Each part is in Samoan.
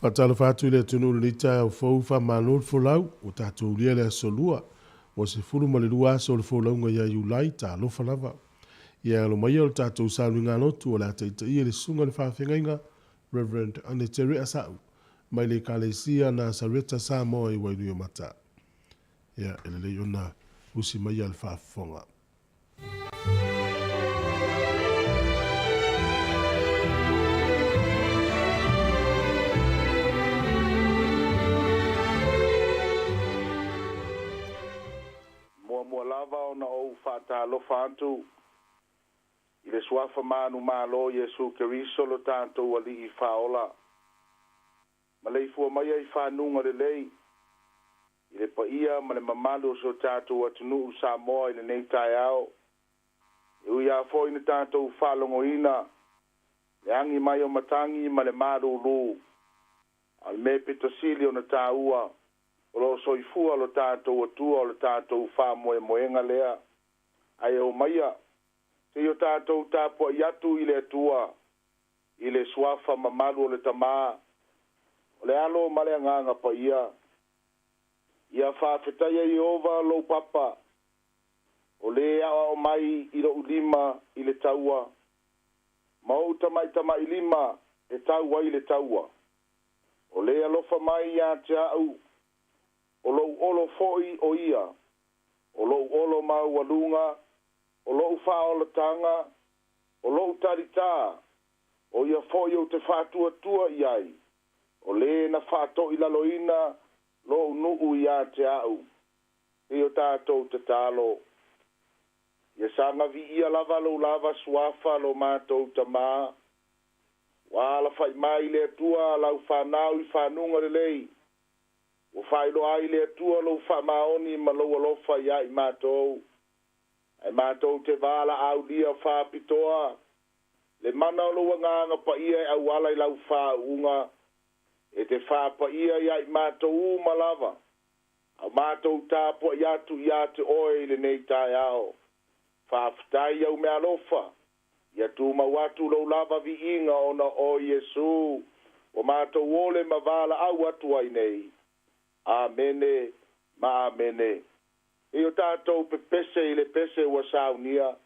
Faatalofa atu i le atunuu i lenei taeao fou, faamalo le folau, ua tatou ulia le aso Lua, ua 12 aso o le folauga ia Iulai, talofa lava. Ia e alo maia o le tatou sauniga lotu o le a taitaia le susuga i le faafeagaiga Reverend Anetere Asau mai le Ekalesia Nasareta Samoa i Wainuiomata. Ia, e lelei ona usi maia le faafofoga. Muamua lava ona ou faatalofa atu i le suafa manumalo Iesu Keriso lo tatou Alii Faaola, maleifua maia i fanuga lelei i le paia ma le mamalu o si o tatou atunuu Samoa i lenei taeao. E ui lava foi ina tatou faalogoina le agi mai o matagi ma le malūlū, a o le mea pito sili ona taua o lo o soifua lo tatou Atua o le tatou faamoemoega lea. Ae omaia seia o tatou tapuai atu i le Atua i le suafa mamalu o le Tamā, o le Alo ma le Agaga Paia. Ia faafetaia Ieova lou papa, o lē aoao mai i lo'u lima i le taua, ma ou tamaitamailima e tau ai le taua. O lē alofa mai iā te a'u, o lo'u olo foi o ia, o lo'u olo maualuga, o lo'u faaolataga, o lo'u talitā, o ia foi ou te faatuatua i ai, o lē na faatoʻilaloina lo'u nuu iā te a'u. Seia o tatou tatalo. Ia saga viia lava lou lava suafa lo matou Tamā, ua alafaʻi mai le Atua lau fanau i fanuga lelei, ua faailoa ai le Atua lou faamaoni ma lou alofa iā i matou, ae matou te valaaulia faapitoa le mana o lou Agaga Paia e auala i lau faauuga e te faapaia iā i matou uma lava, a o matou tapuai atu iā te oe i lenei taeao. Faafetai au meaalofa, ia tumau atu lou lava viiga ona o Iesu ua matou ole ma valaau atu ai nei. Amene ma amene. E o tatou pepese i le pese ua saunia.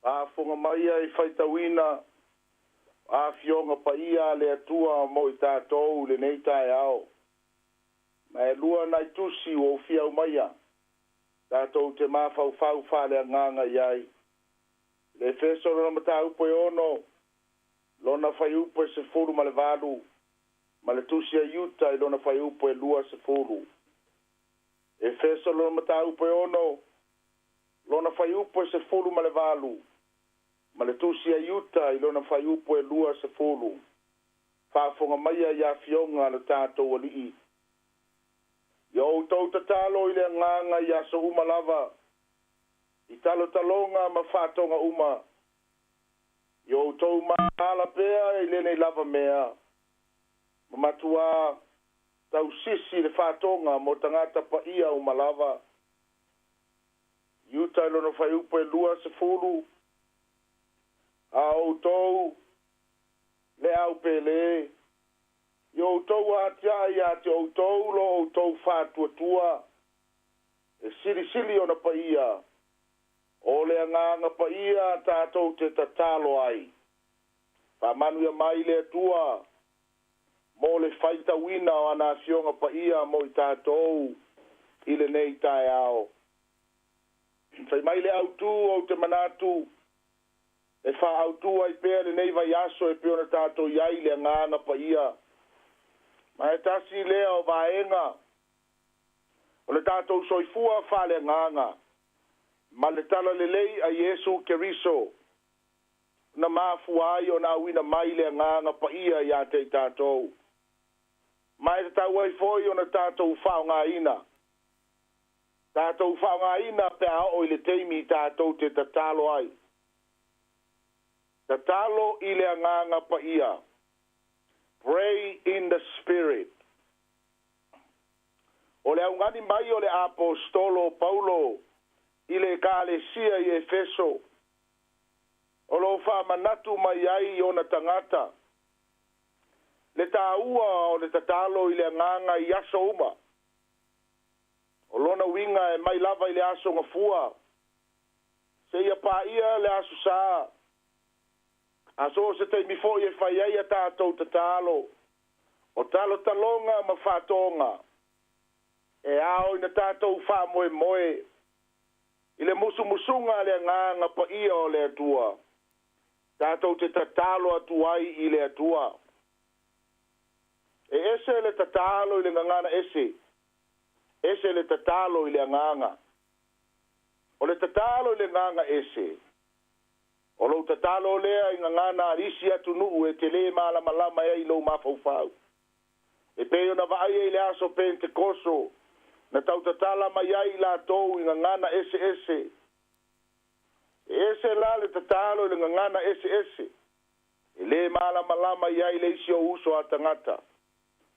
Faafofoga maia i faitauina afioga paia a le Atua mo i tatou i lenei taeao. Ma e lua nai tusi ua ou fia aumaia. Tatou te mafaufau faaleagaga i ai. Le Efeso lona mataupu e 6, lona fuaiupu e 18, ma le tusi a Iuta i lona fuaiupu e 20. Efeso lona mataupu e 6, lona fuaiupu e 18, ma le tusi a Iuta i lona fuaiupu e 20. Faafofoga maia i afioga a le tatou Alii. Ia outou tatalo i le agaga i aso uma lava, i talotaloga ma faatoga uma. Ia outou mataala pea i lenei lava mea, ma matuā tausisi le faatoga mo tagata paia uma lava. Iuta i lona fuaiupu e 20, a outou le au pele, ia outou atiae ia te outou lo outou faatuatua, e silisili ona paia, o le agaga paia tatou te tatalo ai. Faamanuia mai le Atua mo le faitauina o ana afioga paia mo i tatou i lenei taeao. Fai mai le autū ou te manatu e faaautu ai pea lenei vaiaso e pei ona tatou i ai i le agaga paia. Ma e tasi lea o vaega o le tatou soifua faaleagaga ma le talalelei a Iesu Keriso na mafua ai ona auina mai le agaga paia ia te i tatou. Ma e tatau ai foi ona tatou faaaogaina. Tatou faaaogaina pe a oo i le taimi tatou te tatalo ai. Tatalo i le agaga paia. Pray in the Spirit. O le augani mai o le Aposetolo o Paulo i le Ekalesia i Efeso, o lo o faamanatu mai ai i ona tagata le taua o le tatalo i le agaga i aso uma. O lona uiga e mai lava i le Aso Gafua seia paia le Aso Sa, a so o se taimi foi e fai ai a tatou tatalo, o talotaloga ma faatoga e ao ina tatou faamoemoe i le musumusuga a le Agaga Paia o le Atua, tatou te tatalo atu ai i le Atua. E ese le tatalo i le gagana ese, ese le tatalo i le agaga. O le tatalo i le agaga ese, o lou tatalo lea i gagana a isi atunuu e te lē malamalama ai i lou mafaufau. E pei ona vaaia i le aso Pentekoso, na tautatala mai ai i latou i gagana eseese. E ese la le tatalo i le gagana eseese, e lē malamalama i ai le isi ou uso a tagata.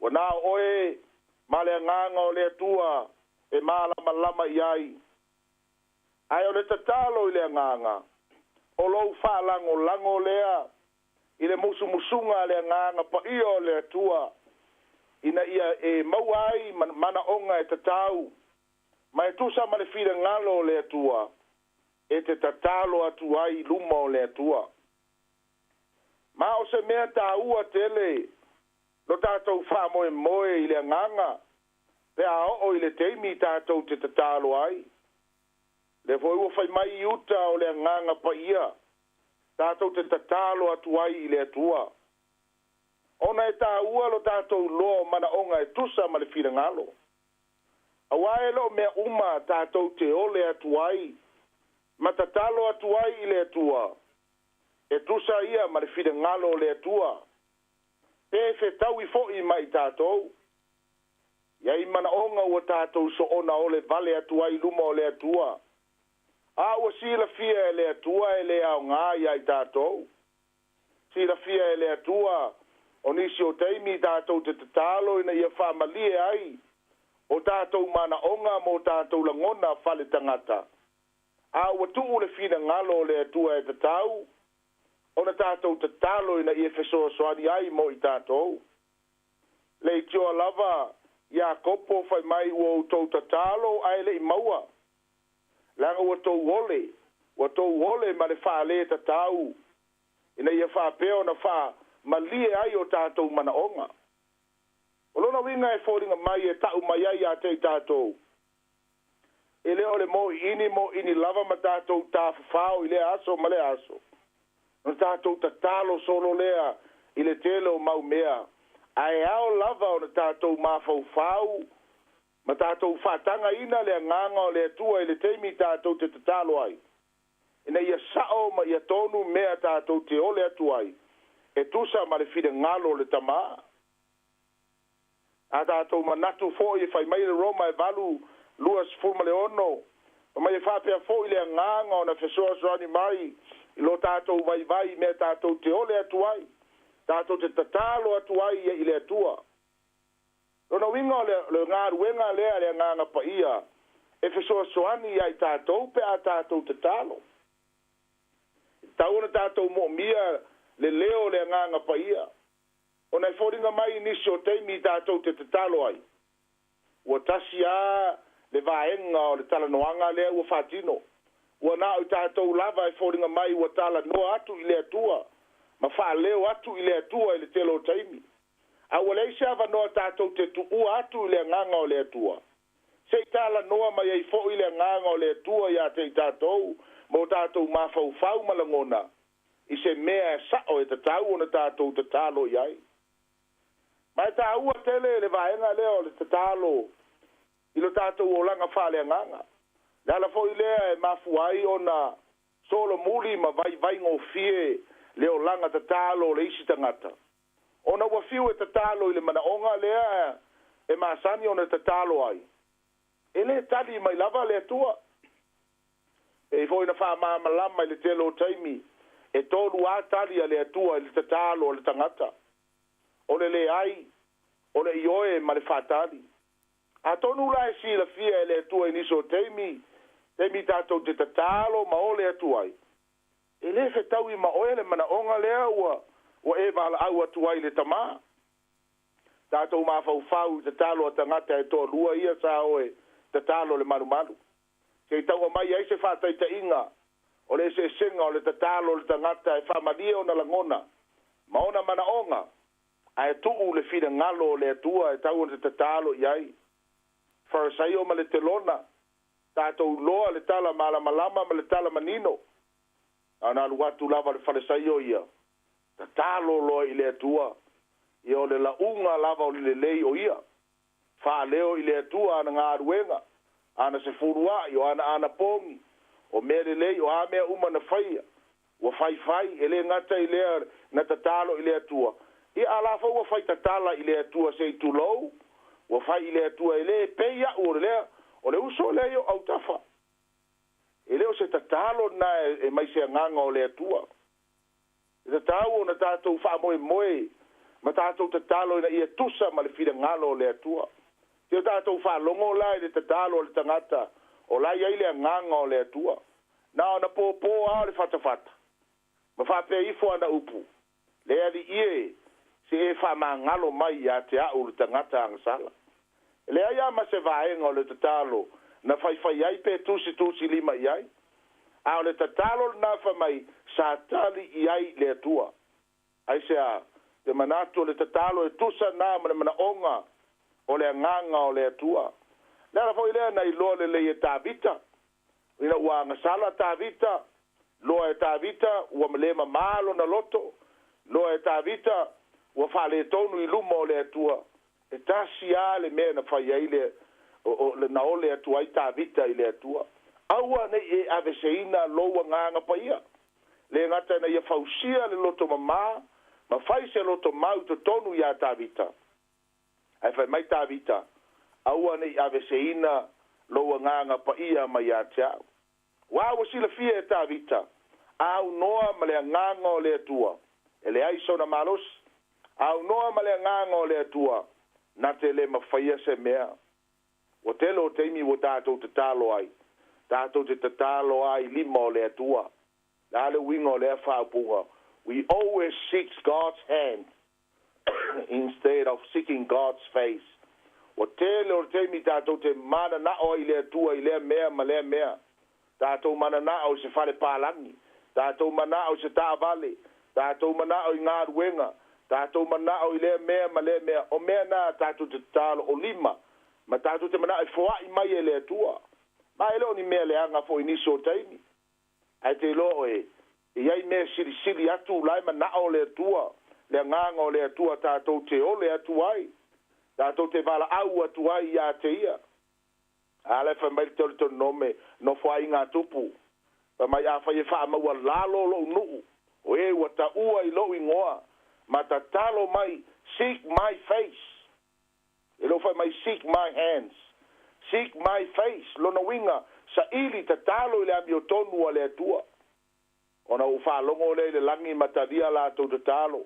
Ua na o oe ma le agaga o le Atua e malamalama i ai. Ae o le tatalo i le agaga, o lou faalagolago lea i le musumusuga a le Agaga Paia o le Atua, ina ia e maua ai manaoga e tatau ma e tusa ma le finagalo o le Atua, e te tatalo atu ai i luma o le Atua. Ma o se mea taua tele lo tatou faamoemoe i le agaga pe a oo i le taimi tatou te tatalo ai. Lea foi ua fai mai i uta o le agaga paia tatou te tatalo atu ai i le Atua. Ona e taua lo tatou loa o manaoga e tusa ma le finagalo. Aua e le o mea uma tatou te ole atu ai ma tatalo atu ai i le Atua, e tusa ia ma le finagalo o le Atua, pe fetaui foi ma i tatou. I ai manaoga ua tatou soona ole vale atu ai i luma o le Atua, a ua silafia e le Atua e le aoga iā i tatou. Silafia e le Atua o nisi o taimi tatou te tatalo ina ia faamalie ai o tatou manaoga ma o tatou lagona faletagata, a ua tuu le finagalo o le Atua e tatau ona tatou tatalo ina ia fesoasoani ai mo i tatou. Leitioa lava Iakopo fai mai ua outou tatalo ae le i maua, leaga ua tou ole, ua tou ole ma le faale tatau ina ia faapea ona faamalie ai o tatou manaoga. O lona uiga e foliga mai e tau mai ai ia te i tatou. E le o le moʻiʻini moʻiʻini lava ma tatou tafafao i lea aso ma lea aso. Ona tatou tatalo solo lea i le tele o mau mea, ae ao lava ona tatou mafaufau ma tatou faatagaina le agaga o le Atua i le taimi tatou te tatalo ai, ina ia sao ma ia tonu mea tatou te ole atu ai, e tusa ma le finagalo o le Tamā. A tatou manatu foi e fai mai le Roma e 8, 26, fai mai e faapea foi le agaga ona fesoasoani mai i lo tatou vaivai i mea tatou te ole atu ai, tatou te tatalo atu ai i le Atua. Lona uiga o le galuega lea a le Agaga Paia e fesoasoani ia i tatou pe a tatou tatalo. E tatau ona tatou moomia le leo o le Agaga Paia, ona e foliga mai i nisi o taimi tatou te tatalo ai, ua tasi lava le vaega o le talanoaga lea ua faatino. Ua na o i tatou lava e foliga mai ua talanoa atu i le Atua ma faaleo atu i le Atua i le tele o taimi. A ua leai se avanoa tatou te tuua atu i le agaga o le Atua, se i talanoa mai ai foi le agaga o le Atua ia te i tatou ma o tatou mafaufau ma lagona i se mea e sao e tatau ona tatou tatalo i ai. Ma e taua tele le vaega lea o le tatalo i lo tatou olaga faaleagaga. Le ala foi lea e mafua ai ona solomuli ma vaivaigofie le olaga tatalo o le isi tagata, ona ua fiu e tatalo i le manaoga lea e masani ona tatalo ai, e le tali mai lava le Atua. E pei foi ona faamalamalama i le tele o taimi, e tolu lava tali a le Atua i le tatalo a le tagata: o le leai, o le ioe ma le faatali. Atonu la e silafia e le Atua i nisi o taimi, taimi tatou te tatalo ma ole atu ai, e le fetaui ma oe le manaoga lea ua e valaau atu ai i le Tamā. Tatou mafaufau i tatalo a tagata e toalua ia sa o e tatalo le malumalu. Se i tau aumai ai se faataitaiga o le eseesega o le tatalo o le tagata e faamalie ona lagona ma ona manaoga, ae tuu le finagalo o le Atua e tau ona tatalo i ai. Farisaio ma le telona, tatou loa le tala malamalama ma le tala manino. A na alu atu lava le Farisaio ia, tatalo loa i le Atua, ia o le lauga lava o le lelei o ia. Faaleo i le Atua ana galuega, ana sefuluai, o ana anapogi, o mea lelei, o a mea uma na faia. Ua faifai, e le gata i lea na tatalo i le Atua. Ia a la foi ua fai tatala i le Atua se i tulou, ua fai i le Atua e le pei au o le lea, o le uso lea i o autafa. E le o se tatalo na e mai se agaga o le Atua. E tatau ona tatou faamoemoe ma tatou tatalo ina ia tusa ma le finagalo o le Atua. Se o tatou faalogo la i le tatalo o le tagata, o la i ai le agaga o le Atua. Na ona pōpō lava o le fatafata, ma faapea ifo ana upu, le Alii e, se e faamagalo mai ia te au le tagata agasala. E leai lava ma se vaega o le tatalo na faifai ai pe tusitusi lima i ai. A o le tatalo lena fai mai sa tali i ai le Atua. Aisea? Te manatu o le tatalo e tusa na ma le manaoga o le agaga o le Atua. Le ala foi lea na iloa lelei e Tavita, ina ua agasala Tavita, loa e Tavita ua le mamā lona loto, loa e Tavita ua faaletonu i luma o le Atua. E tasi lava le mea na fai ai le o le na ole atu ai Tavita i le Atua. Aua ne i e aveseina lou agaga paia. Le gata ina ia fausia le loto mamā, ma fai se loto mau totonu iā Tavita. Ae fai mai Tavita, aua ne i aveseina lou agaga paia mai ia te au. Aua ua silafia e Tavita, a aunoa ma le agaga o le Atua, e leai sona malosi. A aunoa ma le agaga o le Atua, na te le mafaia se mea. Ua tele o taimi ua tatou tatalo ai, tatou te tatalo ai i lima o le Atua. Le a le uiga o lea faaupuga? We always seek God's hand instead of seeking God's face. Ua tele o le taimi tatou te mananao ai i le Atua i lea mea ma lea mea. Tatou mananao i se fale palagi, tatou manao i se taavale, tatou manao i galuega, tatou manao i lea mea ma lea mea. O mea na tatou te tatalo o lima, ma tatou te manao e foai mai e le Atua. Ma e le o ni mea leaga fo'i i nisi o taimi, ae te iloa oe e i ai mea silisili atu la e mana'o le Atua, le agaga o le Atua tatou te ole atu ai, tatou te valaau atu ai iā te Ia. A la e fai mai le Teutolenome, nofoaiga a tupu, fai mai, Afai e faamaualalo lo'u nuu, o e ua taua i lou igoa, ma tatalo mai, seek my face. E le o fai mai seek my hands. Seek my face, lona uiga, saili tatalo i le amiotonu a le Atua. Ona ou faalogo lea i le lagi ma talia latou tatalo.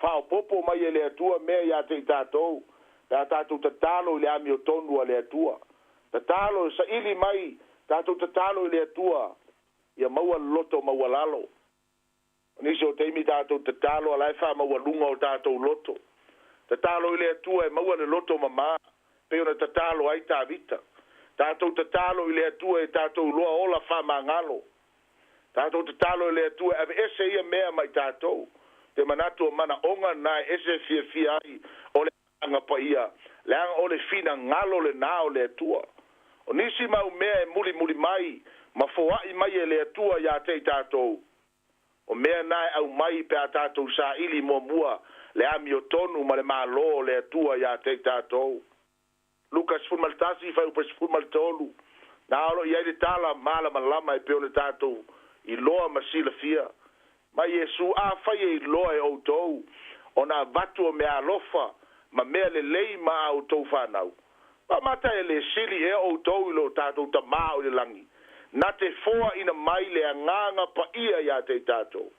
Faaopoopo mai e le Atua mea ia te i tatou, pe a tatou tatalo i le amiotonu a le Atua. Tatalo, saili mai, tatou tatalo i le Atua, ia maua le loto maualalo. O nisi o taimi tatou tatalo a la e faamaualuga o tatou loto. Tatalo i le Atua e maua le loto mamā, pei ona tatalo ai Tavita. Tatou tatalo i le Atua e tatou iloa ola faamagalo. Tatou tatalo i le Atua e aveese ia mea mai tatou. Te manatu o manaoga na e ese fiafia ai o le Agaga Paia, leaga o le finagalo lenā o le Atua. O nisi mau mea e mulimuli mai ma foai mai e le Atua iā te i tatou, o mea na e aumai pe a tatou saili muamua le amiotonu ma le Malo o le Atua iā te i tatou. Luka 11, fuaiupu 13, na o lo o i ai le tala malamalama e pei ona tatou iloa ma silafia. Ma Iesu, Afai e iloa e outou ona avatu o meaalofa ma mea lelei ma a outou fanau, pamata e le sili ea outou i lo tatou Tamā o i le lagi, na te foaina mai le Agaga Paia iā te i tatou?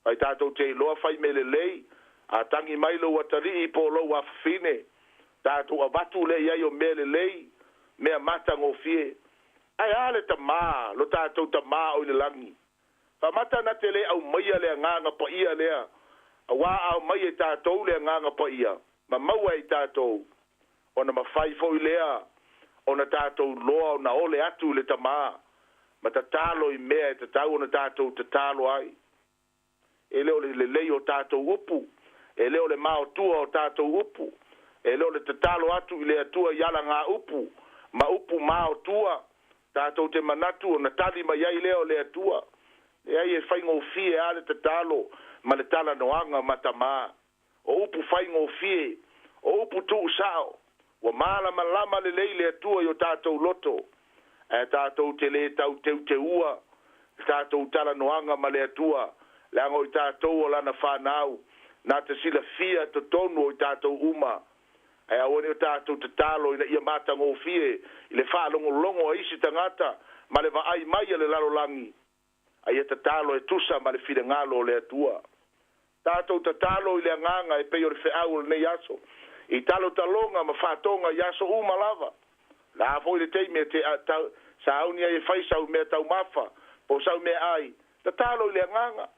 Fai tatou te iloa fai mea lelei, a tagi mai lou atalii po o lou afafine, tatou avatu lea i ai o mea lelei, mea matagofie. Ae a le Tamā, lo tatou Tamā o i le lagi? Faamata na te le aumaia le Agaga Paia lea, auā a aumai e tatou le Agaga Paia, ma maua e i tatou, ona mafai foi lea ona tatou loa ona ole atu i le Tamā, ma tatalo i mea e tatau ona tatou tatalo ai. E le o le lelei o tatou upu, e le o le maotua o tatou upu, e le o le tatalo atu i le Atua i alagaupu ma upu maotua, tatou te manatu ona tali mai ai lea o le Atua. Leai, e faigofie lava le tatalo ma le talanoaga ma Tamā. O upu faigofie, o upu tuusao, ua malamalama lelei le Atua i o tatou loto, ae tatou te le tau teuteua le tatou talanoaga ma le Atua, leaga o i tatou o Lana fanau, na te silafia totonu o i tatou uma. Ae aua ne i o tatou tatalo ina ia matagofie i le faalogologo a isi tagata ma le vaai mai a le lalolagi, a ia tatalo e tusa ma le finagalo o le Atua. Tatou tatalo i le agaga e pei o le feau o lenei aso, i talotaloga ma faatoga i aso uma lava. Le a foi le taimi e te sauni ai e fai sau meataumafa po o sau meaai, tatalo i le agaga.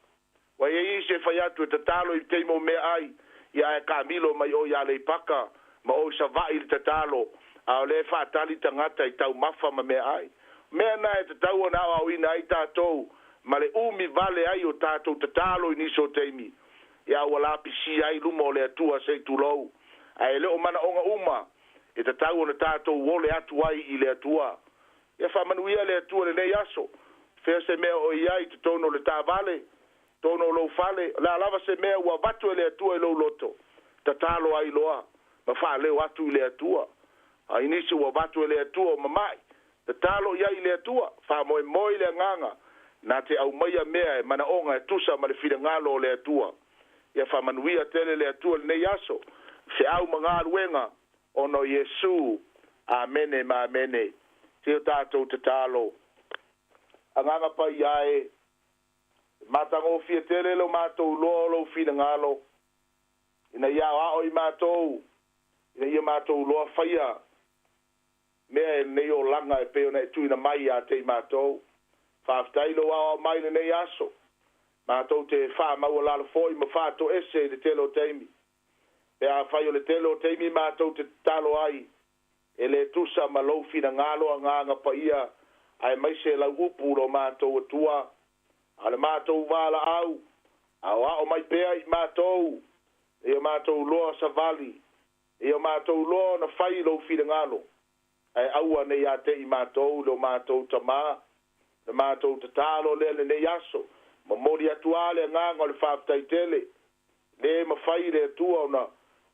Ua i ai isi e fai atu e tatalo i taimi o meaai, ia ae taamilo mai oe i Aleipaka ma oe i Savaii i le tatalo, a o lea e faatali tagata i taumafa ma meaai. Mea na e tatau ona aoaoina ai tatou ma le umi vale ai o tatou tatalo i nisi o taimi, ia ua lapisia ai luma o le Atua se i tulou. Ae e le o manaoga uma e tatau ona tatou ole atu ai i le Atua. Ia faamanuia le Atua i lenei aso. Fea se mea o i ai i totonu o le taavale, totonu o lou fale, o le a lava se mea ua avatu e le Atua i lou loto, tatalo ai loa ma faaleo atu i le Atua. A i nisi ua avatu e le Atua o mama'i, tatalo i ai i le Atua, faamoemoe i le agaga, na te aumaia mea e manaoga e tusa ma le finagalo o le Atua. Ia faamanuia tele le Atua i lenei aso, feau ma galuega, ona o Iesu. Amene ma amene. Se o tatou tatalo. Agaga Paia e, e matagofie tele lo matou loa o lou finagalo, ina ia aoao i matou, ina ia matou loa faia mea e lenei olaga e pei ona e tuuina mai ia te i matou. Faafetai lou aoao mai i lenei aso. Matou te faamaualalo foi ma faatoese i le tele o taimi. Pe afai o le tele o taimi matou te tatalo ai, e le tusa ma lou finagalo Agaga Paia, aemaise lau upu lo matou Atua, a o le matou valaau, aoao mai pea i matou, ia matou loa savali, ia matou loa ona fai lou finagalo. Ae aua ne i ateʻi matou i lo matou Tamā. Le matou tatalo lea lenei aso, momoli atu a le agaga o le faafetai tele. Le mafai i le Atua ona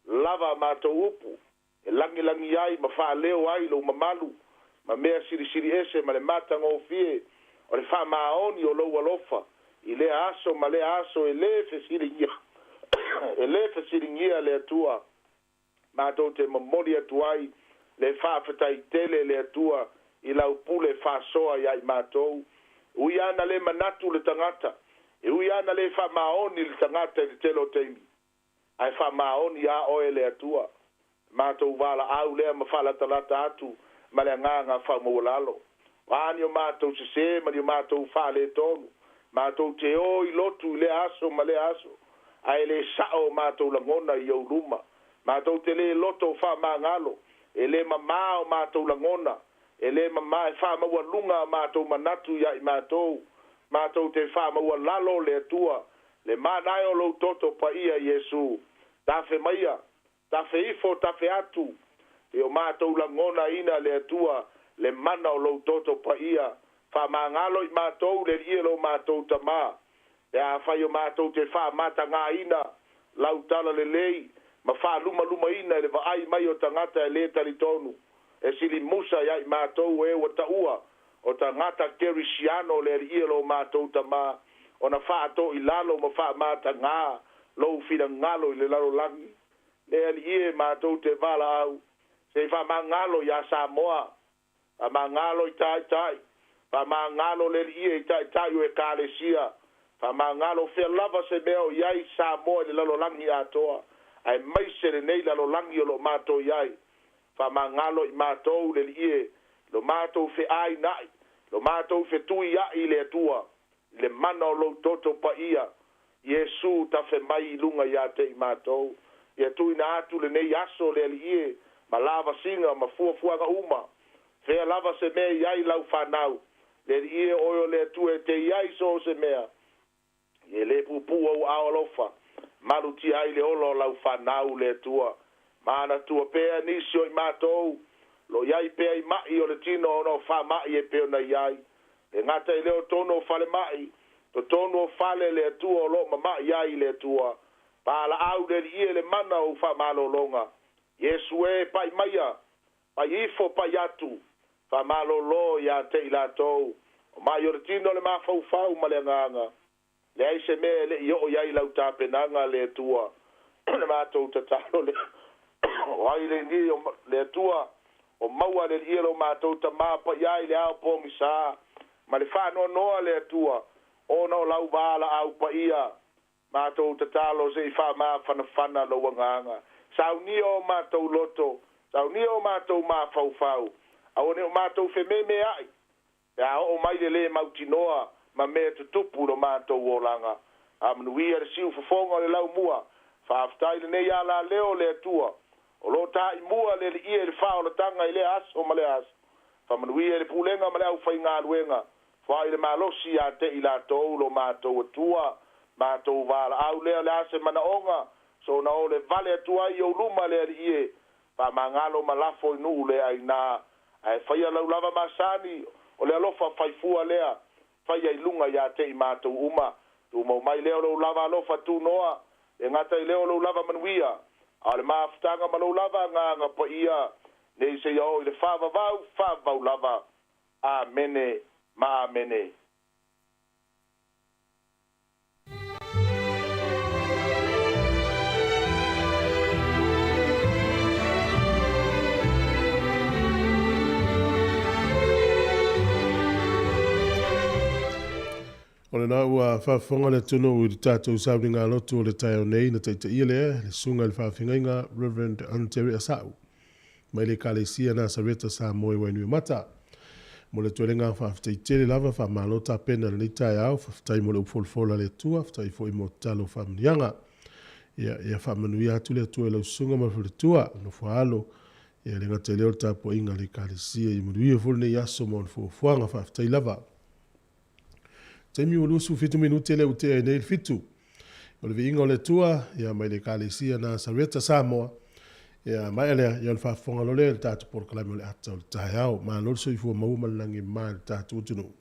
lava a matou upu e lagilagi ai ma faaleo ai lou mamalu ma mea silisili ese ma le matagofie o le faamaoni o lou alofa i lea aso ma lea aso e le fesiligia e le fesiligia le Atua. Matou te momoli atu ai le faafetai tele le Atua i lau pule faasoa ia i matou. Ui lava na le manatu le tagata, e ui lava na le faamaoni le tagata i le tele o taimi, ae faamaoni lava oe le Atua. Matou valaau lea ma faalatalata atu ma le agaga faamaualalo. O a ni o matou sesē ma ni o matou faaletonu, matou te o i lotu i lea aso ma lea aso, ae le sao o matou lagona i ou luma. Matou te le loto faamagalo, e le mamā o matou lagona, e le mamā, e faamaualuga a matou manatu ia i matou. Matou te faamaualalo le Atua, le manae o lou toto paia Iesu. Tafe maia, tafe ifo, tafe atu, i o matou lagonaina le Atua, le mana o lou toto paia. Faamagalo i matou le Alii e lo matou Tamā, pe afai o matou te faamatagāina lau talalelei ma faalumalumaina i le vaai mai o tagata e le talitonu, e silimusa ia i matou o e ua taua o tagata Kerisiano le Alii e lo matou Tamā, ona faatoilalo ma faamatagā lou finagalo i le lalolagi. Le Alii e, matou te valaau, se i faamagalo iā Samoa, faamagalo i taitai, faamagalo le Alii e i taitai o Ekalesia, faamagalo fea lava se mea o i ai Samoa i le lalolagi atoa, aemaise lenei lalolagi o lo o matou i ai. Faamagalo i matou le Alii e, lo matou feaina'i, lo matou fetuia'i i le Atua, i le mana o lou toto paia, Iesu tafe mai i luga ia te i matou. Ia tuuina atu lenei aso le Alii e, ma lavasiga ma fuafuaga uma, fea lava se mea i ai lau fanau, le Alii e, oe o le Atua e te i ai so o se mea, e le puupuu ou aao alofa, malutia ai le ola o lau fanau le Atua. Manatua pea nisi o i matou, lo i ai pea i ma'i o le tino ona o faama'i e pei ona i ai. E gata i lea o totonu o falemai, totonu o fale le Atua o lo o mama'i ai le Atua. Palaau le Alii e le mana o ou faamalologa. Iesu e, pai maia, pai ifo, pai atu, faamalolo ia te i latou. O ma'i o le tino le mafaufau ma le agaga. Leai se mea e le i oo i ai lau tapenaga, le Atua. Le matou tatalo lea, o ai lenei o le Atua, o maua le Alii e lo matou Tamā paia i le ao pogisa, ma le faanoanoa le Atua, ona o lau valaau paia. Matou tatalo se i faamafanafana lou agaga. Saunia o matou loto, saunia o matou mafaufau, aua ne o matou fememeai, pe a oo mai le lē mautinoa ma mea tutupu i lo matou olaga. Faamanuia le siufofoga o le laumua. Faafetai lenei alaleo le Atua o lo o taimua le Alii i le faaolataga i lea aso ma lea aso. Faamanuia i le pulega ma le aufaigaluega. Foai le malosi ia te i latou lo matou Atua. Matou valaau lea o le a se manaoga soona o le vale atu ai i ou luma le Alii e. Faamagalo ma lafo i nuu le aina, ae faia lau lava masani o le alofa faifua lea, faia i luga ia te i matou uma. Tumau mai lea o lou lava alofa tunoa, e gata i lea o lou lava manuia, a o le mafutaga ma lou lava agaga paia, nei seia oo i le faavavau, faavavau lava. Amene ma amene. O lena ua faafofoga le atunuu i le tatou sauniga lotu o le taeao nei na taitaia lea le susuga i le faafeagaiga Reverend Unterry Asau mai le Ekalesia Nasareta Samoa i Wainuiomata. Mo le tualega faafetai tele lava, faamalo tapena i lenei taeao, faafetai mo le upu folafola a le Atua, faafetai foi mo tatalo faamanuiaga. Ia, ia faamanuia atu le Atua i lau susuga ma le faletua, le nofo a alo, ia le gata i lea o le tapuaiga a le Ekalesia. Ia manuia foi lenei aso ma ona fuafuaga, faafetai lava. Taimi ua 27 minute lea ua tea ai nei le 7. O le viiga o le Atua, ia mai le Ekalesia Nasareta Samoa. Ia maea lea, ia o le faafofoga loa lea i le tatou polokalame o le Ata o le Taeao. Malo le soifua maua ma le lagi e mama i le tatou atunuu.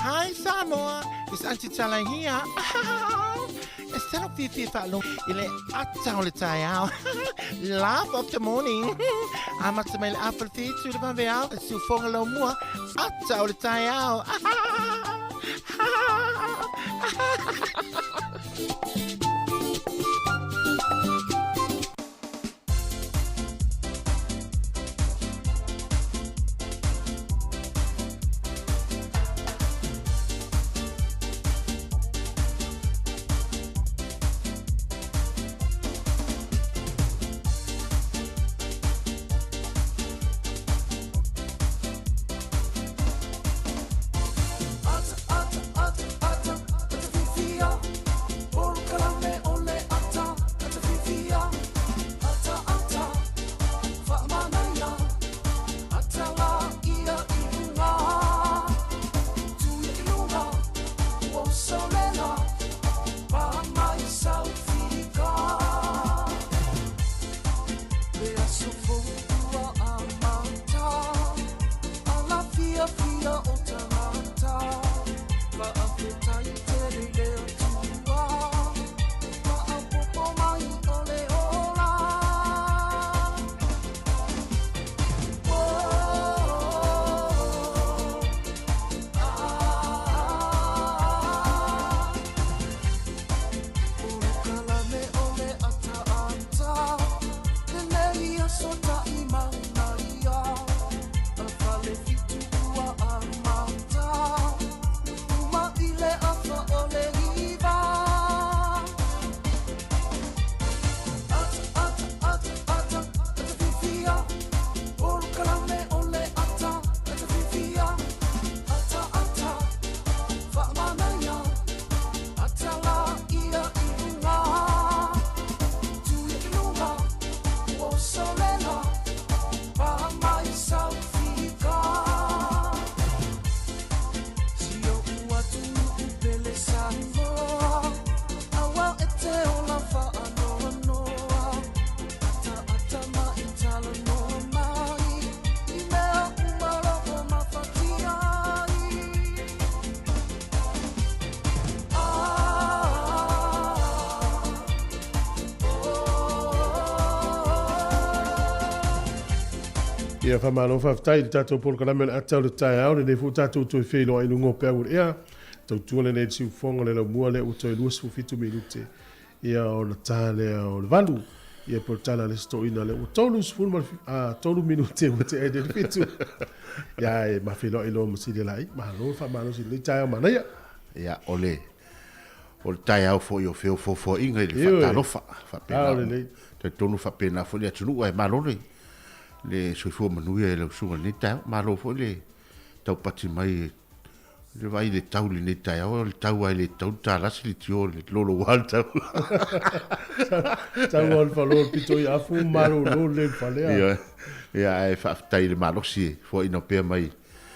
Hi Samoa, it's Auntie Tala here. E salo fiafia faalogo i le ata o le taeao. Laugh of the morning. Amata mai le afa le fitu le vaveao. E siufoga lau mua. Ata o le taeao. Ata, ata, ata, ata, ata fifi. Ia, faamalo faafetai i le tatou polokalame o le ata o le taeao, lenei foi ua tatou toe feiloai i luga o peau o le ea. Tautua lenei i le siufofoga o le laumua lea ua toe 27 minute ia ona ta lea o le 8. Ia po o le tala a le isi toeaina lea ua 33 minute ua tea ai nei le 7. Ia e mafeiloai loa ma Silialai. Malo le faamalosi i lenei taeao manaia. Ia, o le o le taeao foi o feofoofoaiga i le faatalofa. Faapena, talitonu faapena foi le atunuu, ae malo le le soifua manuia i lau susuga i lenei taeao. Malo foi le taupati mai le vaai i le tau i lenei taeao, o le tau lava e le tatau ona talasi le tio le loloa le tau. Tau lava o le falo o le pito i afu malolo le fale. Ia, ia ae faafetai i le malosi e foaina pea mai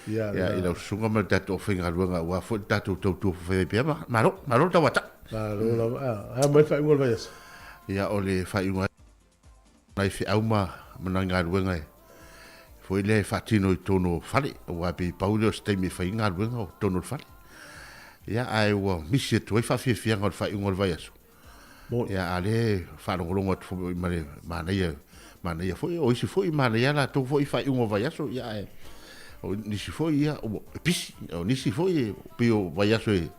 ia, i lau susuga ma le tatou aufaigaluega aua foi le tatou tautua faifaipea pea. Malo, malo le tauata. Malo lava. A mai le faaiuga o le vaiaso. Ia, o le faaiuga nai feau ma nai galuega e foi lea e faatino i totonu o fale, aua pei pau lea o se taimi e fai ai galuega o totonu o le fale. Ia, ae ua misi atu ai faafiafiaga o le faaiuga o le vaiaso. Ia, a o lea e faalogologo atu foi ma le manaia, manaia foi, o isi foi manaia latou foi faaiuga o vaiaso, ia ae o nisi foi ia ua pisi, o nisi foi e pei o vaiaso e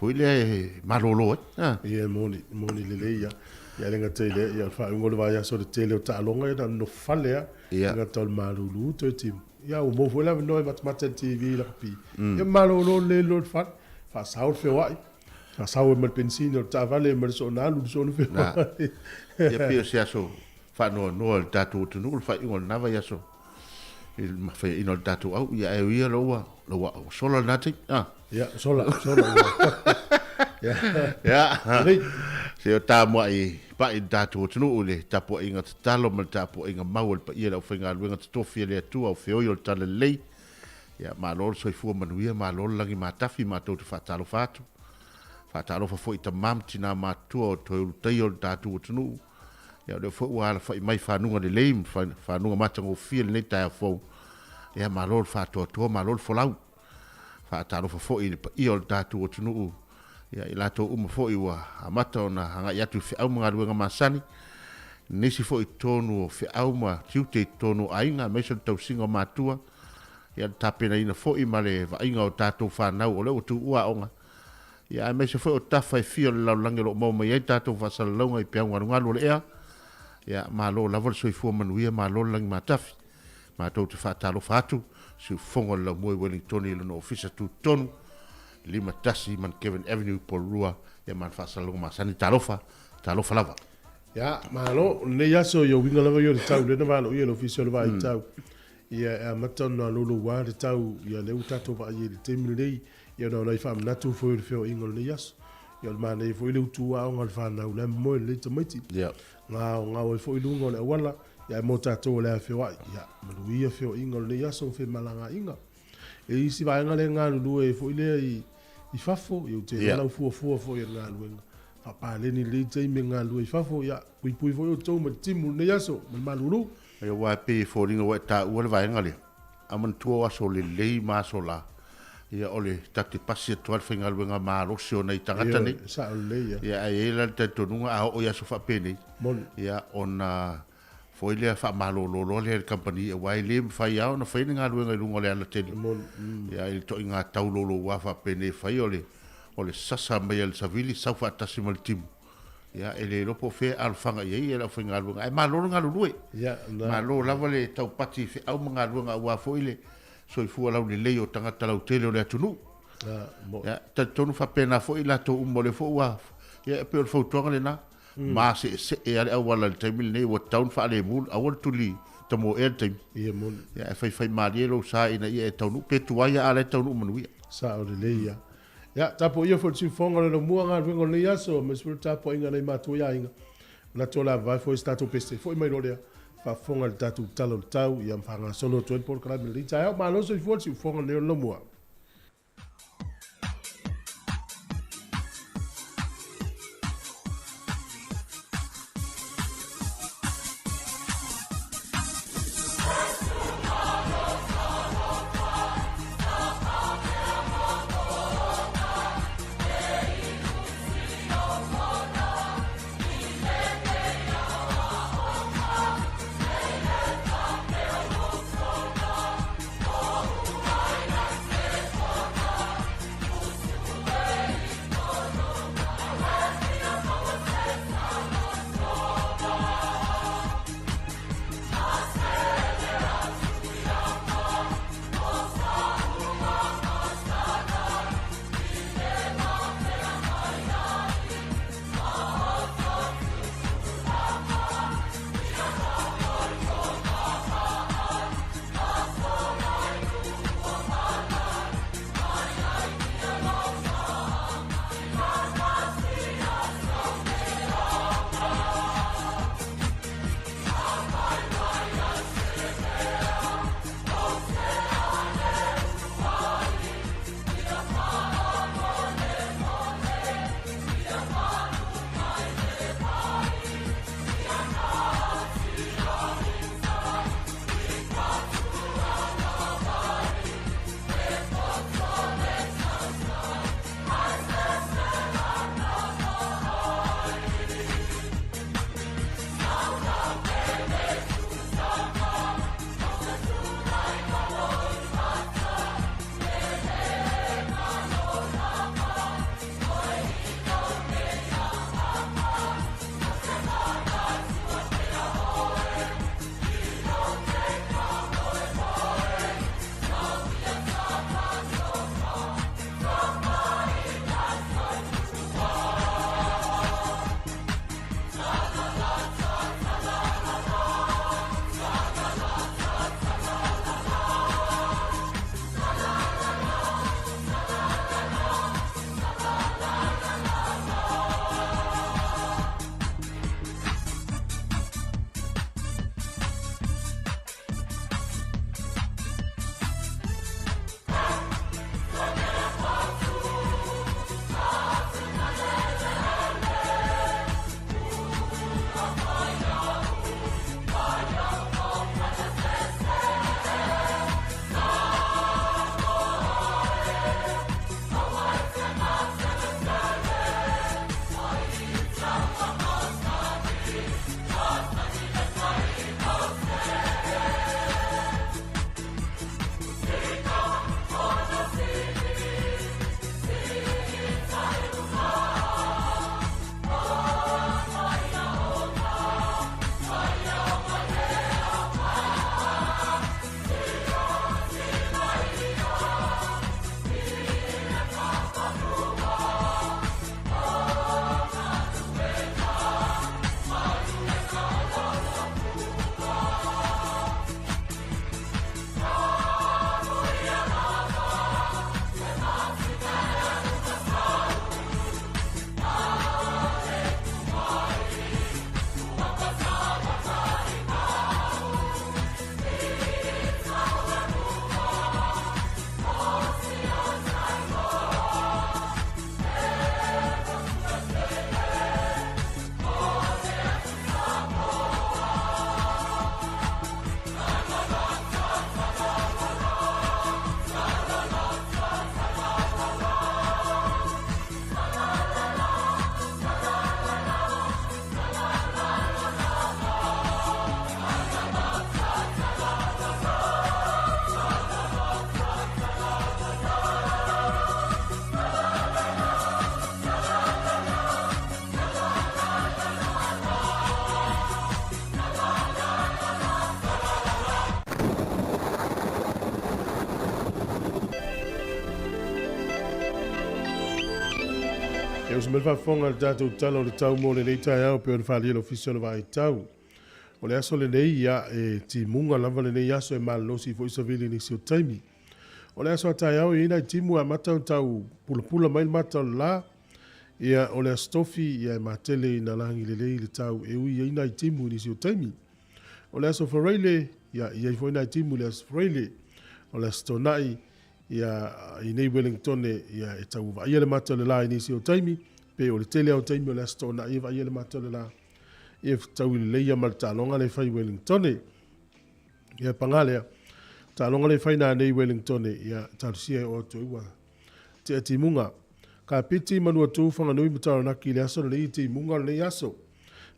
foi lea e malolo ai. Ah. Ia, moni, moni lelei ia. Ia le gata i lea, ia o le faaiuga o le vaiaso o le tele o taaloga ia na o le nofo fale lava. Ia. Le gata o le malulu toe timu. Ia ua maua foi le avanoa e matamata i le TV i lakapi. Ia malolo lelei loa le fale, faasao le feoai. Faasao ai ma le penisini o le taavale ma le soona alu, le soona feoai. Ia pei o se aso faanoanoa i le tatou atunuu le faaiuga o lena vaiaso i le faiaina o le tatou au. Ia ae ia ua ua sola lena taimi. Ah. Ia, sola, sola. Ia. Ia. Se o tamuai pai le tatou atunuu i le tapuaiga tatalo ma le tapuaiga mau a le paia i le aufaigaluega totofi a le Atua o feoi o le Talalelei. Ia, malo le soifua manuia, malo le lagi matafi, matou te faatalofa atu. Faatalofa foi i tama ma tina matutua o toe ulutaia o le tatou atunuu. Ia, o lea foi ua alafai mai fanuga lelei ma fanuga matagofie lenei taeao fou. Ia, malo le faatoatoa, malo le folau. Faatalofa foi i le paia o le tatou atunuu, ia, i latou uma foi ua amata ona agai atu i feau ma galuega masani, nisi foi i totonu o feau ma tiute i totonu o aiga, aemaise o le tausiga o matua, ia, le tapenaina foi ma le vaaiga o tatou fanau o lea ua tuua aoga, ia, aemaise foi o tafa e fia o le lalolagi o lo o maua mai ai tatou faasalalauga i peau galugalu o le ea. Ia, malo lava le soifua manuia, malo le lagi matafi. Matou te faatalofa atu, siufofoga o le laumua i Wellingtone i lona ofisa tutotonu, 51 Mount Avenue, Porirua, ia ma le faasalalauga masani. Talofa, talofa lava. Ia, malo, o lenei aso, ia uiga lava ia o le tau lea na valoia e le Ofisa o le Vaai Tau. Ia, e amata ona louloua le tau, ia lea ua tatou vaai ai i le taimi lenei, ia ona o nai faamanatu foi o le feoaiga o lenei aso. Ia, o le manaia foi le utu aoga a le fanau, la e momoe lelei tamaiti. Gaogao ai foi luga o le auala, ia ae mo tatou o le a feoai, ia, manuia feoaiga o lenei aso ma femalagaaiga. E i isi vaega lea e galulue ai foi lea i, i fafo, ia ou te iloa lau fuafua foi o le galuega. Faapaleni lelei taimi e galulue i fafo, ia, puipui foi outou ma le timu i lenei aso, ma le malulu. Ia aua e pei e foliga ua e taua le vaega lea, a manatua o aso lelei ma aso la, ia o le ta te pasi atu lava le faigaluega malosi o nai tagata nei. Ioe, sao lelei ia. Ia ae i ai la le talitonuga a oo i aso faapenei, Moni. ia ona foi lea faamalolo loa lea i le kamupani aua e le mafai lava ona fai le galuega i luga o le alatele. Moni. Ia i le toaiga taulouloua faapenei e fai o le o le sasa mai a le savili sau faatasi ma le timu. Ia, e le iloa po o fea e alofaga i ai le aufaigaluega, ae malo le galulue. Ia, na. Malo lava le taupati i feau ma galuega aua foi le soifua laulelei o tagata lautele o le atunuu. Na, mo. Ia, talitonu faapena foi i latou uma o lea foi ua, ia, e pei o le fautuaga lena, maseesee lava le auala i le taimi lenei, ua tatau ona faalemu, aua le tuli tamoe le taimi. Ia, moni. Ia, ae faifaimalie lou sa ina ia e taunuu, pe tuai lava a o la e taunuu manuia. Sao lelei lava. Ia, tapuaia foi le siufofoga o le laumua galuega o lenei aso, aemaise foi le tapuaiga a nai matua i aiga. Manatu o le a vavae foi se tatou pese foi mai loa lea, faafofoga i le tatou tala o le tau, ia ma faagasolo atu ai le polokalame i lenei taeao. Malo soifua le siufofoga lenei o le laumua. E uso mai le faafofoga i le tatou Tala o le Tau mo lenei taeao pei ona faaalia e le Ofisa o le Vaai Tau. O le aso lenei, ia, e timuga lava lenei aso e malolosi foi savili i nisi o taimi. O le aso a taeao e i ai nai timu e amata ona tau pulapula mai le mata o le la. Ia, o le Aso Tofi, ia, e matele ina lagi lelei le tau e ui i ai nai timu i nisi o taimi. O le Aso Faraile, ia, e i ai foi nai timu i le Aso Faraile. O le Aso Toonai, ia, i nei Welingtone, ia, e tau vaaia le mata o le la i nisi o taimi, pe o le tele lava o taimi o le Aso Toonai e vaaia le mata o le la, ia, e fetaui lelei lava ma le taaloga lea e fai i Welingtone. Ia, paga lea, taaloga lea e fai nanei i Welingtone, ia, talosia e oo atu ai ua tea timuga. Kapiti, Manuatū, Whanganui ma Taranaki i le aso lenei i timuga o lenei aso.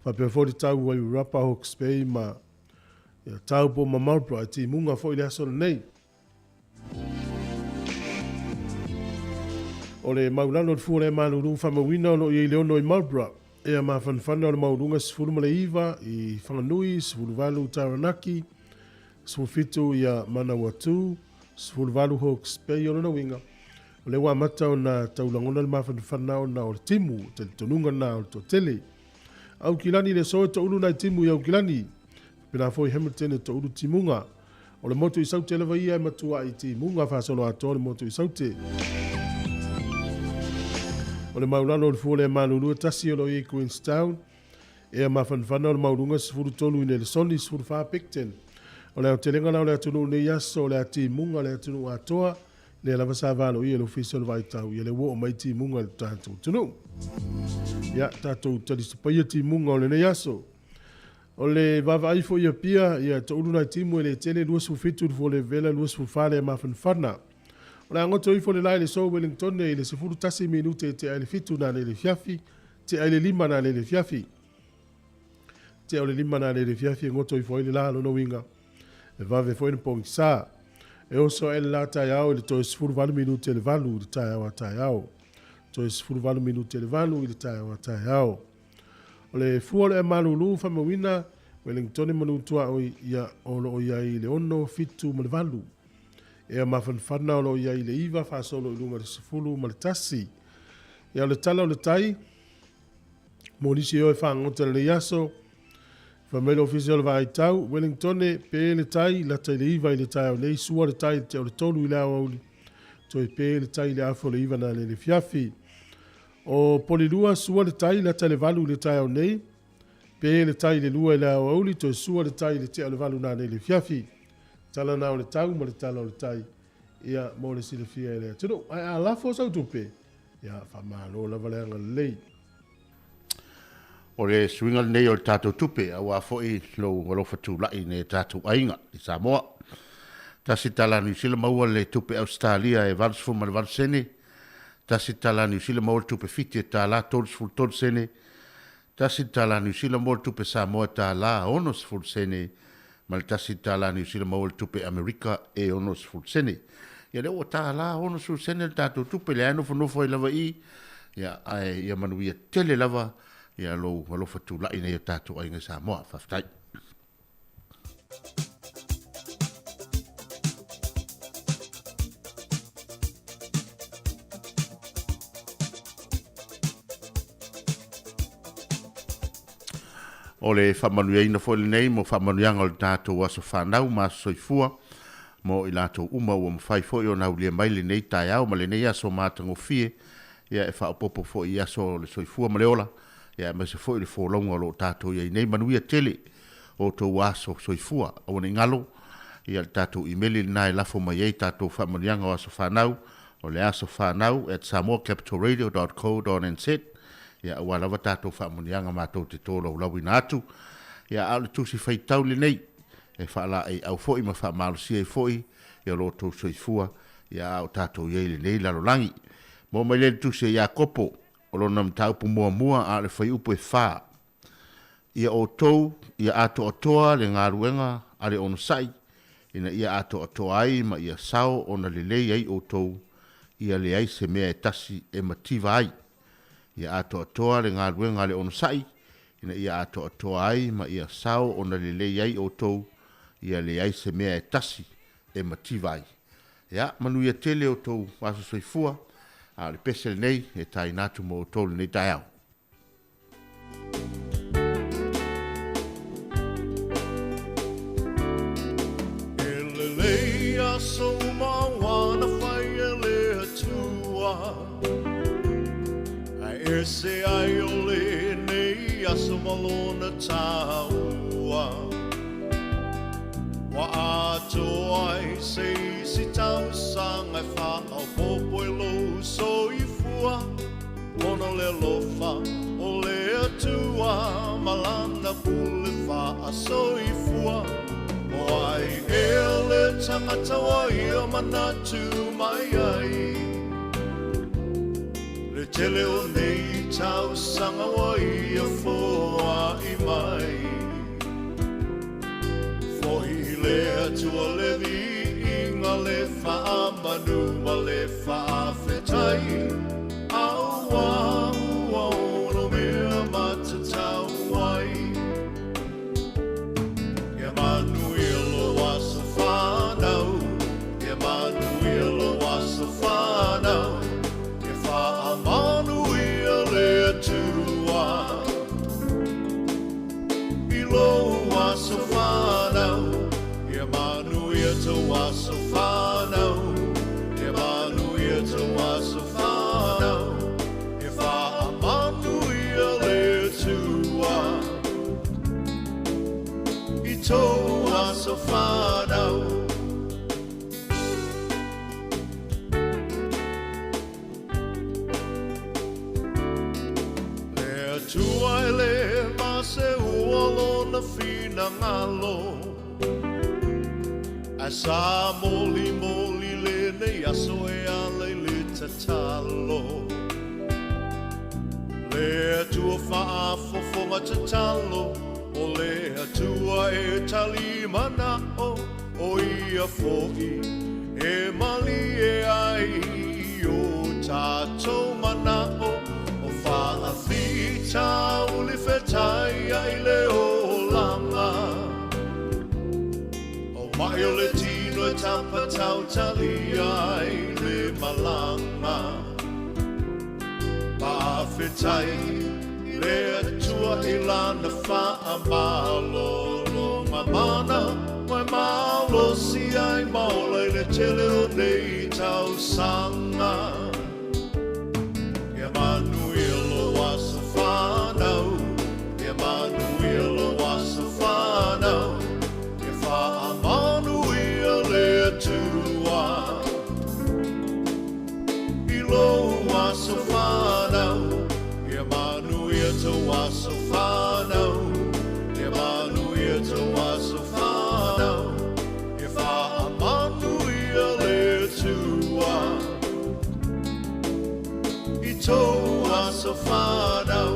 Faapea foi le tau Wairarapa, Hawke's Bay ma ia, Taupo ma Marlborough i timuga foi le aso lenei. O le maulalo o le fua o le malulu faamauina o lo o i ai le 6 i Marlborough. Ea mafanafana o le maualuga 19 i Whanganui, 18 Taranaki, 17 ia Manawatū, 18 Hawke's Bay. O lona uiga, o lea ua amata ona tau lagona le mafanafana ona o le timu, talitonuga lena o le toatele. Aukilani le aso e toulu nai timu i Aukilani. Faapena foi Hamilton e toulu timuga. O le motu i Saute lava ia e matua i timuga faasoloatoa le motu i Saute. O le maulalo o le fua lea malulu e tasi o lo o i ai Queenstown. Ea mafanafana o le mauluga 13 i Nelesoni, 14 Picton. O le aotelega la o le atunuu nei aso, o le a timuga le atunuu atoa, lea lava sa valoia e le Ofisa o le Vaitau, ia lea ua oo mai timuga i le tatou atunuu. Ia, tatou talisapaia timuga o lenei aso. O le vaavaai foi i Apia, ia, toulu nai timu e le tele, 27 le fua levela, 24 le mafanafana. O le a goto ifo le la i le so Wellingtone i le 11 minute e tea i le 7 nanei le fiafi, tea i le 5 nanei le fiafi. Tea o le 5 nanei le fiafi e goto ifo ai le la, lona uiga, e vave foi na pogisa. E oso ae le la taeao i le toe 18 minute le 8 i le taeao a taeao. Toe 18 minute le 8 i le taeao a taeao. O le fua o le malulu faamauina Wellingtone manu tuaoi ia o lo o i ai i le 6, 7 ma le 8. Ea mafanafana o lo o i ai i le 9 faasolo i luga i le 10 ma le 1. Ia o le tala o le tai, mo nisi o e fagota i lenei aso, fai mai le Ofisa o le Vaai Tau, Wellingtone, pe le tai, lata i le 9 i le taeao nei, sua le tai i le tea o le 3 i le aoauli, toe pe le tai i le afa o le 9 nanei le fiafi. O Polilua, sua le tai, lata i le 8 i le taeao nei, pe le tai i le 2 i le aoauli, toe sua le tai i le tea o le 8 nanei le fiafi. Tala na o le tau ma le tala o le tai, ia, mo le silafia e le atunuu. Ae a lafo sau tupe, ia, faamalo lava le agalelei. O le suiga lenei o le tatou tupe, aua foi lou alofa tulai i nai o tatou aiga i Samoa. Tasi tala Niu Sila maua le tupe Ausetalia e 88 sene, tasi tala Niu Sila maua le tupe Fiti e tala 33 sene, tasi tala Niu Sila maua le tupe Samoa e tala 60 sene, ma le tasi tala Niu Sila maua le tupe Amerika e 60 sene. Ia lea ua tala 60 sene le tatou tupe, lea e nofonofo ai lava i, ia, ae ia manuia tele lava ia lou alofa tulai nei o tatou aiga i Samoa. Faafetai. O le faamanuiaina foi lenei mo faamanuiaga o le tatou aso fanau ma aso soifua mo i latou uma ua mafai foi ona aulia mai lenei taeao ma lenei aso matagofie, ia e faaopoopo foi i aso o le soifua ma le ola, ia aemaise foi le folauga o lo o tatou i ai nei. Manuia tele o outou aso soifua. Aua ne i galo ia le tatou imeli lena e lafo mai ai tatou faamanuiaga o aso fanau, o le aso fanau at samoacapitalradio dot co dot nz, ia aua lava tatou faamanuiaga matou te tolaulauina atu. Ia a o le tusi faitau lenei e faalaeiau foi ma faamalosia ai foi ia lo outou soifua ia a o tatou i ai i lenei lalolagi. Maua mai lea i le tusi a Iakopo, o lona mataupu muamua a o le fuaiupu e fa. Ia outou ia atoatoa le galuega a le onosai, ina ia atoatoa ai ma ia sao ona lelei ai outou, ia leai se mea e tasi e mativa ai. Ia atoatoa le galuega a le onosai, ina ia atoatoa ai ma ia sao ona lelei ai outou, ia leai se mea e tasi e mativa ai. Ia, manuia tele outou aso soifua. A o le pese lenei e taina atu mo outou lenei taeao. E lelei aso uma ua na fai e le Atua, Ae ese ai o lenei aso ma lona taua. Ua atoa ai se isi tausaga e faaopoopo i lou soifua, Ona o le alofa o le Atua ma Lana pule faasoifua. O ai ea le tagata ua ia manatu mai ai? Le tele o nei tausaga ua ia foai mai. Foi i le Atua le viiga, le faamanu ma le faafetai, Auā ua ono mea matatau ai. Ia manuia lou aso fanau, Ia manuia lou aso fanau, Ia faamanuia le Atua i lou aso fanau, Ia manuia tou aso fanau, Ia manuia tou aso fanau, Ia faamanuia le Atua i tou aso fanau. Le Atua e le maseua lona finagalo, Ae sa molimoli lenei aso e ala i le tatalo. Le Atua faafofoga tatalo, O le Atua e tali manao, O ia foi e malie ai i o tatou manao, O faafitauli fetai ai le olaga. O mai o le tino e tapatautalia ai le malaga. Faafetai le Atua i Lana faamalologa mana, ua e malosi ai ma ola i le tele o nei tausaga. Ia manuia lou aso fanau, Ia manuia lou aso fanau, Ia faamanuia le Atua i lou aso fanau, Ia manuia tou aso fanau, Ia manuia tou aso fanau, Ia faamanuia le Atua i tou aso fanau.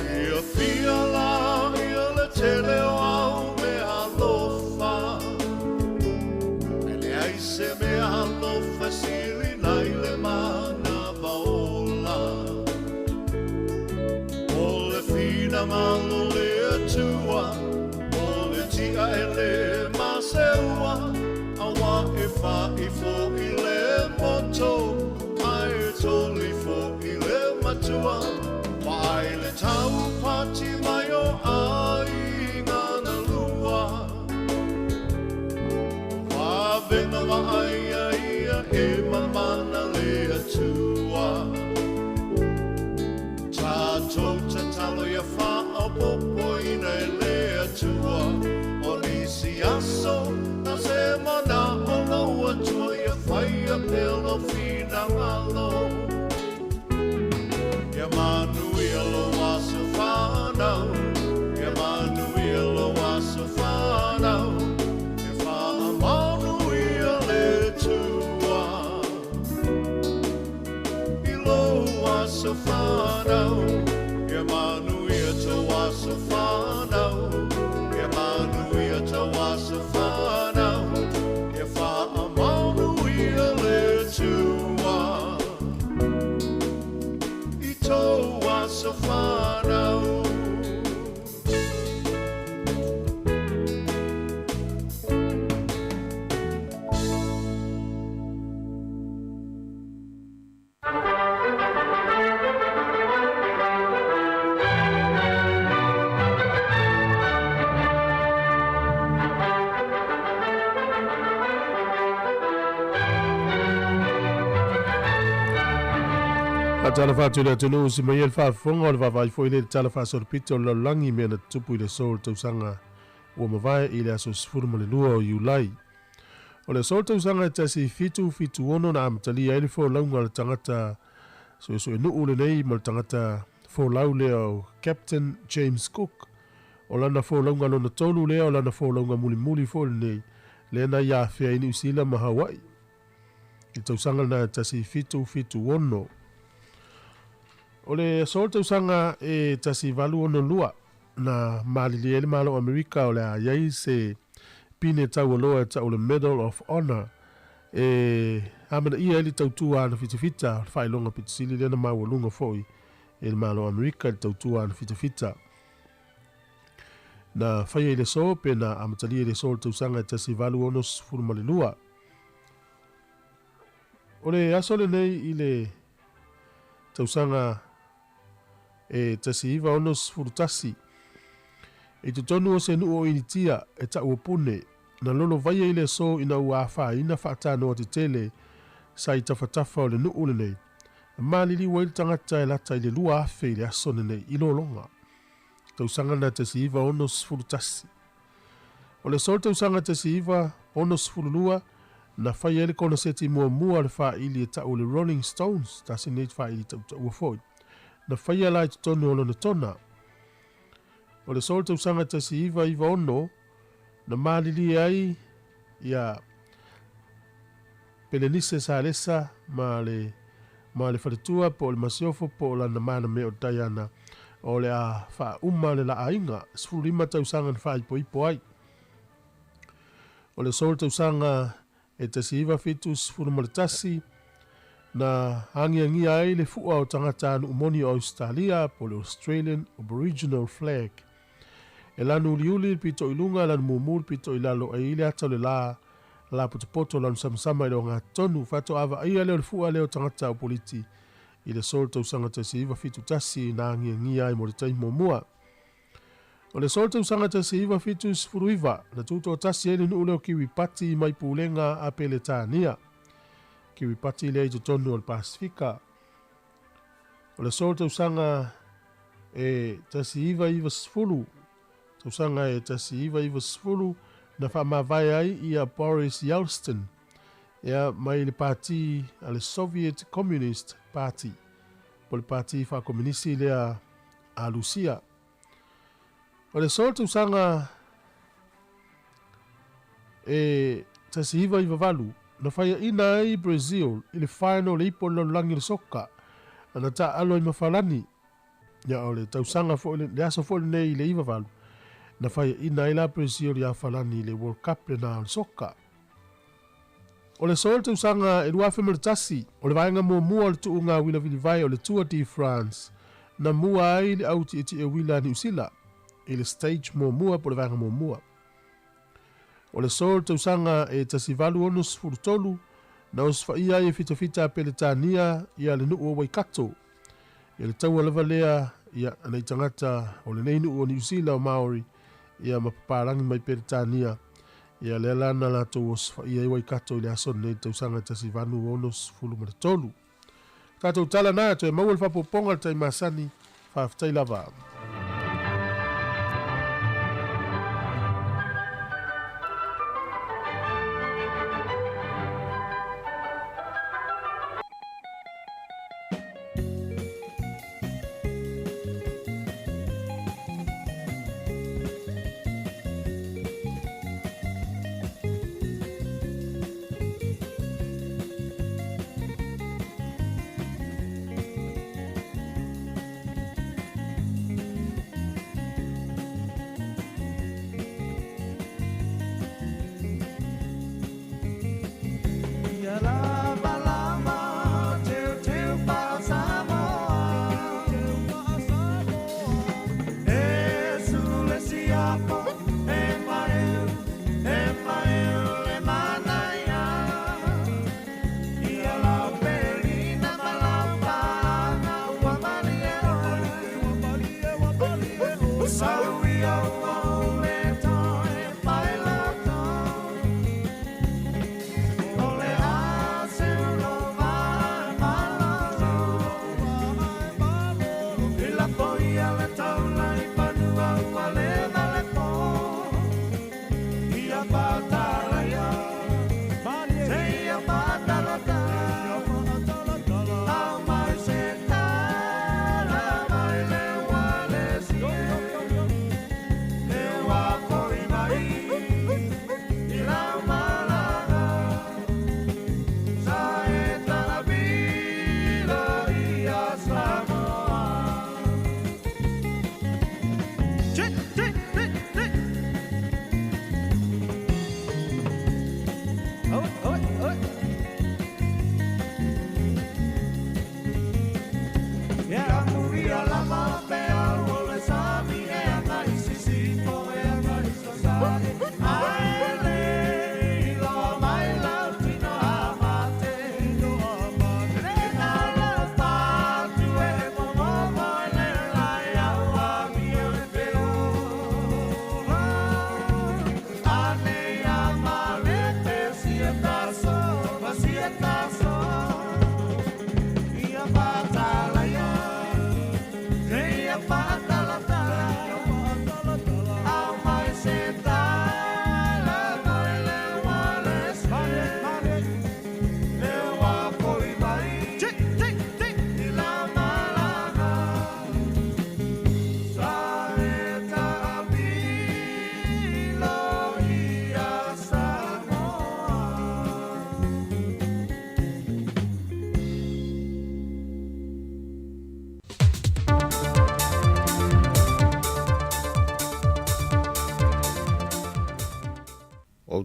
Fiafia la ia le tele o au mea alofa, Ae leai se mea alofa e sili nai le manava ola. O le finagalo o le Atua, o le tia e le maseua, Auā e fa'i fo'i le moto, Ae toli fo'i le matua, Vaai le taupati mai o aiga na lua. O vavega vaaia ia e mamana le Atua. Tatou tatalo ia faaopoopoina e le Atua o nisi aso na se manao lou Atua ia faia pea lou finagalo. Ia manuia lou aso fanau, Ia manuia lou aso fanau, Ia faamanuia le Atua i lou aso fanau, Ia manuia tou aso fanau, Ia manuia tou aso fanau, Ia faamanuia le Atua i tou aso fanau. Faatalofa atu i le atunuu si mai ai le faafofoga o le vaavaai foi lea i le Tala Faasolopito o le Lalolagi i mea na tutupu i le aso o le tausaga ua mavae i le aso 12 o Iulai. O le aso o le tausaga e 1776 na amatalia ai le folauga a le tagata suesuenuu lenei ma le tagata folau lea o Captain James Cook. O lana folauga lona tolu lea o lana folauga mulimuli foi lenei lea na ia afea ai Niu Sila ma Hawaii i le tausaga lena e 1776. O le aso o le tausaga e 1862 na malilie ai le Malo o Amerika o le a i ai se pine taualoa e tau o le Medal of Honor e amanaia ai le tautua a ana fitafita, o le faailoga pito sili lea na maualuga foi e le Malo o Amerika i le tautua a ana fitafita. Na faia i le aso pe na amatalia i le aso o le tausaga e 1862. O le aso lenei i le tausaga e 1961, i totonu o se nuu o Initia e tau o Pune, na lolovaia i le aso ina ua afaina faatanoa tetele sa i tafatafa o le nuu lenei, na maliliu ai le tagata e lata i le 2,000 i le aso lenei i lologa. Tausaga na 1961. O le aso o le tausaga 1962, na fai ai le koneseti muamua a le faaili e tau o le Rolling Stones, tasi lenei faaili tautaua foi, na faia la i totonu o Lonetona. O le aso o le tausaga 1996, na malilie ai ia Pelenise Salesa ma le ma le faletua po o le masiofo po o lana manamea o Diana o le a faauma le laaiga 15 tausaga na faaipoipo ai. O le aso o le tausaga e 1971 na agiagia ai le fua o tagata nuu moni o Ausetalia po o le Australian Aboriginal Flag. E lanu uliuli le pito i luga, lanu mumu le pito i lalo, e i le ata o le la, la potopoto lanu samasama i le ogatotonu. Faatoa vaaia lea o le fua lea o tagata o politi i le aso o le tausaga 1971 na agiagia ai mo le taimi muamua. O le aso o le tausaga 1979 na tutoatasi ai le nuu lea o Kiribati mai pulega a Peretania. Kiribati lea i totonu o le Pasifika. O le aso o le tausaga e 1990, tausaga e 1990 na faamavae ai ia Boris Yeltsin ia mai le pati a le Soviet Communist Party po o le pati faakominisi lea a Lusia. O le aso o le tausaga e 1998 na faiaina ai Brazil i le final o le ipu o le lalolagi o le soka na taaalo ai ma Falani. Ia o le tausaga foi le aso foi lenei i le 98 na faiaina ai la Brazil ia Falani i le World Cup lena o le soka. O le aso o le tausaga e 2001, o le vaega muamua o le tuuga uila vilivae o le Tour de France na mua ai le au tietie uila a Niu Sila i le stage muamua po o le vaega muamua. O le aso o le tausaga e 1863 na osofaia ai e fitafita a Peretania ia le nuu o Waikato. Ia le taua lava lea ia nai tagata o lenei nuu o Niu Sila o Maori ia ma papalagi mai Peretania ia lea la na latou osofaia ai Waikato i le aso lenei i le tausaga e 1863. Tatou tala na toe maua le faaopoopoga i le taimi masani. Faafetai lava.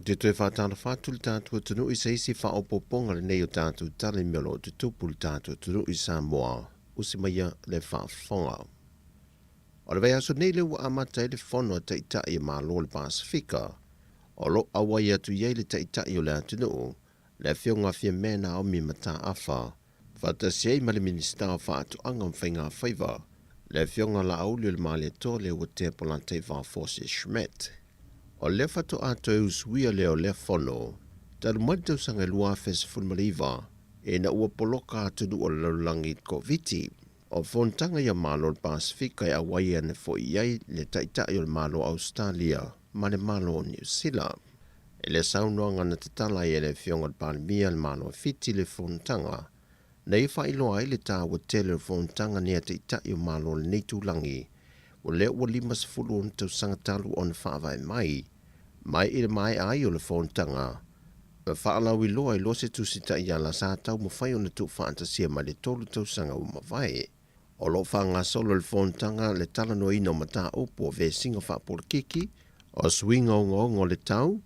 Ou te toe faatalofa atu i le tatou atunuu i se isi faaopoopoga lenei o tatou tala i mea o lo o tutupu i le tatou atunuu i Samoa. Usi maia le faafofoga. O le vaiaso nei lea ua amata ai le Fono a Taitai o Malo o le Pasefika, o lo o auai atu i ai le Taitai o le atunuu, le Afioga a Fiamē Naomi Mataafa, faatasi ai ma le Minisita o Faatoaga ma Faigafaiva, le Afioga Laauli o le Malietoa Leuatea Polataivao Fosi Schmidt. O lea faatoa toe usuia lea o lea fono, talu mai le tausaga e 2019, ina ua poloka atunuu o le lalolagi i le Koviti. O fonotaga ia Malo o le Pasefika e auai ane foi i ai le Taitai o le Malo o Ausetalia ma le Malo o Niu Sila. I le saunoaga na tatala ai e le Afioga i le Palemia le Malo o Fiti le fonotaga, na ia faailoa ai le taua tele o le fonotaga nei a Taitai o Malo o lenei itulagi, o lea ua 56 tausaga talu ona faavae mai. Mai i le maea ai o le fonotaga, ma faalauiloa ai loa se tusi taiala sa taumafai ona tuufaatasia mai le tolu tausaga ua mavae. O lo o faagasolo le fonotaga le talanoaina o mataupu o vesiga faapolokiki, o suiga ogaoga o le tau,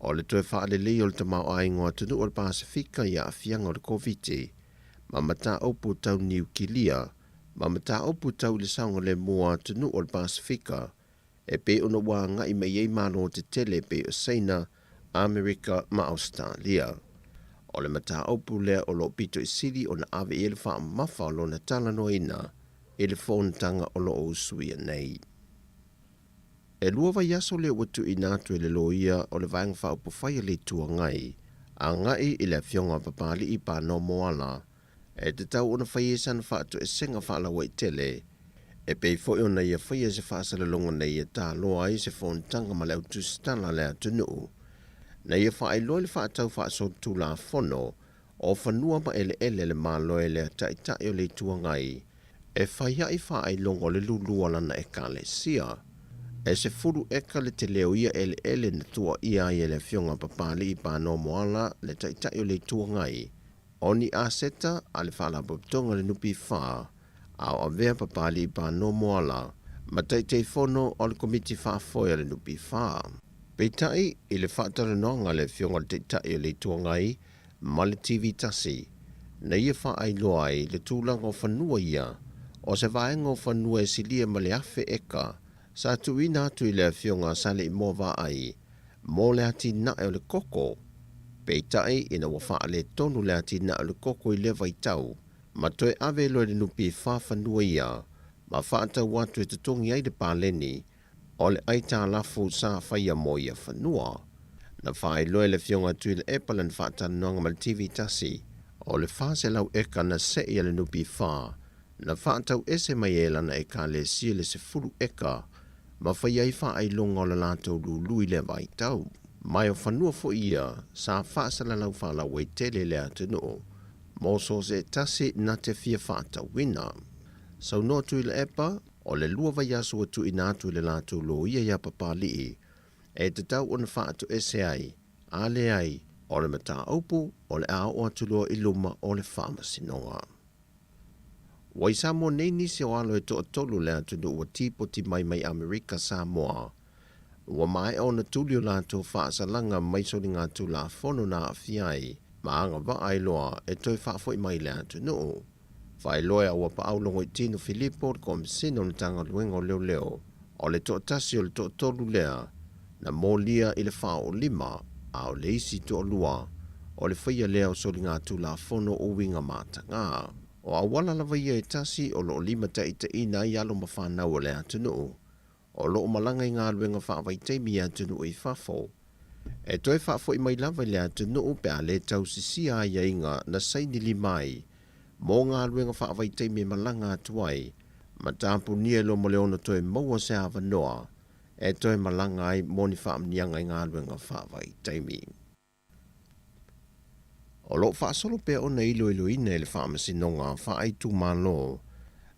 o le toe faaleleia o le tamaoaiga o atunuu o le Pasefika i aafiaga o le Koviti, ma mataupu tau niukilia, ma mataupu tau i le saogalemu o atunuu o le Pasefika e pei ona ua agai mai ai malo tetele e pei o Saina, Amerika ma Ausetalia. O le mataupu lea o lo o pito i sili ona ave i ai le faamamafa o lona talanoaina i le fonotaga o lo o usuia nei. E lua vaiaso lea ua tuuina atu e le loia o le Vaega Faaupufai a le Itu Agai agai i le Afioga a Papali'i Pano Moala E tatau ona fai ai sana faatoesega faalauaitele, e pei foi ona ia faia se faasalalauga na ia taloa ai se fonotaga ma le au tusitala a le atunuu, na ia faailoa i le faatau faasolitulafono o fanua ma eleele a le Malo e le Taitai o le Itu Agai e fai ai faailoga o le lulu o lana Ekalesia. E 10 eka le tele o ia eleele na tuuaia ai e le Afioga a Papali'i Pano Moala le Taitai o le Itu Agai O ni aseta a le Faalapotopotoga o le NPF, a o avea Papali'i Pano Moala ma Taitaifono o le Komiti Faafoe a le NPF. Peitai, i le faatalanoaga a le Afioga i le Taitai o le Itu Agai ma le TV tasi, na ia faailoa ai le tulaga o fanua ia, o se vaega o fanua e silia ma le 1000 eka sa tuuina atu i le Afioga a Saleimoa Vaai mo le atinae o le koko. Peitai, ina ua faaletonu le atinae o le koko i lea vaitau, ma toe ave loa i le NPF fanua ia, ma faatau atu e totogi ai le paleni o le aitalafu sa faia mo ia fanua. Na faailoa e le Afioga a Tuilaepa lana faatalanoaga ma le TV tasi, o le 400 eka na sei a le NPF, na faatau ese mai e lana Ekalesia le 10 eka ma fai ai faailoga o le latou lulu i lea vaitau. Mai o fanua foi ia sa faasalalau faalauaitele i le atunuu mo so o se tasi na te fia faatauina. Saunoa Tuilaepa, o le lua vaiaso ua tuuina atu i le latou loia iā Papali'i e tatau ona faatoese ai, a leai, o le mataupu o le a oo atu loa i luma o le Faamasinoga. Ua i Samoa nei nisi o alo e toatolu o le atunuu ua tipoti mai mai Amerika Samoa. Ua maea ona tuli o latou faasalaga mai soligatulafono na aafia ai ma agavaa ai loa e toe faafoi mai i le atunuu. Faailoa e Auapaau Logoitino Filipo le Komesina o le Matagaluega o Leoleo o le toatasi o le toatolu lea na molia i le faaoolima, a o le isi toalua o le faia lea o soligatulafono o uiga mataga. O auala lava ia e tasi o lo o limataitaiina ai alo ma fanau o le atunuu o lo o malaga i galuega faavaitaimi i atunuu i fafo, e toe faafoi mai lava i le atunuu pe a le tausisia aiaiga na saini lima ai mo galuega faavaitaimi e malaga atu ai ma tapunia loa ma le ono toe maua se avanoa e toe malaga ai mo ni faamuniaga i galuega faavaitaimi. O lo o faasolo pea ona iloiloina e le Faamasinoga Faaitumalo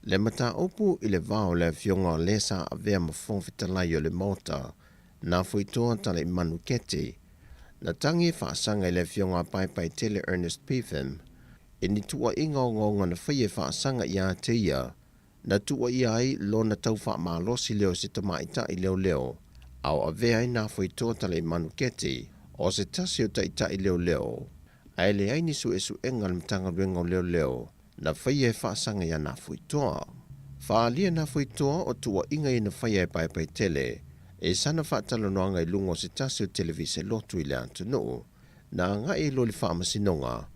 le mataupu i le va o le Afioga o le sa avea ma Fofoga Fetalai o le Maota, Nafoitoa Talaimanu Keti, na tagi e faasaga i le Afioga a Paepaetele Ernest Pefim i ni tuuaiga ogaoga na faia e faasaga ia te ia Na tuuaia ai lona tau faamalosi lea o se tamaitai leoleo, a o avea ai Nafoitoa Talaimanu Keti. O se tasi o taitai leoleo, ae leai ni suesuega a le Matagaluega o Leoleo na faia e faasaga iā Nafuitoa. Faaalia Nafuitoa o tuuaiga ia na faia e Paepaetele i sana faatalanoaga i luga o se tasi o televise lotu i le atunuu, na agai ai loa i le Faamasinoga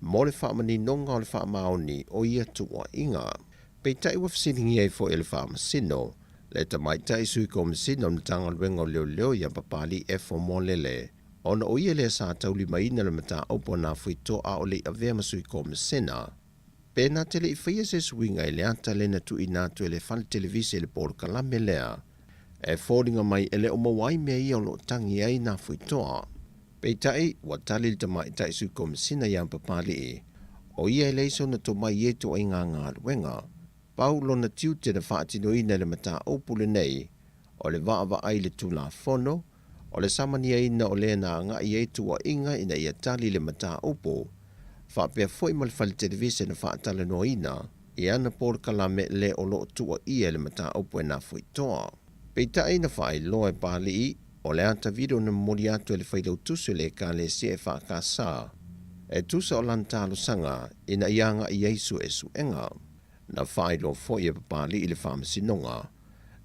mo le faamaninoga o le faamaoni o ia tuuaiga. Peitai ua fesiligia ai foi e le Faamasino le tamaitai Sui Komesina o le Matagaluega o Leoleo ia Papalii Efo Moalele, ona o ia lea sa taulimaina le mataupu a Nafuitoa a o le i avea ma Sui Komesina. Pe na te le i faia se suiga i le ata lea na tuuina atu e le fale televise i le polokalame lea, e foliga mai e le o maua ai mea ia o lo o tagi ai Nafuitoa. Peitai, ua tali le tamaitai Sui Komesina iā Papalii, o ia e leai sona tomai i ia ituaiga galuega. Pau lona tiute na faatinoina i le mataupu lenei, o le vaavaai i le Tulafono, o le samaniaina o le na agai ai tuuaiga ina ia tali le mataupu, faapea foi ma le fale televise na faatalanoaina i ana polokalame le o lo o tuuaia i le mataupu e Nafoitoa. Peitai na faailoa e Papalii, o le ata video na momoli atu e le Failautusi o le Ekalesia EFKS e tusa o lana talosaga ina ia agai ai suesuega. Na faailoa foi e Papalii i le Faamasinoga,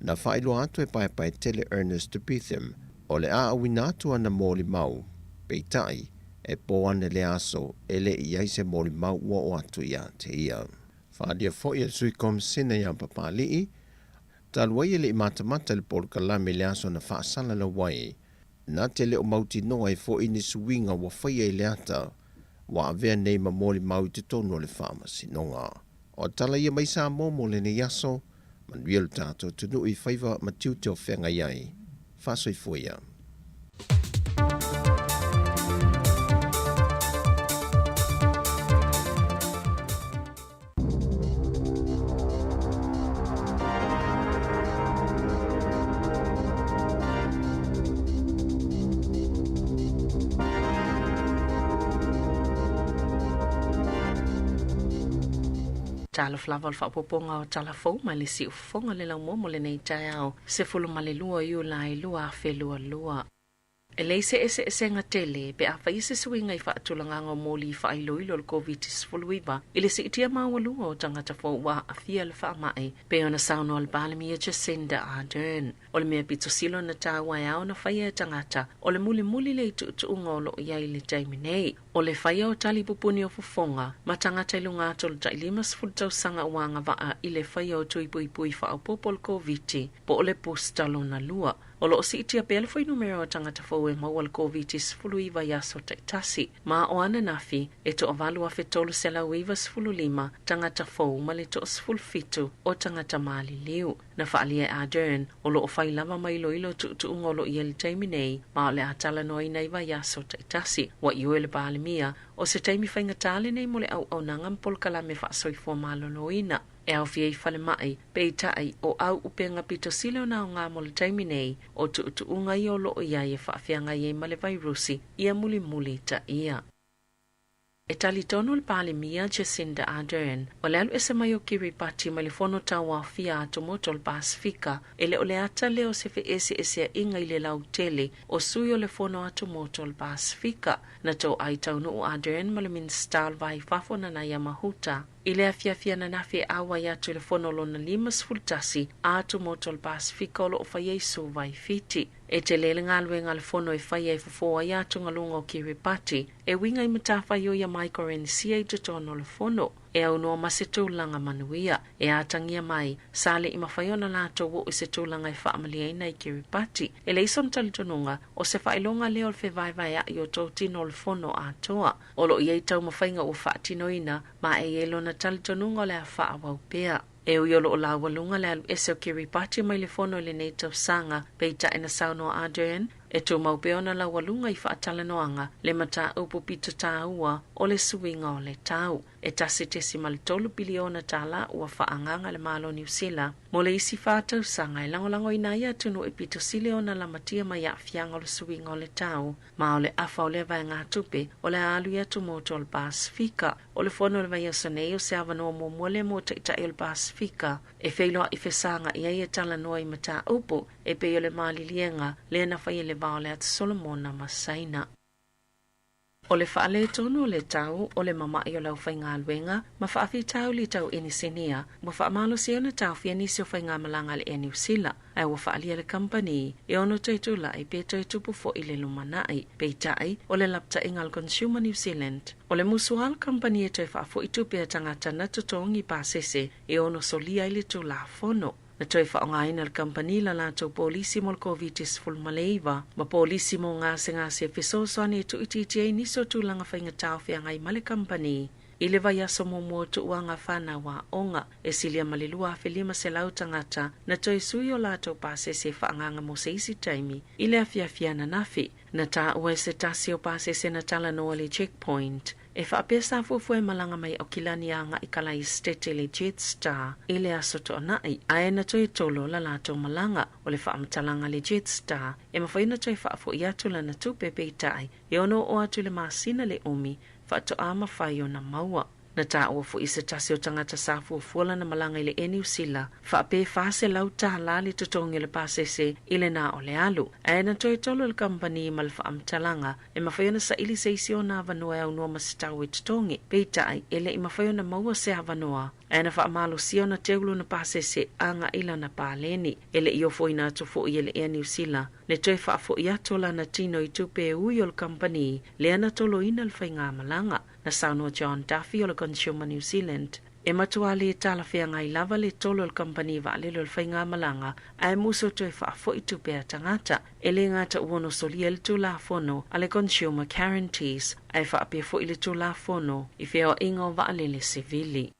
na faailoa atu e Paepaetele Ernest Betham o le a auina atu ana molimau, peitai, e po ane le aso e le i ai se molimau ua oo atu ia te ia. Faaalia foi e le Sui Komesina ia Papalii, talu ai e le i matamata i le polokalame i le aso na faasalalau ai, na te le o mautinoa ai foi ni suiga ua faia i le ata ua avea nei ma molimau i totonu o le Faamasinoga. O tala ia mai Samoa mo lenei aso, manuia lo tatou atunuu i faiva ma tiute o feagai ai. Faasoifua ia. Talofa lava o le faaopoopoga o tala fou mai le siufofoga le laumua mo lenei taeao 12 Iulai 2022. E leai se eseesega tele pe a faia se suiga i faatulagaga o moli faailoilo o le Koviti-19 i le siitia maualuga o tagata fou ua aafia le faamai, pei ona saunoa le Palemia Jacinda Ardern. O le mea pito sili ona taua e ao ona faia e tagata, o le mulimuli le i tuutuuga o lo o i ai i le taimi nei. O le faia o tali pupuni o fofoga ma tagata i luga atu o le tai 50 tausaga ua agavaa i le faia o tui puipui faaopoopo o le Koviti, po o le booster lona lua. O lo o siitia pea le fuainumera o tagata fou e maua le Koviti-19 i aso taitasi, ma o ananafi, e 8,395 tagata fou ma le 17 o tagata maliliu. Na faaalia e Ardern, o lo o fai lava ma iloilo tuutuuga o lo o i ai i le taimi nei, ma o le a talanoaina i vaiaso taitasi. Ua ioe le Palemia, o se taimi faigata lenei mo le auaunaga ma polokalame faasoifua maloloina. E aofia i falemai, peitai, o au upega pito sili ona aoga mo le taimi nei, o tuutuuga ia o lo o i ai e faafeagai ai ma le vairusi ia mulimuli taia. E talitonu le Palemia Jacinda Ardern, o le alu ese mai o Kiribati mai le Fono Tauaofia Atumotu o le Pasefika, e le o le ata lea o se feeseeseaiga i le lautele o sui o le Fono Atumotu o le Pasefika. Na toai taunuu Ardern ma le Minisita o le Va i Fafo Nanaia Mahuta I le afiafi ananafi e ʻauai atu i le fono lona 51 a atumotu o le Pasefika o lo o faia i Suva i Fiti. E tele le galuega a le fono e faia e fofo ai atugaluga o Kiribati e uiga i matafaioi a Maikorenisia i totonu o le fono. E aunoa ma se tulaga manuia. E atagia mai, sa le i mafai ona latou oo i se tulaga e faamaliaina i Kiribati. E leai sona talitonuga, o se faailoga lea o le fevaevaeaʻi o totino o le fono atoa. O lo o i ai taumafaiga ua faatinoina, ma e i ai lona talitonuga o le a faaauau pea. E ui o lo o laualuga le alu ese o Kiribati mai le fono i lenei tausaga, peitai na saunoa Ardern, e tumau pea ona laualuga i faatalanoaga le mataupu pito taua o le suiga o le tau. E $1.3 piliona tālā ua faaagaaga le Malo o Niu Sila mo le isi fa tausaga e lagolagoina ai atunuu e pito sili ona lamatia mai aafiaga o le suiga o le tau. Ma o le afa o lea vaegatupe o le a alu i atumotu o le Pasefika. O le fono o le vaiaso nei o se avanoa muamua lea mo taitai o le Pasefika e feiloai fesagaʻi ai e talanoa i mataupu e pei o le maliliega lea na faia i le va o le Atu Solomona ma Saina. O le faaletonu o le tau o le mama'i o le aufaigaluega ma faafitauli tau inisinia ua faamalosia ona taofia nisi o faigamalaga a le Air Niu Sila, ae ua faaalia le kamupani e ono toe tula'i pe toe tupu fo'i le lumana'i. Peitai, o le lapata'iga a le Consumer New Zealand, o le musuā le kamupani e toe faafo'i tupe a tagata na totogi pasese e ono solia ai le Tulafono. Na toe faaaogaina e le kamupani la latou polisi mo le Koviti-19 ma polisi mo gasegase e fesoasoani e tuuitiitia ai nisi o tulaga faigata o feagai ma le kamupani i le vaiaso muamua o tuuaga fanau aoga. E silia ma le 2,500 tagata na toe sui o latou pasese e faaagaaga mo se isi taimi i le afiafi ananafi. Na taua e se tasi o pasese na talanoa le Checkpoint e faapea sa fuafua e malaga mai Aukilani aga'i Kalaesetete le Jetstar i le aso To'ana'i, ae na toe tolo la latou malaga. O le faamatalaga a le Jetstar e mafai ona toe faafo'i atu lana tupe, peitai e ono oo atu i le masina le umi faatoā mafai ona maua. Na taua fo'i se tasi o tagata sa fuafua lana malaga i le Air Niu Sila faapea e $400 tālā le totogi o le pasese i le na o le alu, ae na toe tolo le kamupani ma le faamatalaga e mafai ona saili se isi ona avanoa e aunoa ma se tau e totogi. Peitai, e le'i mafai ona maua se avanoa, ae na faamalosia ona teu lona pasese aga'i lana paleni. E le'i ofoina atu fo'i e le Air Niu Sila le toe faafo'i atu o lana tino i tupe e ui o le kamupani lea na toloina le faigamalaga. Na saunoa John Duffy o le Consumer New Zealand, e matuā lē talafeagai lava le tolo o le kamupani vaalele o le faigamalaga ae musu toe faafo'i tupe a tagata. E lē gata ua ono solia ai le Tulafono a le Consumer Guarantees ae faapea fo'i le Tulafono i Feoa'iga o Vaalele Sivili.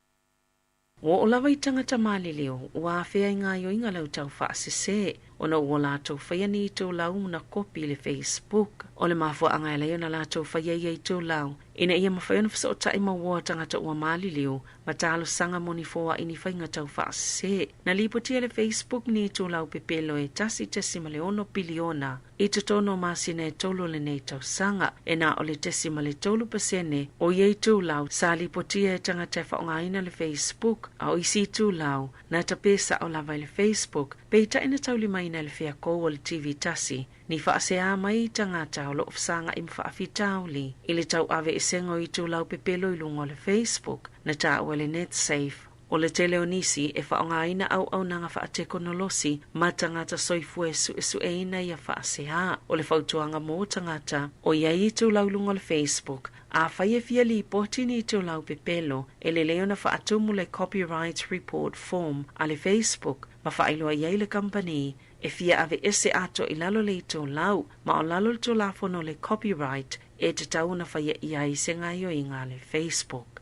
Ua oo lava i tagata maliliu ua afea i gaoioiga lau tau faasesē ona ua latou faia ni itulau na kopi i le Facebook. O le mafuaaga e ala ai ona latou faia ia itulau ina ia mafai ona fesoota'i ma uoa tagata ua maliliu ma talosaga mo ni foa'i ni faiga tau faasesē. Na lipotia e le Facebook ni itulau pepelo e 1.6 piliona i totonu o masina e tolu o lenei tausaga. E na o le 0.3% o ia itulau sa lipotia e tagata e faaaogaina le Facebook, a o isi itulau na tape sa'o lava i le Facebook, peitai na taulimaina e le feakou o le TV tasi ni faaseā mai i tagata o loo fesaga'i ma faafitauli i le tauaveesega o itulau pepelo i luga o le Facebook. Na taua e le Netsafe, o le tele o nisi e faaaogaina auaunaga faatekonolosi ma tagata soifua e su'esu'eina ia faaseā. O le fautuaga mo tagata o i ai itulau i luga o le Facebook, afai e fia lipoti ni itulau pepelo, e lelei ona faatumu le Copyright Report Form a le Facebook ma faailoa i ai le kamupani e fia aveese atoa i lalo le itulau, ma o lalo o le Tulafono o le Copyright e tatau ona faia i ai se gaoioiga a le Facebook.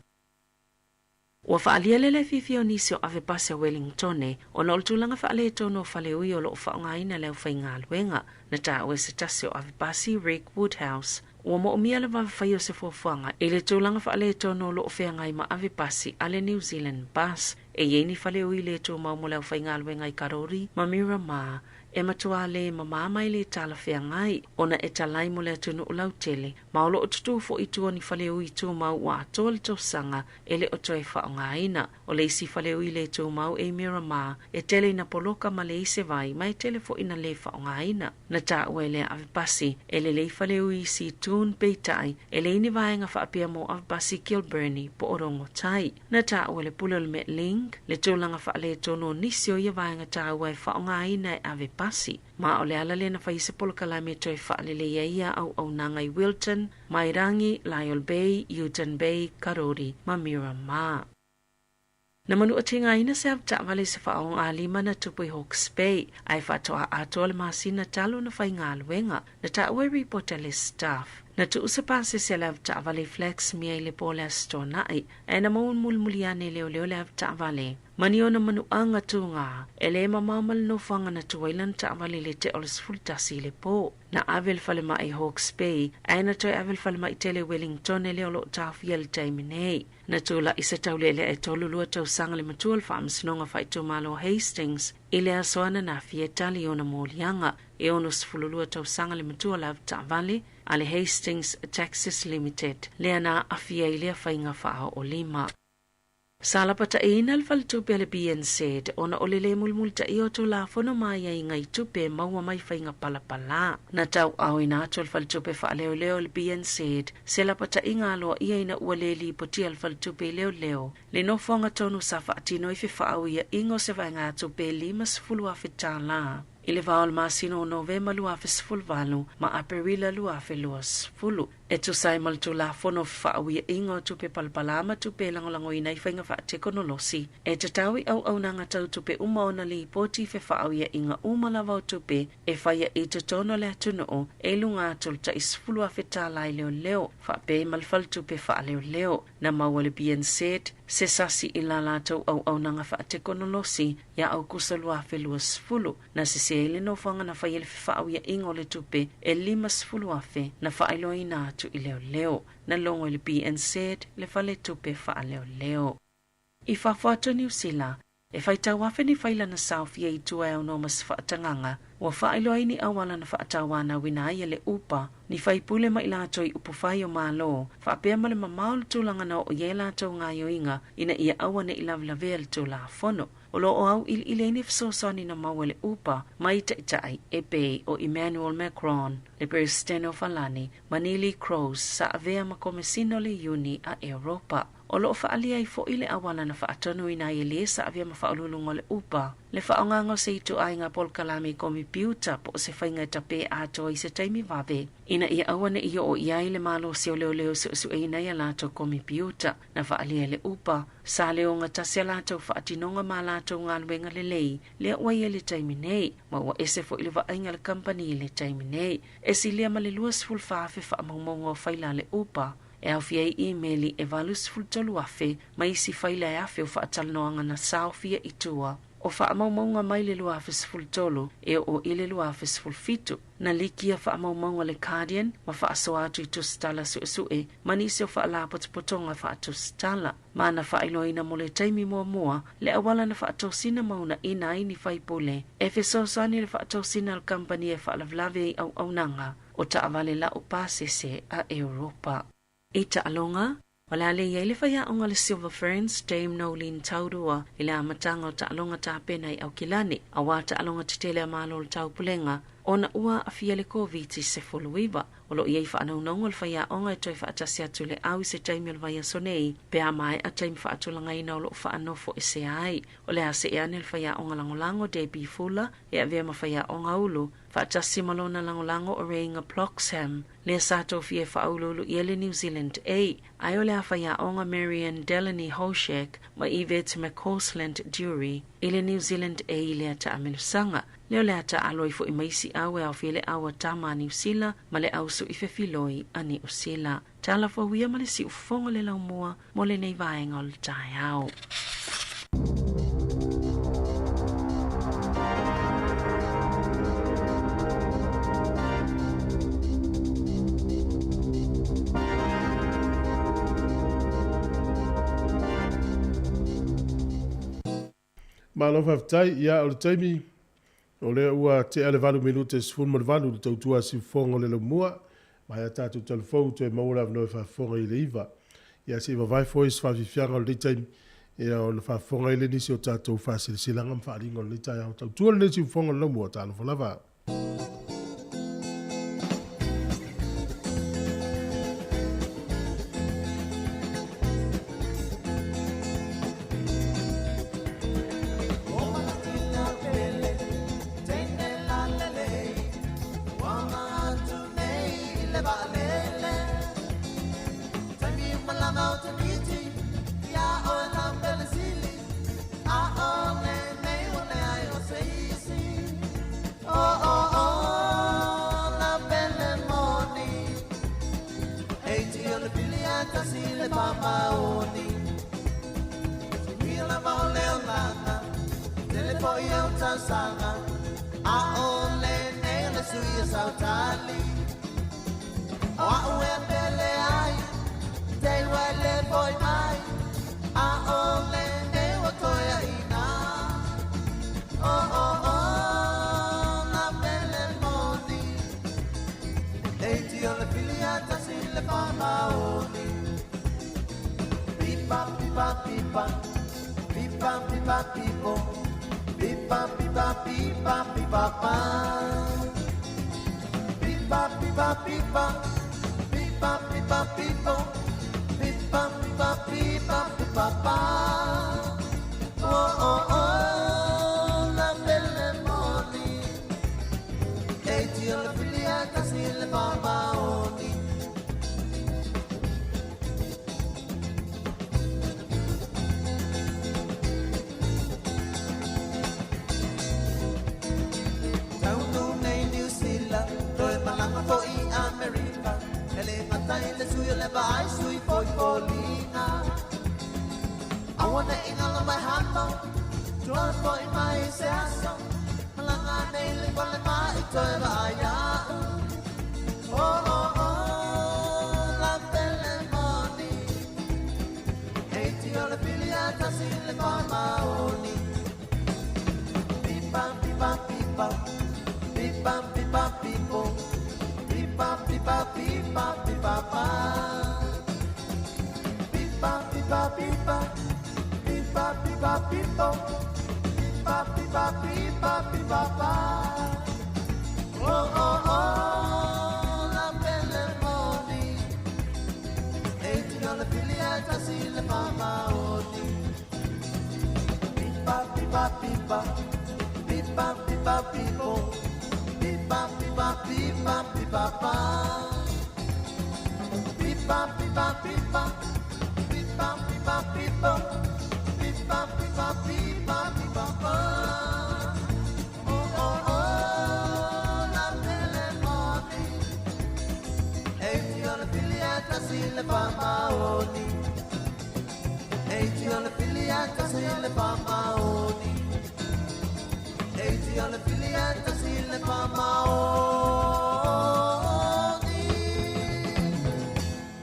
Ua faaalia le lē fiafia o nisi o ave pasi a Wellingtone ona o le tulaga faaletonu o faleui o loo faaaogaina e le aufaigaluega. Na taua e se tasi o ave pasi, Rick Woodhouse, ua moomia le vave faia o se fuafuaga i le tulaga faaletonu o loo feagai ma ave pasi a le New Zealand Bus. E i ai ni faleui lē tumau mo le aufaigaluega i Karori ma Miramar e matuā lē mamā mai le talafeagai ona e talai mo le atunuu lautele, ma o loo tutū fo'i i tua ni faleui tumau ua atoa le tausaga e le o toe faaaogaina. O le isi faleui lē tumau e i Miramar e tele ina poloka ma leai se vai ma e tele fo'i ina lē faaaogaina. Na taua e lea avepasi e lelei faleui i Seatoun, peitai e leai ni vaega faapea mo avepasi i Kilbirnie po o Rongotai. Na taua e le pule o le Metlink le tulaga faaletonu o nisi o ia vaega taua e faaaogaina e avepasi, ma o le ala lea na fai se polokalame e toe faaleleia ai ia auaunaga i Wilton, Mairangi, Lyall Bay, Uton Bay, Karori ma Miramar. Na manu'atigaina se avetaavale i se faaogalima na tupu i Hawke's Bay, ae faatoā atoa le masina talu ona faigaluega. Na taua e ripoti a le Stuff, na tuu se pasese a le avetaavale i Flaxmere i le po o le Aso Toana'i, ae na maua mulimuli ane e leoleo le avetaavale ma ni ona manu'aga tugā e lē mamao ma le nofoaga na tuu ai lana taavale i le te'a o le 11 i le pō. Na ave i le falema'i Hawke's Bay, ae na toe ave i le falema'i tele i Wellingtone lea o loo taofia i le taimi nei. Na tula'i se taule'ele'e e 32 tausaga le matua o le Faamasinoga Faaitumalo o Hastings i le aso ananafi e tali i ona moliaga. E 62 tausaga le matua o le avetaavale a le Hastings Taxis Limited lea na aafia i lea faiga faaoolima. Sa lapataʻiina le faletupe a le BNZ ona o le lē mulimulitaia o Tulafono ma aiaiga i tupe e maua mai faiga palapalā. Na tauaaoina atu e le faletupe faaleoleo o le BNZ se lapataʻiga aloaia ina ua lē lipotia e le faletupe i leoleo le nofoaga tonu sa faatino ai fefaauiaʻiga o se vaegatupe e $50,000 tālā i le va o le masina o Novema 2018 ma Aperila 2020. E tusa ai ma le Tulafono o Fefaauiaʻiga o Tupe Palapalā ma Tupe e Lagolagoina ai Faiga Faatekonolosi, e tatau i auaunaga tau tupe uma ona lipoti i fefaauiaʻiga uma lava o tupe e faia i totonu o le atunuu e i luga atu o le tai $10,000 tālā i leoleo, faapea ai ma le faletupe faaleoleo. Na maua e le BNZ se sasi i la latou auaunaga faatekonolosi ia Aukuso 2020, na sese ai le nofoaga na faia le fefaauiaʻiga o le tupe e $50,000 na faailoaina atu i leoleo. Na logo e le BNZ le faletupe faaleoleo. I fafo atu o Niu Sila, e faitau afe ni faila na saofia i tua e aunoa ma se faatagaga, ua faailoa ai ni auala na faatauanauina ai e le upa, ni faipule ma i latou i upufai o Malo, faapea ma le mamao o le tulaga na oo i ai latou gaoioiga ina ia aua ne i lavelavea le Tulafono. O lo o auiliili ai ni fesoasoani na maua e le upa mai taitai e pei o Emmanuel Macron, le Peresetene o Falani, ma Neelie Kroes sa avea ma Komesina o le Iuni a Europa. O lo o faaalia ai foi le auala na faatonuina ai e le sa avea ma faauluuluga o le upa, le faaaogaga o se ituaiga polokalame i komipiuta po o se faiga e tapē atoa i se taimi vave ina ia aua ne i oo i ai le malosi o leoleo e suesueina ai a latou komipiuta. Na faaalia e le upa, sa le ogatasi a latou faatinoga ma a latou galuega lelei lea ua i ai le taimi nei, ma ua ese foi le vaaiga a le kamupani i le taimi nei. E silia ma le 24,000 faamaumauga o faila a le upa, e aofia ai imeli e 83,000 ma isi faila e afe o faatalanoaga na saofia i tua o faamaumauga mai le 2013 e oo i le 2017. Na likia faamaumauga a le Guardian ma faasoa atu i tusitala suesue ma nisi o faalapotopotoga faatusitala, ma na faailoaina mo le taimi muamua le auala na faatosina ma uunaina ai ni faipule e fesoasoani i le faatosina a le kamupani e faalavelave i auaunaga o taavale lau pasese a Europa. I taaloga, o le a le i ai le faiaoga a le Silver Ferns, Dame Noeline Taurua, i le amataga o taaloga tapena i Aukilani, auā taaloga tetele a Malo o le Taupulega, ona ua aafia le Koviti-19. O lo o i ai faanaunauga o le faiaoga e toe faatasi atu i le au i se taimi o le vaiaso nei, pe a maea taimi faatulagaina o lo o faanofoesea ai. O le a see ane le faiaoga lagolago Debbie Fuller e avea ma faiaoga ulu, faatasi ma lona lagolago o Reinga Bloxham, lea sa tofia e faauluulu i ai le New Zealand A, ae o le a faiaoga Marianne Delaney Hoshek ma Yvette McCausland Durie i le New Zealand A i lea taamelusaga. Lea o le a taaalo ai foi ma isi au e aofia le au a tama a Niu Sila ma le au sui fefiloi a Niu Sila. Tala fou ia ma le siufofoga o le laumua mo lenei vaega o le taeao. Malo faafetai. Ia, o le taimi, o lea ua tea le 8 minute e 18 i le tautua siufofoga o le laumua. Ma ia tatou talafou toe maua le avanoa e faafofoga i le 9. Ia, se i vavae foi se faafiafiaga o lenei taimi, ia, ona faafofoga ai lea i nisi o tatou faasilasilaga ma faaaliga o lenei taeao. Tautua lenei siufofoga o le laumua. Talofa lava. Pipa pipa pipa Pipa pipa pipo Pipa pipa pipa pipa pa Pipa pipa pipa Pipa pipa pipo Pipa pipa pipa pipa pa Oh oh oh La belle moni E ti o le filia tasi le famaoni Taunu nei Niu Sila, toe malaga foi i Amerika, E le gata i le sui o le vaai sui foi foliga. Aua ne i galo mai hano, toe foi mai i se aso, Malaga nei le fale mai toe vaai a'u. Oh oh oh, la pele moni, E iti o le pili a tasi le faamaoni. Pipa pipa pipa, pipa pipa pipo, pipa pipa pipa pipa pa. Pipa pipa pipa, pipa pipa pipo, pipa pipa pipa pipa pa. Oh oh oh, la pele moni, E iti o le pili a tasi le faamaoni. Pipa pipa pipa, pipa pipa pipo, pipa pipa pipa pipa pa. Pipa pipa pipa, pipa pipa pipo, pipa pipa pipa pipa pa. Oh oh oh, la pele moni, E iti o le pili a tasi le faamaoni. E iti o le pili a tasi le faamaoni. E iti o le pili a tasi le faamaoni.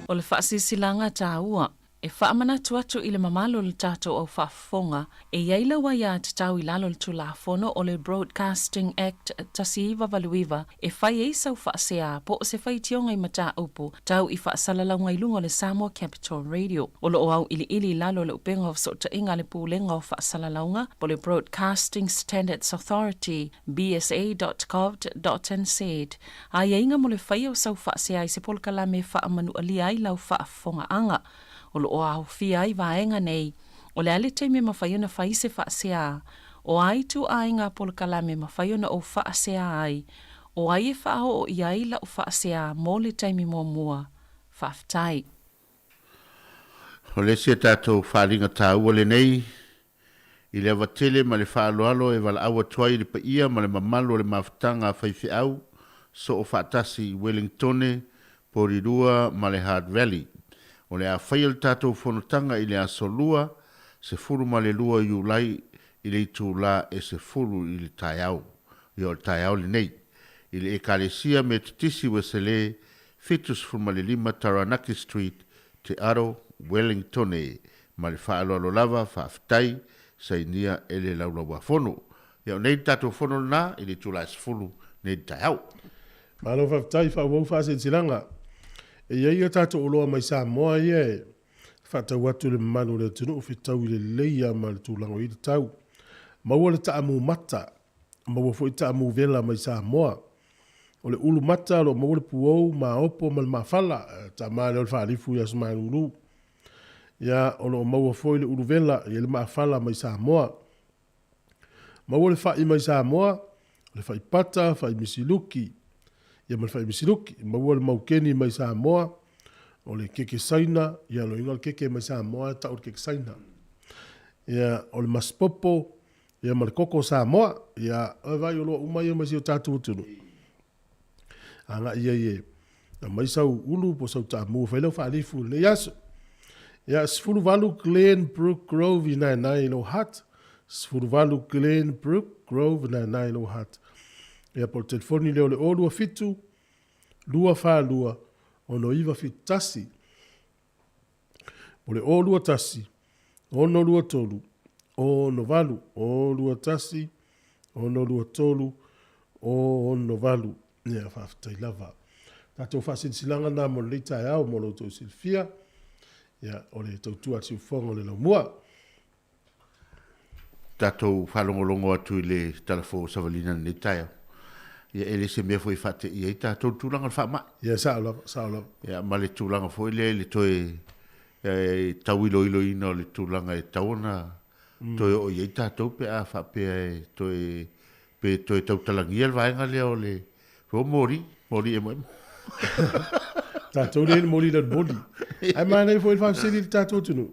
O le faasilasilaga taua e faamanatu atu i le mamalu o le tatou au faafofoga e i ai lau aiatatau i lalo o le Tulafono o le Broadcasting Act 1989 e fai ai sau faasea po o se faitioga i mataupu tau i faasalalauga i luga o le Samoa Capital Radio. O lo o auiliili i lalo o le Upega o Fesootaiga a le Pulega o Faasalalauga po o le Broadcasting Standards Authority, bsa.govt.nz, aiaiga mo le faia o sau faasea i se polokalame e faamanualia ai lau faafofogaaga. O lo o aofia ai vaega nei, o le a le taimi e mafai ona fai se faasea, o a ituaiga polokalame e mafai ona ou faasea ai, o ai e faaoo i ai lau faasea mo le taimi muamua. Faafetai. O le isi a tatou faaaliga taua lenei, i le ava tele ma le faaaloalo e valaau atu ai i le paia ma le mamalu o le mafutaga a faifeau soo faatasi i Wellingtone, Porirua ma le Hutt Valley. O le a faia le tatou fonotaga i le aso Lua, 12 Iulai i le itula e 10 i le taeao. Ia o le taeao lenei. I le Ekalesia Metotisi Wesele, 75 Taranaki Street, Te Aro, Wellingtone. Ma le faaaloalo lava, faafetai, sainia e le Laulauafono. Ia o nei le tatou fono lena i le itula e 10 nei le taeao. Malo faafetai faaauau faasilasilaga. E i ai a tatou oloa mai Samoa ia e faatau atu i le mamalu o le atunuu fetaui lelei lava ma le tulaga o i ai le tau. Maua le taamu mata, maua foi taamu vela mai Samoa. O le ulu mata o lo o maua le puou, maopo ma le mafala, tama lea o le faalifu i Aso Malulu. Ia, o lo o maua foi le ulu vela, e i ai le mafala mai Samoa. Maua le fai mai Samoa, o le fai pata, fai misiluki, ia ma le fai misiluki. Maua le maukeni mai Samoa, o le keke Saina, ia lo iga o le keke mai Samoa e tau le keke Saina. Ia, o le masipopo, ia ma le koko Samoa, ia, oe vai o loa uma ia mai si o tatou atunuu. Agai ai e aumai sau ulu po o sau taamu e fai lau faalifu i lenei aso. Ia, 18 Glenbrook Grove i Naenae i Lower Hutt. 18 Glenbrook Grove i Naenae i Lower Hutt. Ia, po o le telefoni lea o le 027 242 6971. O le 021 623 68 021 623 68. Ia, faafetai lava. Tatou faasilasilaga na mo lenei taeao mo lo outou silafia. Ia, o le tautua a le siufofoga o le laumua. Tatou faalogologo atu i le talafou o Savalina i lenei taeao. Ia e le se mea foi e faateia ai tatou le tulaga o le faamai. Ia, sao lava, sao lava. Ia, ma le tulaga foi lea i le toe e, tau iloiloina o le tulaga e tatau ona toe oo i ai tatou pe a faapea e toe pe toe tautalagia le vaega lea o le o moli, moli emoemo. Tatou lea i le moli lanu moli. Ae manaia foi le faafesili i le tatou atunuu.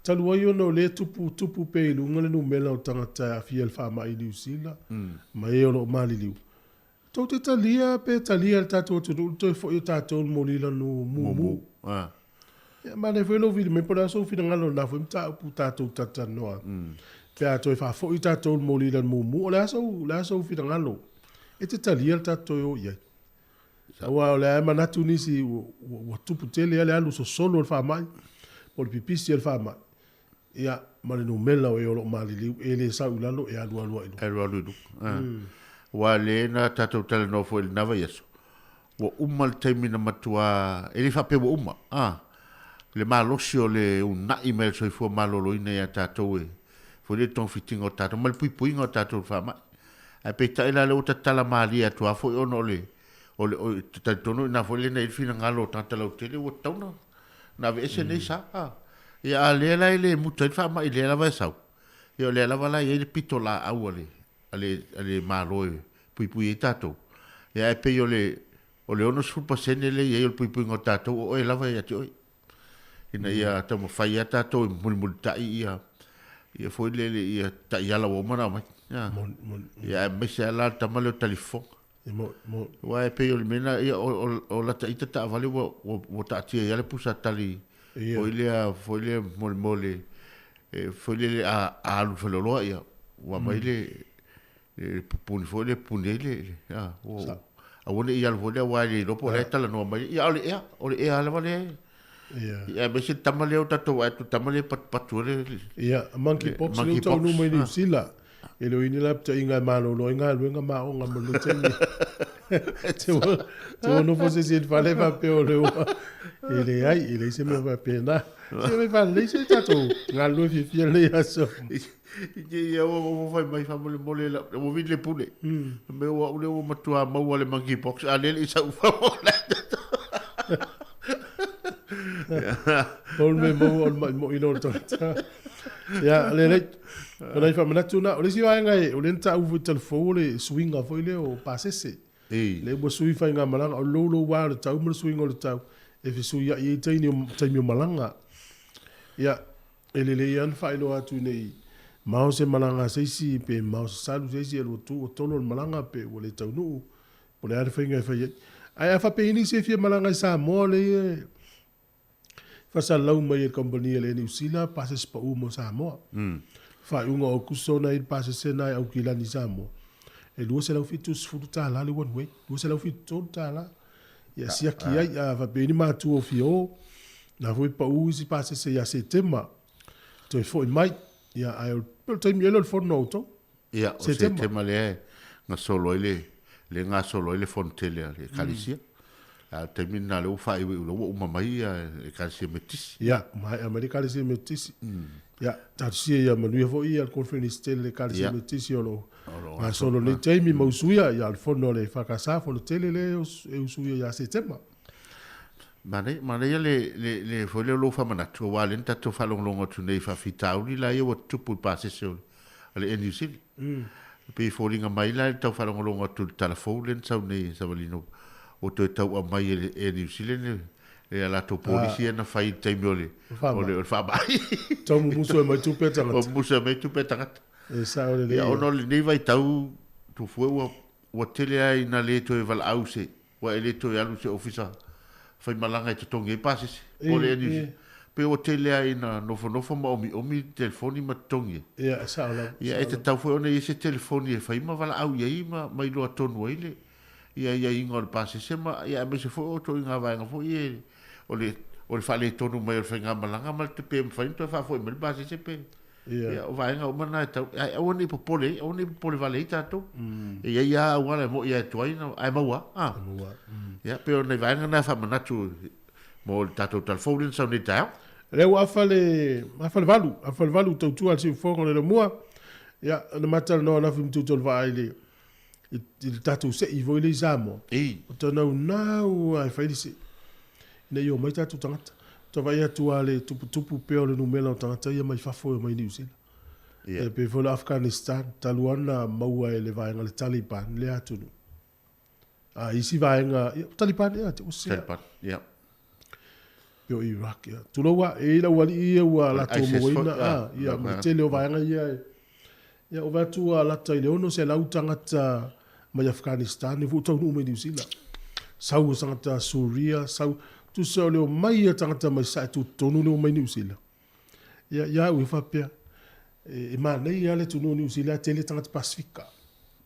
Talu ai ona o lea e tupu, tupu pea i luga le numera o tagata e aafia i le faamai i Niu Sila ma e o lo o maliliu. Tou te talia pe talia e le tatou atunuu le toe foi o tatou i le moli lanu mumu? Ia, manaia foi lou vili mai po o le a sou finagalo i lena foi mataupu tatou talatalanoa. Pe a toe faafoi tatou i le moli lanu mumu, o le a sou, o le a sou finagalo e te talia le tatou toe o i ai? Aua o lea e manatu nisi ua, ua, ua tupu tele lava le alu sosolo o le faamai, po o le pipisi o le faamai, ia, ma le numera o e o lo o maliliu, e le sau i lalo, e alualu lava i luga. Alualu i luga. Aua o lea na tatou talanoa foi i lena vaiaso, ua uma le taimi na matua, e le faapea ua uma, a, le malosi o le uunai mai o le soifua maloloina ia tatou e foi lea le togafitiga o tatou ma le puipuiga o tatou i le faamai. Ae peitai la o lea ua tatala malie atu lava foi ona o le, o le, o le, talitonu i ina foi lea na i ai le finagalo o tagata lautele ua tatau ona na aveese nei sa. A, ia a lea la e le muta ai le faamai lea lava e sau, ia o lea lava la e i ai le pitolaau a le, a le, a le Malo e puipui ai tatou. Ia ae pei o le, o le 60% lea e i ai o le puipuiga o tatou, o oe lava ia te oe. Ina ia taumafai lava tatou e mulimulitai ia, ia foi lele ia taiala ua uma ona aumai. Ia, ia aemaise lava la le tama lea o Talifofoga. Aua e pei o le mea lena, ia, o, o, o lata ita taavale ua, ua, ua taatia ai lava le pusa tali foi lea, foi lea mo le, mo le, e, foi lele a, a alu i le faleoloa, ia, ua aumai le, le pupuni foi lea e pupuni ai le, le, a, ua, aua ne i alu foi lea aua e le iloa po o la e talanoa mai, ia, o le ea, o le ea lava lea e, ia, aemaise le tama lea o tatou vaai atu, le tama lea e patupatu ai le, le, Ia, monkeypox lea ua taunuu mai Niu Sila. E le o i ai ni lapataiga e malolo ai galuega ma aoga mo lenei taimi. Te ua, te ua nofo se isi i le fale faapea o le ua. E leai, e leai se mea faapena. Se mai faalelei se tatou galulue fiafia lenei aso. I te ia ua ua fai mai faamolemole la ua vili le pule. Me ua au lea ua matua maua le monkeypox a lea le i sau faamolemole. O le mea maua o le maimoi loa o le tagata. Ia, lelei. O nai faamanatu na. O le isi vaega e, o lea na taua foi i talafou o le suiga foi lea o pasese. Lea ua sui faigamalaga, o le louloua o le tau ma le suiga o le tau e fesuiai ai taimi o, taimi o malaga. Ia, e lelei lava ona faailoa atu ina i mao se malaga a se isi, pe mao se salu se isi, e lua tu, o tolu o le malaga, pe ua le taunuu, po o le a le faiga e fai ai. Ae a faapea i ai nisi e fia malaga i Samoa lea e faasalalau mai e le kamupani a le Air New Zealand pasese pau mo Samoa. Faaiuga o Aokuso na i ai le pasese na e Aukilani i Samoa, e $270 le one way, $273. Ia siaki ai, a faapea i ai ni matua o fia o, na foi pau isi pasese ia Setema, toe foi mai. Ia, ae o le taimi ea lea o le fono a outou? Ia, o Setema lea e gasolo ai le, lea e gasolo ai le fono tele a le Ekalesia. A o le taimi lena lea ua faaiuiu loa ua uma mai ia Ekalesia Metotisi. Ia, maea mai le Ekalesia Metotisi. Ia, talosia ia manuia foi ia le conference tele le Ekalesia Metotisi o lo o gasolo nei taimi ma usuia ia le fono a le EFKS, fono tele lea e usuia ia Setema. Manaia, manaia le, le, le foi lea o lou faamanatu, aua lea na tatou faalogologo atu nei i faafitauli la ia ua tutupu i le pasese o le a le Air New Zealand. E pei e foliga mai la i le tau faalogologo atu i le tala fou lea na sau nei e Savalino, ua toe tau aumai e le Air New Zealand le, le a latou polisi ia na fai i le taimi o le, o le, o le faamai. Tau mumusu e mai tupe a tagata. Tau mumusu e mai tupe a tagata. E sao lelei. Ia, ona o lenei vaitau, Tufue, ua, ua tele lava ina le toe valaau se, Ua e le toe alu i se ofisa faimalaga e totogi ai pasese, po o le NUC. Pei ua tele lava ina nofonofo ma omiomi telefoni ma totogi ai. Ia, e sao lava. Ia, e tatau foi ona i ai se telefoni e fai ma valaau i ai ma ma iloa tonu ai le ia aiaiga o le pasese ma ia aemaise foi o ituaiga vaega foi ia o le o le faaletonu mai o le faigamalaga ma le pe mafai ona toe faafoi mai le pasese pe Ia, o vaega uma na e tau, ae aua ne i popole ai, aua ne i popole vale ai tatou. E i ai lava auala e moi atu ai, ae maua lava. E maua. Ia, pei o nai vaega na e faamanatu mo le tatou tala fou lea na sau nei i le taeao. Lea ua afa le, afa le valu, afa le valu tautua le siufofoga o le Lamua. Ia, na matalanoa anafi ma Tuitolovaa i le, i, i le tatou se'i foi lea i Samoa. Ei. O tanaunau lava e fai le se'i, ina ia omai tatou tagata. Ua vaai atu lava le tuputupu pea o le numera o tagata ia mai fafo e omai i Niu Sila. Ia. E pei foi o le Afghanistan, talu lava ona maua e le vaega le Taliban lea atunuu. A isi vaega, ia, Taliban ea, te ua sea. Taliban, ia. Pe o Iraq, ia. Tulou lava, e i ai le aualii ia ua latou ISIS foi, mauaina, ah, ah, ia, ma le tele o vaega ia e, ia, ua vaai atu ua lata i le 600 tagata mai Afghanistan lea foi ua taunuu mai Niu Sila. Sau o tagata Suria, sau, tusa o le omai a tagata mai sae tutotonu lea ua omai Niu Sila. Ia, ia au e faapea, e, e manaia lava le atunuu o Niu Sila, e tele tagata Pasifika.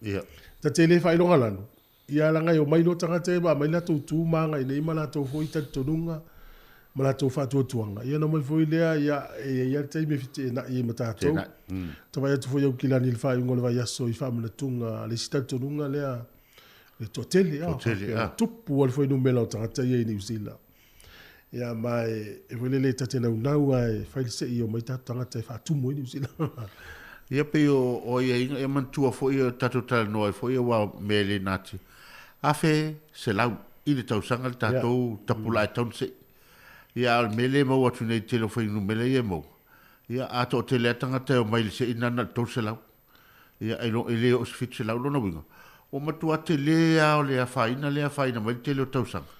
Ia. Ta te le faailoga lanu, ia leaga e omai loa tagata ia ma aumai latou tu ma agai nei ma latou foi talitonuga ma latou faatuatuaga. Ia ona omai foi lea, ia, e i ai lava le taimi e feteenai ai ma tatou. Feteenai. Mm. Ta vaai atu foi Aukilani i le faaiuga o le vaiaso i faamanatuga a le isi talitonuga lea, le toatele, ah, Toatele, faapea ah. tupu lava le fuainumera o tagata ia i Niu Sila. Ia, ma e, e foi lele ta te naunau lava e fai le se'i e omai tatou tagata e faatumu ai Niu Sila. Ia pei o, o aiaiga, ia manatua foi o tatou talanoa ai foi aua o mea e le natia. 1100 i le tausaga le tatou tapulaa e tatau ona se'i. Ia a o le mea lea e maua atu nei i le tele o fuainumera ia e maua, ia a toatele lava tagata e omai i le se'i lena na o le 300. Ia e e le oo i se 700 lona uiga, ua matua tele lava o le afaina lea e afaina mai le tele o tausaga.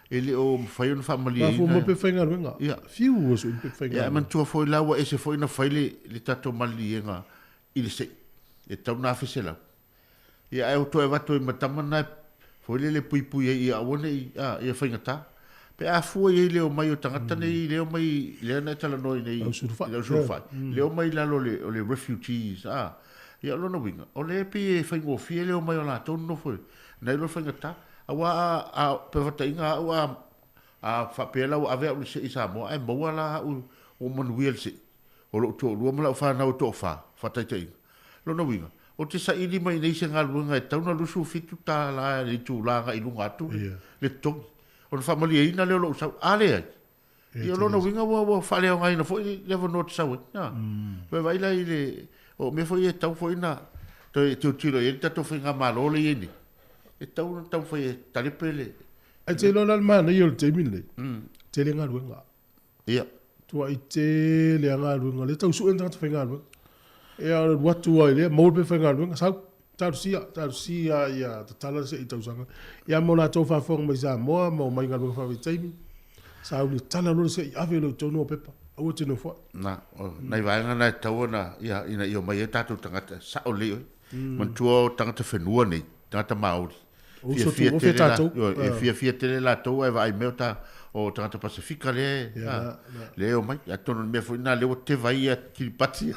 E le o mafai ona faamalieina. Mafua mo pepa faigaluega. Ia. Fiu ua sui pepa faigaluega. Ia, e manatua foi la ua ese foi ona fai le, le tatou maliliega i le se'i, e tatau ona 1100. Ia, ae ua toe avatu ai ma tama na foi lele puipui ai ia aua ne i, a, ia faigata. Pe a fua i ai le omai o tagata nei, le omai, lea na e talanoa i nei, Au sulufai. i le au sulufai, le omai i lalo o le, o le refugees, a. Ia, o lona uiga, o lea e pei e faigofie le omai o latou nonofo i, nai lo le faigata. Aua a, a, pevataiga a au a, a faapea la ua ave au i le se'i i Samoa, ae maua la au ua manuia le se'i, o lou toalua ma lau fanau e toafa, faataitaiga. Lona uiga, ou te saili mai nei se galuega e tatau ona $27 le itula agai i luga atu le, le totogi, ona faamalieina lea o lou sau. A leai, ia o lona uiga ua, ua faaleaogaina foi le avanoa e te sau ai. A. Pe vaai la i le, o mea foi ia e tatau foi ona toe tilotilo i ai le tatou faigamalo lea e i ai nei, e tatau ona taumafai e talepe le... Ae te iloa la le manaia o le taimi lenei, tele galuega. Ia. Tuai tele a galuega, lea tau sue ni tagata faigaluega. Ia o le alu atu lava i lea, maua le pepa faigaluega, sau, talosia, talosia ia tatala le se'i tausaga. Ia mo latou faafofoga mai Samoa ma omai galuega faavaitaimi, sauni tala loa le se'i, ave loa i totonu au pepa, aua e te nofoai. Na, o nai vaega na e tatau ona, ia, ina ia omai ai tatou tagata, sao lelei oe. Manatua o tagata whenua nei, tagata Māori. O uso Fiafia tuofe tele la, tatou. ioe, e fiafia tele latou ae vaai mai o ta, o tagata Pasifika lea, Ia, a, na, na. lea e omai. Atonu o le mea foi lena lea ua teva ai ia Kiripati.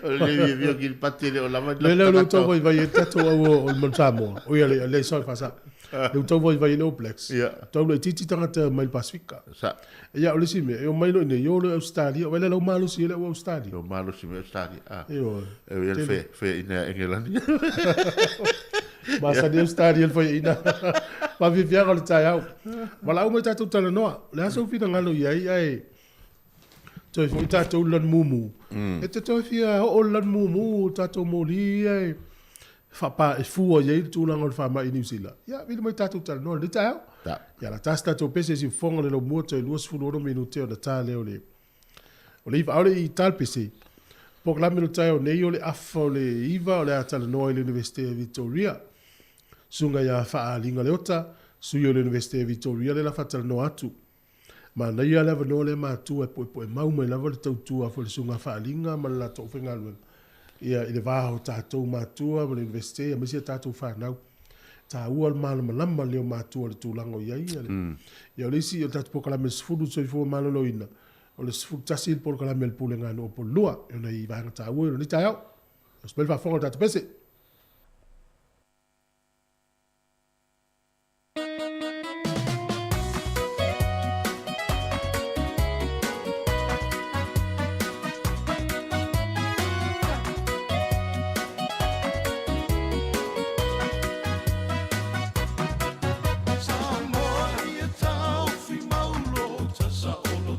O le fiafia o Kiripati e le o lava ni Le lea o lea ua tagata tau vaivai ai le tatou au o le Manu Samoa. Oi, le, le, sorry, faasa. Lea ua tau vaivai ai le All Blacks. Ia. Tau laitiiti tagata mai le Pasifika. Sa. Ia, o le isi mea, e omai loa i inei, o loa i Ausetalia. Vaai la, la ua malosi ai le au Ausetalia. Ua malosi mai Ausetalia, a. Ioe. E ui le Tele. feaina a Engelani. Masani Ausetalia le faiaina. Mafiafiaga o le taeao. Valaau mai tatou talanoa. O le a sou finagalo i ai, ae toe foi tatou i le lanu mumu. E te toe fia oo i le lanu mumu, tatou moli ia e faapa, e fua i ai le tulaga o le faamai i Niu Sila. Ia, vili mai tatou talanoa i lenei taeao. Ta. Ia, la tasi tatou pese i siufofoga le laumua toe 26 minute ona ta lea o le o le iva. A o le i ta le pese, polokalame o le taeao nei o le afa o le iva o le a talanoa i le Universite o Victoria. Susuga ia Faaaliga Leota, sui o le Universite o Victoria le la faatalanoa atu. Manaia le avanoa lea matua e puepue mau mai lava le tautua foi le susuga Faaaliga ma le latou aufaigaluega ia i le va o tatou matua ma le Universite aemaise a tatou fanau. Taua le malamalama lea o matua i le tulaga o i ai ia le ia o le isi o le tatou polokalame le 10 soifua maloloina o le 11 le polokalame a le Pulega a Nuu Opolilua e ona i vaega taua i lenei taeao. Osi mai le faafofoga o le tatou pese. Samoa ia taufi mau lo tasa o lo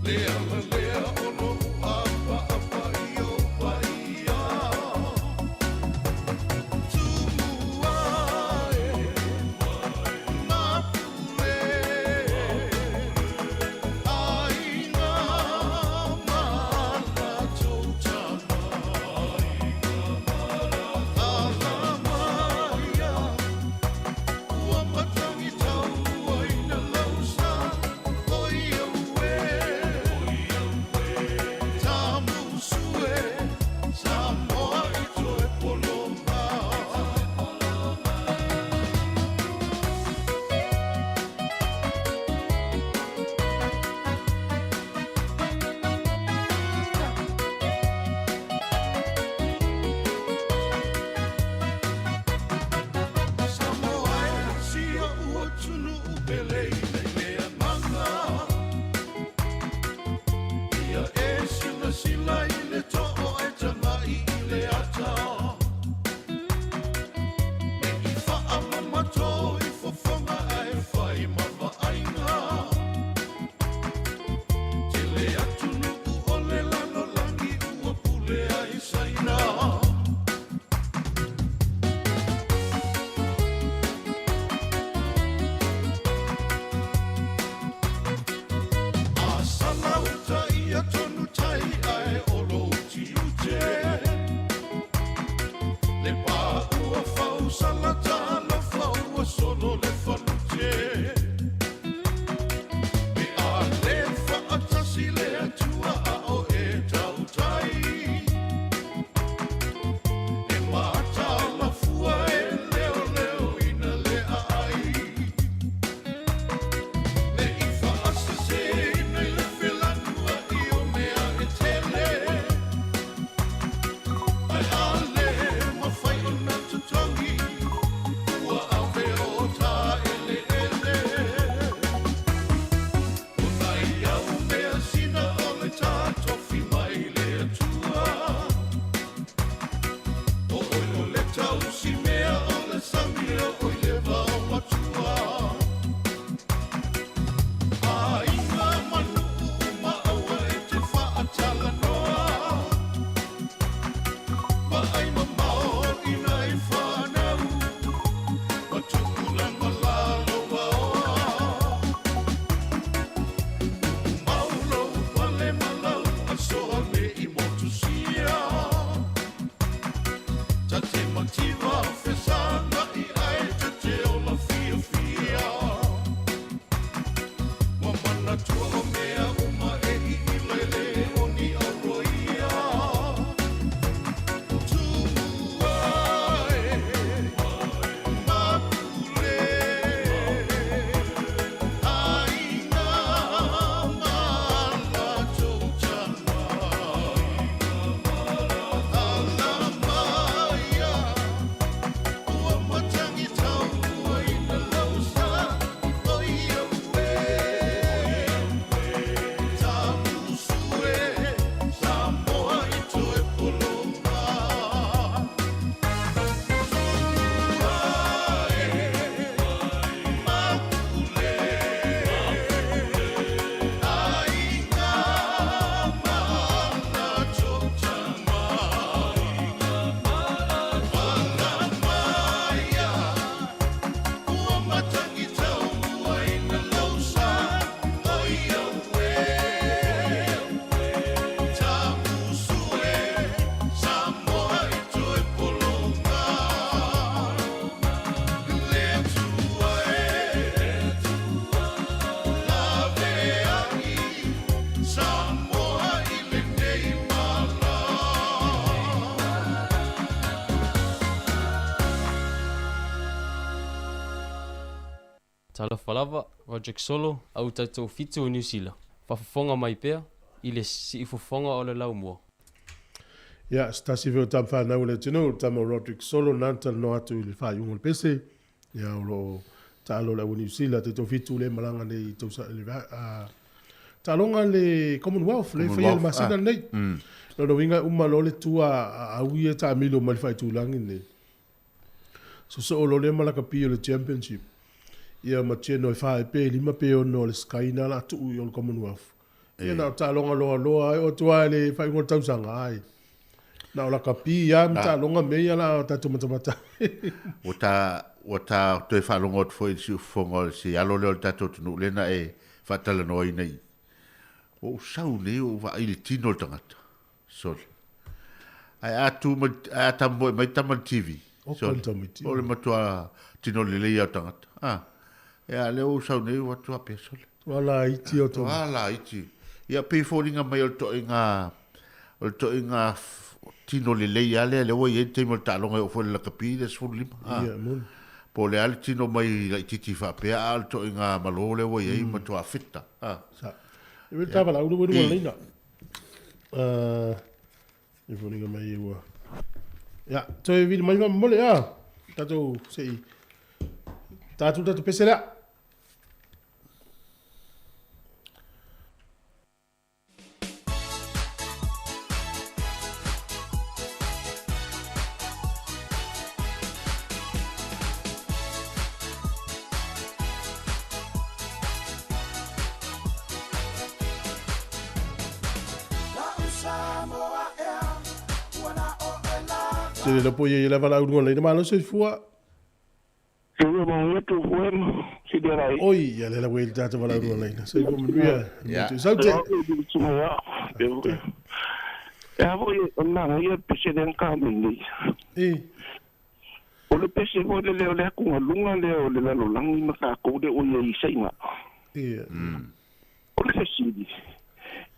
Le ala lea o lou apaapa i ou paia. Tumua e Mapule, aiga ma latou tama. Alamaia, ua matangi tauaina lau sa, oi auē. Tamusue, Samoa i toe poloma. Samoa e, si oʻu atunuu pele i le agaga. Ia e silasila i le too ae tagai i le ata. Ne i faamamato i fofoga ae fai ma vaaiga. Tele atunuu o le lalolagi ua pule ai Saina. A sala uta ia tonu tai ae o lou tiute. Le pā ua fausala talofa ua solo le falute. Pe a le faatasi le Atua a o e tautai. E mataala fua e leoleoina le aai. Ne i faaseseina i le felanuai o mea e tele. Ae a le mafai ona totogi, ua ave o ta eleele. O nai au measina o le tā tofi mai le Atua. O oe o le tausi mea o le sami o oe le vaomatua. Aiga ma nuu ma aua e te faatalanoa. Vaai mamao i nai fanau, ma tupulaga lalovaoa. Mau lou pale ma lau asoa ne i motusia. Ta te mativa fesagai ae ta te ola fiafia. Ua manatua o mea uma e iila e le o ni auroia. Tumua e, Mapule, aiga ma latou tama. Alamaia, ua matangi tauaina lau sa, oi auē. Tamusue, Samoa i toe poloma. Tumua e, Mapule, aiga ma latou tama. Alamaia, ua matangi tauaina lau sa, oi auē. Tamusue, Samoa i toe poloma. Le Atua e, laveai, Samoa i lenei mala. Talofa lava, Roderick Solo, au taitoafitu o Niu Sila. Faafofoga mai pea i le siufofoga o le laumua. Ia, se tasi foi o tama fanau a le atunuu, le tama o Roderick Solo na na talanoa atu i le faaiuga o le pese, ia o lo o taalo le au Niu Sila, taitoafitu lea e malaga nei i tausa, le, a, taaloga le Commonwealth, le faia le masina lenei. Lona uiga e uma loa le tua a au ia e taamilo mai le faaitulagi lenei. Sosoo loa lea ma lakapi o le Championship. Ia ma Cheno e 4 pe 5 pe 6 o le Sky na la tuu i o le Commonwealth. Ia na o taaloga loaloa ai, o atu lava i le faaiuga o le tausaga, ai. Na o lakapi lava ma taaloga mea ia la a tatou matamata ai. Ua ta, ua ta toe faalogo atu foi i le siufofoga o si alo lea o le tatou atunuu lea na e faatalanoaina i i. Ua ou sau nei ua ou vaai i le tino o le tagata. Sole. Ae a tu mai, ae a tamoe mai tama i le TV. Oka le tamaiti. O le matua tino lelei lava o le tagata. Ah. Ia, lea ua ou sau nei ua atu faapea, sole. Ua laiti o tama. Ua laiti. Ia, pei e foliga mai o le toaiga, o le toaiga tino lelei lava lea, lea ua i ai le taimi o le taaloga e oo foi i le lakapi le 15. Ah. Ia, moni. Po o le a le tino mai laitiiti faapea, a o le toaiga malo lea ua i ai, matua feta. Ah. Sa. E wele tāwala, ulu welu wala leina. E foliga mai e ua. Ia, toe vili mai mole, a. Tātou se i. Tātou tātou pese lea. Tele la po ye lava la urunga leina malo soifua. Oi, ia le la wele tata wala urunga leina. Soifua manuia. Ya. Saute. E. O le pese foi le lea o le atugaluga lea o le lalolagi ma tatou lea ua i ai i Saina. O le fesili,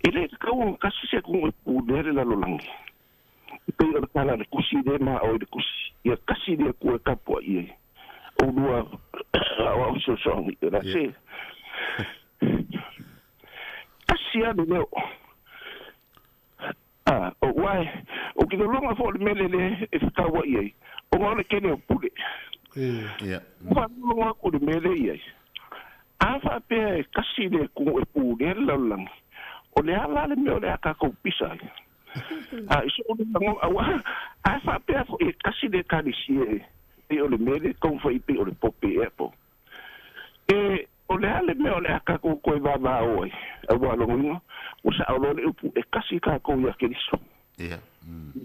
e le tatau ona kasi se atunuu e pulea le lalolagi? E pei o le tala a le tusi lea ma o i le tusi, ia kasi le Atua e tapuai ai oulua aoao fesoasoani o le a se. Kasi lava le leo. A, o uae, o ke lologa foi o le mele lea e fetauai ai, ona o le tele o pule. Ua faalogologo atu i le mea lea i ai. A faapea e kasi le atunuu e pulea le lalolagi, o le a la le mea o le a tatou pisa ai? A i sou lagona, auā, a faapea foi e kasi le Ekalesia e pei o le mea lea e taumafai pei o le pope ea po. E, o le a le mea o le a tatou toe vavao ai? Aua lona uiga, ua sao loa le upu, e kasi tatou ia Keriso. Ia.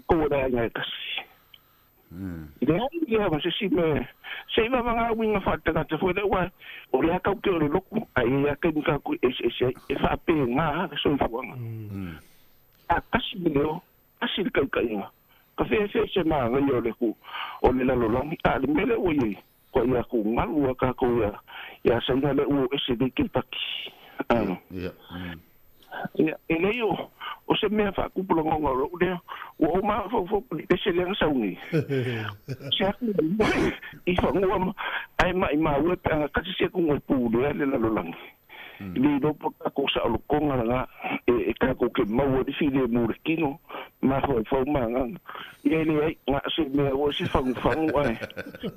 Tou o le aiga e kasi. E leai lea ma se isi mea, se i vavaga uiga faaletagata foi lea, aua o lea tatou te o le lotu, ae i ai lava taimi tatou te eseese ai, e faapena le soifuaga. A kasi le leo, kasi le taitaiga, ka feefee se manaia o le o le lalolagi, a o le mea lea ua i ai, kua ia atugalu a tatou ia ia Saina lea ua o ese nei Kentucky. Ia, e leai o, o se mea faatupu lagona o lou lea, ua ou mafaufau i le pese lea na sau nei. Se atu i fanua ma, ae maimau e pe ana kasi se atunuu e pulea le lalolagi. I le iloa po o tatou saolotoga lena e tatou te maua ai le filemu i le tino, mafaufau ma agaga. Ia e leai, na o se mea ua se fagufagu ae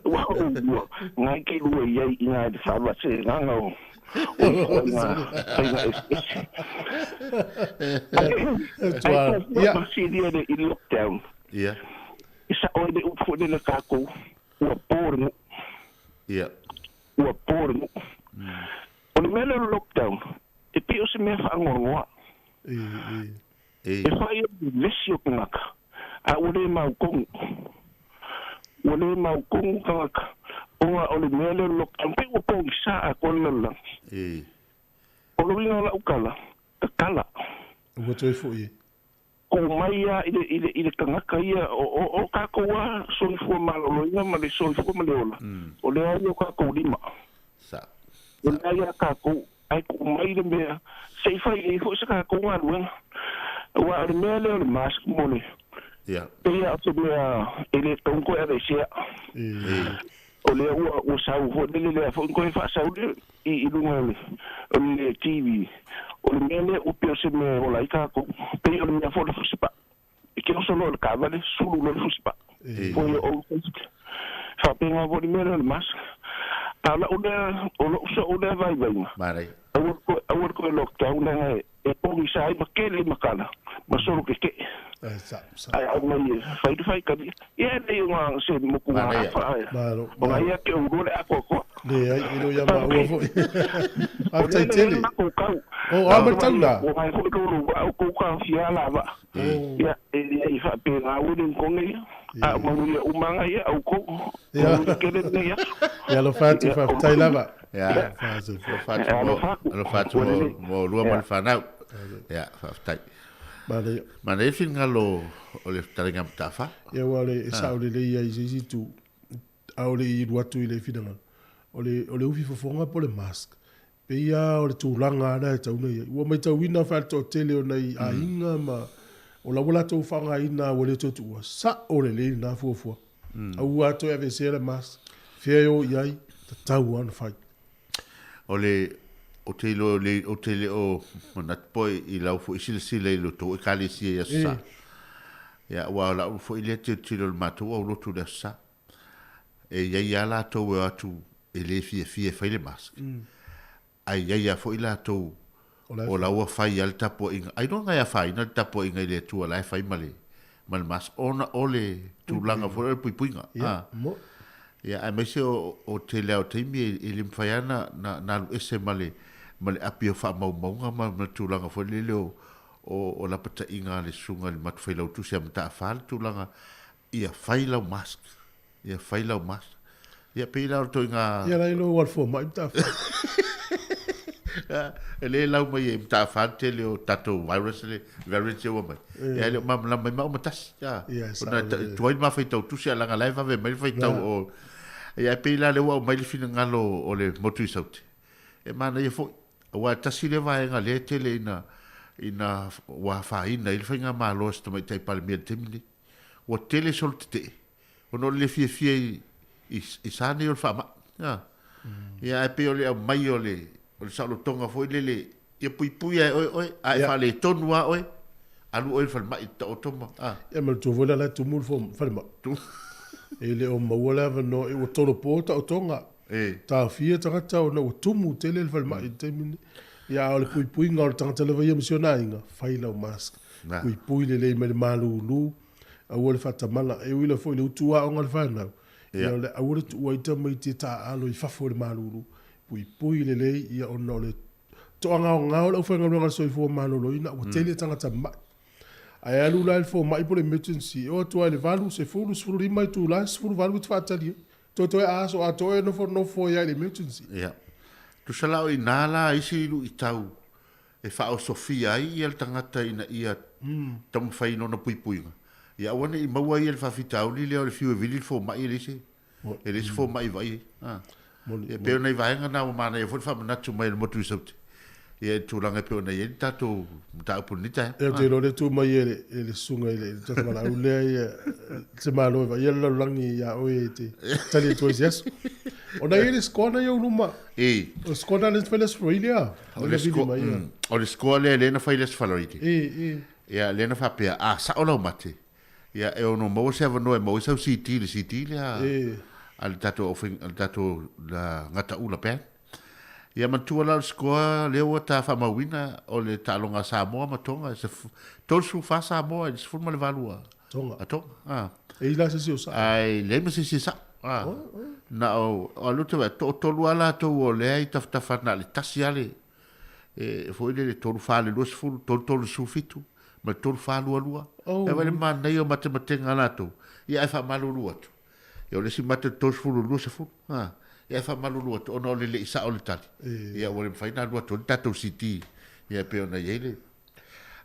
ua ou lua, na e te lua i ai i ina i le faavasegaga o ituaiga faiga eseese. Ae fuafua ma silia i le lockdown, e sao ai le upu foi lele a tatou, ua po le nuu. Ua po le nuu. O le mea lea o le lockdown, e pei o se mea faanoanoa. E fai ai le vevesi o tagata, a ua le mautonu. Ua le mautonu tagata, ona o le mea lea o le lockdown, pei ua pogisa atoa le lalolagi. O le uiga o lau tala, tatala. Ua toe foi e. Tuu mai lava i le, i le, i le tagata ia, o, o, o tatou lava soifua maloloina ma le soifua ma le ola, o lea e i o tatou lima. O lea ia tatou, ae tuu mai le mea, se i fai ai foi se tatou galuega. Aua o le mea lea o le mask mo le, pei lava o se mea e le tatau ona toe aveesea. O lea ua, ua sau foi lele lea foi ona toe faasau lea i, i luga o le, o le TV. O le mea lea ua pei o se mea e ola ai tatou. Pei o le mea foi o le fusipaa. E te oso loa i le taavale, sulu loa le fusipaa. Foi o old Facebook. Faapena foi le mea lea o le mask. A o lau lea, o lou sou lea vaivaiga, aua le toe, aua le toe lockdown leaga e, e pogisa ai ma tele ai matala ma solo kekee. Ae aumai e fai le faitalia. Ia e lei o ngā se moku ngā afa ae. Malo. O ngā ia ke o le akoakoa. Leai, e le o ia maua foi. Faafetai tele. O kau. O, a ma tau la. O ngai foi lolo wa o kou ka fia la va. Ia, e le i fa pe ngā uri nkonge ia. A manuia umanga ia au kou. Ia. O kele nei ia. Ia alofa atu, faafetai lava. Ia. Alofa atu mo, alofa atu mo, mo lua ma le fanau. Ia, faafetai. Manaia. Manaia le finagalo o le fetalaiga a Mataafa. Ia aua o le e sao lelei ai i se isi itu, a o le i alu atu i le finagalo, o le, o le ufi fofoga po o le mask, pei lava o le tulaga lava lena e tatau ona i ai. Ua matauina faale-toatele o nai aiga ma o la ua latou faaaogaina ua le toe tuua, sao lelei lena fuafua. Aua toe aveesea le mask, fea e o i ai, tatau lava ona fai. O le, ou te iloa le, ou te le o manatu po i lau foi silasila i le tou Ekalesia i Aso Sa. Ia, aua o lau foi lea tilotilo i le matou aulotu i le Aso Sa. E i ai lava latou e o atu e le fiafia e fai le mask. Ae i ai lava foi latou o la ua fai lava le tapuaiga. Ailoga e afaina le tapuaiga i le Atua la e fai ma le, ma le mask ona o le tulaga foi o le puipuiga. Ia, mo. Ia, aemaise o, o tele lava o taimi e, e le mafai lava na, na, na alu ese ma le, ma le api o faamaumauga ma, ma le tulaga foi lele o, o, o lapataiga a le susuga i le matou failautusi a Mataafa le tulaga ia fai lau mask, ia fai lau mask. Ia pei la o le toiga... Ia la ilo ua le fomai Mataafa. E le lau mai e Mataafa le tele o tatou virus le variants ia ua mai. Ia e le o malamalama mai maua ma tasi. Ia, Ona e tuai le ma faitau tusi a leaga la e vave mai le faitau o... Ia e pei la lea ua aumai le finagalo o le motu i Saute. E manaia foi, aua e tasi lea vaega lea e tele ina ina ua afaina ai le faigamalo a si tamaitai Palemia i le taimi lenei. Ua tele solo tetee ona o le le fiafia i, i, i sa nei o le faamai. A. Ia, ae pei o le aumai o le, o le saolotoga foi lele, ia puipui lava e oe oe, a e faaletonu lava oe, alu oe i le falemai i le taoto ma, a. Ia manatua foi la la e tumu le falemai. E le o maua le avanoa, ua tolopo taotoga. E. Taofia tagata ona ua tumu tele le falemai i le taimi lenei. Ia, a o le puipuiga o le tagata lava ia ma si ona aiga, fai lau mask. Puipui lelei mai le malulu, aua le faatamala. E ui la foi i le utu aoga a le fanau, ia o le aua le tuua ai tamaiti e taaalo i fafo i le malulu. Puipui lelei, ia ona o le toagaogao o le aufaigaluega a le soifua maloloina, ua tele tagata mai. Ae alu la i le fomai po o le emergency, e oo atu lava i le 8, 10, 15 itula, 18 e te faatali ai. Toe a aso atoa e nofonofo ai lava i le emergency. Ia. Tusa la o i ina la isi luitau e faaosofia ai ia le tagata ina ia taumafai i lona puipuiga, ia aua ne i maua ia le faafitauli lea o le fiu e vili le fomai e leai se, e leai se fomai e vaai ai. A. Ia pei o nai vaega na ua manaia foi le faamanatu mai e le motu i Saute, ia i le tulaga e pei ona i ai le tatou mataupu i lenei taeao. Ia ou te iloa o lea e tu mai e le, e le susuga i le Tatamalaau lea ia se malo e vaaia le lalolagi ia oe e te tali atu ai i se aso. Ona e i ai le score na i ou luma. E. O le score na lea na fai le Aso Faraile a? O le score, o le score lea lea na fai le Aso Faraile. E, e. Ia, lea na faapea, a sao lau mate, ia, e ono maua se avanoa e maua ai sau CD, le CD lea e. a le tatou aufai, a le tatou la, gataula band. Ia manatua la o le score lea ua ta faamauina o le taaloga a Samoa ma Tonga, se 34 Samoa i le 18 a Tonga. A Tonga. A. E i la se isi o sao. Ai, leai ma se isi e sao. A. Oh, oh. Na o, o alu te wai, toatolu a latou o lea i tafatafa na le tasi a le, e, foi le le tolu wha le 20, tolu tolu le 17, ma le tolu wha lua lua. Oh. E wale manaia o matematenga a latou. Ia ai faamalulu atu. Ia o le isi mate le 30 20. Ha. Ia ai faamalulu atu ona o le le i sao le tali. Ia ua le mafai ona alu atu ai le tatou CD. Ia e pei ona i ai le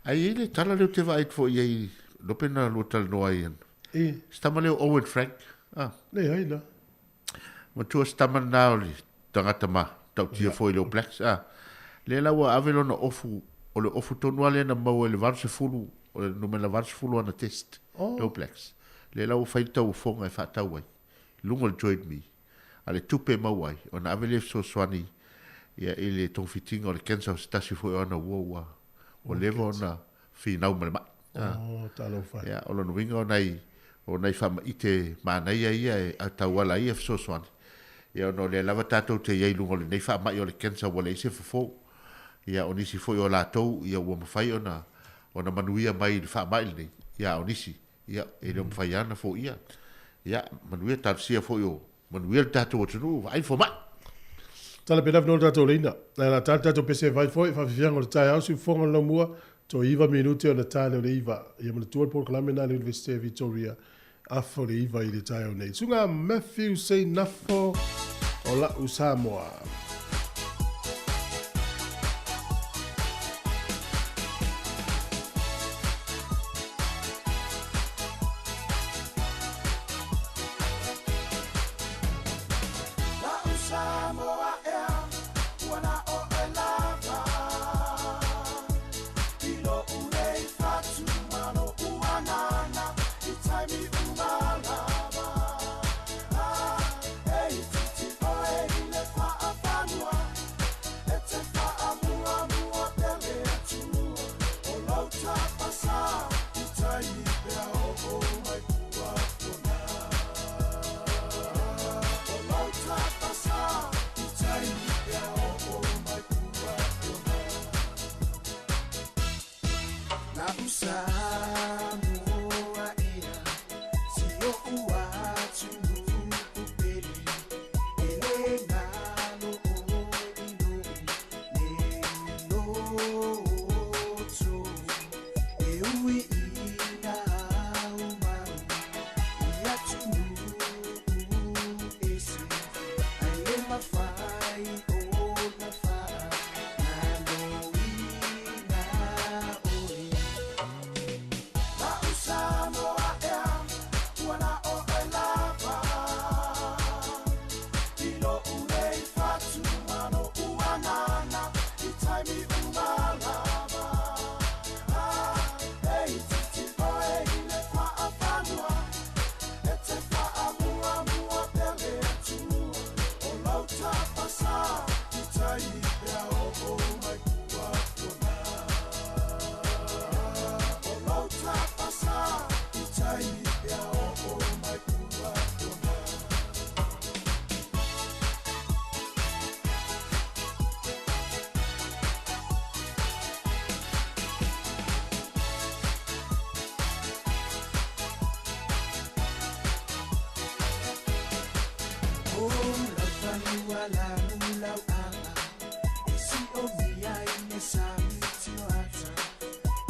Ae i ai le tala lea ou te vaai atu foi i ai, lope na lua talanoa ai. E. Se tama lea o Owen Frank. Ah. Leai la. Matua se tama lena o le tagata ma tautia foi i le All Blacks. Ah. Lea la ua ave lona ofu, o le ofu tonu lava lea na maua i le 80, o le numera 80 ana test, Oh. le All Blacks. Lea la ua fai le tauofoga e faatau ai, i luga o le Join Me. A le tupe e maua ai, ona ave lea e fesoasoani ia i le togafitiga o le cancer o se tasi foi o ana ua ua ua leva ona finau ma le mai. Oh, talofa. Ia, o lona uiga o nai o nai faamaite manaia ia e tauala ai ia fesoasoani. Ia ona o lea lava tatou te i ai i luga o lenei faamai o le cancer ua leai se fofo. Ia o nisi foi o latou ia ua mafai ona ona manuia mai i le faamai lenei. Ia, a o nisi, ia, e le o mafai lava ona foia. Ia, manuia, talosia foi o manuia le tatou atunuu, vaai le fomai. Tala pe lava no tatou leina. Ae la tala tatou pese vai foi, faafiafiaga o le taeao, siufofoga o le laumua, toe 9 minute ona ta lea o le 9. Ia manatua le polokalame lena a le Universite o Victoria, afa o le 9 i le taeao nei. Susuga Matthew Seinafo o la'u Samoa. La'u Samoa ea, ua na oe lava. I lo'u nei fatu ma lo'u agaga i taimi uma lava. Ah, e itiiti oe i le faafanua, e te faamuamua pea le Atua. O lou tapasā i taimi pea oo mai puapuaga. O lou tapasā i taimi pea oo mai puapuaga. La'u Samoa ea, si o'u atunuu pele, e lē galo oe i lo'u nei loto. E ui ina aumau i atunuu ese, ae le mafai ona faagaloina oe. La'u Samoa ea, ua na oe lava. I lo'u nei fatu ma lo'u agaga i taimi uma lava. Ah, e itiiti oe i le faafanua, e te faamuamua pea le Atua. O lou tapasā i taimi pea oo mai puapuaga. O lou tapasā i taimi pea oo mai puapuaga. O lau fanua lanu lau aga, e si'omia i le sami tioata,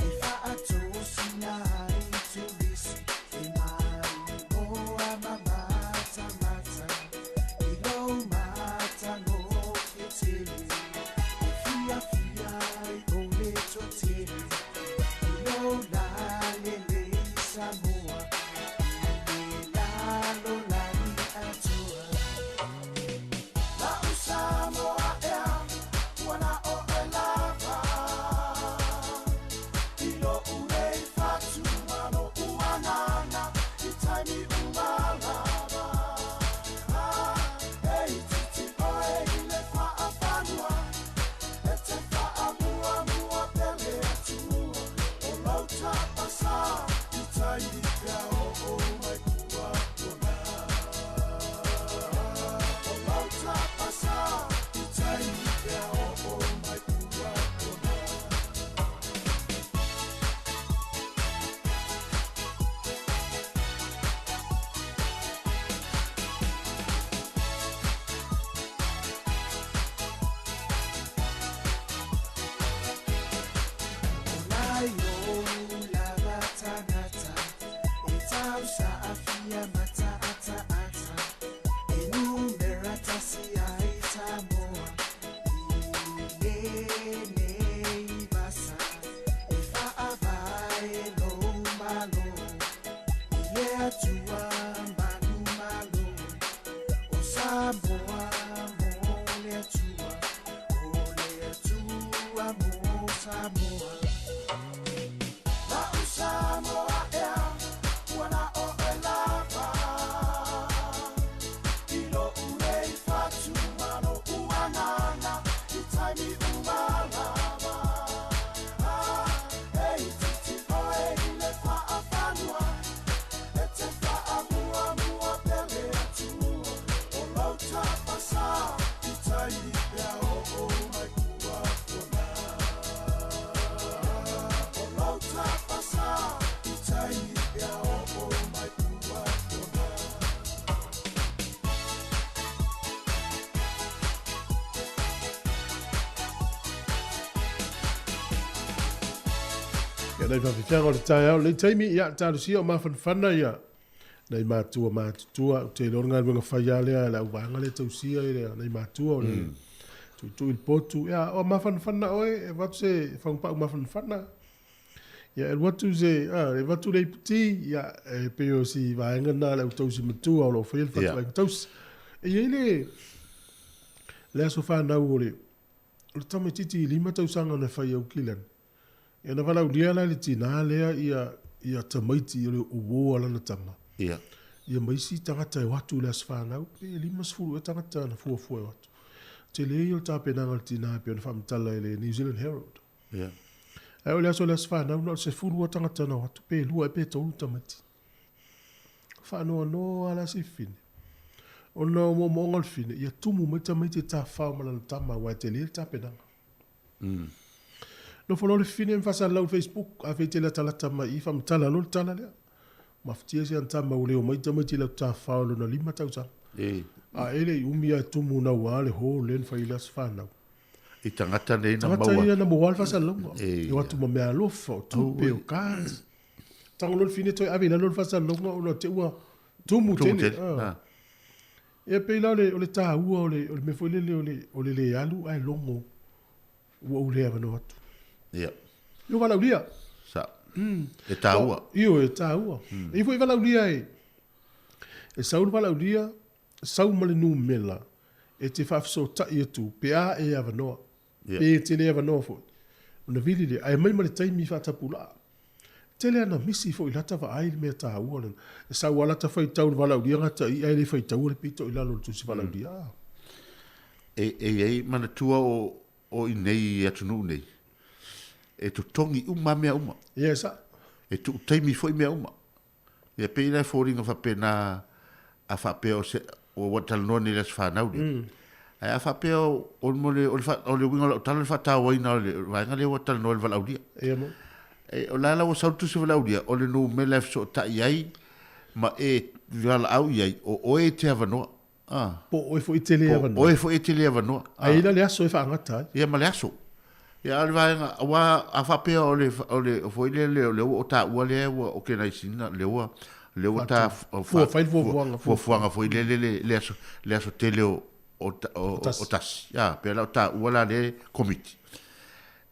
e fa'atosina ai turisi, e maimoa ma matamata i lou matagofie tele, e fiafia ai o le toatele i lou lalelei Samoa i le lalolagi atoa. La'u Samoa ea, ua na oe lava. I lo'u nei fatu ma lo'u agaga i taimi uma lava. Ah, e itiiti oe i le faafanua, e te faamuamua pea le Atua. O lou tapasā i taimi pea oo mai puapuaga. O lou tapasā i taimi pea oo mai puapuaga. O lai ou lava tagata, e tausa'afia mata'ata'ata, e numera tasi ai Samoa i lenei vasa, e fa'avae lou malo i le Atua manumalo. O Samoa mo le Atua, o le Atua mo Samoa. La'u Samoa ea, ua na oe lava. Ia nai faafefiaga o le taeao lenei taimi, ia talosia o mafanafana ia nai matua matutua, ou te iloa o le galuega fai lava lea a le auvaega lea e tausia i le nai matua o le tuitui i le potu. Ia o mafanafana oe, e avatu se fagupau mafanafana. Ia e alu atu se, a, e avatu le iputi, ia e pei o si vaega lena a le au tausi matua o lo o faia le fatuaiga tausi. E i ai le le aso fanau o le o le tamaitiiti 5 tausaga na fai i Aukilani. Ia na valaaulia la e le tinā lea ia ia tamaiti o le uō a lana tama. Ia. Ia ma isi tagata e o atu i le aso fanau, pe 50 ea tagata na fuafua e o atu. Tele ia o le tapenaga a le tinā e pei ona faamatala e le New Zealand Herald. Ia. Ae o le aso o le aso fanau, na o le 10 lava tagata na o atu, pe lua ea pe tolu tamaiti. Faanoanoa lava la si fafine. Ona o moomooga o le fafine, ia tumu mai tamaiti e tafafao ma lana tama aua e tele le tapenaga. Nofo loa le fafine ma faasalalau i le Facebook, afai e te latalata mai i i, faamatala loa le tala lea. Mafatia si ana tama ua le omai tamaiti i le atu tafafao i lona 5 tausaga. A e le i umi lava e tumu naua le hall lea na fai ai le aso fanau. I tagata nei na maua. Tagata ia na maua le faasalalauga. E o atu ma mea alofa, o tupe, o cards. Tago loa le fine toe ave i lalo le faasalalauga ona te ua tumu tele. Ia pei la o le taua o le mea foi lele o le le alu ae logo ua ou le avanoa atu. Ia. Io valaaulia. Sa. E taua. Io e taua. E i foi valaaulia e e sau le valaaulia sau ma le numela e te faafesootai atu pe a e avanoa, pe e te le avanoa foi, ona vili lea, ae aumai ma le taimi faatapulaa. Tele ana misi foi lata vaai le mea taua lena. E sau lava lata faitau i le valaaulia gata i ae le faitaua le pito i lalo o le tusi valaaulia. E i ai manatua o i nei atunuu nei, e totogi uma lava mea uma. Ia e sao. E tuu taimi foi mea uma. Ia pei la e foliga faapena a faapea o se ua talanoa nei i le aso fanau lea. Ae a faapea o le o le uiga o lau tala o le faatauaina o le vaega lea ua talanoa i le valaaulia. Ia mo. E, o la la ua sau le tusi valaaulia, o le numera e fesootai ai ma e valaau i ai, o oe e te avanoa. Ah. Po o oe foi e te le avanoa. Po o oe foi e te le avanoa. Ae i ai la le aso e faagata ai. Ia ma le aso. Ia a o le vaega, aua a faapea o le, o le, foi lea, o lea ua o taua lea ua organize ina, lea ua, lea ua ta, Fua, fai le fuafuaga. Fuafuaga foi lele le, le aso, le aso tele o, o, o, o tasi. A, pei la o taua la lea komiti.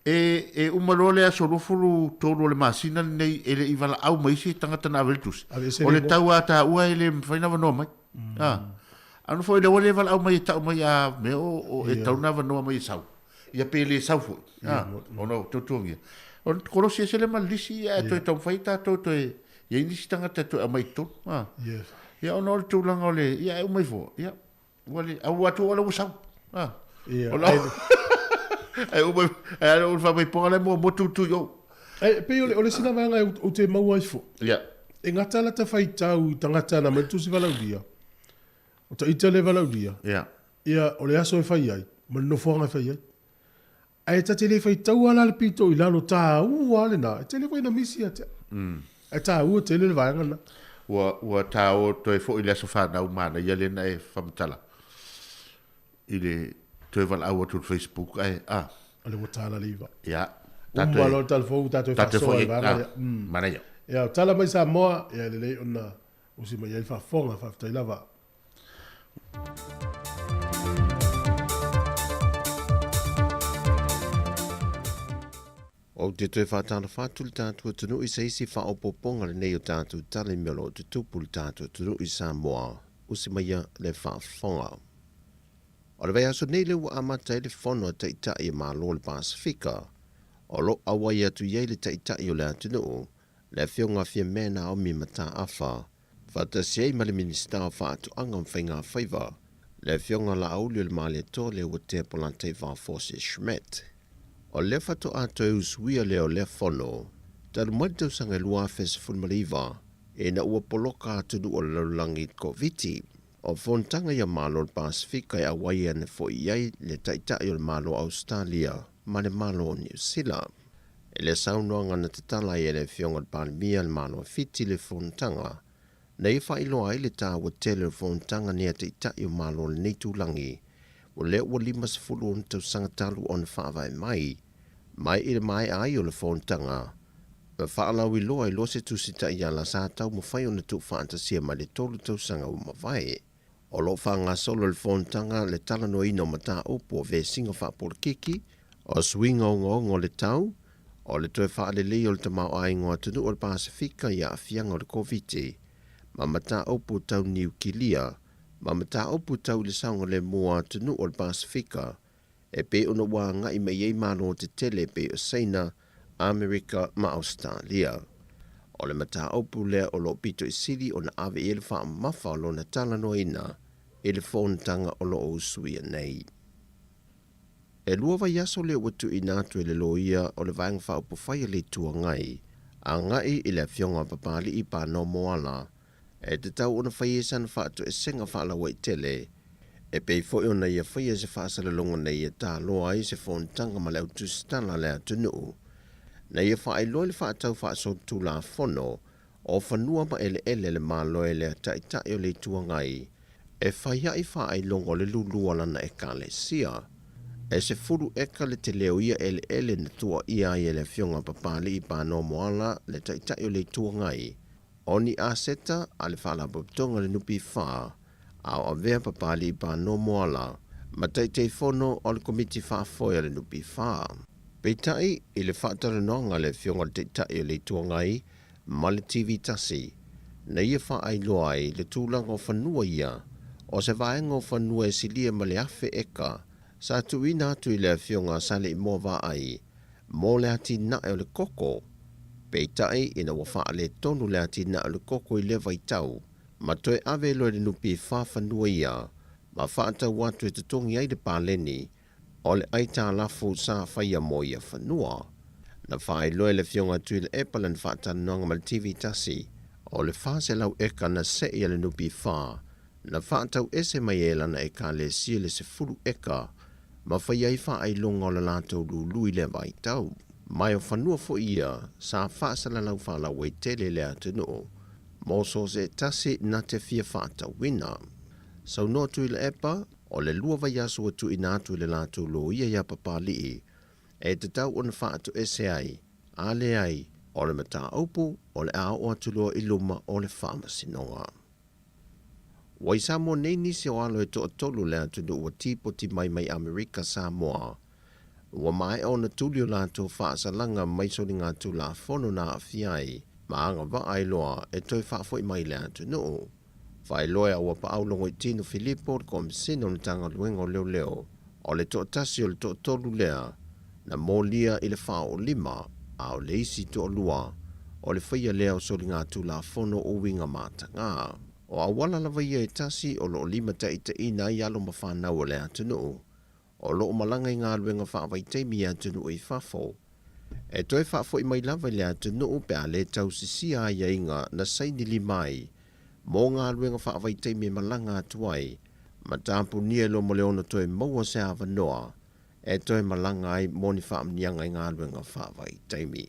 E, e uma loa le aso 23 o le masina lenei e le i valaau mai se tagata na ave le tusi. O le tau a taua e le mafai ona avanoa mai. A, ano foi lea ua le valaau mai e tau mai a mea o, o e tau na avanoa mai e sau. Ia pe le sau foi. A, ona o tautuangia. O le kolosi ese le ma le lisi ae toe taumafai tatou toe i ai nisi tagata e toe aumai i totonu. A, ia ona o le tulaga o le, ia e uma ifo, ia, Ua le, a ua atu o le ua sau. Ah. Ia. O la. Ai uma ai ala o fa mai ponga le mo mo tu tu yo. E pei o le o le sina vaega ou te maua ai fo. Ia. E gata la ta faitau i tagata na mai le tusi valaaulia. O ta ita le valaaulia. Ia. Ia o le aso e fai ai ma le nofoaga e fai ai. Ae ta te le faitaua la le pito i lalo taua lava lena, e tele foi ina misi ia te au. Ae taua tele le vaega lena. Ua, ua taoa toe foi le aso fanau manaia lea na e faamatala i le toe valaau atu i le Facebook ae, a. O le ua tala le iva. Ia. Uma loa le tala fou tatou faasoa i le vaega lea. Manaia. Ia, o tala mai Samoa, ia e lelei ona usi mai ai le faafofoga, faafetai lava. Ou te toe faatalofa atu i le tatou atunuu i se isi faaopoopoga lenei o tatou tala i mea o lo o tutupu i le tatou atunuu i Samoa. Usi maia le faafofoga. O le vaiaso nei lea ua amata ai le fono a Taitai o Malo o le Pasefika, o lo o auai atu i ai le Taitai o le atunuu, le Afioga Fiamē Naomi Mataafa, faatasi ai ma le Minisita o Faatoaga ma Faigafaiva, le Afioga Laauli o le Malietoa Leuatea Polataivao Fosi Schmidt. O lea faatoa toe usuia lea o lea fono, talu mai le tausaga e 2019, ina ua poloka atunuu o le lalolagi i le Koviti. O fonotaga ia Malo o le Pasefika e auai ane foi i ai le Taitai o le Malo o Ausetalia ma le Malo o Niu Sila. I le saunoaga na tatala ai e le Afioga i le Palemia le Malo o Fiti le fonotaga, na ia faailoa ai le taua tele o le fonotaga nei a Taitai o Malo o lenei itulagi, o lea ua 56 tausaga talu ona faavae mai. Mai i le maea ai o le fonotaga, Na faalauiloa ai loa se Tusi Taiala sa taumafai ona tuufaatasia mai le 3 tausaga ua mavae. O lo o faagasolo le fonotaga le talanoaina o mataupu o vesiga faapolokiki, o suiga ogaoga o le tau, o le toe faaleleia o le tamaoaiga o atunuu o le Pasefika i aafiaga o le Koviti, ma mataupu tau niukilia, ma mataupu tau i le saogalemu o atunuu o le Pasefika e pei ona ua agai mai ai malo tetele e pei o Saina, Amerika ma Ausetalia. O le mataupu lea o lo o pito i sili ona ave i ai le faamamafa o lona talanoaina i le fonotaga o lo o usuia nei. E 2 vaiaso lea ua tuuina atu e le loia o le Vaega Faaupufai a le Itu Agai agai i le afioga a Papali'i Pano Moala e tatau ona fai ai sana faatoesega faalauaitele, e pei foi ona ia faia se faasalalauga na ia taloa ai se fonotaga ma le au tusitala a le atunuu, na ia faailoa i le faatau faasolitulafono o fanua ma eleele a le Malo e le Taitai o le Itu Agai e fai ai faailoga o le lulu o lana ekalesia. E 10 eka le tele o ia eleele na tuuaia ai e le afioga a Papali'i Pano Moala le Taitai o le Itu Agai, O ni aseta a le Faalapotopotoga o le NPF, a o avea Papali'i Pano Moala ma Taitaifono o le Komiti Faafoe a le NPF. Peitai, i le faatalanoaga a le Afioga i le Taitai o le Itu Agai ma le TV tasi, na ia faailoa ai le tulaga o fanua ia, o se vaega o fanua e silia ma le 1,000 eka sa tuuina atu i le Afioga a Saleimoa Vaai mo le atinae o le koko, peitai ina ua faaletonu le atinae o le koko i lea vaitau, ma toe ave loa i le NPF fanua ia, ma faatau atu e totogi ai le paleni o le aitalafu sa faia mo ia fanua. Na faailoa e le Afioga a Tuilaepa lana faatalanoaga ma le TV tasi, o le 400 eka na sei a le NPF, na faatau ese mai e lana ekalesia le 10 eka, ma fai ai faailoga o le latou lulu i lea vaitau. Mai o fanua foi ia sa faasalalau faalauaitele i le atunuu mo so se tasi na te fia faatauina. Saunoa Tuilaepa, o le 2 vaiaso ua tuuina atu i le latou loia iā Papali'i e tatau ona faatoese ai, a leai, o le mataupu o le a oo atu loa i luma o le Faamasinoga. Ua i Samoa nei nisi o alo e toatolu o le atunuu ua tipoti mai mai Amerika Samoa. Ua maea ona tuli o latou faasalaga mai soligatulafono na aafia ai ma agavaa ai loa e toe faafoi mai i le atunuu. Faailoa e Auapaau Logoitino Filipo le Komesina o le Matagaluega o Leoleo o le toatasi o le toatolu lea na molia i le 45 a o le isi toalua o le faia lea o soligatulafono o uiga mataga. O auala lava ia e tasi o lo o limataitaiina ai alo ma fanau o le atunuu o lo o malaga i galuega faavaitaimi i atunuu i fafo. E toe faafoi mai lava i le atunuu pe a le tausisia aiaiga na saini lima ai mo galuega faavaitaimi e malaga atu ai ma tapunia i loma o le ono toe maua se avanoa e toe malaga ai mo ni faamanuiaga i galuega faavaitaimi.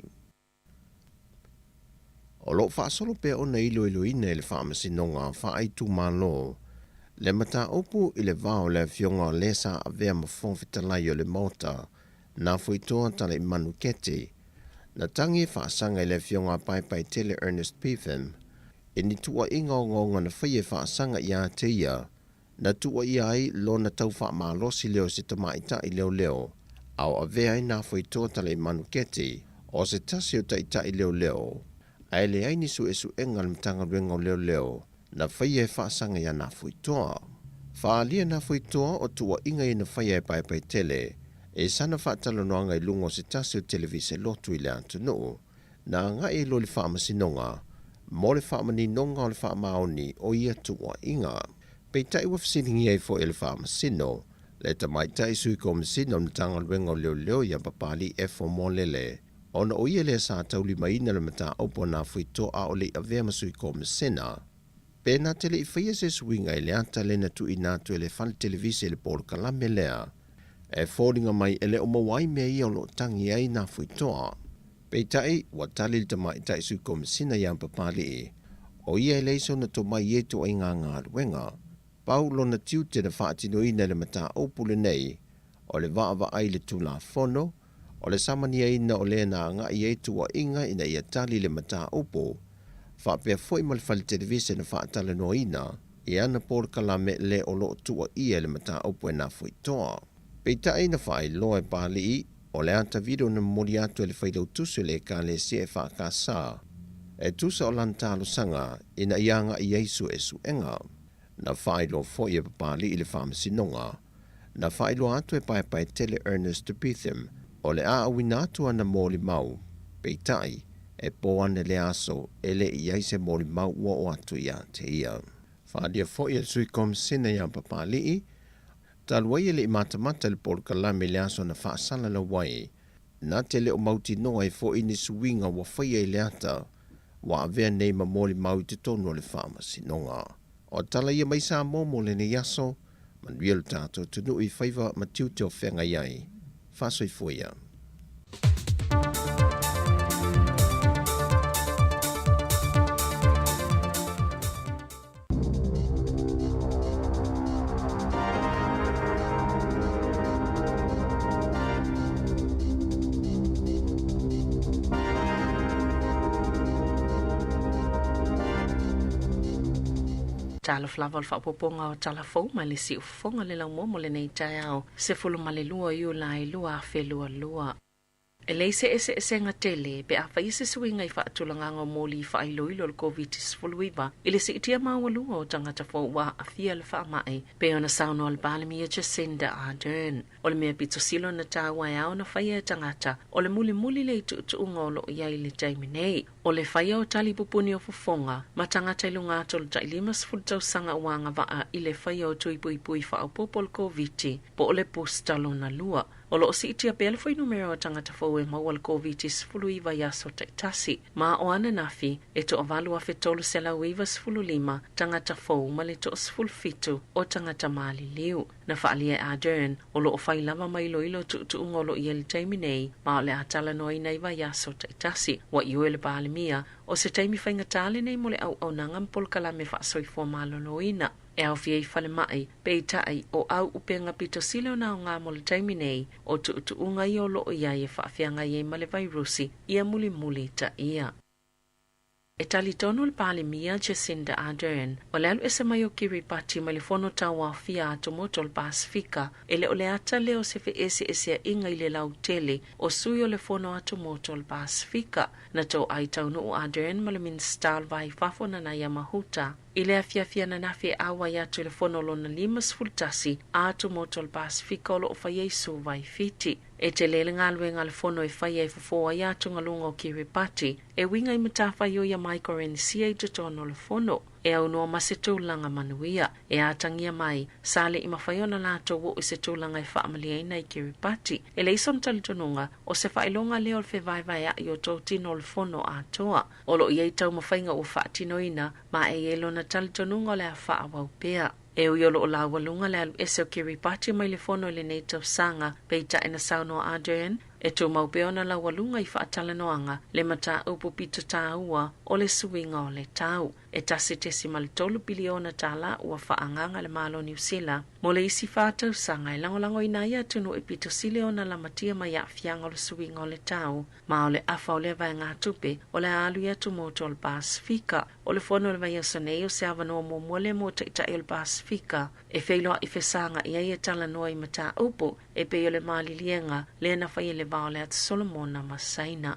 O lo o faasolo pea ona iloiloina e le Faamasinoga Faaitumalo le mataupu i le va o le afioga o le sa avea ma Fofoga Fetalai o le Maota, Nafoitoa Talaimanu Keti, na tagi e faasaga i le afioga a Paepaetele Ernest Pefim i ni tuuaiga ogaoga na faia e faasaga ia te ia Na tuuaia ai lona tau faamalosi lea o se tamaitai leoleo, a o avea ai Nafoitoa Talaimanu Keti, o se tasi o taitai leoleo, ae leai ni suesuega a le Matagaluega o Leoleo na faia e faasaga iā Nafoitoa. Faaalia Nafoitoa o tuuaiga ia na faia e Paepaetele i sana faatalanoaga i luga o se tasi o televise lotu i le atunuu, na agai ai loa i le Faamasinoga mo le faamaninoga o le faamaoni o ia tuuaiga. Peitai ua fesiligia ai foi e le Faamasino le tamaitai Sui Komesina o le Matagaluega o Leoleo ia Papali'i Efo Moalele, ona o ia lea sa taulimaina le mataupu a Nafoitoa a o le i avea ma Sui Komesina. Pe na te le i faia se suiga i le ata lea na tuuina atu e le fale televise i le polokalame lea, e foliga mai e le o maua ai mea ia o lo o tagi ai Nafoitoa. Peitai, ua tali le tamaitai Sui Komesina iā Papali'i, o ia e leai sona tomai i ia ituaiga galuega. Pau lona tiute na faatinoina i le mataupu lenei, o le vaavaai i le Tulafono, O le samaniaina o lē na agaʻi ai tuuaʻiga ina ia tali le mataupu faapea foʻi ma le fale televise na faatalanoaina i ana polokalame lē o loo tuuaʻia i le mataupu e nafoitoa. Peitaʻi na faailoa e Papaliʻi o le ata video na momoli atu e le failautusi o le Ekalesia EFKS e tusa o lana talosaga ina ia agaʻi ai suʻesuʻega. Na faailoa foʻi e Papaliʻi le Faamasinoga na faailoa atu e Paepaetele Ernest Betham o le a auina atu ana molimau. Peitaʻi, e pō ane le aso e leʻi i ai se molimau ua oo atu iā te ia. Faaalia foʻi e le Sui Komisena iā Papaliʻi, talu ai e leʻi matamata i le polokalame i le aso na faasalalau ai, na te le o mautinoa ai foʻi ni suiga ua faia i le ata ua avea nei ma molimau i totonu o le Faamasinoga. O tala ia mai Samoa mo lenei aso, manuia lo tatou atunuu i faiva ma tiute o feagai ai. Faasoifua ia. Talofa lava o le faaopoopoga o tala fou mai le siufofoga le laumua mo lenei taeao 12 Iulai 2022. E leai se eseesega tele pe a faia se suiga i faatulagaga o moli faailoilo o le Koviti-19 i le siitia maualuga o tagata fou ua aafia i le faamai, pei ona saunoa le Palemia Jacinda Ardern. O le mea pito sili ona taua e ao ona faia e tagata, o le mulimuli lea i tuutuuga o lo o i ai i le taimi nei. O le faia o tali pupuni o fofoga ma tagata i luga atu o le tai 50 tausaga ua agavaa i le faia o tui puipui faaopoopo o le Koviti, po o le booster lona lua. O lo o siitia pea le fuainumera o tagata fou e maua le Koviti-19 i aso taitasi, ma o ananafi e 8,395 tagata fou ma le 17 o tagata maliliu. Na faaalia e Ardern, o lo o fai lava ma iloilo tuutuuga o lo o i ai i le taimi nei, ma o le a talanoaina i vaiaso taitasi. Ua ioe le Palemia, o se taimi faigata lenei mo le auaunaga ma polokalame faasoifua maloloina e aofia i falemai, peitai, o auupega pito sili ona aoga mo le taimi nei, o tuutuuga ia o lo o i ai e faafeagai ai ma le vairusi ia mulimuli taia. E talitonu le Palemia Jacinda Ardern, o le alu ese mai o Kiribati mai le Fono Tauaofia a Atumotu o le Pasefika, e le o le ata lea o se feeseeseaiga i le lautele o sui o le Fono Atumotu o le Pasefika. Na toai taunuu Ardern ma le Minisita o le Va i Fafo Nanaia Mahuta i le afiafi ananafi e auai atu i le Fono lona 51 a Atumotu o le Pasefika o lo o faia i Suva i Fiti. E tele le galuega a le Fono e faia e fofo ai atugaluga o Kiribati e uiga i matafaioi a Maikorenisia i totonu o le Fono e aunoa ma se tulaga manuia. E atagia mai, sa leʻi mafai ona latou oo i se tulaga e faamaliaina i Kiribati. E leai sona talitonuga, o se faailoga lea o le fevaevaeaʻi o totino o le Fono atoa. O lo o i ai taumafaiga ua faatinoina, ma e i ai lona talitonuga o le a faaauau pea. E ui o lo o laualuga le alu ese o Kiribati mai le Fono i lenei tausaga, peitai na saunoa Ardern, e tumau pea ona laualuga i faatalanoaga le mataupu pito taua o le suiga o le tau. E 1.3 piliona tālā ua faaagaaga le Malo o Niu Sila mo le isi 4 tausaga e lagolagoina ai atunuu e pito sili ona lamatia mai aafiaga o le suiga o le tau, ma o le afa o lea vaegatupe o le a alu i atumotu o le Pasefika. O le fono o le vaiaso nei o se avanoa muamua lea mo taitai o le Pasefika e feiloaʻi fesagaʻi ai e talanoa i mataupu e pei o le maliliega lea na faia i le va o le Atu Solomona ma Saina.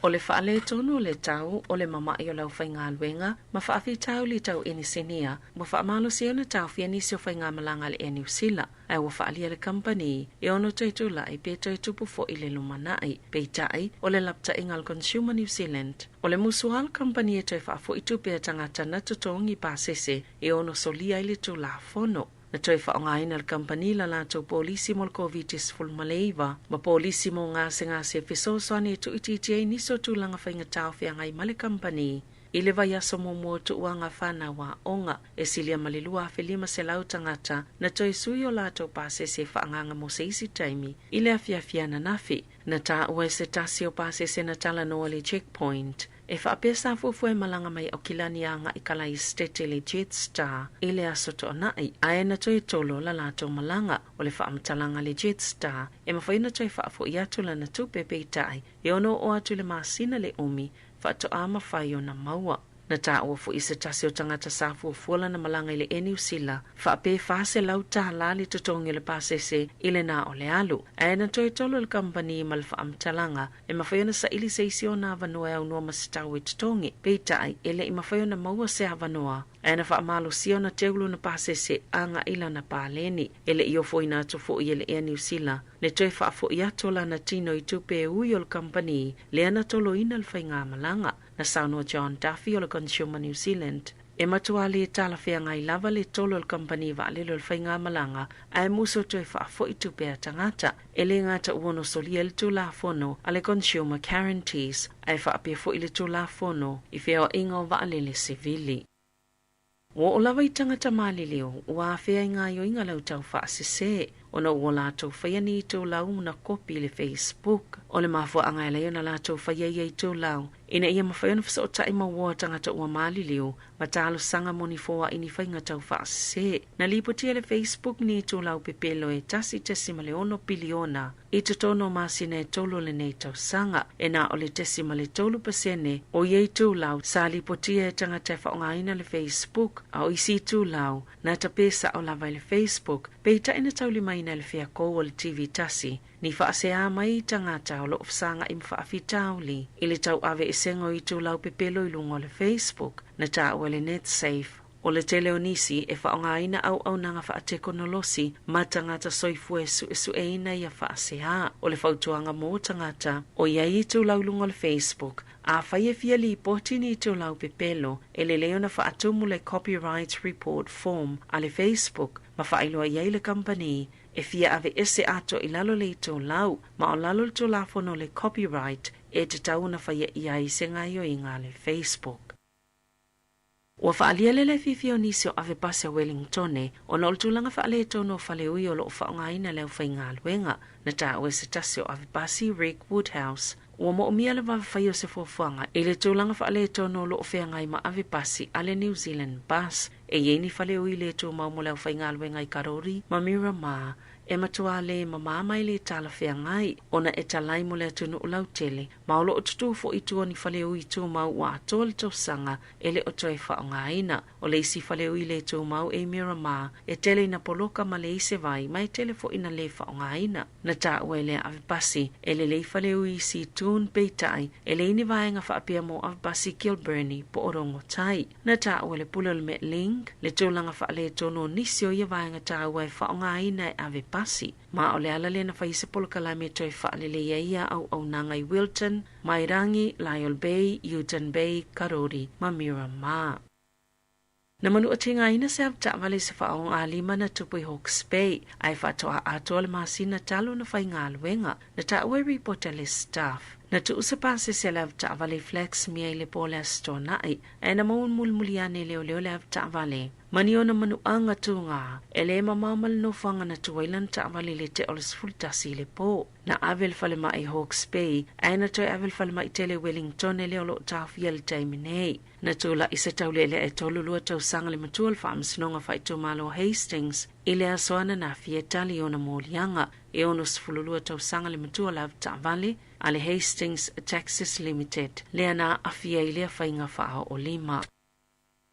O le faaletonu o le tau o le mamaʻi o le aufaigaluega ma faafitauli tau inisinia ua faamalosia ona taofia nisi o faigamalaga a le Air New Sila, ae ua faaalia le kamupani e ono toe tulaʻi pe toe tupu foʻi le lumanaʻi. Peitai, o le lapataʻiga a le Consumer New Zealand, o le musu a le kamupani e toe faafoʻi tupe a tagata na totogi pasese e ono solia ai le Tulafono. Na toe faaaogaina e le kamupani la latou polisi mo le Koviti-19 ma polisi mo gasegase e fesoasoani e tuuitiitia ai nisi o tulaga faigata o feagai ma le kamupani. I le vaiaso muamua o tuuaga fanau aoga, e silia ma le 2,500 tagata na toe sui o latou pasese e faaagaaga mo se isi taimi i le afiafi ananafi. Na taua e se tasi o pasese na talanoa le checkpoint e faapea sa fuafua e malaga mai Aukilani agai i Kalaesetete le Jetstar i le Aso Toonai, ae na toe tolo la latou malaga. O le faamatalaga a le Jetstar e mafai ona toe faafo'i atu lana tupe, peitai e ono oo atu i le masina le umi faatoa mafai ona maua. Na taua foi se tasi o tagata sa fuafua lana malaga i le Air Niu Sila faapea e $400 le totogi o le pasese i le na o le alu, ae na toe tolo le kamupani ma le faamatalaga e mafai ona saili se isi ona avanoa e aunoa ma se tau e totogi, peitai e le i mafai ona maua se avanoa, ae na faamalosia ona teu lona pasese agai i lana paleni. E le i ofoina atu foi e le Air Niu Sila le toe faafo'i atu o lana tino i tupe e ui o le kamupani lea na toloina le faigamalaga. Na saunoa John Duffy o le Consumer New Zealand, e matua lē talafeagai lava le tolo o le kamupani vaalele o le faigamalaga ae musu toe faafo'i tupe a tagata. E lē gata ua ono solia le Tulafono a le Consumer Guarantees ae faapea foi le Tulafono i Feoa'iga o Vaalele Sivili. Ua oo lava i tagata maliliu ua afea i gaoioiga lau tau faasesē ona ua latou faia ni itulau na kopi i le Facebook. O le mafuaaga e ala ai ona latou faia ia itulau ina ia mafai ona fesoota'i ma uoa tagata ua maliliu ma talosaga mo ni foa'i ni faiga tau faasesē. Na lipotia e le Facebook ni itulau pepelo e 1.6 piliona i totonu o masina e tolu o lenei tausaga, e na o le 0.3% o ia itulau sa lipotia e tagata e faaaogaina le Facebook, a o isi itulau na tape sa'o lava i le Facebook, peitai na taulimaina e le feakou o le TV tasi ni faaseā mai i tagata o loo fesaga'i ma faafitauli i le tauaveesega o itulau pepelo i luga o le Facebook. Na taua e le Netsafe o le tele o nisi e faaaogaina auaunaga faatekonolosi ma tagata soifua e suesueina ia faaseā. O le fautuaga mo tagata o i ai itulau i luga o le Facebook, afai e fia lipoti ni itulau pepelo, e lelei ona faatumu le Copyright Report Form a le Facebook ma faailoa i ai le kamupani e fia aveese atoa i lalo le itulau, ma o lalo le Tulafono o le Copyright e tatau ona faia i ai se gaoioiga a le Facebook. Ua faaalia le lē fiafia o nisi o ave pasi a Wellingtone ona o le tulaga faaletonu o faleui o lo o faaaogaina e le aufaigaluega. Na taua e se tasi o ave pasi, Rick Woodhouse, ua moomia le vave faia o se fuafuaga i le tulaga faaletonu o lo o feagai ma ave pasi a le New Zealand Bus. E i ai ni faleui le tumau mo le aufaigaluega i Karori ma Miramar e matuā lē mamā mai le talafeagai ona e talai mo le atunuu lautele, ma o loo tutū fo'i i tua ni faleui tumau ua atoa le tausaga e le o toe faaaogaina. O le isi faleui le tumau e i Miramar e tele ina poloka ma leai se vai ma e tele fo'i ina lē faaaogaina. Na taua e lea avepasi e lelei faleui i Seatoun, peitai e leai ni vaega faapea mo avepasi Kilbirnie po o Rongotai. Na taua e le pule o le Metlink le tulaga faaletonu o nisi o ia vaega taua e faaaogaina e avepasi, ma o le ala lea na fai se polokalame e toe faaleleia ai ia auaunaga i Wilton, Mairangi, Lyall Bay, Uton Bay, Karori ma Miramar. Na manuatigaina se avetaavale i se faaogalima na tupu i Hawke's Bay, ae faatoa atoa le masina talu ona faigaluega. Na taua e ripoti a le Stuff. Na tuu se pasese a le avetaavale i Flaxmere i le po o le Aso Toonai, ae na maua mulimuli ane e leoleo le avetaavale. Ma ni ona manuaga tugā, e lē mamao ma le nofoaga na tuu ai lana taavale i le tea o le 11 i le po. Na ave i le falemai i Hawke's Bay, ae na toe ave i le falemai tele i Wellington lea o loo taofia i le taimi nei. Na tula'i se taule'ele'e e 32 tausaga le matua o le Faamasinoga Faaitumalo o Hastings i le aso ananafi e tali i ona moliaga. E 62 tausaga le matua o le avetaavale a le Hastings Taxis Limited lea na aafia i lea faiga faaoolima.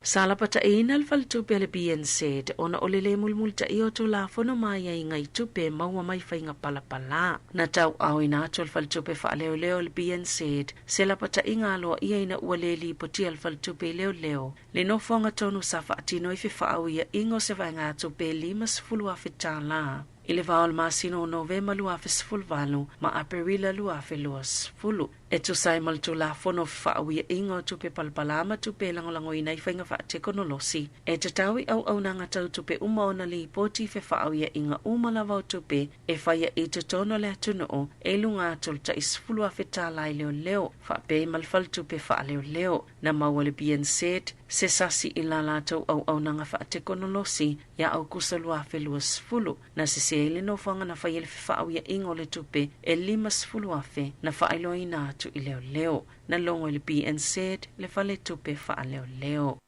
Sa lapata'iina le faletupe a le BNZ ona o le lē mulimulitaia o Tulafono ma aiaiga i tupe e maua mai faiga palapalā. Na tauaaoina atu e le faletupe faaleoleo le BNZ se lapata'iga aloaia ina ua lē lipotia e le faletupe i leoleo le nofoaga tonu sa faatino ai fefaauia'iga o se vaegatupe e $50,000 tālā i le vā o le masina o Novema 2018 ma Aperila 2020. E tusa ai ma le Tulafono o Fefaauiaiga o Tupe Palapala ma Tupe e Lagolagoina i Faiga Faatekonolosi, e tatau i auaunaga tau tupe uma ona lipoti fefaauiaiga uma lava o tupe e faia i totonu o le atunuu e i luga atu o le tai $10,000 tala i leoleo faapea ai ma le faletupe faaleoleo. Na maua e le BNZ se sasi i la latou auaunaga faatekonolosi ia Aukuso 2020, na sese ai le nofoaga na faia le fefaauiaiga o le tupe e $50,000 na faailoaina atu i leoleo. Na logo e le BNZ le faletupe faaleoleo.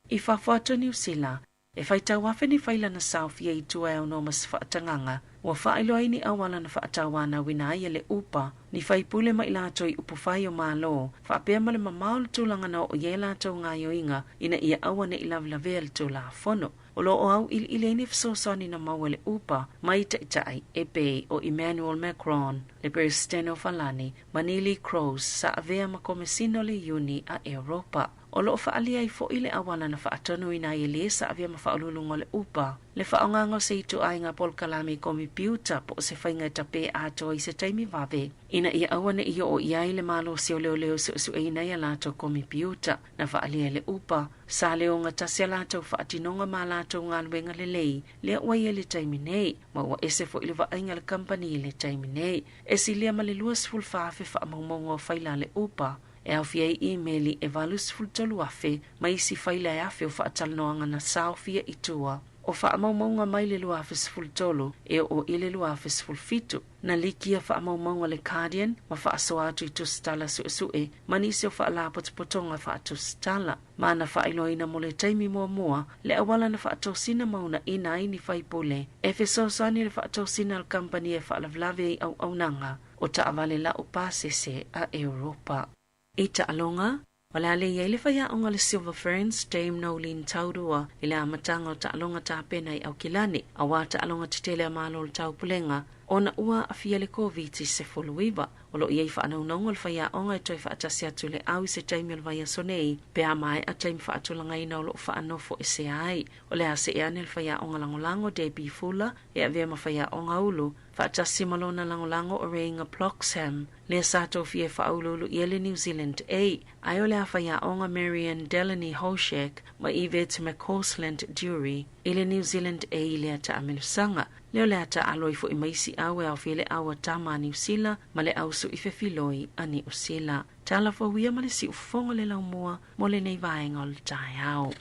I fafo atu o Niu Sila, e faitau afe ni faila na saofia i tua e aunoa ma se faatagaga, ua faailoa ai ni auala na faatauanauina ai e le upa, ni faipule ma i latou i upufai o Malo, faapea ma le mamao o le tulaga na oo i ai a latou gaoioiga ina ia aua ne i lavelavea le Tulafono. O lo o auiliili ai ni fesoasoani na maua e le upa mai taitai e pei o Emmanuel Macron, le Peresetene o Falani, ma Neelie Kroes sa avea ma Komesina o le Iuni a Europa. O lo o faaalia ai foi le auala na faatonuina ai e le sa avea ma faauluuluga o le upa, le faaaogaga o se ituaiga polokalame i komipiuta po o se faiga e tapē atoa i se taimi vave ina ia aua ne i oo i ai le malosi o leoleo e suesueina ai a latou komipiuta. Na faaalia e le upa, sa le ogatasi a latou faatinoga ma a latou galuega lelei lea ua i ai i le taimi nei, ma ua ese foi le vaaiga a le kamupani i le taimi nei. E silia ma le 24,000 faamaumauga o faila a le upa, e aofia ai imeli e 83,000 ma isi faila e afe o faatalanoaga na saofia i tua o faamaumauga mai le 2013 e oo i le 2017. Na likia faamaumauga le Guardian ma faasoa atu i tusitala suesue ma nisi o faalapotopotoga faatusitala, ma na faailoaina mo le taimi muamua le auala na faatosina ma uunaina ai ni faipule e fesoasoani i le faatosina a le kamupani e faalavelave ai auaunaga o taavale lau pasese a Europa. I taaloga, o le a le i ai le faiaoga o le Silver Ferns, Dame Noeline Taurua, i le amataga o taaloga tapena i Aukilani, auā taaloga tetele a Malo o le Taupulega, ona ua aafia le Koviti-19. O lo o i ai faanaunauga o le faiaoga e toe faatasi atu i le au i se taimi o le vaiaso nei, pe a maea taimi faatulagaina o lo o faanofoesea ai. O le a see ane le faiaoga lagolago Debbie Fuller e avea ma faiaoga ulu, faatasi ma lona lagolago o Reinga Bloxham, lea sa tofia e faauluulu i ai le New Zealand A, ae o le a faiaoga Marianne Delaney Hoshek ma Yvette McCausland Durie i le New Zealand A i lea taamilosaga. Lea o le a taaalo ai foi ma isi au e aofia le au a tama a Niu Sila ma le au sui fefiloi a Niu Sila. Tala fou ia ma le siufofoga o le laumua mo lenei vaega o le taeao.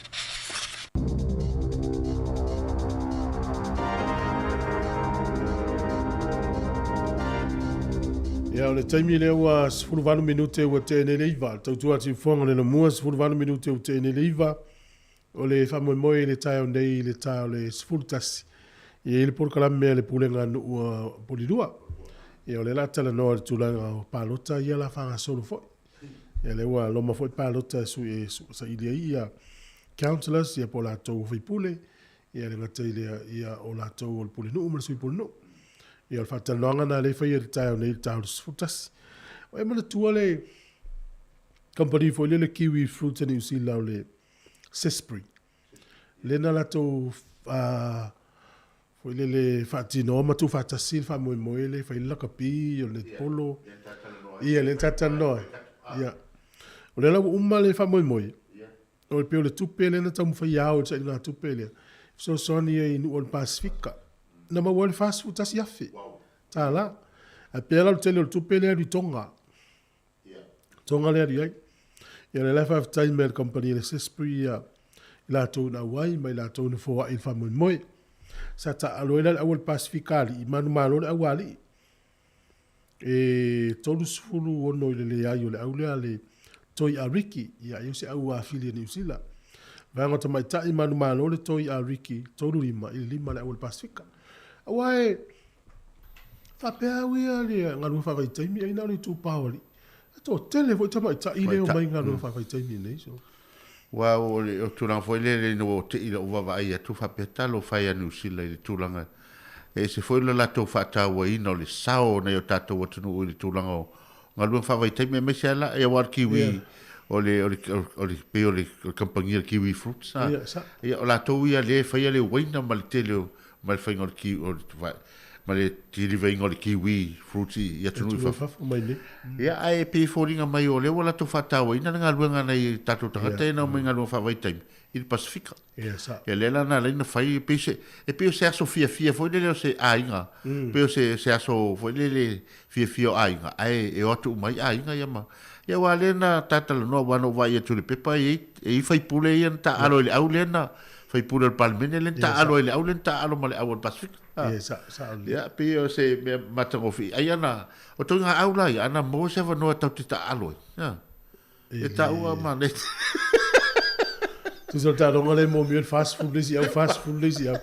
Ia, o le taimi lea ua 18 minute ua tea nei le iva. Le tautua atu i fofoga o le lamua, 18 minute ua tea nei le iva. O le faamoemoe i le taeao nei i le ta o le 11, e i ai le polokalame a le Pulega a Nuu a Polilua. Ia, o lea o le a talanoa i le tulaga o palota ia o le a faagasolo foi. Ia, lea ua loma foi palota e sui e saili ai ia councillors ia po o latou o faipule, ia le gata i lea ia o latou o le pulenuu ma le sui pulenuu. Ia o le faatalanoaga lena lea e faia i le taeao nei i le ta o le 11. Ua e manatua le kamupani foi lea le Kiwi Fruit a Niu Sila o le Zespri. Lea na latou foi lele faatinoa ma tuufaatasi le faamoemoe lea e fai le lakapi o le netpolo. Ia, lea ta talanoa ai. Ia. O lea la ua uma le faamoemoe, o le pei o le tupe lea na taumafai e ao i le sailigatupe lea, e fesoasoani ai i nuu o le Pasefika. Na maua ai le $41,000. Ae pei la o le tele o le tupe lea e alu i Tonga. Tonga lea alu i ai. Ia o lea la e faafetai mai e le kamupani a le Zespri ia i latou na auai ma i latou na foai i le faamoemoe. Sa taaalo ai la le au a le Pasefika alii, manumalo le au alii. E 36 i le leai o le au lea a le Toi a Ricky, ia ai o se au afili a Niu Sila. Vaega o tamaitai manumalo le Toi a Ricky, 35 i le 5 le au a le Pasefika. Aua e Faapea au ia le galuega faavaitaimi ai na o le itupa o alii. E toatele foi tamaitai lea e omai i galuega faavaitaimi nei so. Ua o le tulaga foi lele ina ua tei lau vaavaai atu faapea talofa e ia Niu Sila i le tulaga e ese foi le latou faatauaina o le sao o nai o tatou atunuu i le tulaga o galuega faavaitaimi aemaise lava la aua o le kiwi o le o le o le pei o le kamupani a le Kiwi Fruits a ia o latou ia lea e faia le uaina ma le tele o ma le faiga o le kiwi o le ma le tilivaiga o le kiwi fruits i atunuu i fafo. mai nei. Ia, ae pei e foliga mai o lea ua latou faatauaina le galuega a nai tatou tagata ia na omai i galuega faavaitaimi i le Pasefika. Ia, sao. Ia, lea la na ala ai ona fai, e pei se, e pei o se aso fiafia foi lele o se aiga, pei o se, se aso foi lele fiafia o aiga, ae e o atu uma ai aiga ia ma, ia aua lea na ta talanoa, aua na ou vaai atu i le pepa e i ai, e i ai faipule ia na taaalo i le au lea na, faipule o le Palemene lea na taaalo ai i le au lea na taaalo ma le au o le Pasefika. Ia, sao, sao lelei. Ia, pei o se mea matagofie. Ai ana, o ituaiga au la ia, ana maua se avanoa tatou te taaalo ai. Ia. E taua ma nei. Tusa o le taaloga lea e manaomia le 40 le isi au, 40 le isi au.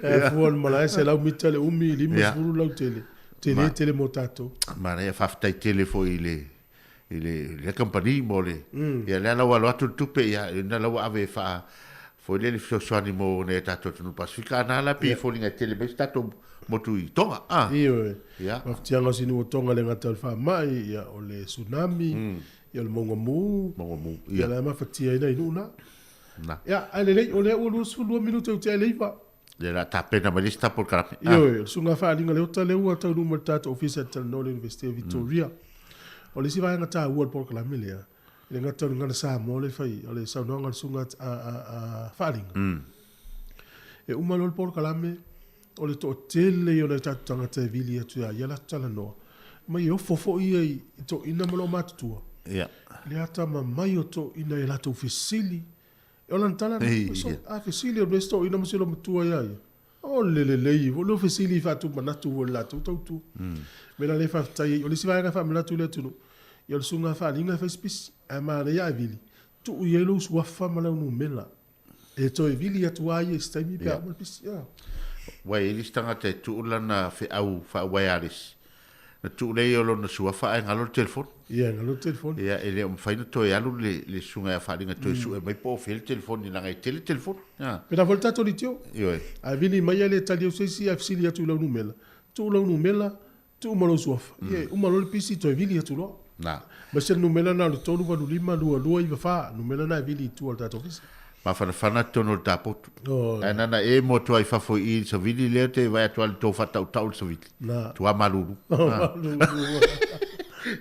E fua le malae 100 mita le umi, 50 lautele. Tele tele mo tatou. Manaia, faafetai tele foi i le i le lea kamupani mo le ia lea la ua alo atu le tupe ia na la ua ave e faa foi lele fesoasoani mo nai a tatou atunuu Pasefika a na la pei e foliga e tele mai se tatou motu i Tonga a. Ioe. Ia. Mafatiaga o Sinuu o Tonga le gata o le faamai, ia o le tsunami, ia o le mauga mu. Mauga mu, ia. Ia la e mafatia ai nai nuu na. Na. Ia, ae lelei, o lea ua 22 minute ua tea i le 9. Lea la tapena mai le isi tapu o le kalafi. Ioe, o le susuga faaaliga Leota lea ua taunuu mai i le tatou ofisa e talanoa i le Iunivesite o Victoria. O le isi vaega taua o le polokalame lea, e le gata o le Gagana Samoa lea e fai, o le saunoaga a le susuga a Faaaliga. E uma loa le polokalame, o le toatele ia o nai tatou tagata e vili atu ia ia latou talanoa, mai e ofo foi ia i toeaiina ma loomatutua. Ia. Le atamamai o toeaiina i a latou fesili. O lana tala lena, so, a fesili o le isi toeaina ma si loomatua ia ia, o le lelei foi leo fesili i faatumanatu foi i le latou tautua. O le mea la lea e faafetai ai, o le isi vaega e faamanatu i le atunuu, ia o le susuga faaaliga e fai sipisi, ae manaia ae vili, tuu i ai lou suafa ma lau numera. E toe vili atu lava ia i se taimi pe a uma le pisi. Ua i ai le isi tagata e tuu lana feau faa-wireless, na tuu lea ia o lona suafa ae galo le telefoni. Ia, galo le telefoni. Ia, e le o mafai ona toe alu le, le susuga ia Faaliga e toe sue mai po o fea le telefoni leaga e tele telefoni. A. Pēlā foi le tatou leitio. Ioe. A vili mai ae le tali au se isi ae fesili atu i lau numera, tuu lau numera, Tuu ma lou suafa. Ia, e uma loa le pisi toe vili atu loa. Na. Aemaise le numera lena o le 385 2294, numera lena e vili i tua o le tatou ofisa. Mafanafana totonu o le tapotu. Oi. Ae nana e mo atu ai fafo i i le savili lea te vaai atu ai le tou faatautau i le savili. Na. Tua malulu. Malulu.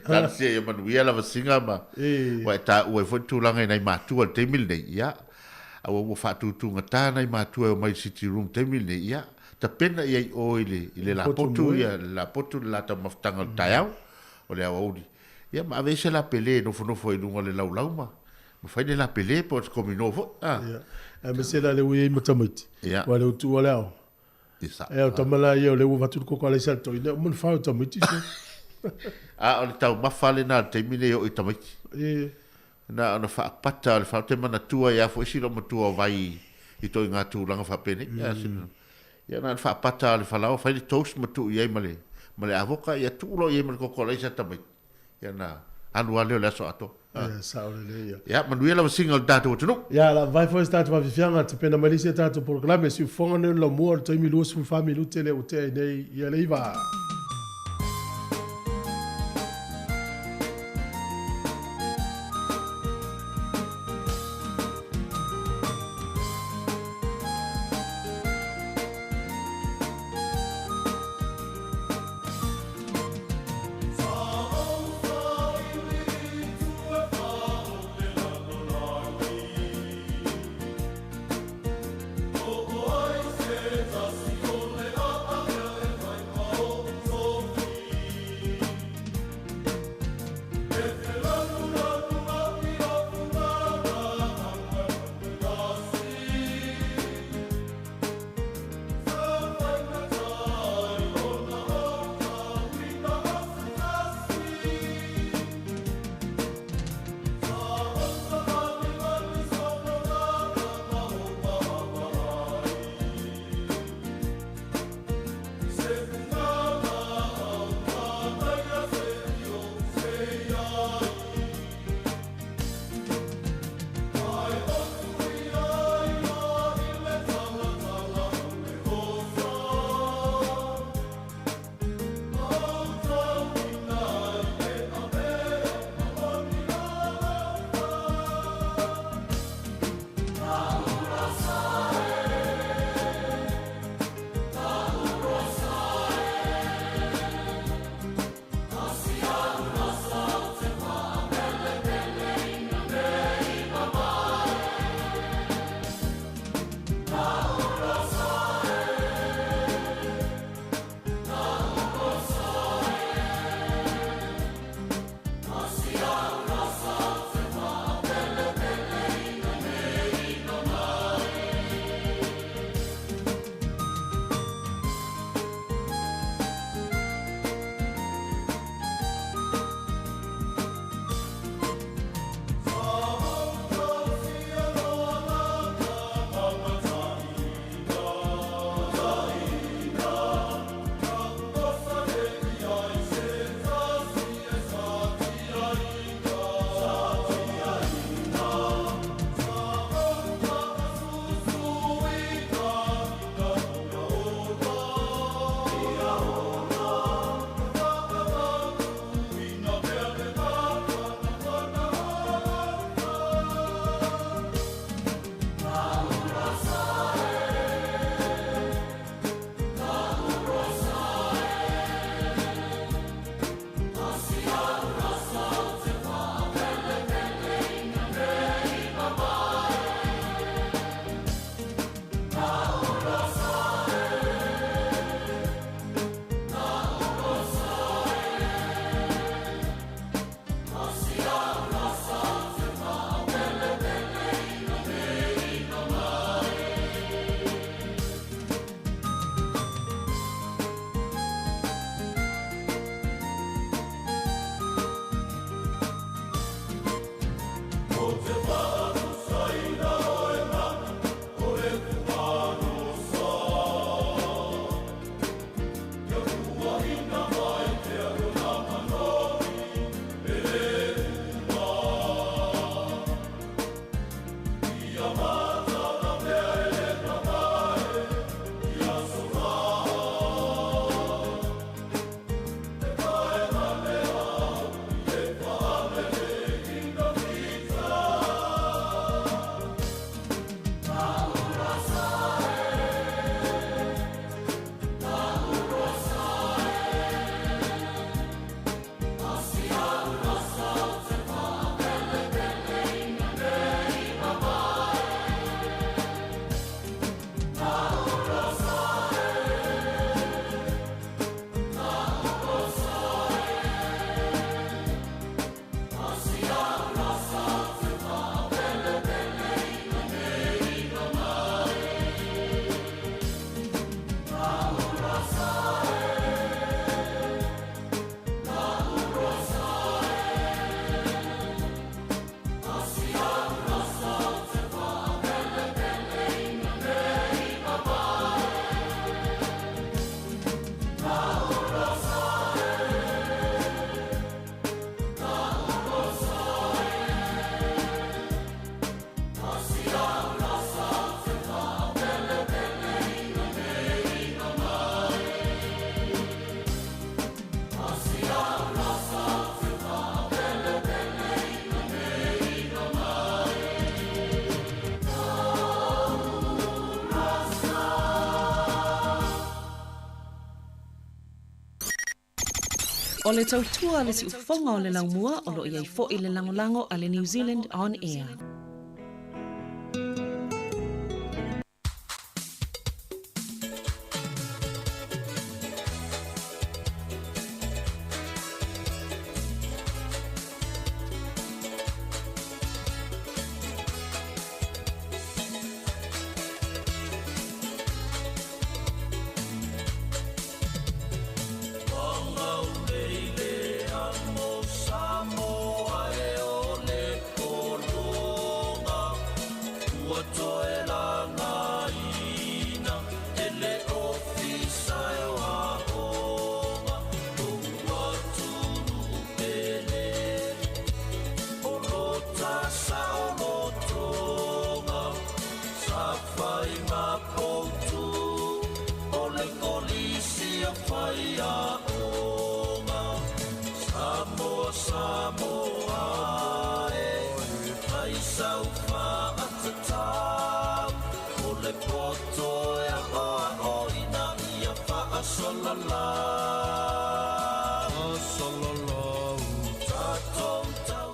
Talosia ia manuia lava singa ma E. ua e taua ai foi le tulaga i nai matua i le taimi lenei. Ia, aua ua faatutugata nai matua e omai i le sitting room i le taimi lenei. Ia, Tapena i ai oe i le, i le lapotu, ia, le lapotu, le la taumafataga o le taeao, o le aoauli. Ia, ma ave ai se lapele e nofonofo ai i luga o le laulau ma, ma fai le lapele po o se komino foi, a. Ia, aemaise la lea ua i ai ma tamaiti, Ia. aua lea ua tuua le aoga. Ia, sa. Ea, o tama la ia o lea ua avatu le koko alaisa i le toeaina, uma ona fao e tamaiti sio. A o le taumafa lena o le taimi lenei e oo i tamaiti. E. Na ona faapata o le fale, ou te manatua ai lava foi si loomatua o Vai i ituaiga tulaga faapenei. Ia na ona faapata o le falaoa, fai le toast ma tuu i ai ma le, ma le avoka, ia tuu loa i ai ma le koko alaisa tamaiti. Ia ona alu lava lea o le aso atoa. Ia, sao lelei ia. Ia, manuia lau asiga o le tatou atunuu. Ia, la vae foi se tatou faafiafiaga, tapena mai le isi a tatou polokalame, siufofoga nei o le laumua o le taimi 24 minute lea ua tea ai nei ia le iva. O le tautua a le siufofoga o le laumua o lo o i ai foi le lagolago a le New Zealand On Air.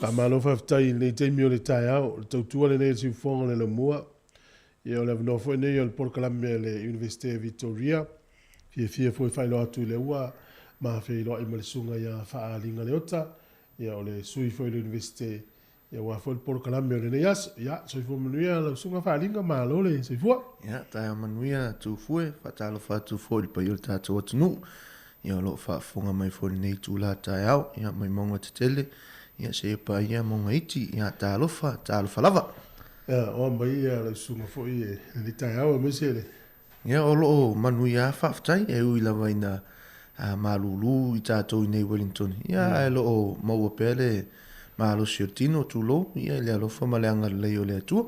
Faamalo faafetai i lenei taimi o le taeao, o le tautua lenei a le Siufofoga o le Laumua. Ia o le avanoa foi lenei o le polokalame a le Iunivesite Victoria. Fiafia foi e faailoa atu i le ua ma feiloai ma le susuga ia Faaaliga Leota, ia o le sui foi o le Iunivesite Ia aua foi le polokalame o lenei aso. Ia, soifua manuia lau susuga Faaaliga, malo le soifua. Ia, taeao manuia Tufue, faatalofa atu foi i le paia o le tatou atunuu, ia o lo o faafofoga mai foi i lenei itula taeao, ia mai mauga tetele, ia seia paia mauga iti, ia talofa, talofa lava. Ia, oa mai ia lau susuga foi i lenei taeao aemaise le Ia o lo o manuia lava faafetai, e ui lava ina malulu i tatou i nei Wellington, ia ae o lo o maua pea le malosi o le tino, tulou, ia i le alofa ma le agalelei o le Atua.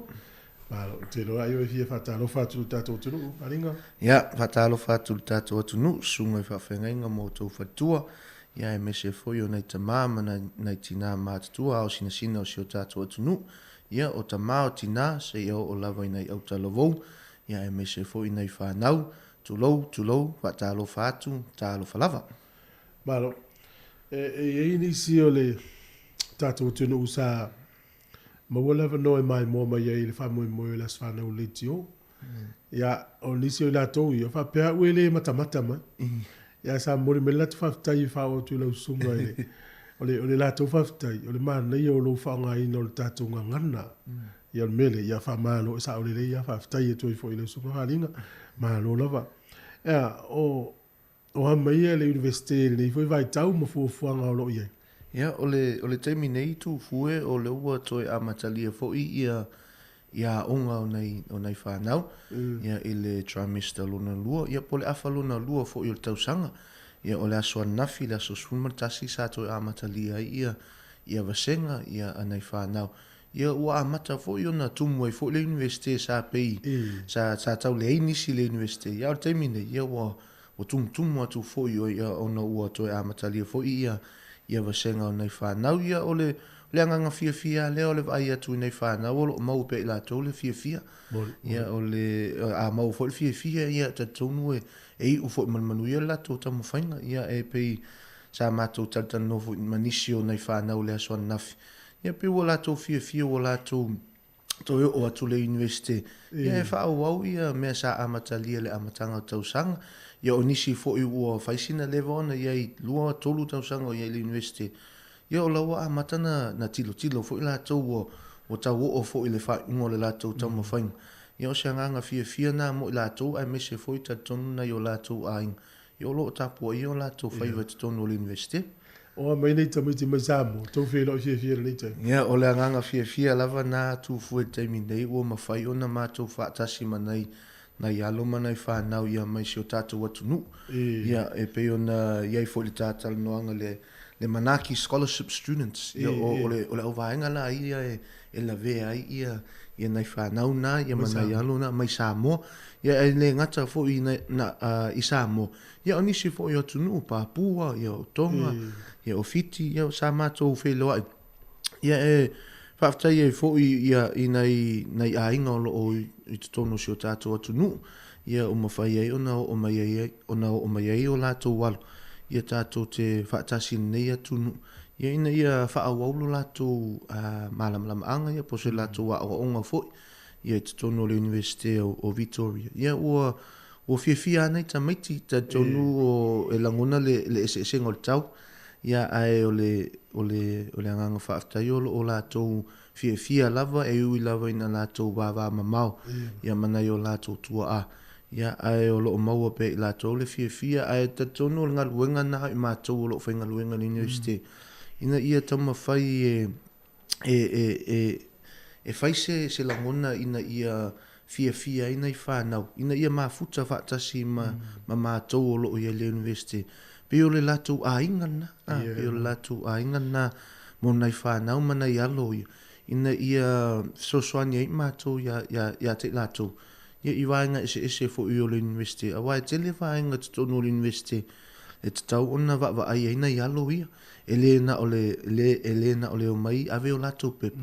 Malo, ou te iloa ai oe e fia faatalofa atu i lo tatou atunuu, Aliga. Ia, faatalofa atu i lo tatou atunuu, susuga i faafeagaiga ma outou faletua, ia aemaise foi o nai tama ma nai tina matutua ao sinasina o si o tatou atunuu, ia o tama o tina, seia oo lava i nai autalavou, ia aemaise foi nai fanau, tulou, tulou, faatalofa atu, talofa lava. Malo. E, e i ai nisi o le tatou atunuu sa maua le avanoa e maimoa mai ai i le faamoemoe o le Aso Fanau o le Leitio. Ia, o nisi o i latou ia, faapea au e le matamata mai. Ia, sa momoli mai le latou faafetai e faaoo atu i lau susuga i le, o le, o le latou faafetai, o le manaia o lou faaaogaina o le tatou gagana. Ia o le mea lea, ia faamalo, e sao lelei lava, faafetai atu ai foi i lau Susuga Faaaliga, malo lava. Ea, o, o a mai ia le Iunivesite i lenei foi vaitau ma fuafuaga o lo o i ai? Ia, o le, o le taimi nei Tufue, o lea ua toe amatalia foi ia, ia aoga o nai, o nai fanau, ia, i le trimester lona lua, ia po o le afa lona lua foi o le tausaga. Ia, o le aso ananafi, le aso 11 sa toe amatalia ai ia, ia vasega, ia, a nai fanau. Ia ua amata foi ona tumu ai foi le Iunivesite sa pei sa sa tau leai nisi i le Iunivesite. Ia a o le taimi nei, ia ua ua tumutumu atu foi o ia ona ua toe amatalia foi ia ia vasega o nai fanau. Ia o le o le agaga fiafia lava lea o le vaai atu i nai fanau o lo o maua pea i latou le fiafia. Ia o le a maua foi le fiafia ia e talitonu e e iu foi ma le manuia le latou taumafaiga. Ia e pei sa matou talatalanoa foi ma nisi o nai fanau i le aso ananafi, Ia pei ua latou fiafia ua latou toe oo atu le Iunivesite, ia e faaauau ia mea sa amatalia i le amataga o tausaga. Ia o nisi foi ua fai sina leva ona i ai lua tolu tausaga o i ai i le Iunivesite, ia o la ua amata na na tilotilo foi latou ua ua tau oo foi i le faaiuga o le latou taumafaiga. Ia o se agaga fiafia na mo i latou aemaise foi talitonu nai o latou aiga Ia o lo o tapuaia o latou faiva i totonu o le Iunivesite. Oa mai nei tamaiti mai Samoa, tou feiloai fiafia i lenei taimi. Ia, o le agaga fiafia lava na atu fua i le taimi nei ua mafai ona matou faatasi ma nai nai alo ma nai fanau ia mai si o tatou atunuu. Ia, e pei ona i ai foi le ta talanoaga le le Manaaki Scholarship Students, ia o o le o le auvaega la ia e e lavea ai ia ia nai fanau na ia ma nai alo na mai Samoa. Ia e le gata foi na, na, i Samoa, ia o nisi foi o atunuu, Papua, ia o Tonga, ia o Fiti, ia sa matou feiloai. Ia e faafetai ai foi ia i nai, nai aiga o lo o i totonu o si o tatou atunuu, ia ua mafai ai ona oo mai ai, ona oo mai ai o latou alo. ia tatou te faatasi i lenei atunuu, ia ina ia faaauau lo latou malamalamaaga ia po o se latou aoaoga foi ia i totonu o le Iunivesite o Vitoria. Ia ua ua fiafia lava nai tamaiti, talitonu o e lagona le le eseesega o le tau, ia ae o le o le o le agaga faafetai o lo o latou fiafia lava e ui lava ina latou vavamamao ia ma nai o latou tuaa. Ia, ae o lo o maua pea i latou le fiafia, ae talitonu o le galuega lena a i matou o lo o faigaluega i le Iunivesite, ina ia taumafai e, e, e, e, e fai se, se lagona ina ia fiafia ai nai fanau, ina ia mafuta faatasi ma, ma matou o lo o i ai i le Iunivesite. Pei o le latou aiga lena, a, pei o le latou aiga lena mo nai fanau ma nai alo ia, ina ia fesoasoani ai matou ia, ia, ia te i latou. Ia, i vaega eseese foi o le Iunivesite, aua e tele vaega i totonu o le Iunivesite e tatau ona vaavaai ai nai alo ia, e le na o le, le, e le na o le omai ave o latou pepa.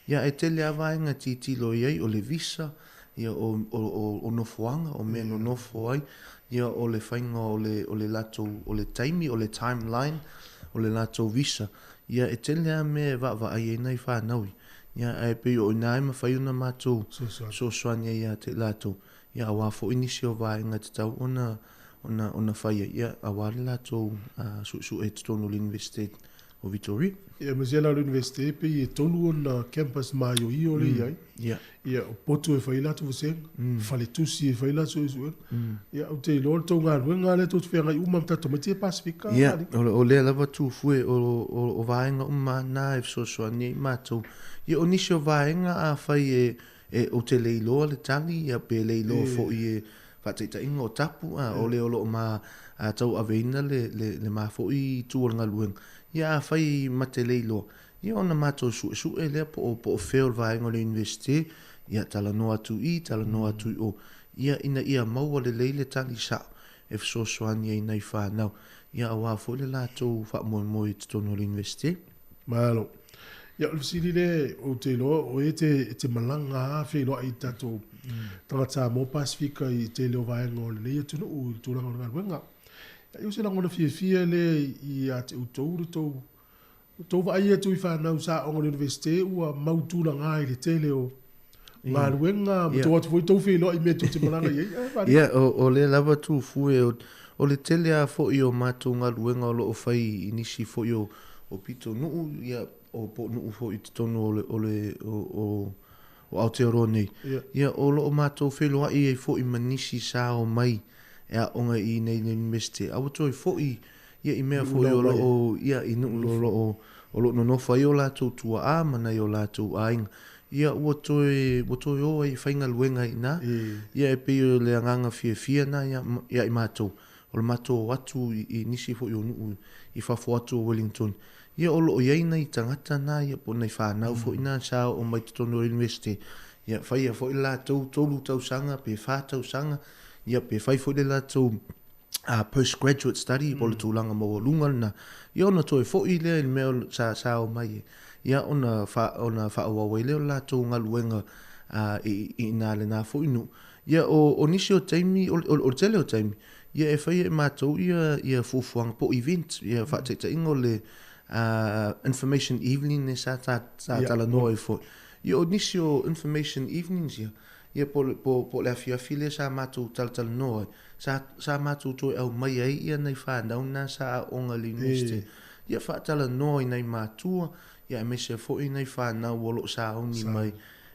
Ia, ae tele lava vaega e tilotilo i ai, o le visa, ia, o, o, o, o nofoaga, o mea e nonofo ai, ia, o le faiga o le, o le latou, o le taimi, o le timeline o le latou visa. Ia, e tele lava mea e vaavaai ai nai fanau ia. Ia, ae pei o i ina e mafai ona matou fesoasoani ai ia te i latou, ia, aua foi nisi o vaega e tatau ona, ona, ona fai ai, ia, aua le latou suesue i totonu o le Iunivesite o Vitoria. Ia, aemaise la o le Iunivesite pei e tolu ona campus maioio lea e i ai. Ia. Ia, o potu e fai ai latou vasega, faletusi e fai ai latou suesuega. Ia, ou te iloa o le tou galuega lea tou te feagai uma ma tatou tamaiti ia Pasefika. Ia, o lea lava Tufue, o vaega uma lava na e fesoasoani ai matou. Ia, o nisi o vaega afai e, ou te le iloa le tali, ia, pe le iloa foi e faataitaiga o tapu, a, o le o lo o ma tauaveina le ma foi itu o le galuega. Ia, afai ma te le iloa, Ia ona matou suesue lea po o, po o fea o le vaega o le Iunivesite, ia talanoa atu i, talanoa atu i o, ia ina ia maua lelei le tali sao e fesoasoani ai nai fanau, ia aua foi le latou faamoemoe i totonu o le Iunivesite. Malo. Ia o le fesili lea ou te iloa o e te, e te malaga lava feiloai i tatou tagata Samoa Pasefika i tele o vaega o lenei atunuu i le tulaga o le galuega. Ia o se lagona fiafia lea ia te outou le tou Ua tou vaai atu i fanau sa aoga i le Iunivesite ua mau tulaga i le tele o galuega ma tou atu foi tou feiloai i mea tou te malaga i ai. Eh, Maria? Ia, o lea lava Tufue, o le tele lava foi o matou galuega o lo o fai i nisi foi o pitonuu, ia, o po o nuu foi i totonu o le, o le, o, o Aotearoa nei. Ia, o lo o matou feiloai ai foi ma nisi sa omai e aoga i inei i le Iunivesite, a ua toe foi Ia i mea foi o lo o, ia, i nuu o lo o, o lo o nonofo ai o latou tuaa ma nai o latou aiga, ia ua toe, ua toe o ai e faigaluega i ina. Ia e pei o le agaga fiafia na ia, ia i matou, o le matou o atu i, i nisi foi o nuu i fafo atu o Wellington. Ia o lo o i ai nai tagata na, ia po o nai fanau foi na sa oo mai totonu o le Iunivesite, ia faia foi le latou tolu tausaga pe fa tausaga, ia pe fai foi le latou postgraduate study po o le tulaga maualuga lena, ia ona toe foi lea i le mea sa, sa omai ai, ia ona, fa, ona faaauau ai lea o le latou galuega i, i ina lena foi nuu. Ia o, o nisi o taimi, o, o, o le tele o taimi, ia e faia e matou ia, ia fuafuaga po o event, ia faataitaiga o le information evening lea sa, sa, sa talanoa ai foi. Ia o nisi o information evenings ia, Ia, po, po, po o le afiafi lea sa matou talatalanoa ai, sa, sa matou toe aumai ai ia nai fanau na sa aoga i le Iunivesite. Ia, faatalanoa i nai matua, ia aemaise foi nai fanau o lo o sauni mai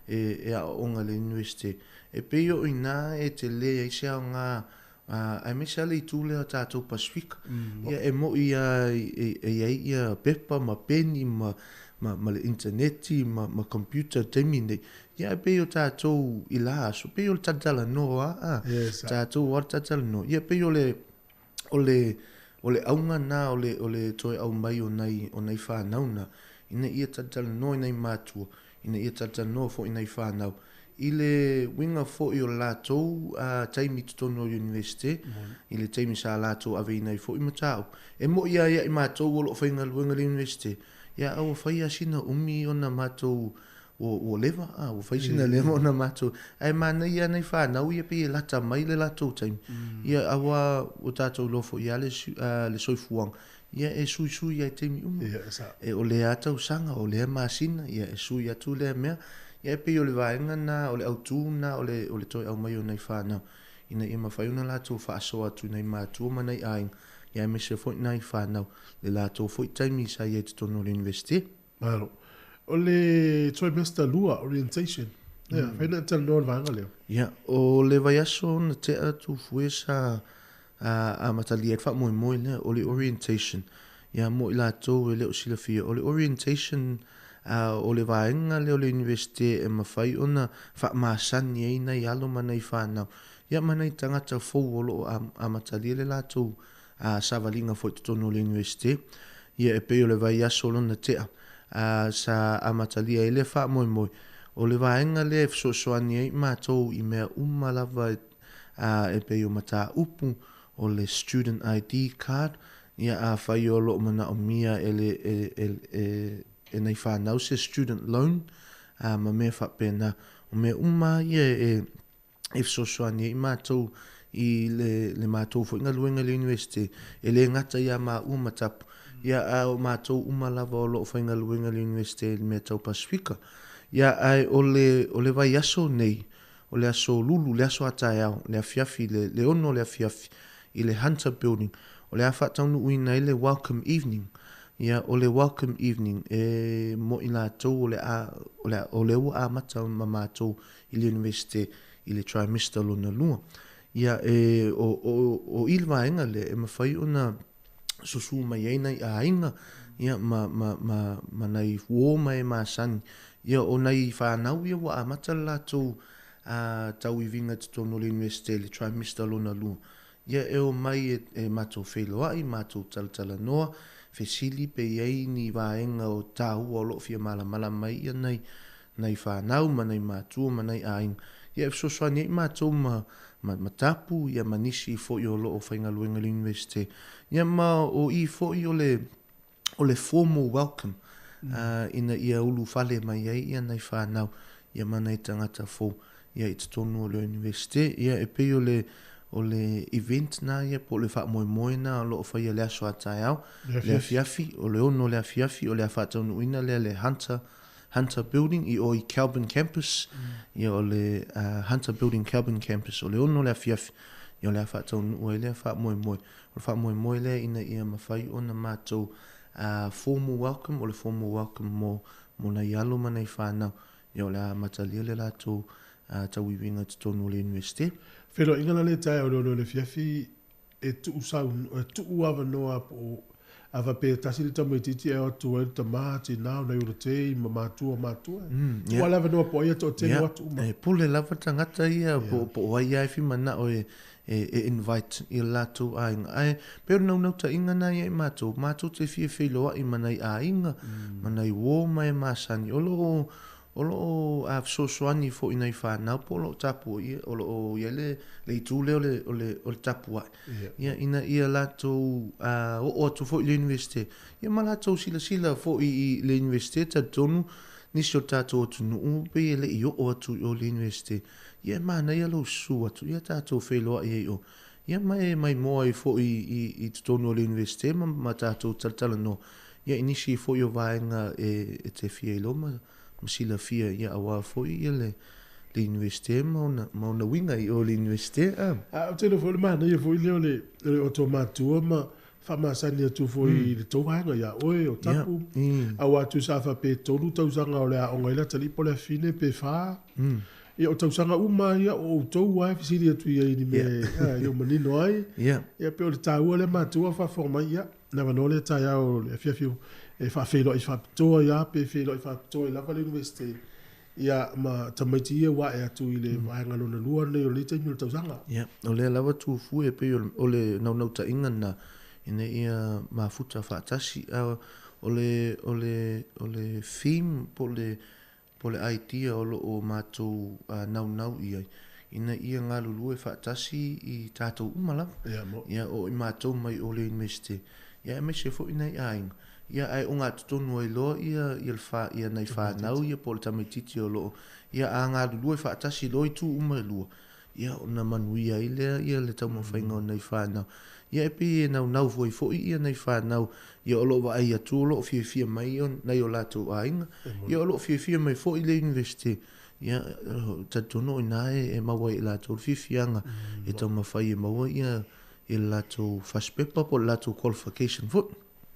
e, e aooga i le Iunivesite. E pei o i ina e tele ai se aoga Ā, aemaise lava le itu lea o tatou Pasefika. Ia, e moni lava e i ai ia pepa ma peni ma, ma, ma le initaneti ma, ma computer i le taimi lenei. Ia, ae pei o tatou i la aso, pei o le talatalanoa lava, ā, Yes, tatou lava le talatalanoa. Ia, pei o le, o le, o le auga lena o le, o le toe aumai o nai, o nai fanau na, ina ia talatalanoa i nai matua, ina ia talatalanoa foi i nai fanau i le uiga foi o le latou taimi i totonu o le Iunivesite, i le taimi sa latou aveina ai foi mataupu. E moni lava ia i matou o lo o faigaluega i le Iunivesite, ia a ua fai lava sina umi ona matou Ua, ua leva, a, ua fai sina leva ona matou, ae manaia nai fanau ia pei e lata mai le latou taimi, ia auā ua tatou iloa foi lava le, le soifuaga, ia e suisui lava i taimi uma. Ia, e sao. E, o lea tausaga, o lea masina, ia e sui atu lea mea. Ia e pei o le vaega lena, o le autu lena o le, o le toe aumai o nai fanau, ina ia mafai ona latou faasoa atu i nai matua ma nai aiga, ia aemaise foi nai fanau, le latou foi taimi sa i ai i totonu o le Iunivesite. Malo. O le trimester 2, orientation. Ia, fai na talanoa le vaega lea. Ia, o le vaiaso na tea atu fue sa amatalia ai le faamoemoe lea, o le orientation. Ia, mo i latou e le o silafia, o le orientation o le vaega lea o le Iunivesite e mafai ona faamasani ai nai alo ma nai fanau, ia ma nai tagata fou o lo o amatalia le latou a savaliga foi i totonu o le Iunivesite, ia e pei o le vaiaso lona tea, a, sa amatalia ai lea faamoemoe. O le vaega lea e fesoasoani ai matou i mea uma lava e, a, e pei o mataupu, o le Student ID Card, ia afai o lo o manaomia e le, e, e, e, e nai fanau se student loan, a, ma mea faapena. O mea uma lava ia e, e fesoasoani ai matou i le, le matou foi galuega i le Iunivesite, e le gata iā maua ma Tapu, ia a o matou uma lava o lo o faigaluega i le Iunivesite i le mea tau Pasifika. Ia ae o le, o le vaiaso nei, o le aso Lulu, le aso a taeao, le afiafi, le, le 6 o le afiafi, i le Hunter Building, o le a faataunuuina ai le Welcome Evening. Ia, o le Welcome Evening, e mo i latou o le a, o le a, o lea ua amata ma matou i le Iunivesite i le trimester lona lua. Ia, e, o, o, o i le vaega lea e mafai ona susū mai ai nai aiga, ia, ma, ma, ma, ma nai uō ma e masani. Ia, o nai fanau ia ua amata le latou a, tauiviga i totonu o le Iunivesite i le trimester lona lua. Ia e omai e, e matou feiloai, matou talatalanoa, fesili pe i ai ni vaega o tāua o lo o fia malamalama ai ia nai, nai fanau ma nai matua ma nai aiga. Ia e fesoasoani ai matou ma, ma, ma tapu ia ma nisi foi o lo o faigaluega i le Iunivesite. Ia ma o i foi o le, o le formal welcome ina ia ulufale mai ai ia nai fanau ia ma nai tagata fou ia i totonu o le Iunivesite. Ia e pei o le o le event na ia po o le faamoemoe na o lo o faia i le aso a taeao, le afiafi, o le 6 o le afiafi o le a faataunuuina lea le Hunter Hunter Building i o i Kelburn Campus, ia o le Hunter Building Kelburn Campus, o le 6 o le afiafi ia o le a faataunuu ai lea faamoemoe. O le faamoemoe lea ina ia mafai ona matou formal welcome, o le formal welcome mo, mo nai alo ma nai fanau, ia o le a amatalia le latou tauiviga i totonu o le Iunivesite. Feiloaiga la le taeao i le 6 o le afiafi e tuu sau, e tuu avanoa po o a faapea e tasi le tamaitiiti e o atu ai le tama, tina, o nai olo tei ma matua o matua. Tuu lava le avanoa po o ai e toatele o atu uma. E pule lava tagata ia po o ai lava e fia manao e e invite i o latou aiga. Ae pei o le naunautaiga na ia i matou, matou te fia feiloai ma nai aiga, ma nai uo ma e masani, o lo o, o lo o fesoasoani foi i nai fanau po o lo o tapuai, o lo o i ai le, le itu lea o le, o le, o le tapuai. Ia, ina ia latou oo atu foi i le Iunivesite, ia ma latou silasila foi i le Iunivesite, talitonu nisi o le tatou atunuu pei e le i oo atu i o i le Iunivesite. Ia e manaia lou susu atu, ia tatou feiloai ai o. Ia ma e maimoa ai foi i, i totonu o le Iunivesite ma, ma tatou talatalanoa, ia i nisi foi o vaega e, e te fia iloa ma, ma silafia, ia aua foi ia le, le Iunivesite ma ona, ma ona uiga i o i le Iunivesite. A. A, ou te iloa foi o le manaia foi lea o le, o le oto matua ma faamasani atu foi i le tou vaega ia oe o Tapu, aua tusa a faapea e 3 tausaga o le aoga ai le atalii po o le afine pe 4, ia o tausaga uma lava ia o outou lava e fesili atu i ai i ni mea e manino ai. Ia pei o le taua lea matua faafofoga mai, ia le avanoa lea taeao le afiafi e faafeiloai faapitoa ai lava pe feiloai faapitoa ai lava le Iunivesite Ia, ma tamaiti ia ua ae atu i le vaega lona lua lenei o lenei taimi o le tausaga. Ia, o lea lava Tufue e pei o le naunautaiga lena, ina ia mafuta faatasi. A o le, o le, o le theme po o le, po o le idea o lo o matou naunau i ai, ina ia galulue faatasi i tatou uma lava. Ia, o i matou mai o le Iunivesite, ia aemaise foi nai aiga. Ia, ae ogatotonu ai loa ia, ia le fa, ia nai fanau ia po o le tamaitiiti o lo o, ia, a galulue faatasi loa itu uma e lua, ia, ona manuia ai lea ia le taumafaiga o nai fanau. Ia, e pei e naunau foi foi ia nai fanau, ia, o lo o vaai atu o lo o fiafia mai ia nai o latou aiga, ia, o lo o fiafia mai foi le Iunivesite. Ia, talitonu o i ina e maua ai e latou le fiafiaga e taumafai e maua ia le latou fasipepa po o le latou qualification foi.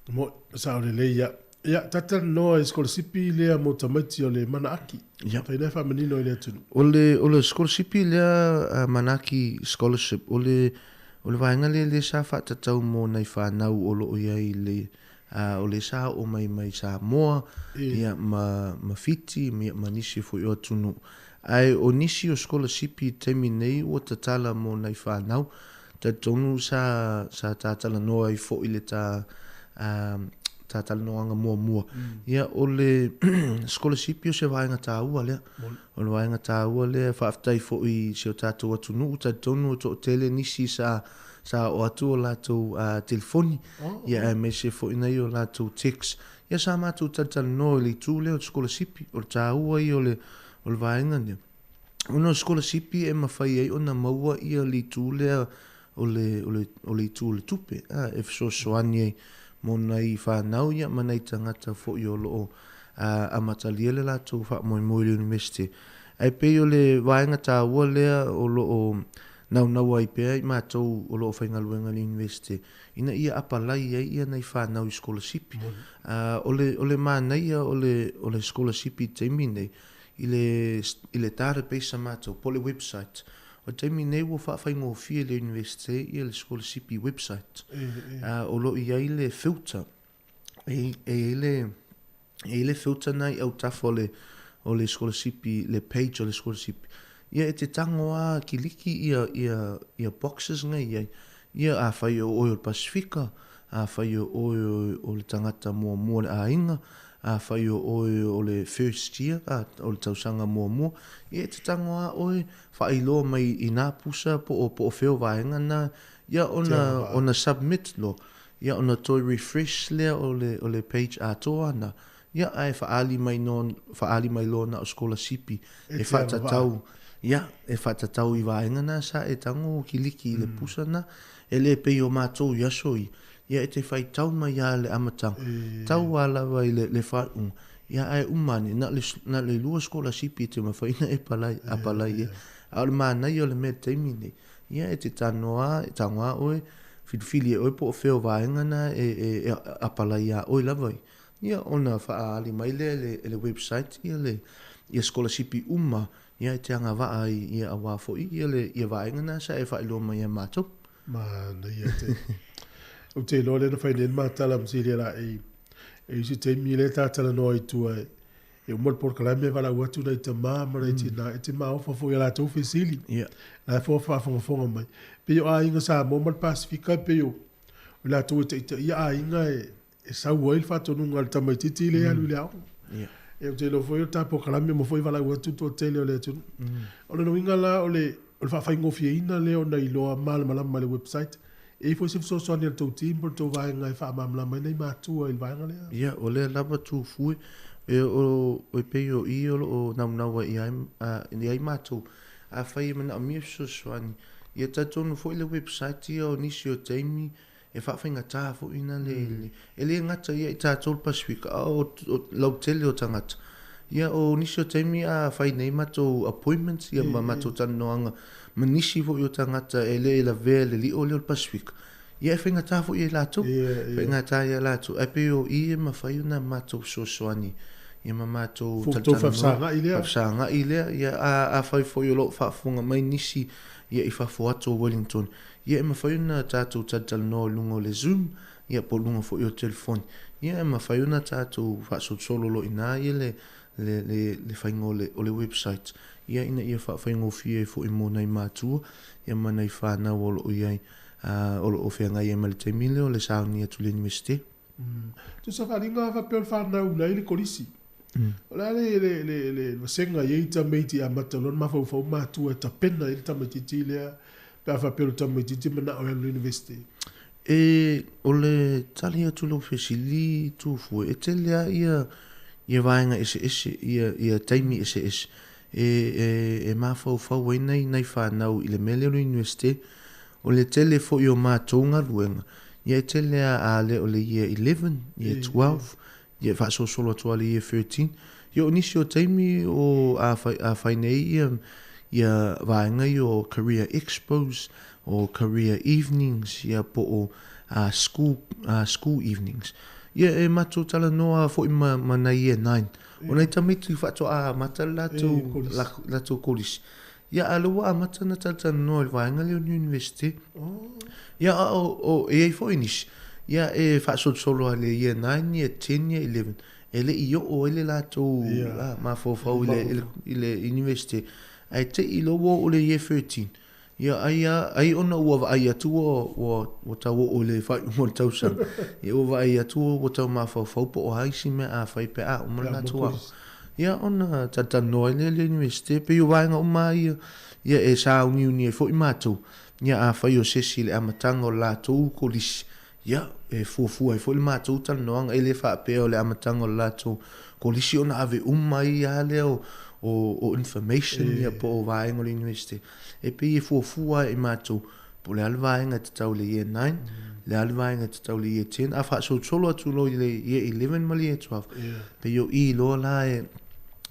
Moe, sao lelei ia. Ia, talatalanoa i sikolasipi lea mo tamaiti o le Manaaki. Ia. Fai lea faamanino i le atunuu. O le, o le sikolasipi lea Manaaki Scholarship, o le, o le vaega lea lea sa faatatau mo nai fanau o lo o i ai i le, o lea sa oo mai mai Samoa, ia, ma, ma Fiti, ia, ma nisi foi o atunuu. Ae o nisi o sikolasipi i le taimi nei ua tatala mo nai fanau, Talitonu sa, sa ta talanoa ai foi le ta, ta talanoaga muamua. Ia, o le sikolasipi o se vaega taua lea. O le vaega taua lea, faafetai foi i si o tatou atunuu, talitonu e toatele nisi sa, sa oo atu o latou telefoni, ia aemaise foi nai o latou text. Ia, sa matou talatalanoa i le itu lea o le sikolasipi, o le taua ia o le, o le vaega lea. Ona o le sikolasipi e mafai ai ona maua ia le itu lea o le, o le, o le itu o le tupe, a, e fesoasoani ai mo nai fanau ia ma nai tagata foi o lo o amatalia le latou faamoemoe i le Iunivesite. Ae pei o le vaega taua lea o lo o naunau ai pea i matou o lo o faigaluega i le Iunivesite ina ia apalai ai ia nai fanau i sikolasipi. O le, o le manaia o le, o le sikolasipi i le taimi nei, i le, i le database a matou, po o le website. O le taimi nei ua faafaigofie i le Iunivesite ia le sikolasipi website. O lo o i ai le filter, e, e i ai le, e i ai le filter na i autafa o le, o le sikolasipi, le page o le sikolasipi. Ia e te tago lava kiliki ia, ia, ia boxes na i ai. Ia afai o oe o le Pasifika, afai o oe o le tagata muamua o le aiga, Afai o oe o le first year, a, o le tausaga muamua, ia e te tago lava oe, faailoa mai i nā pusa po o, po o fea o vaega na, ia ona, ona submit loa, ia ona toe refresh lea o le, o le page atoa na, ia ae faaali mai no, faaali mai loa na o sikolasipi e faatatau, ia, e faatatau i vaega na sa e tago kiliki i le pusa na, e le pei o matou i aso ia, Ia e te faitau mai lava i le amataga, tau lava lava i le faaiuga, ia ae uma ane, na o le, na o le lua sikolasipi e te mafai ona e palai, apalai i ai. A o le manaia o le mea i le taimi lenei, ia e te talanoa lava, e tago lava oe, filifili e oe po o fea o vaega na e, e, e apalai iā oe lava ia. Ia ona faaali mai lea e le, e le website ia le, ia sikolasipi uma, ia e te agavaa ai ia aua foi ia le, ia vaega na sa e faailoa mai ia matou. Manaia tele. Ou te iloa lea na fai nei le ma tala ma Celia la e e isi taimi lea ta talanoa i tua e e uma le polokalame e valaau atu nai tama ma nai tina e te maofa foi i a latou fesili. Yeah. La e foa faafogafoga mai. Pei o aiga Samoa ma le Pasifika pei o i latou e taitaia aiga e e sau ai le faatonuga a le tamaitiiti lea e alu i le aoga. Yeah. E ou te iloa foi o le ta polokalame uma foi valaau atu le toatele o le atunuu. O lona uiga la o le o le faafaigofieina lea ona iloa malamalama i le website. E i ai foi se fesoasoani a le tou team po o le tou vaega e faamalamalama ai nai matua i le vaega lea? Ia, o lea lava Tufue, e o e pei o i o lo o naunau ai i ai, i ai matou. Afai e manaomia fesoasoani, ia talitonu foi le website ia o nisi o taimi, E faafaigata foi ina le, e le gata ia i tatou le Pasifika, a o lautele o tagata. Ia, o nisi o taimi a fai nei matou appointments, ia ma matou talanoaga ma nisi foi o tagata e le lavea i le lio lea o le Pasifika, ia e faigata foi ia i latou, faigata ia latou. Ae pei o i e mafai ona matou fesoasoani ia ma matou talatalanoa, faafesagai lea. Ia, afai foi o lo o faafofoga mai nisi ia i fafo atu o Wellington, Ia e mafai ona tatou talatalanoa i luga o le Zoom, ia po o luga foi o le telefoni. Ia e mafai ona tatou faasolosolo loa i ina ia le, le, le, le faiga o le, o le website, ia ina ia faafaigofie ai foi mo nai matua, ia ma nai fanau o lo o i ai, ā, o lo o feagai ai ma le taimi lea o le sauni atu i le Iunivesite. Tusa faaaliga faapea o le fanau la i le kolisi. O le a le, le, le, le vasega i ai tamaiti e amata loa ona mafaufau matua e tapena ai le tamaitiiti lea pe a faapea o le tamaitiiti e manao e alu i le University? E, o le tali atu i lau fesili Tufue, e tele lava ia, ia vaega eseese, ia, ia taimi eseese e, e, e mafaufau ai nai, nai fanau i le mea lea o le Iunivesite. O le tele foi o matou galuega, ia e tele lava a le o le Year 11, Year 12, ia e faasolosolo atu lava i le Year 13. Ia o nisi o taimi o a fai, a fai nei ia, ia vaega ia o Career Expos, o Career Evenings, ia po o uh, school, uh, school evenings. Ia e matou talanoa foi ma, ma nai Year 9. O nai tamaiti faatoa amata le latou, la, latou kolisi. Ia a lea ua amata ona talatalanoa i le vaega lea o le University. Ia a o, o, e i ai foi nisi, ia e faasolosolo lava i le Year 9, Year 10, Year 11, e le i oo ai le latou yeah. mafaufau i le, i le, i le University. Ae te i loa ua oo i le Year 13, ia ai a, ai ona ua vaai atu ua, ua, ua tau oo i le faaiuga o le tausaga. Ia ua vaai atu ua tau mafaufau po o a isi mea a fai pe a uma le latou aoga. Ia ona talatalanoa ai lea i le Iunivesite, pei o vaega uma lava ia, ia e sauniuni ai foi matou, ia afai o se isi i le amataga o le latou kolisi, ia e fuafua ai foi le matou talanoaga, e le faapea o le amataga o le latou kolisi ona ave uma ai lava lea o, o, o information ia po o vaega o le Iunivesite. E pei e fuafua lava e matou, Po o le a le vaega e tatau i le Year 9, le a le vaega e tatau i le Year 10, a faasolosolo atu loa i le Year 11 ma le Year 12, yeah. pei o i loa la e,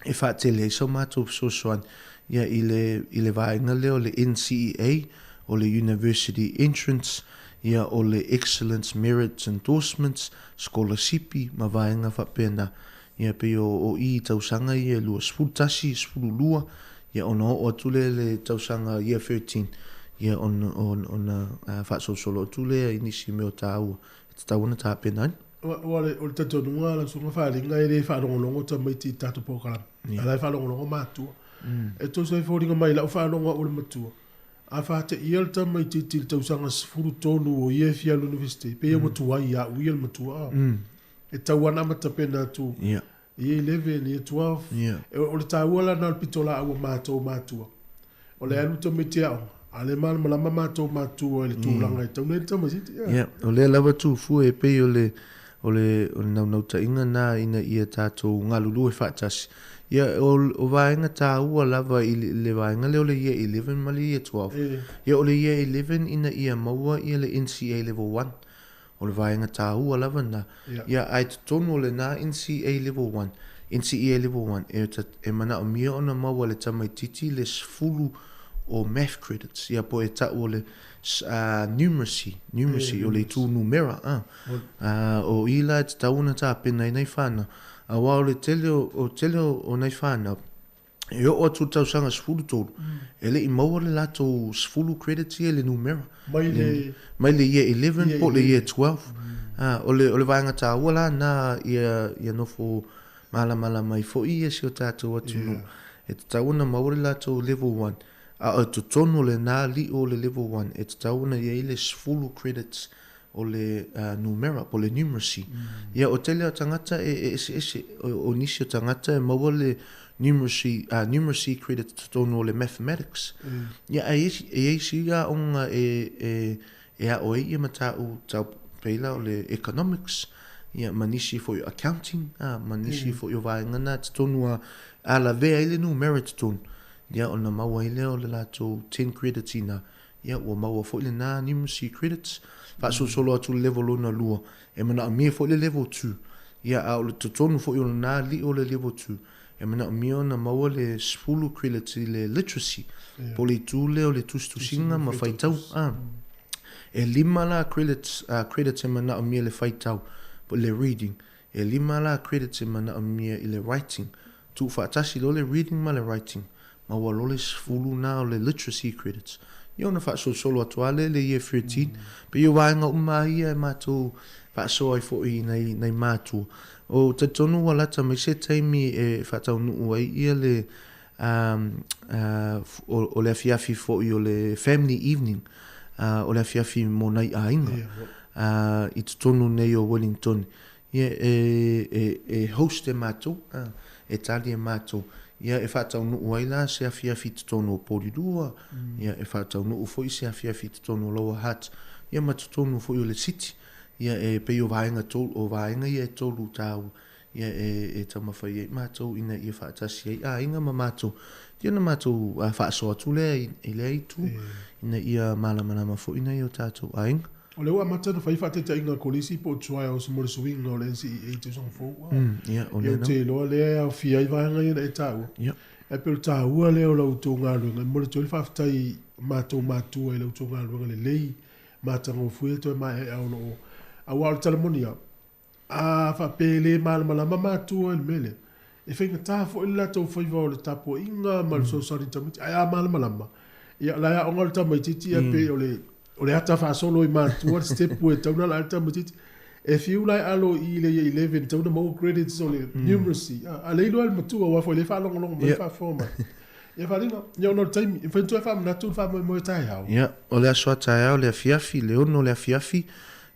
e faatele ai so matou fesoasoani ia, i, le, i le vaega lea o le NCEA, o le University Entrance, ia, o le Excellence Merit Endorsements, sikolasipi ma vaega faapena. Ia pei o, o i i tausaga ia e 21, 12, ia ona oo atu lea i le tausaga Year 13, ia ona, ona, ona faasolosolo atu lea i nisi mea o taua e tatau ona tapena ai. Aua o le talitonuga lau Susuga Faaaliga e le faalogologo tamaiti i tatou polokalame, a o la e faalogologo matua. E tusa ai foliga mai i lau faalogo au o le matua, a faateia le tamaitiiti i le tausaga 13 o ia e fia alu i le University, pei ua tuai ia au ia le matua. E tatau lava ona amata tapena atu i Year 11, Year 12. O le taua la lena o le pitolaau a matou matua, o le alu tamaiti aoga, a o lea e malamalama matou matua i le tulaga e tatau ona i ai le tamaitiiti. Ia, o lea lava Tufue e pei o le, o le, o le naunautaiga lena ina ia tatou galulue faatasi. Ia, o, o vaega taua lava i le, le vaega lea o le Year 11 ma le Year 12. Ia, o le Year 11 ina ia maua ia le NCEA Level 1. O le vaega taua lava lena. Ia, ae totonu o lena NCA Level 1, NCEA Level 1, e, e manaomia ona maua e le tamaitiiti le 10 o math credits, ia po e ta'u o le uh, numeracy, numeracy, o le itu numera, ah. Uh, o i la e tatau ona tapena ai nai whanau. Aua o le tele o, o tele o, o nai whanau, E oo atu i le tausaga 13, e le i maua le latou 10 credits ia i le numera. Mai le... Mai le year 11 po o le year 12. Ah, o le, o le vaega taua la na ia, ia nofo malamalama ai foi ia si o tatou atunuu. Yeah. E tatau ona maua le latou level 1. A o totonu o lena li'o o le level 1, e tatau ona i ai le 10 credits o le numera po o le numeracy. Ia o tele o tagata e, e eseese, o, o nisi o tagata e maua le numeracy, uh, numeracy credit totonu o le mathematics. Ia ae e i ai isi aoga e, e, e aʻo ai ia mataupu tau pei la o le economics, ia ma nisi foi o accounting, a, ma nisi foi o vaega na totonu a, a lavea ai le numera totonu. Ia ona maua ai lea o le latou 10 credits ina Ia, ua maua foi lena numeracy credits, faasolosolo atu i le level lona lua, e manaomia foi le level two. Ia, a o le totonu foi o lena li'o o le level two, e manaomia ona maua le 10 credits i le literacy, po o le itu lea o le tusitusiga ma faitau. A, e lima la credits, credits e manaomia i le faitau, po o le reading. E lima la credits e manaomia i le writing. Tuufaatasi loa le reading ma le writing, maua loa le 10 na o le literacy credits. Ia ona faasolosolo atu lava lea i le Year 13. Pei o vaega uma lava ia e matou faasoa ai foi i nai, nai matua. O talitonu ua lata mai se taimi e faataunuu ai ia le um, uh, o, o le afiafi foi o le family evening, uh, o le afiafi mo nai aiga uh, i totonu nei o Wellington. Ia, e, e, e host e matou, a, e tali e matou. Ia, e faataunuu ai la se afiafi i totonu o Porirua, mm. ia, e faataunuu foi se afiafi i totonu o Lower Hutt. ia ma totonu foi o le city. Ia e pei o vaega tolu, o vaega ia e tolu tāua, ia e, e taumafai ai matou ina ia faatasi ai aiga ma matou. Ia ona matou faasoa atu lea i, i lea itu, ina ia malamalama foi nai o tatou aiga. O lea ua amata ona fai faataitaiga a Kolisi po o trials mo le suiga o le NCEA i tausaga fou. Ia, o lea Ou te iloa lea e aofia ai vaega ia na e taua. Ia. Ae pei o le taua lea o la outou galuega, e momoli atu ai le faafetai i matou matua i la outou galuega lelei matagofie toe maeaea o lo o, aua o le tala moni lava, a faapea e le malamalama matua i le mea lea, e faigata foi le latou faiva o le tapuaiga ma le fesoasoani i tamaiti, ae a malamalama, ia o la e aoga le tamaitiiti, ae pei o le o le ata faasolo i matua le step ua e tatau ona ala ai le tamaitiiti. E fiu la e alo i le Year 11 e tatau ona maua credits o le numeracy, a o lea e iloa e le matua aua foi o lea e faalogologo mai, faafofoga mai. Ia Faaaliga, ia ona o le taimi, e mafai ona toe faamanatu le faamoemoe taeao? Ia, o le aso a taeao le afiafi, le 6 le afiafi,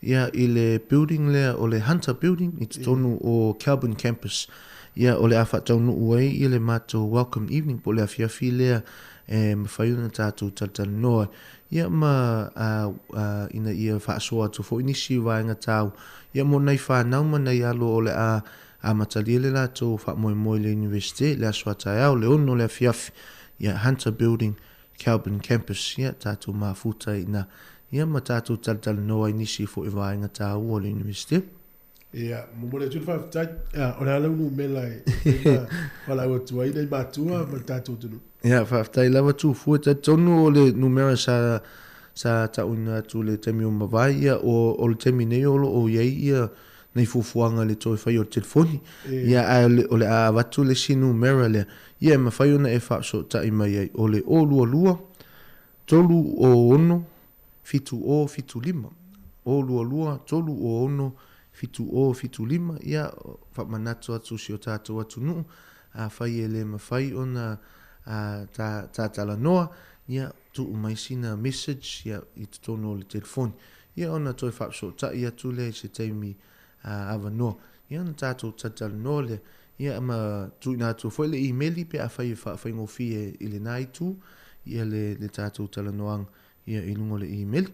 ia i le building lea o le Hunter Building i totonu o Kelburn Campus. Ia, o le a faataunuu ai ia le matou welcome evening po o le afiafi lea e mafai ona tatou talatalanoa ai. Ia ma ina ia faasoa atu foi nisi vaega taua ia mo nai fanau ma nai alo o le a amatalia le latou faamoemoe i le Iunivesite i le aso a taeao le 6 le afiafi, ia Hunter Building, Kelburn Campus, ia tatou mafuta ai i ina, ia ma tatou talatalanoa ai nisi foi vaega taua o le Iunivesite. Ia, momoli atu le faafetai. Ia, o le a lau numela e mafai ona valaau atu ai nai matua ma le tatou atunuu? Ia, faafetai lava Tufua. E talitonu o le numera sa, sa tauina atu i le taimi ua mavae, ia, o, o le taimi nei o lo o i ai ia nai fuafuaga i le toe fai o le telefoni. Ia, ae o le, o le a avatu le isi numera lea, ia, e mafai ona e faafesootai mai ai, o le 022 306 7075, 022 306 7075, ia, faamanatu atu si o tatou atunuu, afai e le mafai ona ta, ta talanoa, ia, tuu mai sina message, ia, i totonu o le telefoni. Ia, ona toe faafesootai atu lea i se taimi avanoa. Ia, ona tatou talatalanoa lea. Ia, ma tuuina atu foi le imeli pe afai e faafaigofie i lena itu, ia, le, le tatou talanoaga. ia i luga o le imeli.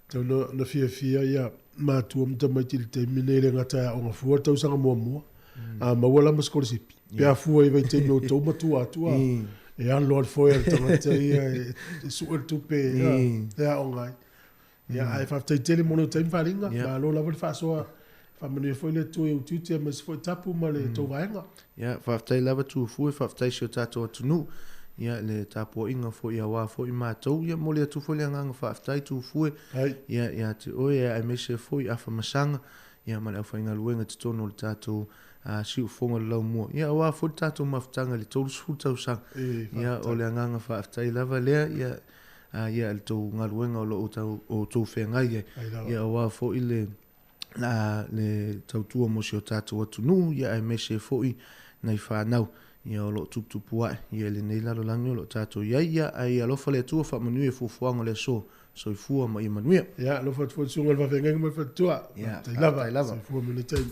Tau na, na fiafia ia matua ma tamaiti i le taimi nei le gata e aoga fua le tausaga muamua, a maua la ma sikolasipi. Pe a fua i vaitaimi o outou matua atu a, e alo lava le foe a le tagata ia e, e sue le tupe e aoga ai. Ia, ae faafetai tele mo lou taimi Faaaliga, malo lava le faasoa. Faamanuia foi le Atua i ou tiute aemaise foi tapu ma le tou vaega. Ia, faafetai lava Tuafue, faafetai si o tatou atunuu, ia le tapuaiga foi aua foi matou. Ia momoli atu foi le agaga faafetai Tuafue, ia ia te oe aemaise foi Afamasaga, ia ma le aufaigaluega i totonu o le tatou siufofoga o le Laumua. Ia aua foi le tatou mafutaga i le 30 tausaga. Ia o le agaga faafetai lava lea, ia ia le tou galuega o lo o outou feagai ai. Ia aua foi le le tautua mo si o tatou atunuu, ia aemaise foi nai fanau ia o lo o tuputupu ae ia i lenei lalolagi o lo o tatou i ai. Ia ae ia alofa le Atua faamanuia i fuafuaga o le aso. Soifua ma ia manuia. Ia, alofa atu foi le susuga i le Faafeagaiga ma le Faletua. Ia, faafetai lava. Soifua ma ia taimi.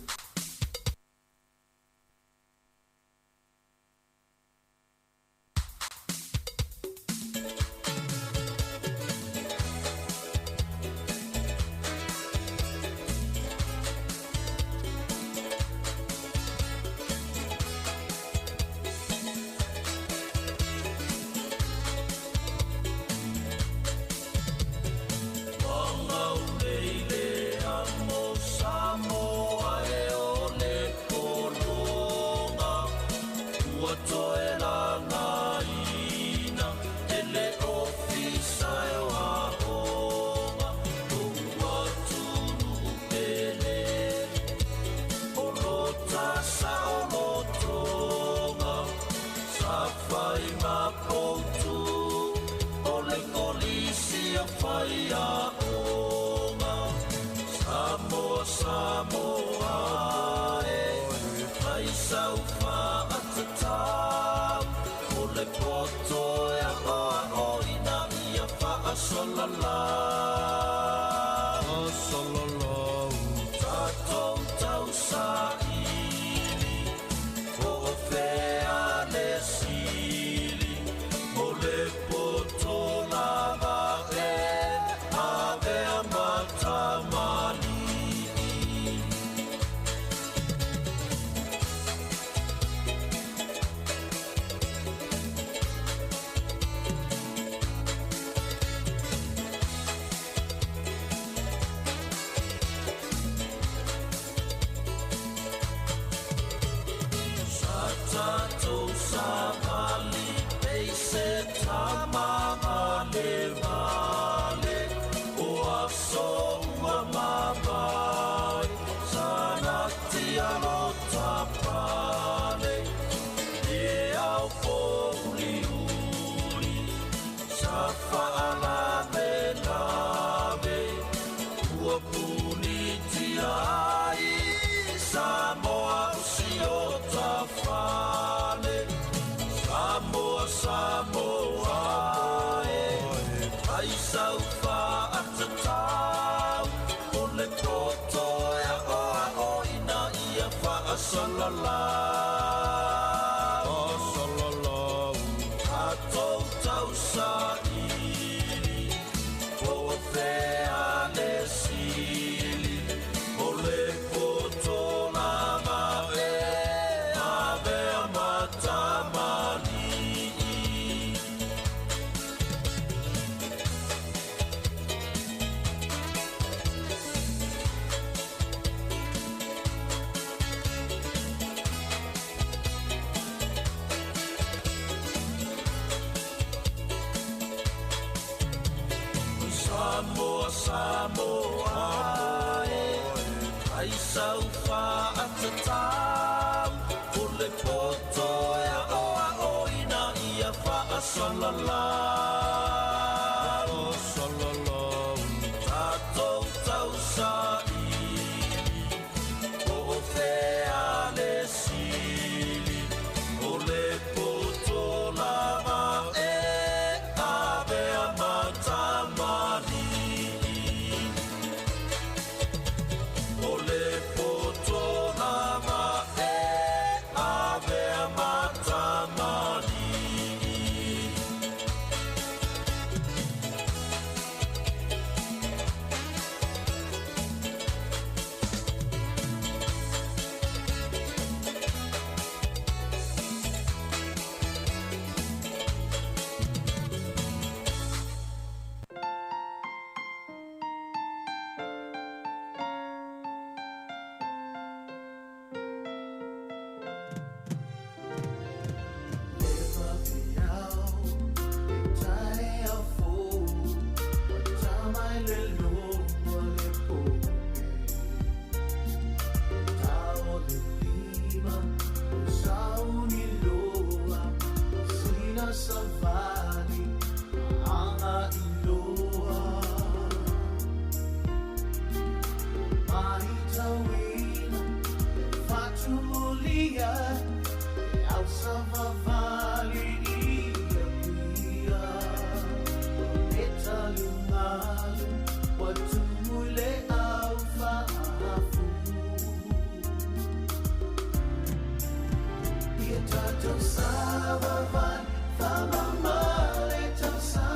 Samoa e, ai sau faatatau, o le poto e aoaoina ia faasalalau. Tatou tausaili, po o fea le sili, o le poto lava e avea ma tamalii. Samoa, Samoa e, ai sau faatatau, o le poto e aoaoina ia faasalalau. Tatou tausaili, po o fea le sili, o le poto lava e avea ma tamalii. O le poto lava e avea ma tamalii. Savali, anga iloa. Mahitawina, fatumulia, au savavali ia pia. Etalumalu, watumule au faafu. Ia tatou savavali, famamale tausa,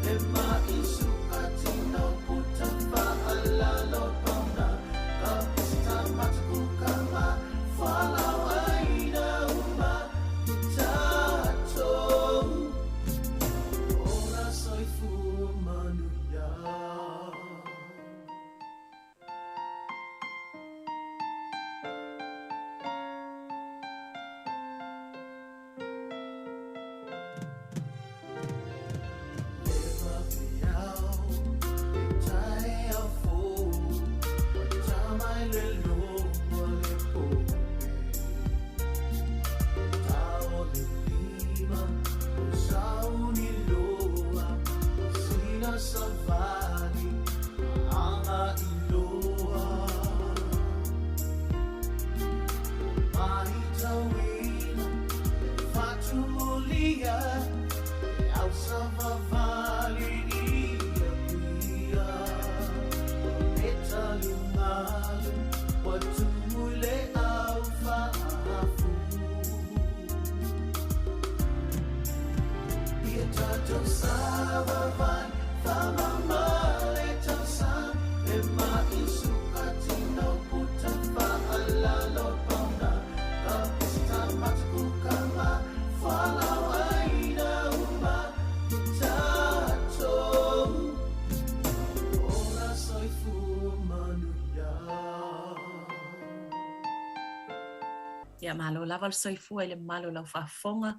e maisukatina puta faalalo pauna. Ka pista matukukama, falauaina uma i tatou. Ola soifua manuia. Savali, anga iloa. Mahitawina, fatumulia, au savavali ia pia. Etalumalu, watumule au faafu. Ia tatou savavali, famamale tausa, e maisukatina puta faalalo pauna. Ka pista matukukama, falauaina uma i tatou. Ola soifua manuia. Ia malo lava le soifua i le mamalu o lau faafofoga,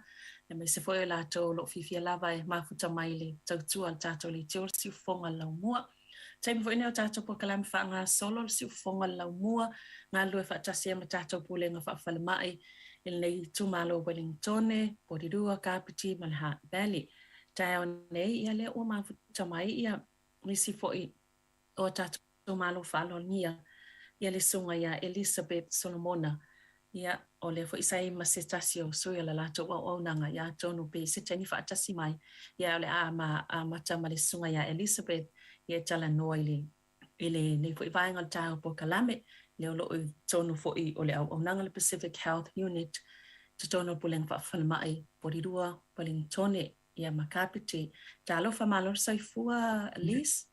aemaise foi o latou o lo o fiafia lava e mafuta mai i le tautua a le tatou leitio le siufofoga o le laumua. Taimi foi nei o tatou polokalame faagasolo le siufofoga o le laumua, galulue faatasi ai ma tatou pulega faafalemai i lenei itumalo o Wellingtone, Porirua, Kapiti ma le Hutt Valley. Taeao nei, ia lea ua mafuta mai ia nisi foi o tatou malo faaaloalogia ia le susuga ia Elisabeth Solomona. Ia, o lea foi sa i ai ma se tasi o sui o le latou auaunaga, ia atonu pe i se taimi faatasi mai, ia o le a amata ma le susuga ia Elizabeth, ia e talanoa i le i lenei foi vaega o le taeao polokalame, lea o lo o i totonu foi o le auaunaga le Pacific Health Unit, totonu o le Pulega Faa-Falemai, Porirua, Ueligitone, ia ma Kapiti. Talofa, malo le soifua, Liz.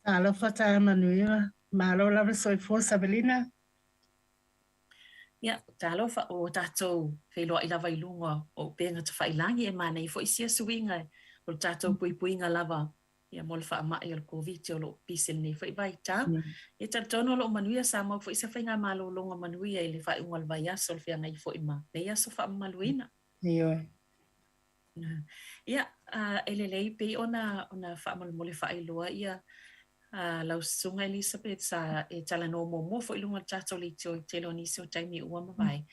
Talofa, taeao manuia. Malo lava le soifua, Savelina. Ia, talofa, ua tatou feiloai lava i luga o upega tafailagi e manaia foi sia suiga o le tatou puipuiga lava ia mo le faamai o le Koviti o lo o pipisi i lenei foi vaitau. Ia talitonu o lo o manuia sa maua foi se faigamalologa manuia i le faaiuga o le vaiaso o le feagai foi ma lenei aso faamamaluina. Ioe. Ia, e lelei pei ona ona faamolemole faailoa ia lau susuga Elizabeth sa e talanoa muamua foi i luga o le tatou leitio i le tele o nisi o taimi ua mavae.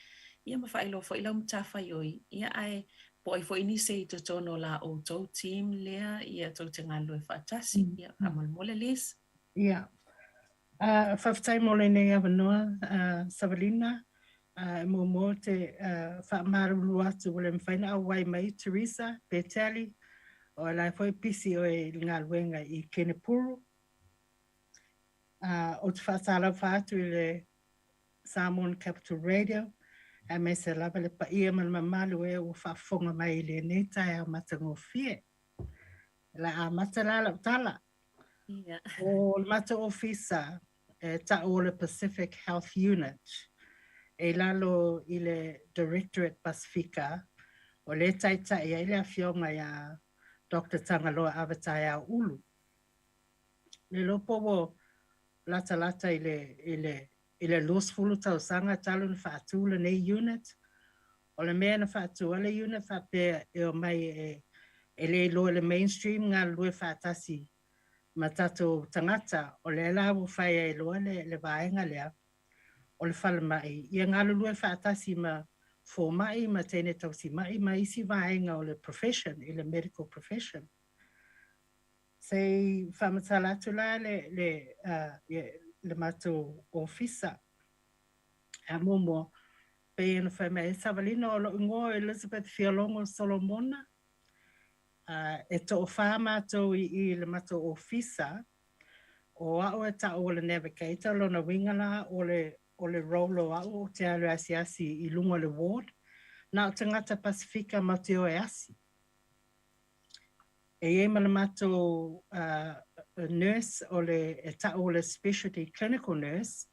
Ia ma faailoa foi lau matafaioi, ia ae po o ai foi nisi i totonu o la outou team lea ia tou te galulue faatasi. Ia faamolemole Liz. Ia. Faafetai mo lenei avanoa, Savelina. E muamua ou te faamalulu atu ua le mafai ona auai mai Teresa Peteli, o la e foi e pisi oe i le galuega i Kenepuru. Ou te faatalofa atu i le Samoan Capital Radio, aemaise lava le paia ma le mamalu e ua faafofoga mai i lenei taeao matagofie. O le a amata la lau tala. Ia. O le matou ofisa e ta'u o le Pacific Health Unit e i lalo i le Directorate Pasifika o lea e taitai ai le afioga ia Doctor Tagaloa Avataeao Ulu. Le iloa po ua latalata i le i le i le 20 tausaga talu ona faatu lenei unit. O le mea na faatu ai le unit faapea e omai e e le iloa i le mainstream galulue faatasi ma tatou tagata, o lea la ua fai ai loa le, le vaega lea o le falemai, ia galulue faatasi ma fomai ma teine tausimai ma isi vaega o le profession, i le medical profession. Se i faamatala atu la le, le, uh, le matou ofisa. A muamua, pei ona fai mai e Savalina o lou igoa o Elizabeth Fialogo Solomona, E toafā matou i i le matou ofisa, o a'u e ta'u o le navigator, o lona uiga la o le o le role o a'u ou te alu e asiasi i luga o le ward, na o tagata Pasifika matou te o e asi. E i ai ma le matou nurse o le e ta'u o le specialty clinical nurse,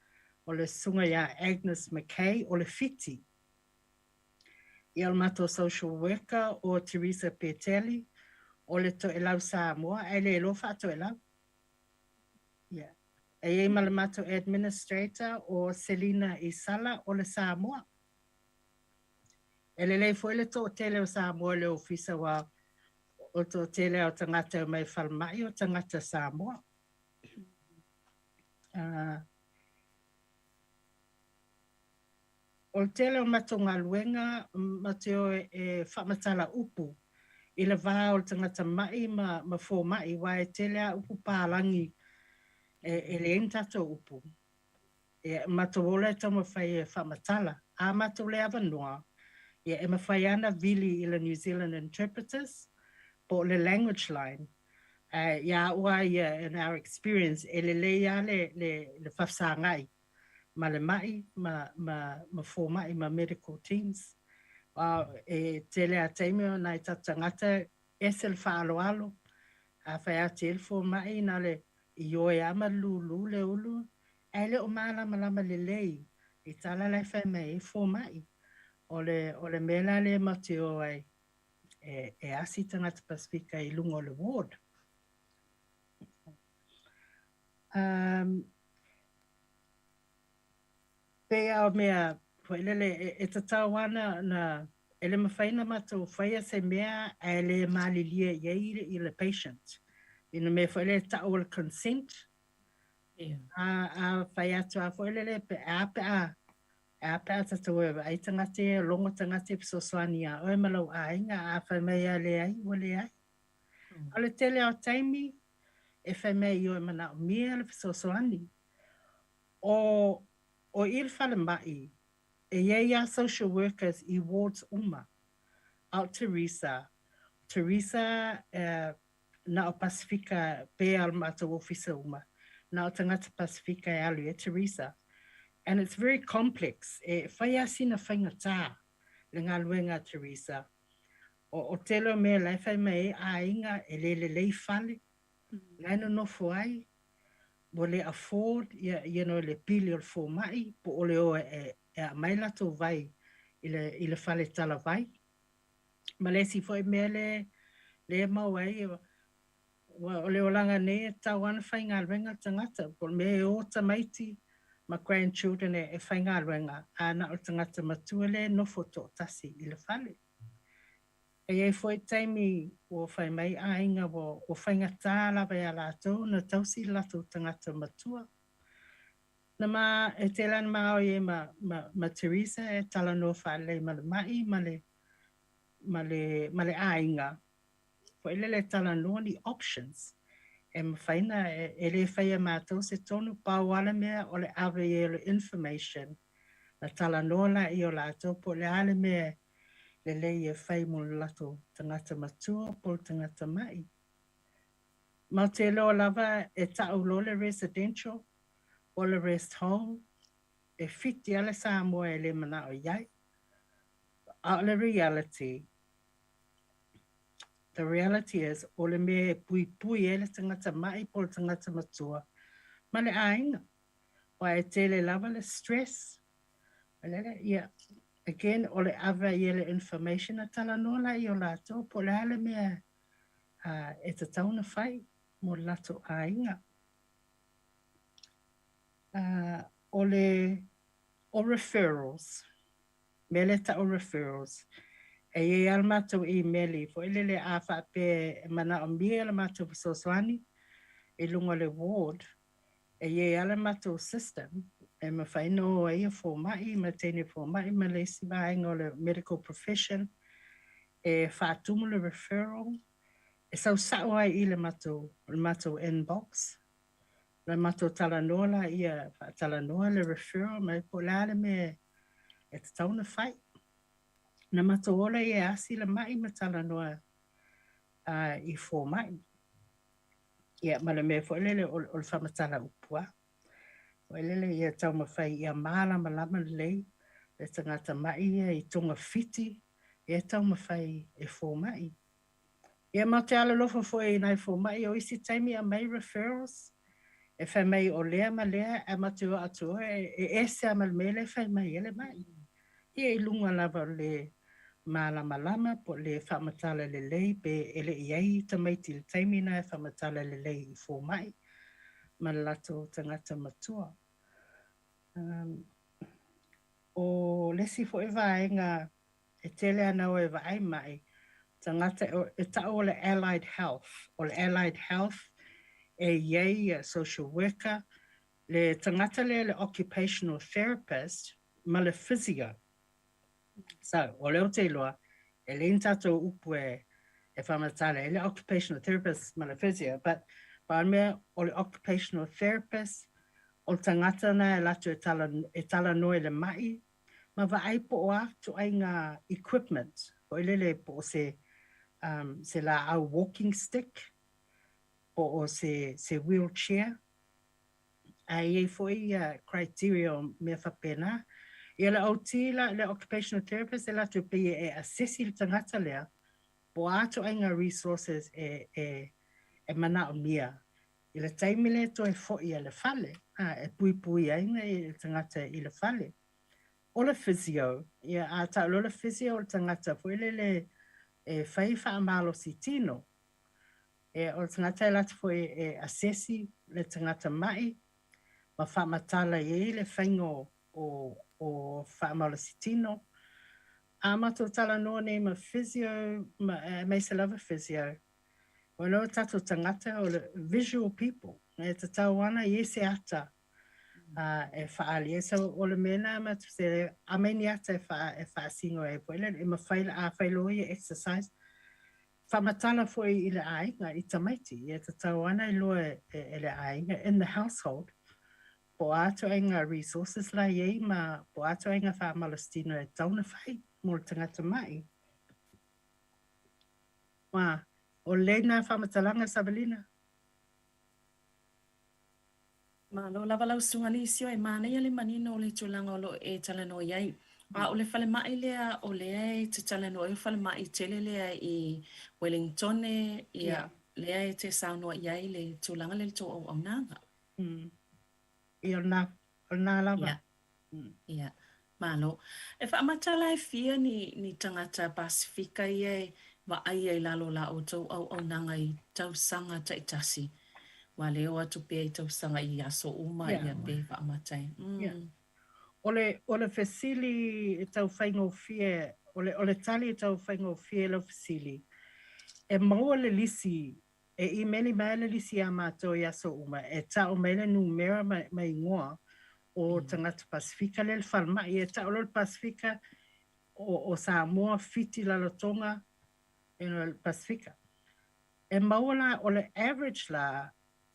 o le susuga ia Agnes McKay o le Fiti. Ia o le matou social worker o Teresa Peteli, o le Toelau Samoa, ae le iloa faa-Toelau. Ia. E i ai ma le matou administrator o Selina Isala o le Samoa. E lelei foi le toatele o Samoa i le ofisa aua o le toatele lava o tagata e omai i falemai o tagata Samoa. Uh, O le tele o matou galuega matou te o e faamatala upu i le va o le tagata ma'i ma ma fomai aua e tele a upu palagi e leai ni tatou upu. Ia matou ola e taumafai e faamatala. A matou le avanoa, ia e mafai a na vili i le New Zealand Interpreters po o le language line. Ae ia a'u a ia in our experience e lelei a le le le faafesagai ma le ma'i ma, ma, ma fomai ma medical teams. Aua e tele a taimi o nai tatou tagata ese le faaaloalo, a fai atu i ai le fomai na o le ioe a ma le lūlū le ulu, ae le o malamalama lelei i tala la e fai mai ai fomai. O le, o le mea la lea matou te o ai e, e asi tagata Pasifika i luga o le ward. Um, pei a o mea foi lele e, e tatau ana na e le mafai na matou faia se mea ae le malilie i ai i le patient. I le mea foi lele ta'u o le consent. Yeah. A, a fai atu a foi lele pe a pe a e a pe a tatou e vaai tagata ia, logo tagata e fesoasoani iā oe ma lou aiga, a fai mai a leai, ua leai. O le tele o taimi e fai mai i o e manaomia le fesoasoani. O, o i le falemai, E i ai lava social workers i wards uma. A o Teresa, Teresa na o Pasifika pea o le matou ofisa uma, na o tagata Pasifika e alu i ai Teresa. And it's very complex, e fai lava sina faigata le galuega a Teresa. O, o tele o mea la e fai mai ai aiga e le lelei fale, la e nonofo ai, ua le afford ia, you know, le pili o le fomai, po o le o e, e aumai latou vai i le, i le fale talavai. Ma le isi foi mea le, le e maua ai, ua, o le olaga nei e tatau lava ona faigaluega le tagata, po o le mea e o tamaiti ma grandchildren e, e faigaluega, a na o le tagata matua lea e nofo toatasi i le fale. E i ai foi taimi ua fai mai aiga ua, ua faigata lava iā latou ona tausi i le latou tagata matua. Na ma, e tele lava na ma aoi ai ma, ma, ma Teresa e talanoa faalelei ma le ma'i ma le, ma le, ma le aiga. Foi lele e talanoa ni options e mafai ona, e, e le faia e matou se tonu, pau lava le mea o le ave i ai o le information na talanoa laia o latou po o le a le mea lelei e fai mo le latou tagata matua po o le tagata ma'i. Ma ou te iloa lava e ta'u loa le residential po o le rest home, e fiti lava le Samoa e le mana'o i ai. A o le reality, the reality is o le mea e puipui ai le tagata ma'i po o le tagata matua ma le aiga. Aua e tele lava le stress, Ia, again, o le ave ai le information a talanoa laia o latou po o le a le mea e tatau ona fai mo le latou aiga. O le o referrals, mea lea e tau o referrals, e i ai lava le matou imeli foi lele a faapea e manaomia le matou fesoasoani i luga o le ward, E i ai lava le matou system e mafai ona o ai fomai ma teine fomai ma le isi vaega o le medical profession e faatumu le referral e sau sa'o ai i le matou le matou inbox. Ona matou talanoa laia faatalanoa le referral ma po o le a le mea e tatau ona fai. Ona matou o lea e asi le ma'i ma talanoa i fomai. Ia, ma le mea foi lele o, o le faamatala upu lava. Foi lele ia taumafai ia malamalama lelei le tagata ma'i ia i togafiti ia taumafai e fomai. Ia ma ou te alolofa foi i nai fomai o isi taimi aumai referrals e fai mai o lea ma lea ae matou o atu oe e ese lava ma le mea lea e fai mai ai le ma'i. Ia i luga lava o le malamalama po o le faamatala lelei pe e le i ai tamaiti i le taimi na e faamatala lelei i fomai ma le latou tagata matua. Um, o le isi foi vaega e tele ana o e vaai mai, tagata e ta'u o le allied health. O le allied health e i ai social worker, le tagata lea le occupational therapist ma le physio. So, o lea ou te iloa, e leai ni tatou upu e, e faamatala ai le occupational therapist ma le physio, but pau le mea o le occupational therapist, o le tagata na e alu atu e, tala, e talanoa i le ma'i, ma vaai po o a ituaiga equipment, foi lele po o se, um, se laau walking stick, po o se, se wheelchair, Ae i ai foi ia criteria o mea faapena. Ia le OT la, le occupational therapist e alu atu pei e assess le tagata lea po o a ituaiga resources e, e, e manaomia i le taimi lea e toe foi ai i le fale, a, e puipui ai le tagata i le fale. O le physio, ia a tau loa le physio o le tagata foi lele e fai faamalosi tino. E, o le tagata e alu atu foi e asesi le tagata ma'i ma faamatala i ai le faiga o, o, o faamalosi tino. A matou talanoa nei ma physio, ma, aemaise lava physio, ona o tatou tagata o le visual people, e tatau ana i ai se ata e faaali ai. So, o le mea lena matou te, aumai ni ata e, wha, e faasino ai foi lele, e mafai, a fai loa ia exercise, Faamatala foi i le aiga, i tamaiti, ia tatau ana iloa e le aiga, in the household, Po o a ituaiga resources la e i ai ma po o a ituaiga faamalositino e tatau ona fai mo le tagata ma'i. Aua o lelei lena faamatalaga Savalina. Malo lava lau Susuga Lisio, e manaia le manino o le tulaga o lo o e talanoa i ai. A o le falemai lea o lea e te talanoa ai, o le falemai tele lea i Wellingtone, ia, lea e te saunoa i ai i le tulaga lea i le tou auaunaga. Ia, o lena, o lena lava. Ia. Ia. Malo. E faamatala e fia ni, ni tagata Pasefika ia e vaaia i lalo o la outou auaunaga i tausaga taitasi. Ua le o atu pea i tausaga i aso uma ia pe faamata ai. Ia. O le, o le fesili e tau faigofie, o le, o le tali e tau faigofie i lau fesili, e maua le lisi E imeli mai le lisi iā matou i aso uma e ta'u mai le numera ma, ma igoa o tagata Pasefika lea i le falemai. E ta'u loa le Pasefika o, o Samoa, Fiti, Lalotoga, you know, le Pasefika. E maua la, o le average la,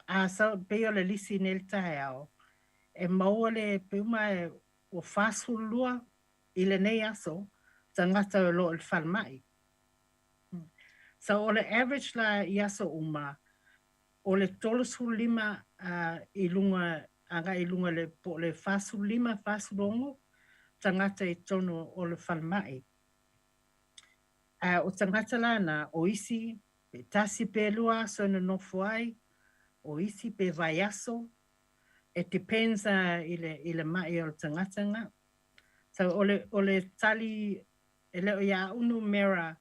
a sau, pei o le lisi nei i le taeao, e maua le, pei uma e, ua 42 i lenei aso tagata o lo o i le falemai. So o le average la i aso uma, o le 35 i luga, agai i luga le, po o le 45, 46 tagata i totonu o le falemai. A o tagata la na, o isi pe tasi pe lua aso e nonofo ai, o isi pe vaiaso, it depends i le, i le ma'i o le tagata na. So o le, o le tali E le o ia a'u numera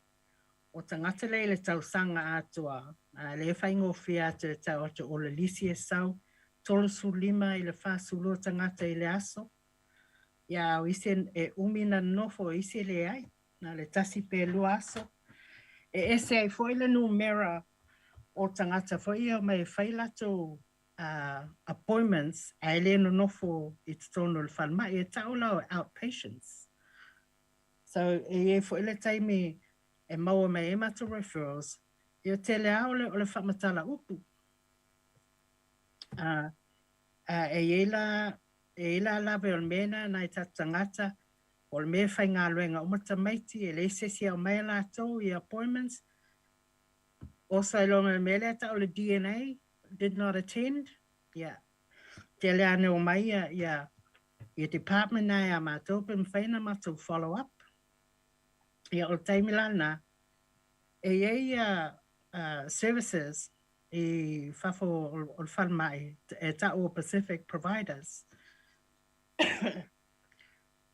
o tagata lea i le tausaga atoa, a le faigofie atu e tau atu o le lisi e sau, 35 i le 42 tagata i le aso. Ia, o isi e umi na nonofo, o isi e leai, na o le tasi pe lua aso. E ese ai foi le numera o tagata foi ia e omai e fai latou appointments ae le nonofo i totonu o le falemai, e tau la o outpatients. So e i ai foi le taimi e maua mai ai matou referrals, ia tele lava o le, o le faamatala upu. A, a e i ai la, e i ai la lave o le mea lena nai tatou tagata, o le mea e faigaluega uma tamaiti, e leai se isi e aumai latou i appointments. Osa iloga i le mea lea e tau o le DNA, did not attend, ia, tele lava ina omai ia, ia, ia department na ia matou pe mafai ona matou follow up. Ia o le taimi la lena, e i ai ia services i fafo o le falemai e tau o Pacific Providers.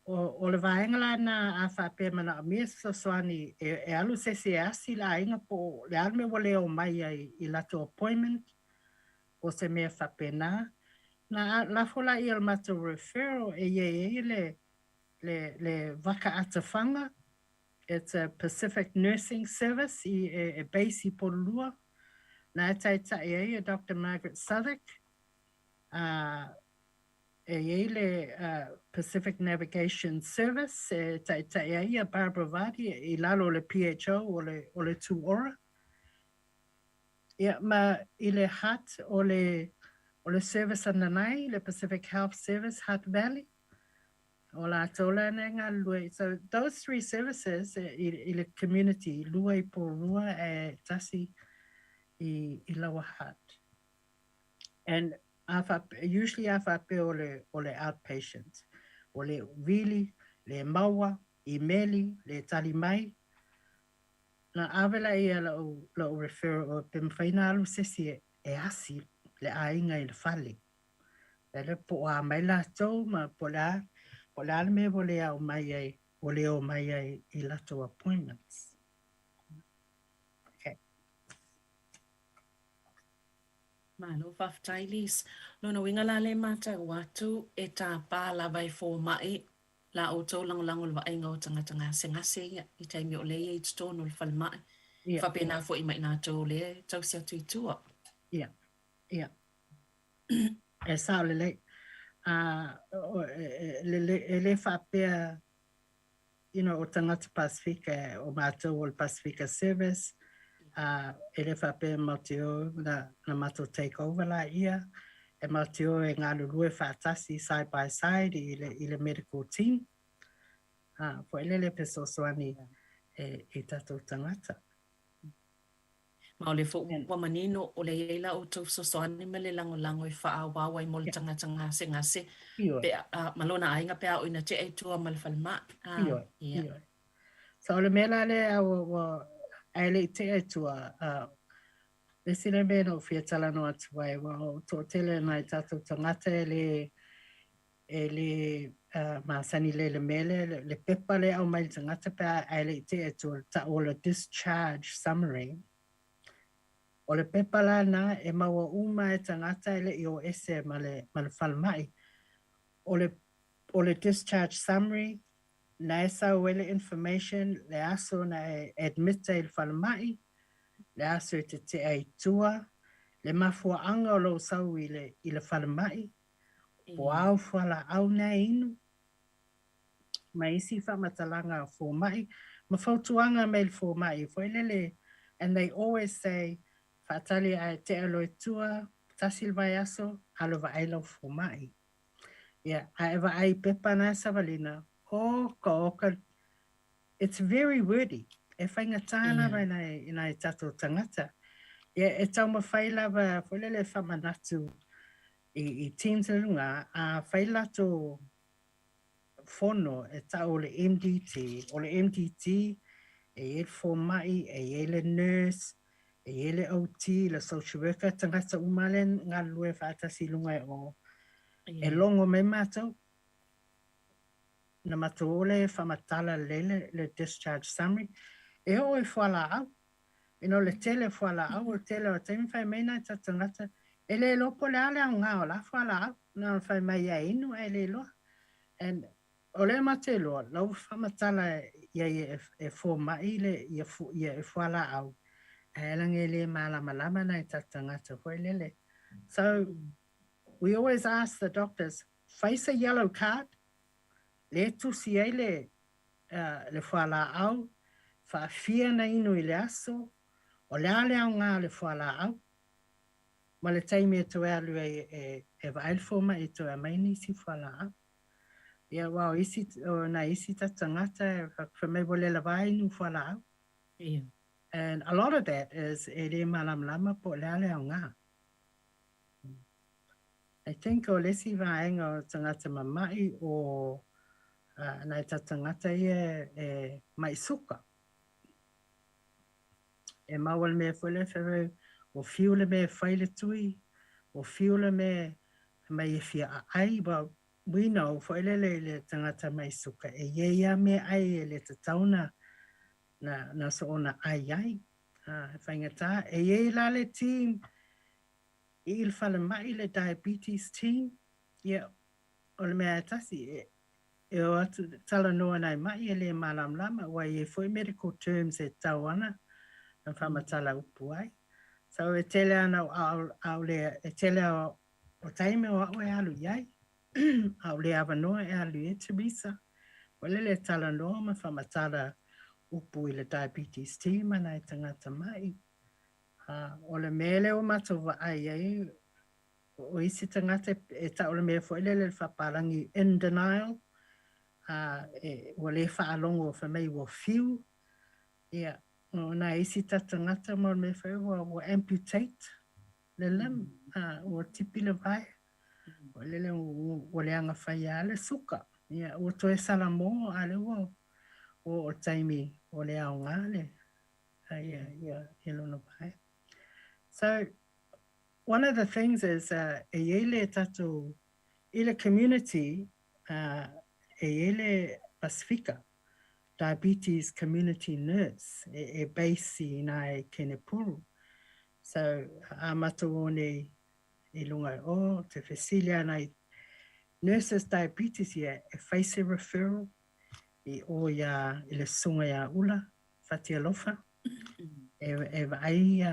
O, o le vaega la lena a faapea e manaomia se fesoasoani e, e alu se isi e asi le aiga po o le a le mea ua le omai ai i latou appointment o se mea faapena. Na lafo laia o le matou referral e i ai ai le, le, le vaka atafaga, it's a Pacific Nursing Service i, e, e base i Porirua, na e taitai ai e Doctor Margaret Southwick, a e i ai le Pacific Navigation Service e taitai ai ia Barbara Vardy i lalo o le PHO o le, o le Tū Ora. Ia, ma i le Hutt o le, o le service a Nanai, le Pacific Health Service, Hutt Valley, o latou la na e galulue. So those three services i, i le community, lua i Porirua e tasi i, i Lower Hutt. And a faapea, usually a faapea o le, o le outpatient, o le vili, le maua, imeli, le tali mai, na ave laia la'u, la'u referral pe mafai ona alu se isi e asi le aiga i le fale. Le po o a mai latou ma po o le a, po o le a le mea ua le ao mai ai, ua le o mai ai i latou appointments. Okay. Malo faafetai Liz. Lona uiga la lea e matau atu e tapa lava e fomai la outou lagolago i le vaaiga o tagata gasegase ia i taimi o lea e i ai i totonu o le falemai. Ia. Faapena foi ma i latou o lea e tausi atu i tua. Ia. Ia. E sao lelei. A, e le faapea you know, o tagata Pasefika, o matou o le Pasefika Service, a e le faapea matou te o na, na matou take over laia. E matou te o e galulue faatasi side by side i le i le medical team. A, foi lele fesoasoani e i tatou tagata. Ma o lea foi ua manino, o lea e i ai la outou fesoasoani ma le lagolago e faaauau ai mo le tagata gasegase pe a, ma lona aiga pe a oo ina tea i tua ma le falemai. Ioe, ioe. So o le mea la lea ua, ua ae le i tea i tua, le isi lea mea na ou fia talanoa atu ai, ua o toatele nai tatou tagata e le e le masani lelei i le mea lea, le pepa lea e aumai i le tagata pe a ae le i tea i tua, tau o le discharge summary. O le pepa la lena e maua uma e tagata e le i o ese ma le, ma le falemai. O le, o le discharge summary, na e sau ai le information, le aso na e admit ai i le falemai, le aso e te tea i tua, le mafuaaga o lou sau i le, i le falemai, Po o a au fualaau na e inu, ma isi faamatalaga a fomai, ma fautuaga mai le fomai foi lele, and they always say, faatali ae tea loa i tua, tasi le vaiaso, alu vaai lau fomai. Ia, a e vaai i pepa na e savalina, oka oka, it's very wordy, e faigata lava i nai, i nai tatou tagata. Ia, e taumafai lava foi lele e faamanatu i, i teams i luga, a fai latou fono e tau o le MDT, o le MDT e i ai le fomai, e i ai le nurse, e i ai le OT, le social worker, tagata uma lea e galulue faatasi i luga e o. E logo mai matou, na matou o lea e faamatala lelei le, le discharge summary, e oo i fualaau. You know, le tele o fualaau, o le tele o taimi fai mai nai tatou tagata, e le iloa po o le a le aoga o la fualaau, na ona fai mai ia e inu ae le iloa. And o lea matou te iloa, la ua faamatala ia e, e fomai le, ia, ia e fualaau, ae lagi e le malamalama nai tatou tagata foi lele. So, we always ask the doctors, fai se yellow card, le tusi ai le, le fualaau, faafia na inu i le aso, o le a le aoga o le fualaau, ma le taimi e toe alu ai e, e vaai le fomai e toe aumai nisi fualaau. Ia, aua o isi, o nai isi tatou tagata, fai mai ua le lava inu fualaau. Yeah. And a lot of that is e le malamalama po o le a le aoga. I think o le isi vaega o tagata mama'i o nai tatou tagata ia e ma'i suka. E maua le mea foi lea fai mai ua fiu le mea e fai le tui, ua fiu le mea fai mai e fia aai, well we know foi lele i le tagata ma'i suka e i ai lava meaai e le tatau na na soona ai ai. E faigata. E i ai la le team I le falemai le diabetes team, ia, o le mea e tasi, e, e o atu talanoa nai ma'i e le malamalama, ua i ai foi medical terms e tatau ana na faamatala upu ai. So e tele ana o a'ole, e tele o, o taimi o a'u e alu i ai, a'ole avanoa e alu i ai Teresa, ua lele e talanoa ma faamatala upu i le diabetes team a nai tagata ma'i. A o le mea lea ua matou vaai ai, o isi tagata e tau le mea foi lele le faapalagi in denial, a e, ua le faalogo fai mai ua fiu, ia, o nai isi tagata ma o le mea foi ua, ua amputate le limb, a, ua tipi le vae, ua lele ua leaga faia le suka, ia, ua toe salamo a lea ua, ua oo i le taimi ua le aoga le, ia, ia, ia lona vae. So, one of the things is, e i ai le tatou, i le community, e i ai le Pasifika, Diabetes Community Nurse, e, e base i nā e Kenepuru. So, a matou o nei i lunga o, te fesili ana i nurses diabetes ia, e fai se referral i o ia, i le susuga ia Ula, Fatialofa, e, e vaai ia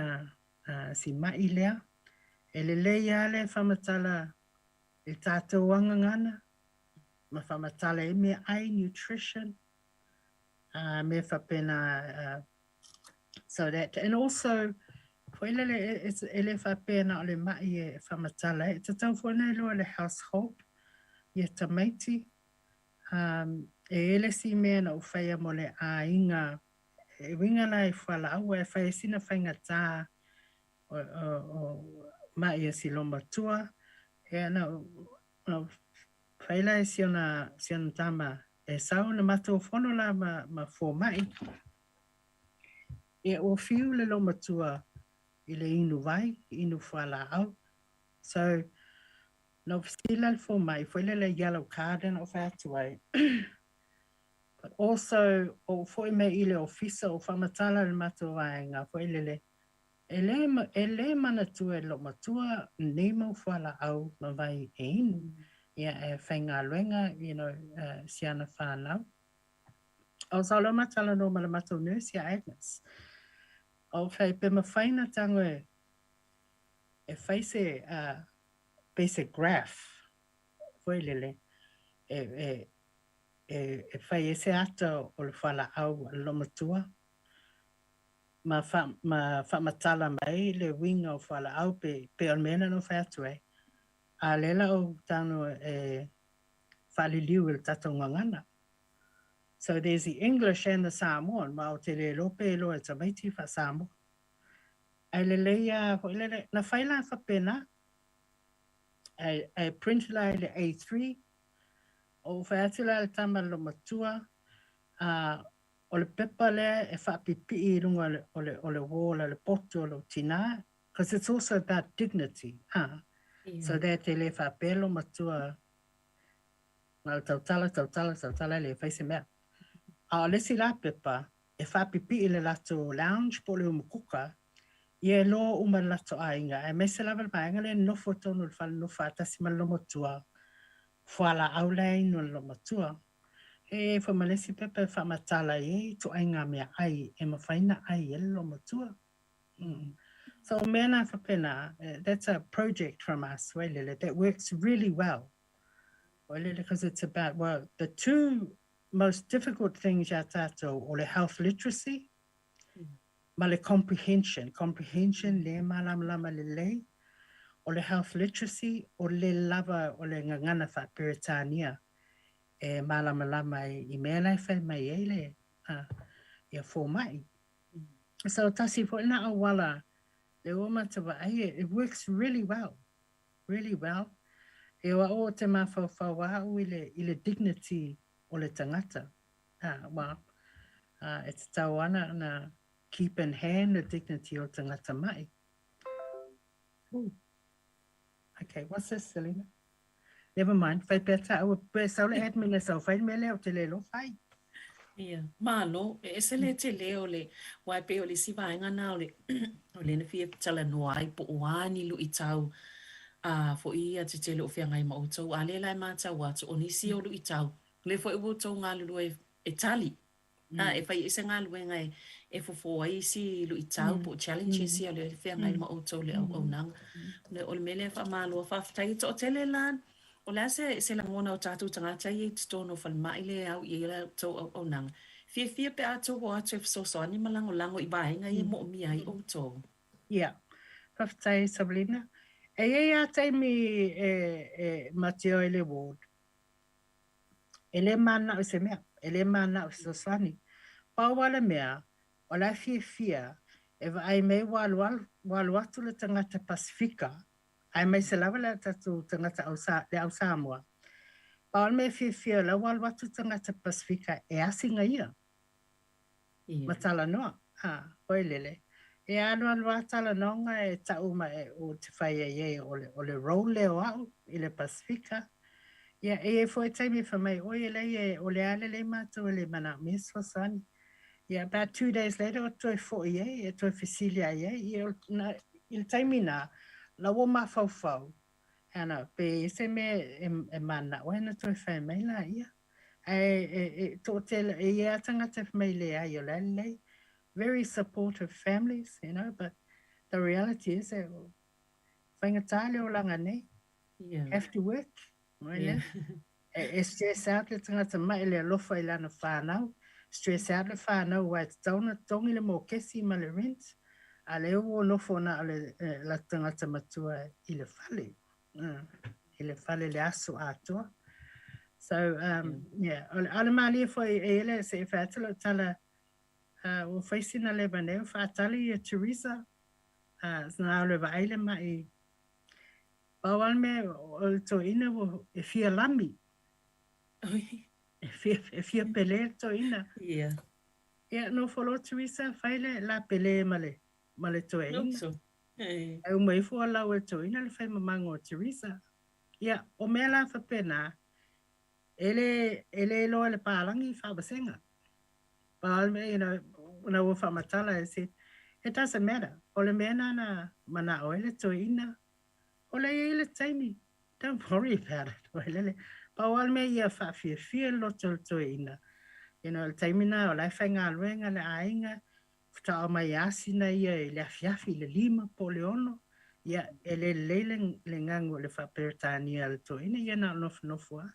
si ma'i lea. E lelei lava le faamatala i tatou agagana ma faamatala i meaai, nutrition, mea faapena, so that, and also, Foi lele e le faapea na o le ma'i e faamatala ai, e tatau foi ona iloa e le household ia tamaiti. E i ai le isi mea na ou faia mo le aiga, e uiga la i fualaau aua e fai ai sina faigata o ma'i a si olomatua. Ia na ou fai la i si ona tama e sau, na matou fono la ma fomai. Ia ua fiu le olomatua i le inu vai, inu fualaau. So, na ou fesili la i le fomai, foi lele yellow card na ou fai atu ai. But also, ou foi mai i le ofisa, ou faamatala i le matou vaega, foi lele, e le, e le manatua e le loomatua nei mau fualaau ma vai e inu. Ia, e faigaluega, you know, si ana fanau. O sa leo ma talanoa ma le matou nurse ia Agnes. Ou fai pe mafai na tago e e fai se uh, pei se graph foi lele e, e, e, e fai ai se ata o le fualaau a le loomatua ma, fa, ma faamatala mai le uiga o fualaau pe, pe o le mea lena na ou fai atu ai. A lea la ou tago e faaliliu i le tatou gagana. So there's the English and the Samoan, ma ou te le iloa pe iloa e tamaiti faa-Samoa. Ae lelei a foi lele, na fai la faapena, ae, ae print la i le A3, ou fai atu la i le tama le matua, a, o le pepa lea e faapipii i luga o le, o le, o le wall o le potu o lou tinā, because it's also about dignity, ah, yeah. So that e le faapea lo matua Na o le tautala, tautala, tautala e le fai se mea. A o le isi la pepa, e faapipii i le latou lounge po o le umukuka, ia e iloa uma e le latou aiga, aemaise lava le vaega lea e nofo i totonu o le fale nofo faatasi ma le loomatua, fualaau la e inu a le loomatua. E i ai foi ma le isi pepa e faamatala i ai ituaiga meaai e mafai ona ai e le loomatua. Mm. So o mea na faapena, that's a project from us, Wailele, that works really well. Because it's about, well, the two most difficult things ia tātou o le health literacy ma le comprehension. Comprehension, le malamalama lelei. O le health literacy, o le lava o le gagana faa-Peretania e malamalama ai i mea la e fai mai ai le ia fomai. So tasi foi lena auala le ua matou vaai, it works really well. Really well. E o au o te mafaufau a au i le, i le dignity o le tangata. Ah, well, ah, e tatau ana na keep in hand the dignity o le tangata ma'i. Ooh. Okay, what's this, Selena? Never mind, whai pea tāua, pe sau le admin e sau whai mea lea o te le lo whai. Ia, malo, e ese le tele o le, aua e pei o le isi vaega na o le, o lea na fia talanoa ai po o a ni luitau a foi ia tetele o feagai ma outou, a lea la e matau atu, o nisi o luitau, lea foi ua outou galulue e tali, a e fai ai se galuega e, e fofo ai isi luitau po o challenges ia lea e feagai ma outou i le auaunaga. O le mea lea e faamalo, faafetai e toatele la, O le a se, se lagona o tatou tagata ia i totonu o falemai lea e au i ai la outou auaunaga? Fiafia pe a outou o atu e fesoasoani ma lagolago i vaega ia e moomia ai outou? Ia. Faafetai Sabrina. E i ai lava taimi e, e matea ai le ward. E le mananao i se mea, e le mananao e fesoasoani. Pau lava le mea, o la e fiafia e vaai mai ua alu, ua alu atu le tagata Pasifika aemaise lava le tatou tagata au, le au Samoa. Pau le mea fiafia o la ua alu atu tagata Pasifika e asiga ia. Yeah. Ma talanoa. Ha, hoi lele. E alualu a talanoaga e ta'u ma e o te fai ai ai o le, o le role lea o a'u i le Pasifika. Ia, e i ai foi taimi e fai mai, oi e leai e, o le a lelei mātou e le manaomia se fesoasoani. Ia, about 2 days later, o toe fo'i ai, e toe fesili ai ai. Ia, na, i le taimi nā, la ua mafaufau, ana, pe i se mea e, e mana'o ai na toe fai mai laia. Ae e, e toatele, e i ai a tagata e fai mai leai, o le a lelei. Very supportive families, but the reality is that faigata le olaga nei. Yeah. Have to work. Yeah. E stress out le tagata ma'i le alofa i lana whānau. Stress out le whānau aua e tatau ona totogi le mokesi ma le rent. A lea ua nofo na o le latou tagata matua i le fale, i le fale i le aso atoa. So, yeah, o le malie foi e i le se i fai atu lau tala, ua fai sina leva nei o faatali ia Teresa, na o le vaai le ma'i. Pau lava le mea o le toeaina ua e fia lami. E fia pele le toeaina. Yeah. Ia, nofo loa Teresa fai le la pele ma le, ma le toeaina. Ae uma ifo lau e le toeaina le fai mamago a Teresa. Ia, o mea la faapena, e le, e le iloa e le palagi faavasega. Pau le mea, you know, na ua faamatala e se, it doesn't matter. O le mea na na manao ai le toeaina, O lea e i ai le taimi, don't worry about it. Wailele. Pau lava le mea ia faafiafia le loto o le toeaina. You know, le taimi na o la e faigaluega le aiga, faatoa omai asi na ia i le afiafi i le 5 po o le 6, ia e le lelei le, le gagu o le faa-Peretania a le toeaina, ia na o nofonofo lava.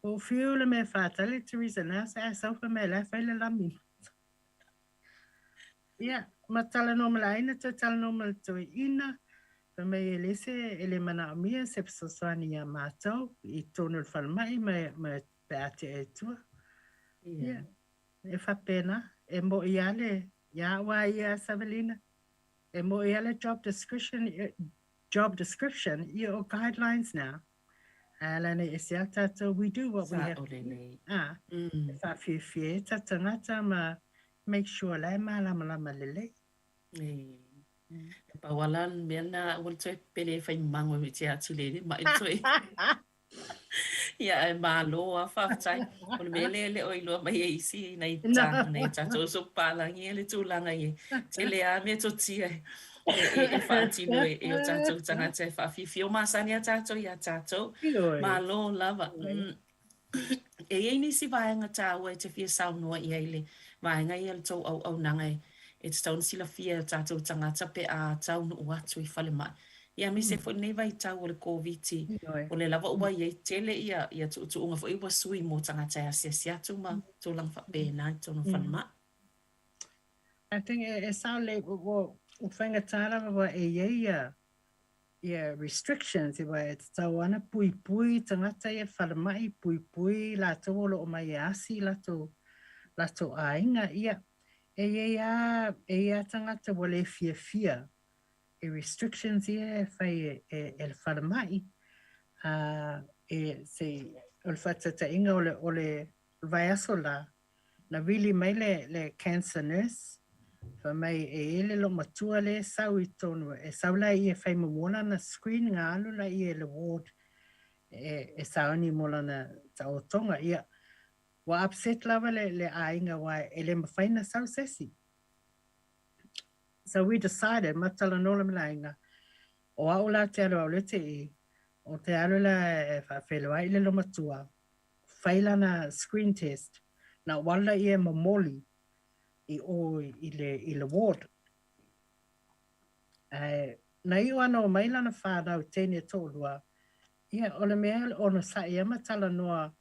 Ua ou fiu le mea e faatali Teresa, na se ae sau fai mai o la e fai le lami. Ia, ma talanoa ma le aiga, toe talanoa ma le toeaina, fai mai e leai se, e le manaomia se fesoasoani iā mātou i totonu o le falemai ma, ma pe a tea i tua. Ia, e faapena, e mo'i lava le, ia au lava ia Savelina, e mo'i lava le job description, job description, ia o guidelines na. A la nei e se a tātou, we do what we have to do. A, e whawhiwhia e ta tangata ma make sure la e mālamalama lelei. E pau ala le mea lena aua le toe pele e fai mago e te atu le mai le toe. Ia ae malo lava faafetai. O le mea lea e le o iloa mai e isi nai ta nai tatou uso papalagi le tulaga i e tele lava metotia e faatino e o tatou tagata e faafiafia. O masani a tatou iā tatou. Malo lava. E i ai nisi vaega taua e te fia saunoa i ai i le vaega ia o le tou auaunaga e tatau ona silafia e o tatou tagata pe a taunuu atu i falemai. Ia aemaise foi lenei vaitau o le Koviti, o lea lava ua i ai tele ia tuutuuga foi ua sui mo tagata e asiasi atu ma tulaga faapena i totonu o falemai. I think e sao lelei, ua faigata lava aua e i ai ia ia restrictions aua e tatau lava ona puipui tagata ia falemai, puipui latou o lo o mai e asi latou latou aiga. Ia, e i ai lava e i ai lava tagata ua le fiafia i restrictions ia e fai e e le falemai, a e se o le faataitaiga o le o le vaiaso la, Na vili mai le, le cancer nurse, fai mai e i ai le loomatua lea e sau i totonu, e sau laia e fai muamua lana screen nga alu laia i le ward e, e sauni mo lana taotoga. Ia, ua upset lava le, le aiga aua e le mafai ona sau se isi. So we decided, ma talanoa ma le aiga, o au la te alu au le te i, o te alu la e faafeiloai i le loomatua, fai lana screen test, na ou alu laia e momoli i o i le, i le ward. Ae na iu ana omai lana whanau teine toalua, ia, o le mea onosai lava ma talanoa,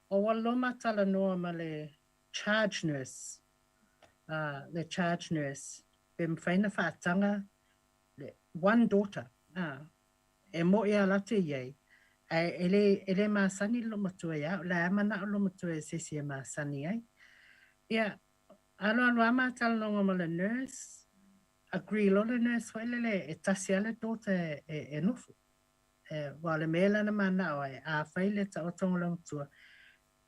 o alu loa ma talanoa ma le charge nurse, le charge nurse, pe mawhai na whaatanga le one daughter, E moʻi a latou i ai, ae e le, e le masani le loomatua iā au, la e manaʻo le loomatua i se isi e masani ai. Ia, alualu lava ma talanoaga ma le nurse, agree loa le nurse foi lele e tasi lava le daughter e, e nofo. E, aua o le mea lea na manao ai, afai le taotoga o le loomatua,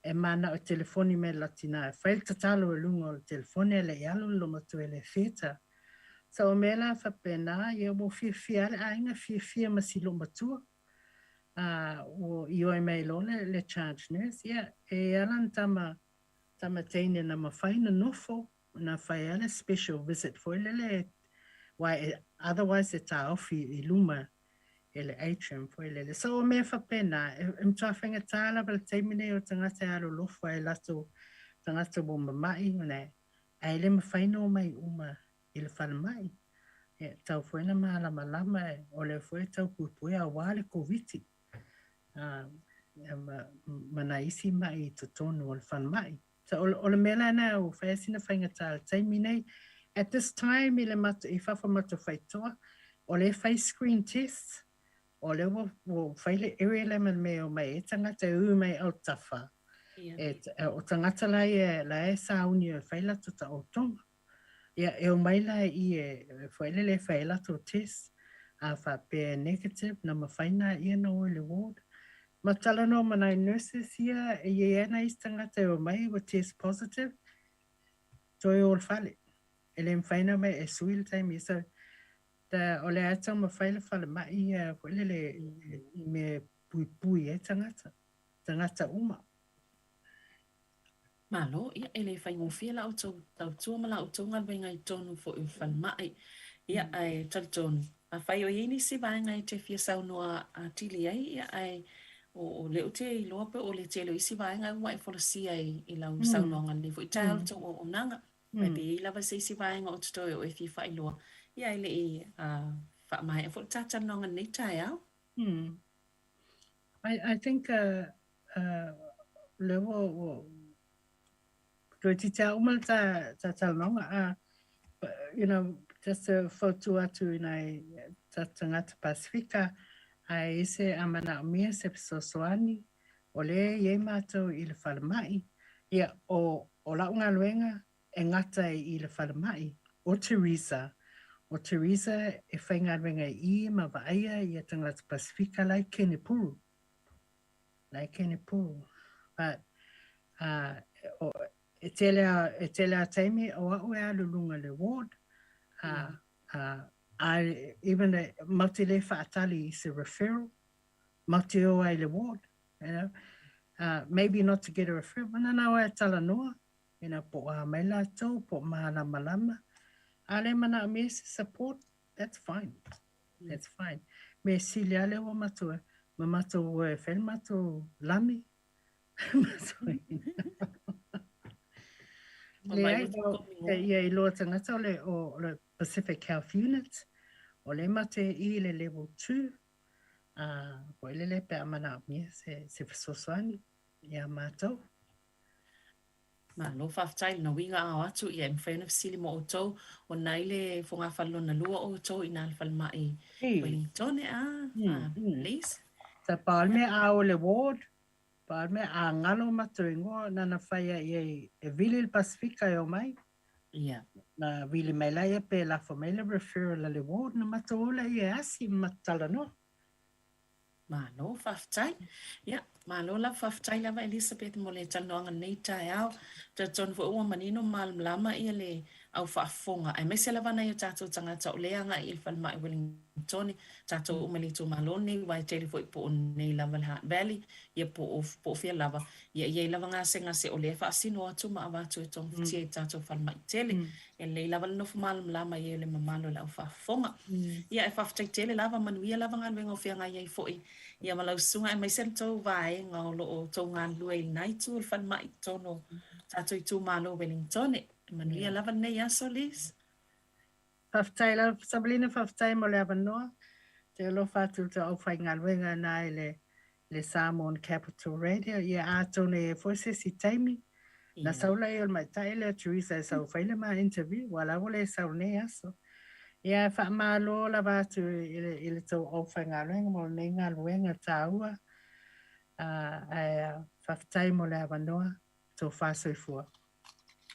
e manao e telefoni mai le tina e fai le tatalo i luga o le telefoni ae le i alu le loomatua i le theatre. So o mea la faapena, ia ua fiafia lava le aiga, fiafia ma si loomatua. A ua ioe mai loa le, le charge nurse, ia e ala na tama, tama teine na mafai na nofo, na fai lava le special visit foi lele, aua e, otherwise e taofi i luma e le atrium foi lele. So o mea faapena, e matua faigata lava le taimi nei o tagata e alolofa i latou tagata ua mama'i, ae le mafai ona omai uma i le falemai. E tatau foi ona malamalama o lea foi e tau puipuia aua le Koviti ma nai isi ma'i i totonu o le falemai. So o le mea la lena ua fai ai sina faigata i le taimi nei. At this time i le matou, i fafo matou faitoa, o lea e fai screen tests, o lea ua, ua fai le area lea ma le mea e omai ai tagata e ū mai autafa. E, o tagata la ia la e sauni e fai latou taotoga. Ia, e omai la i e foi lele e fai ai latou test, a faapea e negative, na mafai na ia na o i le ward. Ma talanoa ma nai nurses ia, e i ai lava nai isi tagata e omai ua test positive, toe o i le fale. E le mafai ona omai e sui le taimi. So, the, o lea e taumafai le falemai ia foi lele i mea e puipui ai tagata, tagata uma. Malo, ia, e le faigofie la outou tautua ma la outou galuega i totonu foi o le falemai. Ia, ae talitonu, afai o i ai nisi vaega e te fia saunoa atili ai, ia, ae o lea ou te iloa pe o le tele o isi vaega ua e folasia i lau saunoaga i lenei foi taeao i le tou auaunaga. Ae pe i ai lava se isi vaega o totoe o e fia faailoa, ia, ae le i faamaea foi le ta talanoaga i lenei taeao. I think lea ua ua toeitiiti lava uma le ta talanoaga a you know just to fautua atu i nai tatou tagata Pasifika a i se a manaomia se fesoasoani o lea e i ai matou i le falemai ia o o lau galuega e gata i le falemai o Teresa o Teresa e faigaluega i i ma vaaia ia tagata Pasifika la e Kenepuru la e Kenepuru but uh, o, e tele a, e tele a taimi o au e alu luga le ward uh, uh, I, even e, matou te le faatali i se referral matou te o ai i le ward you know uh, maybe not to get a referral but na o e talanoa you know, po o a mai latou, po o malamalama. A le manaomia se support, that's fine. That's fine. Mea sili lava lea ua matou, ma matou o e fai le matou lami. Leai, ia iloa tagata o le, o le Pacific Health Unit, o lea matou te i le level 2, a, foi lele pe a manaomia se, se fesoasoani iā matou. Malo faafetai lona uiga ao atu ia e mafai ona fesili mo outou ona i le fogafale lona lua outou i na le falemai Wellingtone a please. Sa pau le mea a o le ward, pau le mea a galo matou igoa nana fai ai i ai e vili le Pasifika e omai. Ia. Na vili mai laia pe lafo mai le referral a le ward na matou o laia e asi ma matou talanoa. Malo faafetai. Ia, malo lava faafetai lava Elisabeth mo le talanoaga i lenei taeao. Talitonu foi ua manino ma malamalama ia le au faafofoga aemaise lava nai o tatou tagata o lea agai i le falemai Wellingtone, tatou uma i le itumalo lenei aua e tele foi po o nei lava le Hutt Valley, ia po o po o fea lava, ia e i ai lava gasegase o lea e faasino atu ma avatu e togafitia i tatou falemai tele. E lelei lava le nofo malamalama i ai o le mamalu o le au faafofoga. Ia, e faafetai tele lava, manuia lava galuega o feagai ai foi ia ma lau susuga aemaise le tou vaega o lo o tou galulue i lena itu o le falemai i totonu o tatou itumalo o Wellingtone. Manuia lava lenei aso, Liz. Faafetai lava Sabalina, faafetai mo le avanoa. Te alofa atu i le aufaigaluega na i le le Samoan Capital Radio. Ia atonu e i ai foi se isi taimi. Na sau lai o le matai lea Teresa e sau fai le ma interview, ua la ua le sau lenei aso. Ia e faamalo lava atu i le, i le tou aufaigaluega mo lenei galuega taua. Ae faafetai mo le avanoa, tou faasoifua.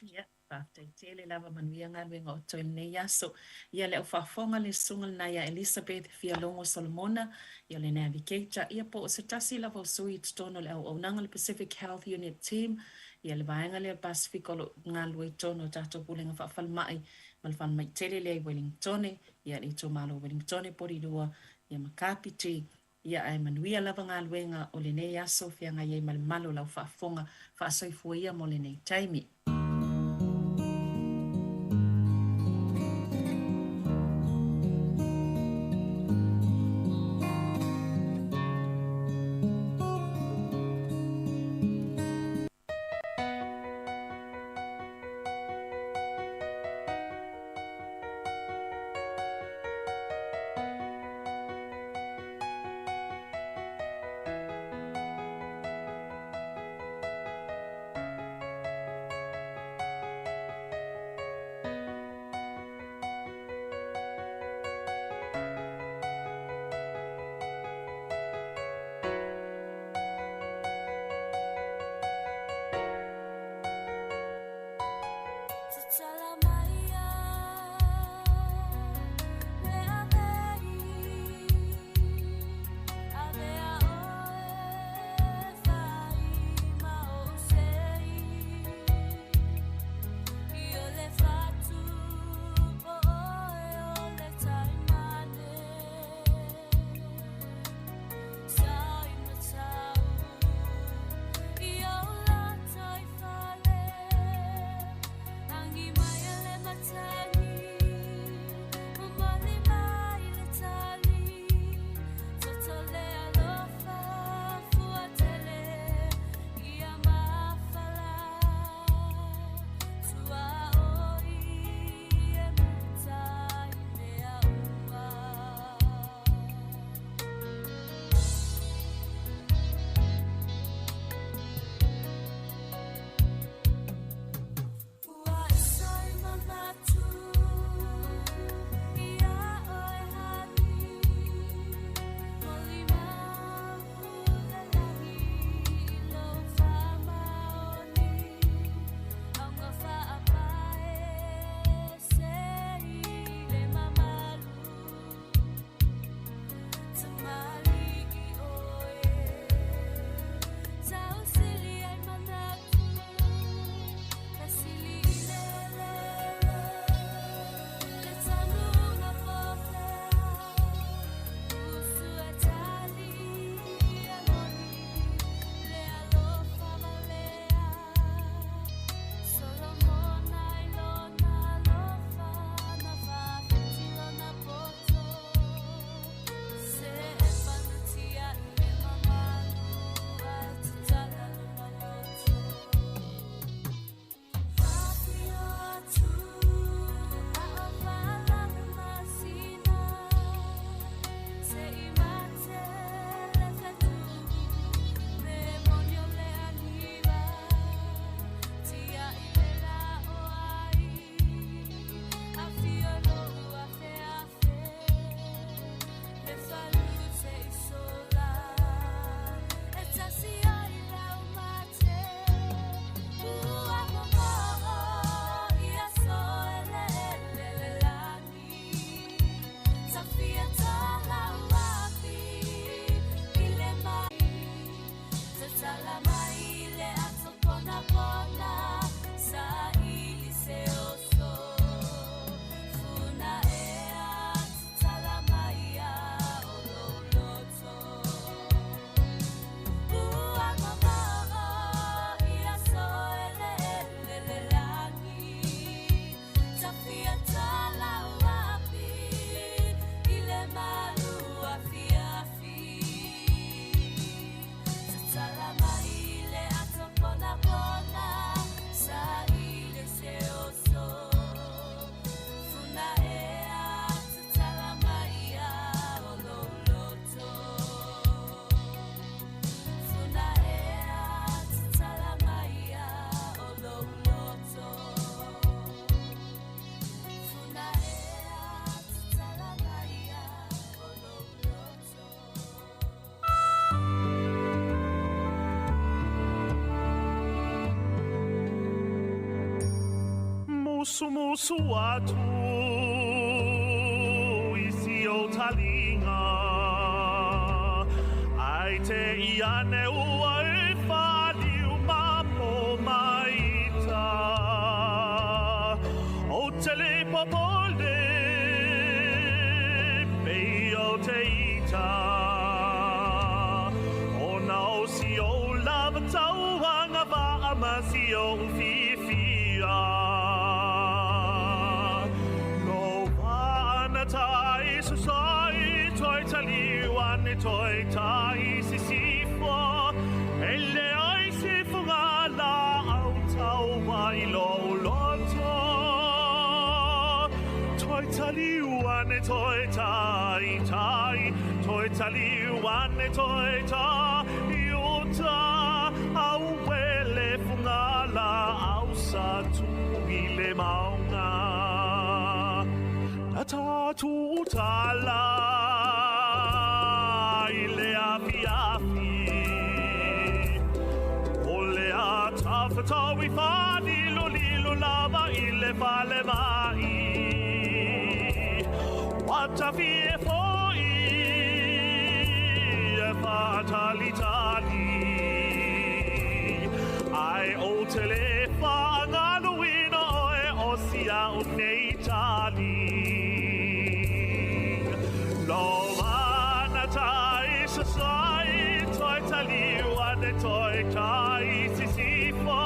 Ia, faafetai tele lava, manuia galuega o totoe i lenei aso. Ia, le au faafofoga le susuga lena ia Elisabeth Fialogo Solomona, ia o le Navigator, ia po o se tasi lava o sui i totonu o le auaunaga le Pacific Health Unit Team, ia le vaega lea o le Pasefika o lo o galulue i totonu o tatou Pulega Faafalemai ma le falemai tele lea i Wellingtone, ia le itumalo o Wellingtone, Porirua, ia ma Kapiti. Ia ae manuia lava galuega o lenei aso feagai ai ma le malu o lau faafofoga faasoifua ia mo lenei taimi. Musumusu atu i si o taliga Ai te iane ua e whaliu ma po maita O te le popole pe o te ita O na o si o lava tauanga va ma si o fiafia No vana tai sasai toi taliu ane toi tai sisifo E le ai se funga la au tau vai lo loto Toi taliu ane toi tai tai Toi taliu ane toi tai uta Au wele funga la au sa tupu i le maunga Na tatu tala i le afi afi O le a tawhatau i whanilo lilo lava i le fale mai Watafi e foi e whatali tali Ai o te le whaangaluina oe o sia o nei tali Lo mana tai sasai toi taliu ane toi tai sisifo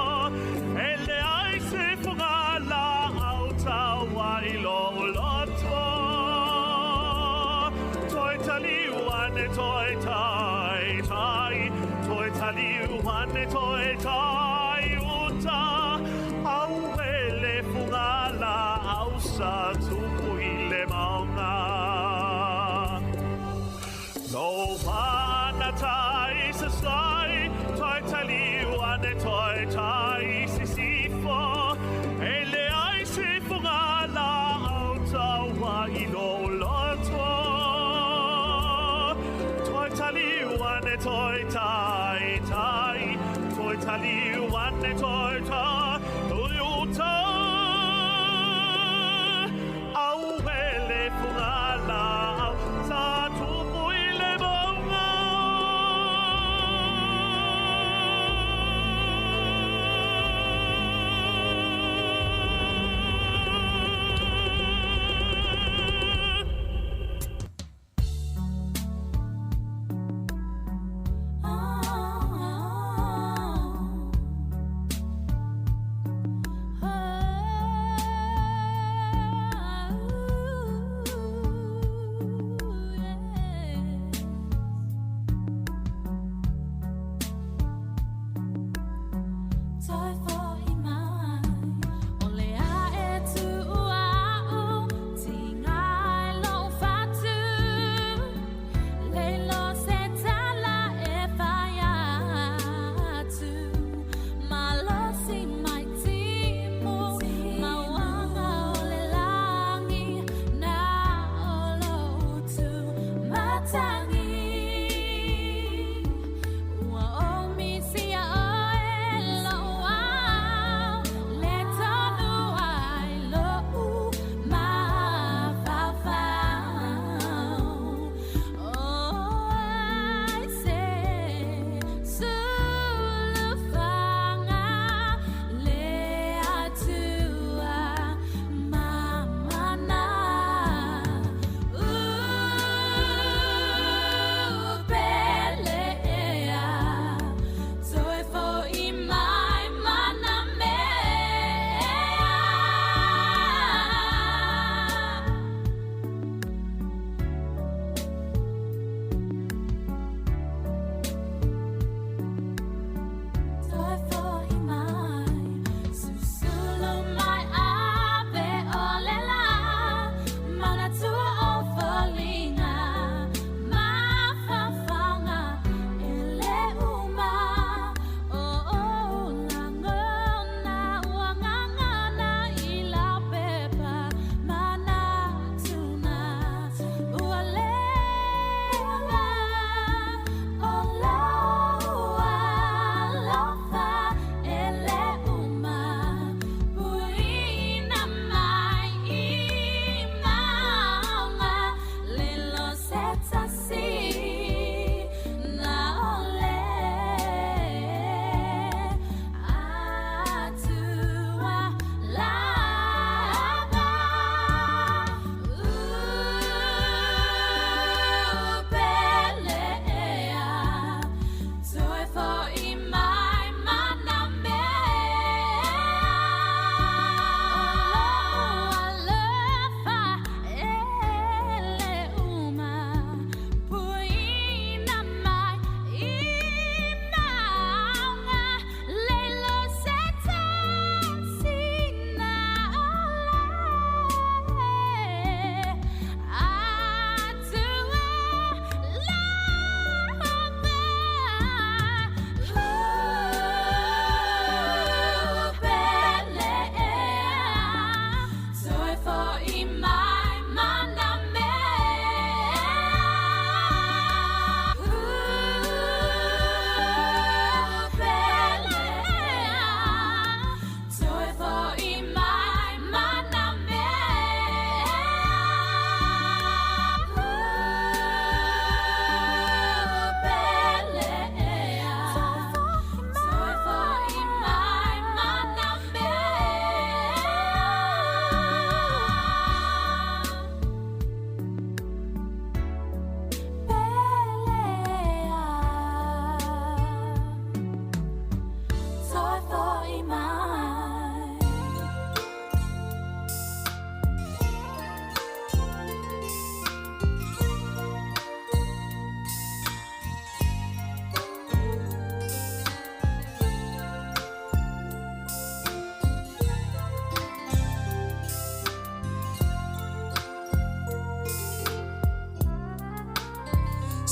E le ai se funga la au taua i lo loto Toi taliu ane toi tai tai Toi taliu ane toi tai uta Au ele funga la au sa tupu i le maunga No mana tai sasai toi taliu ane toi tai sisifo E le ai se funga la au taua i lo loto Toi taliu ane toi tai tai Toi taliu ane toi tai uta Au ele funga la au sa tupu i le maunga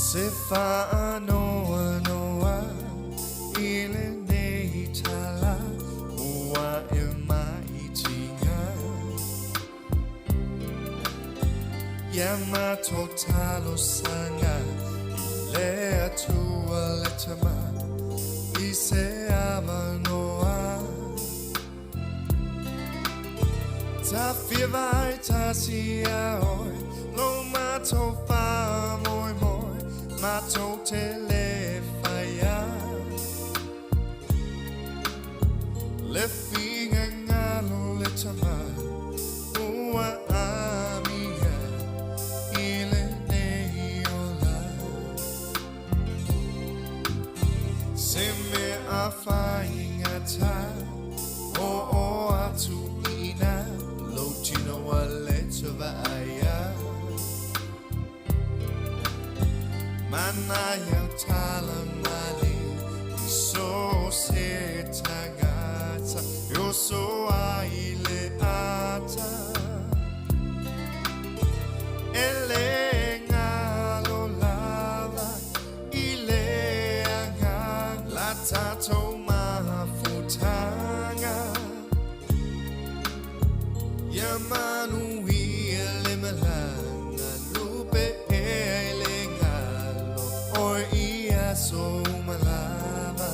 Se faanoanoa i lenei tala ua e maitiga Ia matou talosaga i le Atua le Tama i se avanoa Ta fia vaai tasi iā oe lo matou faamoemoe matou te le faia Le finagalo o le Tama ua amia i lenei ola Se mea faigata Oo atu i ina lou tino ua le toe vaaia Mana iau tala male i so o se tagata e oso ai le ata E le galo lava i le agaga la tatou mafutaga Ia manuia le malaga lupe ea i le galo oe i aso uma lava.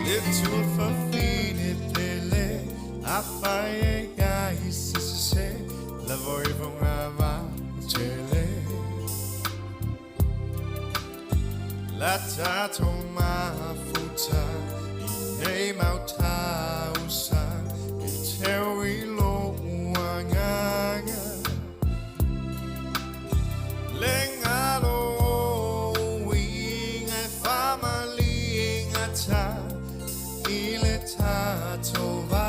Le tuafafine pele afai e ai se sese lava i foga vaatele La tatou mafuta i nei mau tausaga e teu i lou agaga Le galo o uiga e faamalie gata i le tatou va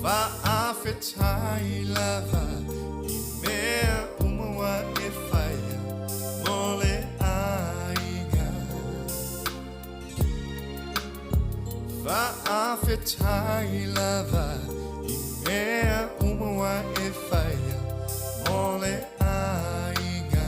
Faafetai lava i mea uma ua e faia mo le aiga Faafetai lava i mea uma ua e faia mo le aiga.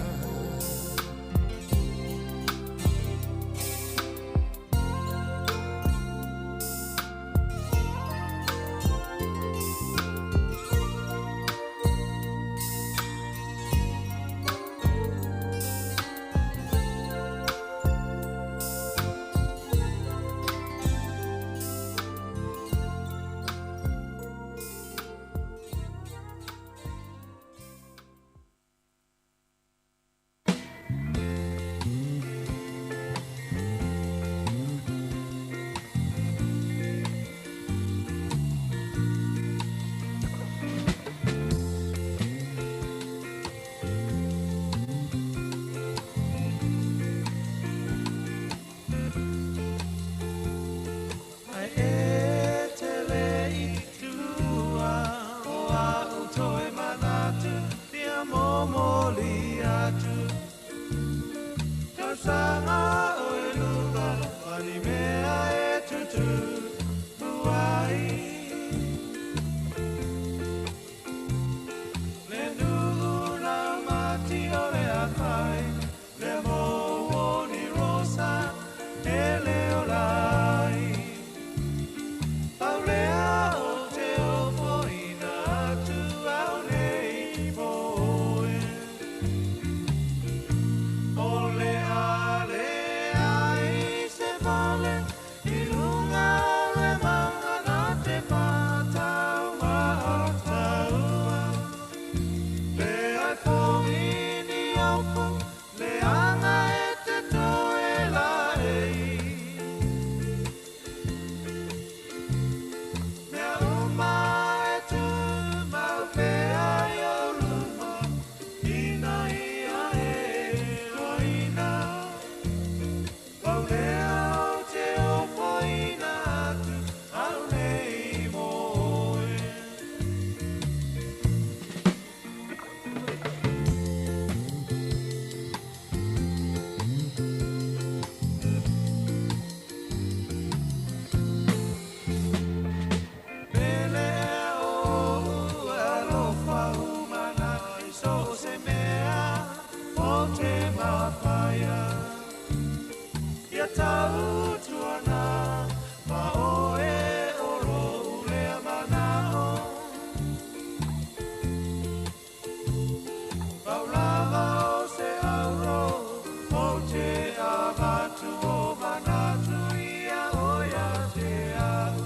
Ou te avatu o manatu ia o ia te au.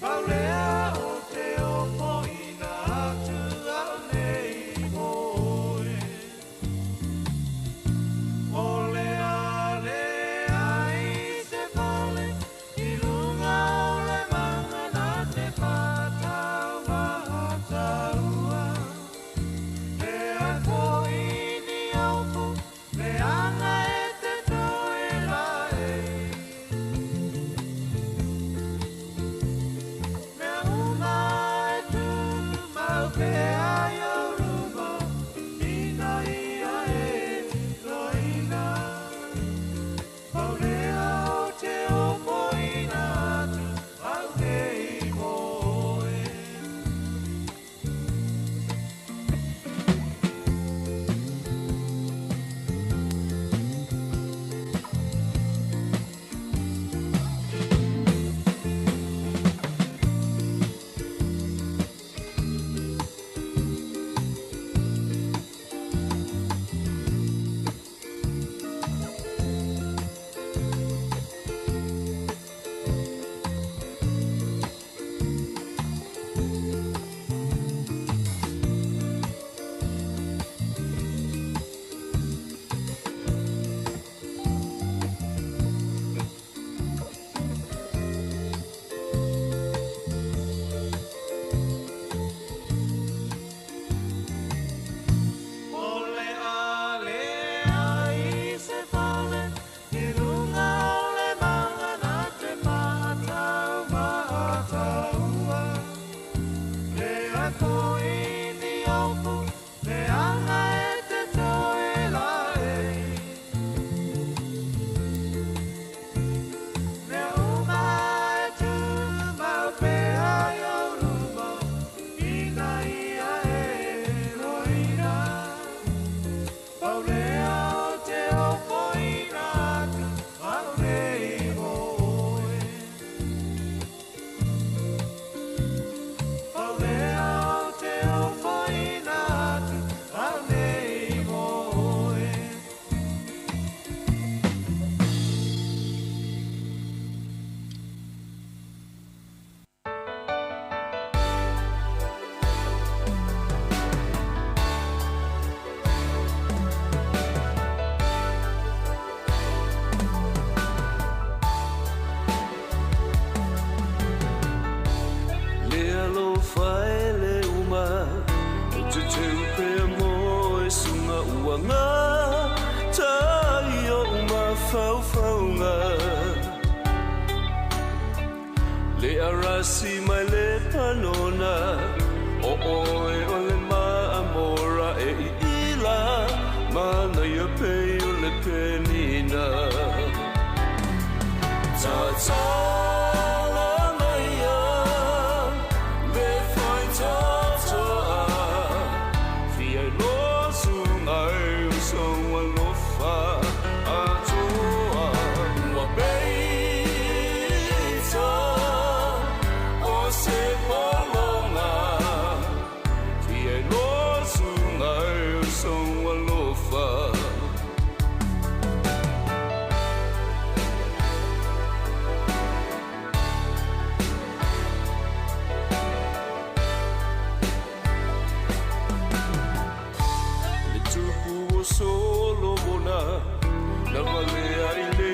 Paulea o te ofoina atu au nei mo oe. O le a le ai se fale i lunga o le mauga na te whātau mahataua. E ai foi ni aupu, me anga e te toe la e. Mea uma e tū mau pea i o luma, ina ia e loina. Paulea o te ofoina atu au nei mo oe. O le a le ai se fale i lunga o le mauga na te whātau mahataua. E ai foi ni aupu, me anga e te toe la e. Mea uma e tū mau pea i o luma, ina ia e loina. Paulea o te ofoina atu au nei mo oe. Paulea o te ofoina atu au nei mo oe. Le alofa e le uma, o te teu pea mo e sunga uanga, tai o uma whauwhaunga. Le arasi mai le panona, o oe o le maamora e i ila, mana ia pei o le penina. Tatala maia, le whai tatoa, fia losu ngai o soa lofa atoa. Ua peita o se polonga, fia losu ngai o soa lofa. Le tupu o Solomona, na valea i le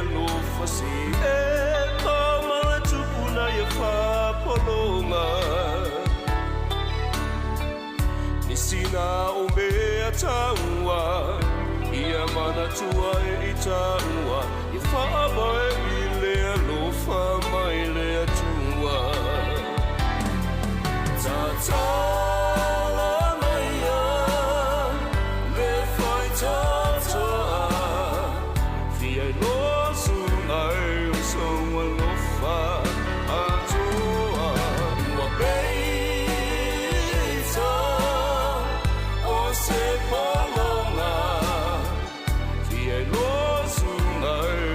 alofa si e kama le tupu na ia whapolonga. Ni sina o mea taua, ia manatua e i taua, i whaabae i le alofa mai le atua. Tatala maia, le whai tatoa, fia losu ngai o soa lofa atoa. Ua peita o se polonga, fia losu ngai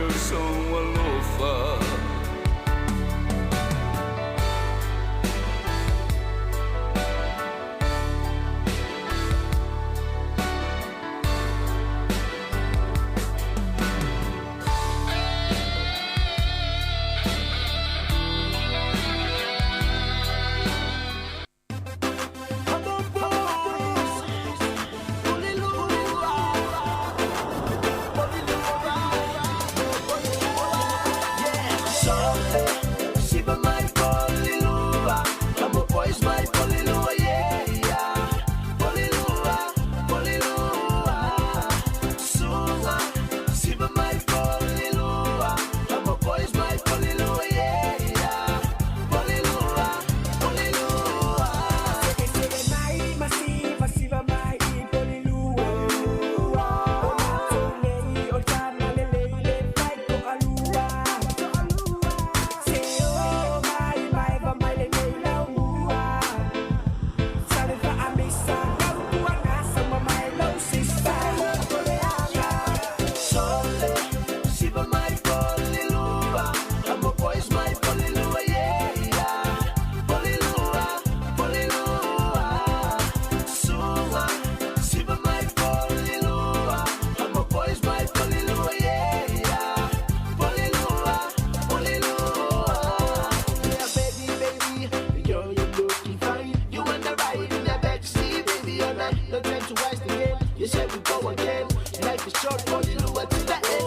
again. Life is short, Polilua to the end.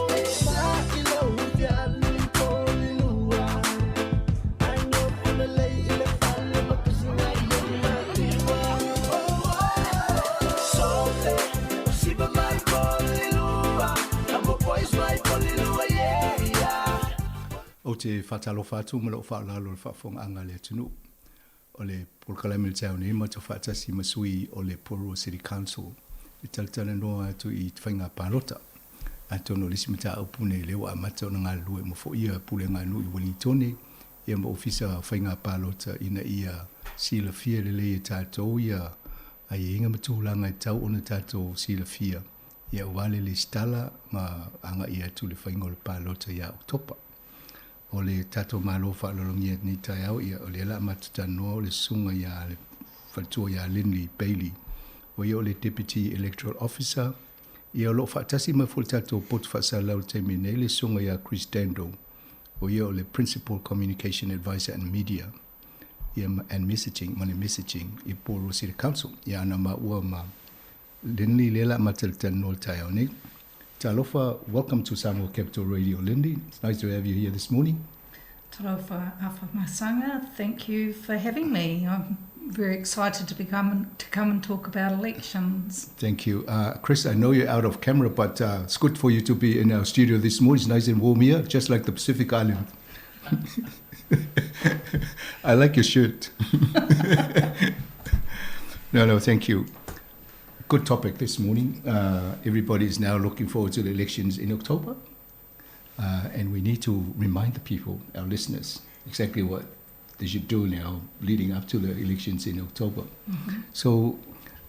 Ou te faatalofa atu ma lou faaaloalo i le faafofogaaga a le atunuu. O le polokalame i le taeao nei matou faatasi ma sui o le Porirua City Council e talatalanoa atu i faiga palota. Atonu o le isi mataupu nei lea ua amata ona galulue uma foi ia pulega a nuu i Ueligitone ia ma Ofisa o Faiga Palota ina ia silafia lelei e tatou ia aiaiga ma tulaga e tatau ona tatou silafia ia aua le lesitala ma agai atu i le faiga o le palota ia Oketopa. O le tatou Malo faaaloalogia i lenei taeao, ia, o lea la a matou talanoa o le susuga ia le faletua ia Lynley Bailey, o ia o le Deputy Electoral Officer, ia o lo o faatasi mai foi i le tatou potu faasalalau i le taimi nei le susuga ia Chris Dando, o ia o le Principal Communication Advisor and Media ia and Messaging ma le Messaging i Porirua City Council. Ia ana maua ma Lynley lea la a matou talanoa i le taeao nei. Talofa, welcome to Samoa Capital Radio, Lynley. It's nice to have you here this morning. Talofa Afa Masanga, thank you for having me. I'm very excited to become to come and talk about elections. Thank you. Chris, I know you're out of camera, but it's good for you to be in our studio this morning. It's nice and warm here, just like the Pacific Island. I like your shirt. no, no, thank you. Good topic this morning. Everybody is now looking forward to the elections in October. And we need to remind the people, our listeners, exactly what they should do now leading up to the elections in October. So,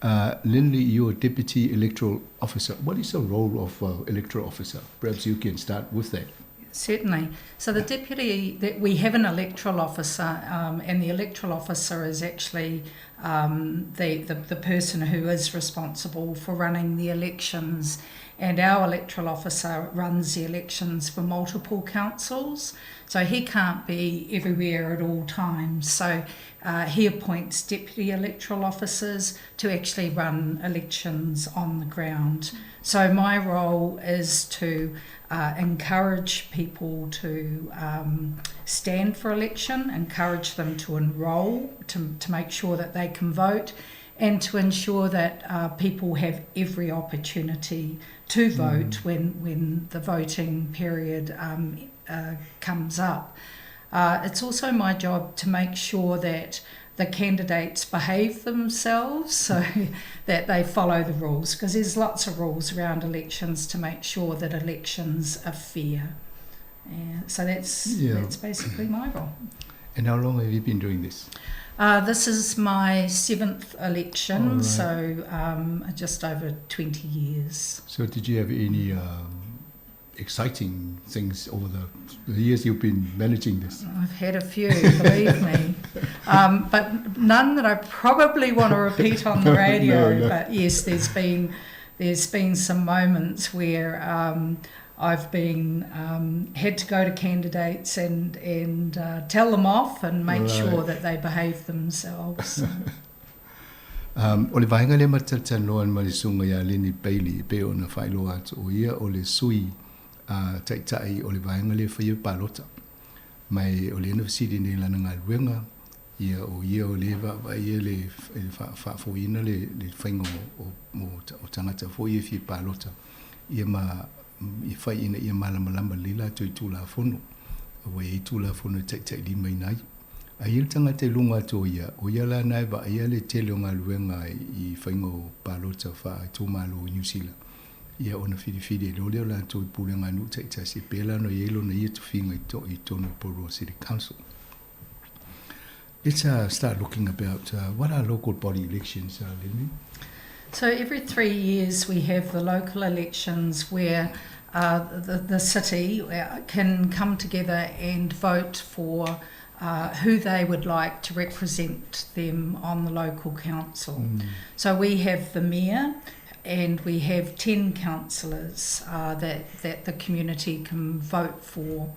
Lynley, you're Deputy Electoral Officer. What is the role of Electoral Officer? Perhaps you can start with that. Certainly. So the deputy, that we have an electoral officer, and the electoral officer is actually the person who is responsible for running the elections. And our electoral officer runs the elections for multiple councils, so he can't be everywhere at all times. So he appoints deputy electoral officers to actually run elections on the ground. So my role is to encourage people to stand for election, encourage them to enrol, to make sure that they can vote, and to ensure that people have every opportunity to vote when the voting period comes up. It's also my job to make sure that the candidates behave themselves so that they follow the rules, because there's lots of rules around elections to make sure that elections are fair. Yeah, so that's basically my role. And how long have you been doing this? This is my 7th election, so just over 20 years. So did you have any exciting things over the years you've been managing this? I've had a few, believe me. But none that I probably want to repeat on the radio. No, no. But yes, there's been some moments where I've had to go to candidates and tell them off and make sure that they behave themselves. O le vaega lea matou te talatalanoa ma le susuga ia Lynley Bailey e pei ona faailoa atu o ia o le sui taitai o le vaega lea e faia palota. Ma o lea na fesili nei i lana galuega, ia o ia o lea e vaavaaia le faafoeina le faiga o tagata foi e fia palota, ia ma i fai ina ia malamalama lelei latou i Tulafono, aua e i ai Tulafono e taitailimaina ai. A i ai le tagata i luga atu o ia, o ia la lena e vaaia le tele o galuega i faiga o palota faaitumalo i Niu Sila, ia ona filifili ai loa lea o latou i pulega a nuu taitasi, e pei la ona i ai lona ia tofiga i totonu o Porirua City Council. Let's start looking about what are local body elections, Lynley? So every 3 years we have the local elections where the city can come together and vote for who they would like to represent them on the local council. So we have the mayor and we have 10 councillors that the community can vote for.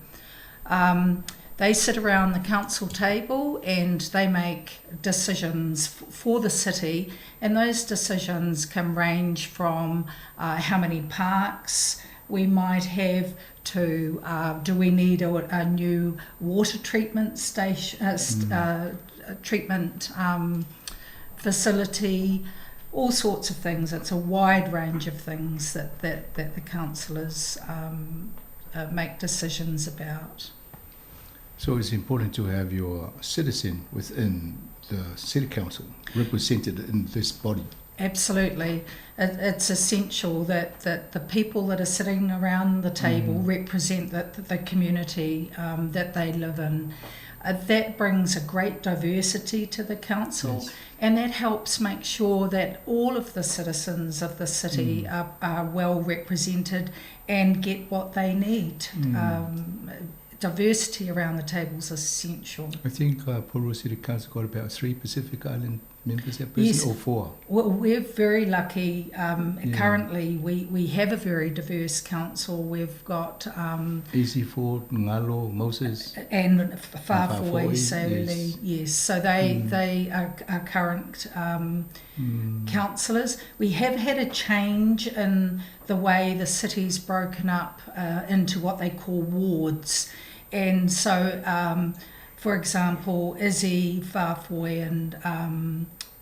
They sit around the council table and they make decisions for the city, and those decisions can range from how many parks we might have to do we need a new water treatment station, treatment facility, all sorts of things. It's a wide range of things that the councillors make decisions about. So it's important to have your citizen within the city council represented in this body. Absolutely. It's essential that the people that are sitting around the table represent the community that they live in. That brings a great diversity to the council, and that helps make sure that all of the citizens of the city are well represented and get what they need. Diversity around the table is essential. I think Porirua City Council got about 3 Pacific Island members at present, Yes. or 4? Well, we're very lucky. Currently, we have a very diverse council. We've got... Easy Ford, Ngalo, Moses. And Faafoi, Faafoi, Sauli, yes. yes. So they are current councillors. We have had a change in the way the city's broken up into what they call wards. And so... For example, Izzy Faafoi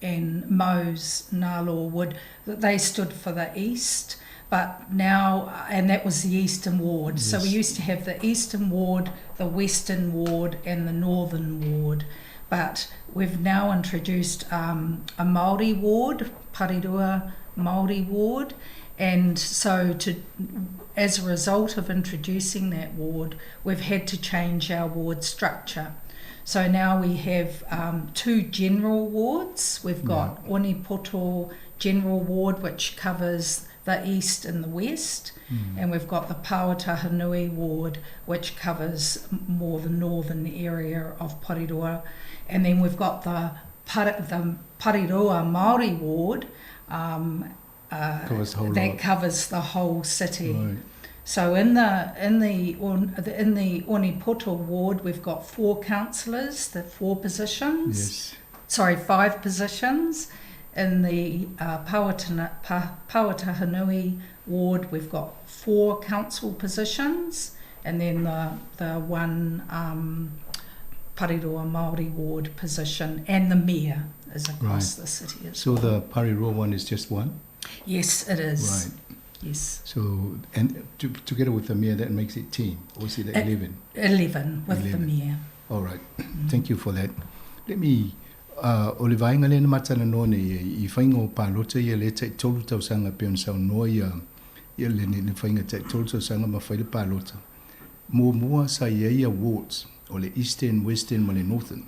and Mose Nalo would, they stood for the east, but now, and that was the Eastern Ward. So we used to have the Eastern Ward, the Western Ward, and the Northern Ward. But we've now introduced a Māori ward, Porirua Māori ward, and so as a result of introducing that ward, we've had to change our ward structure. So now we have 2 general wards. We've got Onepoto General Ward, which covers the east and the west, and we've got the Pauatahanui Ward, which covers more the northern area of Porirua. And then we've got the Porirua Māori Ward, Covers the whole that lot. covers the whole city. So in the Onepoto ward, we've got 4 councillors, the 4 positions. Sorry, 5 positions. In the Pauatahanui ward, we've got 4 council positions, and then the one Porirua Māori ward position, and the mayor is across the city as So well. the Porirua one is just 1? Yes, it is. Yes. So, and together with the mayor, that makes it 10, or is it 11? 11 with the 11. mayor. All right. Thank you for that. Let me, o le vaenga lena matana noa nei e, i whainga o pālota ia le tai tolu tausaga pe ona saunoa ia le ne, ne whainga tai tolu tausaga ma whai le pālota. Mua mua sa ia ia wards, o le Eastern, Western ma le Northern.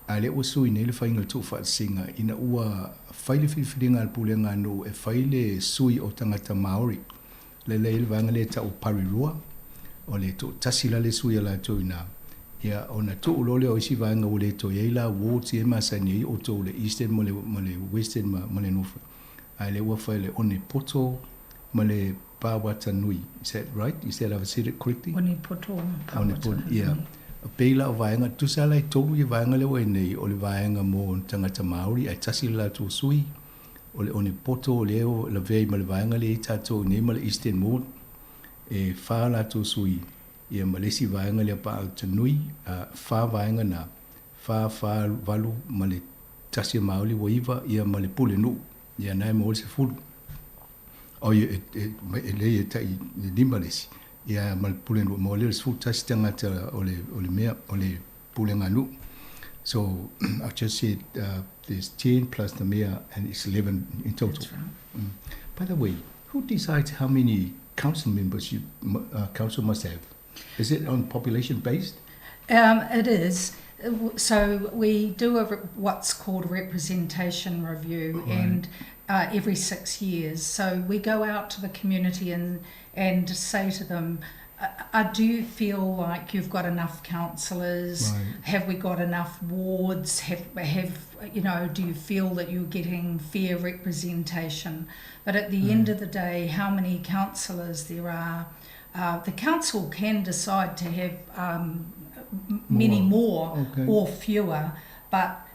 A le ua sui nei le whainga le tō whaatsinga, ina ua whai le whiriwhiringa al pulenga anō e whai le sui o tangata Māori. Le le le vaenga le tau Porirua, o le tō tasi la le sui a la tō ina. Ia, o na tō ulole o isi vaenga o le tō iei la wards e masani ei o tō le Eastern ma le Western ma le Northern. A le ua whai le Onepoto ma le Pauatahanui. Is that right? Is that I've said it correctly? Onepoto ma Onepoto, Pauatahanui. yeah. Pēla o vaenga, tusa lai tolu i vaenga leo e nei, o le vaenga mō tangata Māori, ai tasi le lātou sui, o le Onepoto o leo, la vei ma le vaenga le i tātou nei ma le Eastern Ward, e whā lātou sui, ia ma lesi vaenga lea pa au tanui, whā vaenga nā, whā, whā valu ma le tasi a Māori wa iwa, ia ma le pule nuu, ia nai ma ole se fulu. O ia, e le e tai e lima lesi. Ia ma le pule nuu, ma ole le sefulu tasi tangata o le mea, o le pule ngā nuu. So I just said there's 10 plus the mayor and it's 11 in total. That's right. By the way, who decides how many council members you council must have? Is it on population based? It is. So we do a what's called a representation review, and every 6 years. So we go out to the community and say to them, do you feel like you've got enough councillors? Have we got enough wards? Do you feel that you're getting fair representation? But at the end of the day, how many councillors there are, the council can decide to have many more, more okay. or fewer, but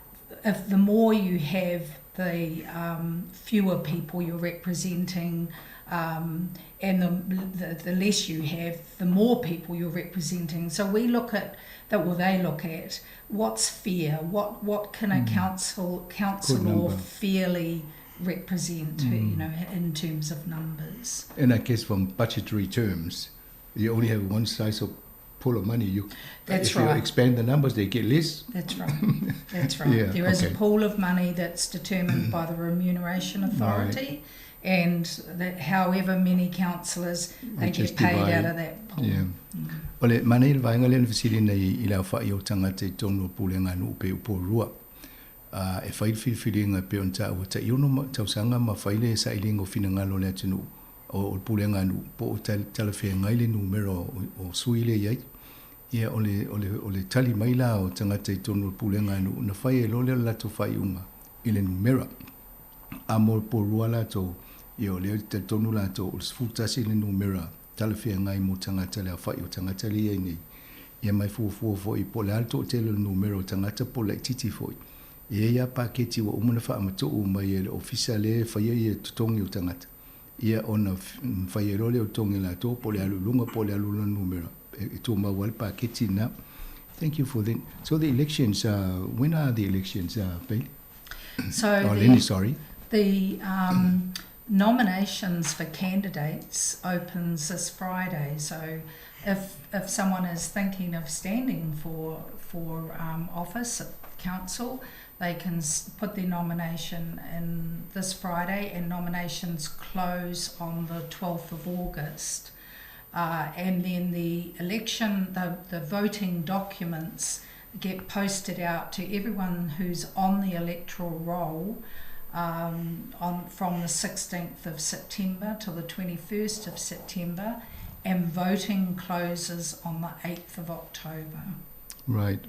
if the more you have, the um, fewer people you're representing, um, and the, the, the less you have, the more people you're representing. So we look at that. Well, they look at what's fair, what what can a mm. council councillor fairly represent, mm. you know, in terms of numbers. And I guess from budgetary terms, you only have one size of pool of money. You, that's if right. you expand the numbers, they get less. That's right. That's right. yeah, there is okay. a pool of money that's determined by the remuneration authority. Right. And that however many councillors they get paid divide. out of that pool. Yeah. Mm. O le mana i le vaenga lea na fesili nei i le aofa'i o tagata i totonu o pulega a nuu pe Upolu a e fai le filifiliga e pei ona taua taiono tausaga ma fai le sailiga o finagalo o le atunuu o le pulega a nuu po o talafeagai le numera o sui lea i ai. Ia o le o le o le tali mai la o tagata i totonu o le pulega a nuu na fai ai loa lea o le latou faaiuga i le numera. A mo le Porirua latou, ia o lea e talitonu latou o le 11 le numera talafeagai mo tagata le aofa'i o tagata lea i ai nei. Ia mai fuafua foi po o le a le toatele o le numera o tagata po o le laitiiti foi. E i ai lava paketi ua uma ona faamatuu mai e le ofisa lea e faia ia totogi o tagata, ia ona fai ai loa lea o totogi o latou po o le alu i luga po o le alu i lalo numera e tumau ai le paketi lena. Thank you for that. So the elections, uh, when are the elections, uh, Bailey? So oh, the, Lenny, sorry. The um, nominations for candidates opens this Friday. So if if someone is thinking of standing for for um, office at council, they can put their nomination in this Friday, and nominations close on the 12th of August. Uh, and then the election, the, the voting documents get posted out to everyone who's on the electoral roll um, on, from the 16th of September to the 21st of September, and voting closes on the 8th of October. Right.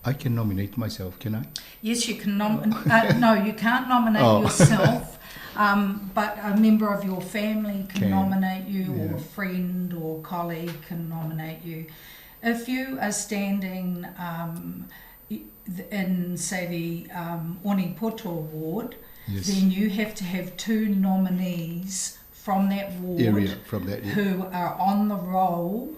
I can nominate myself, can I? Yes, you can nominate. Uh, no, you can't nominate oh. yourself, um, but a member of your family can, can. nominate you, yeah. or a friend or colleague can nominate you. If you are standing um, in, say, the um, Onipoto ward, yes. then you have to have two nominees from that ward Area, from that, yeah. who are on the roll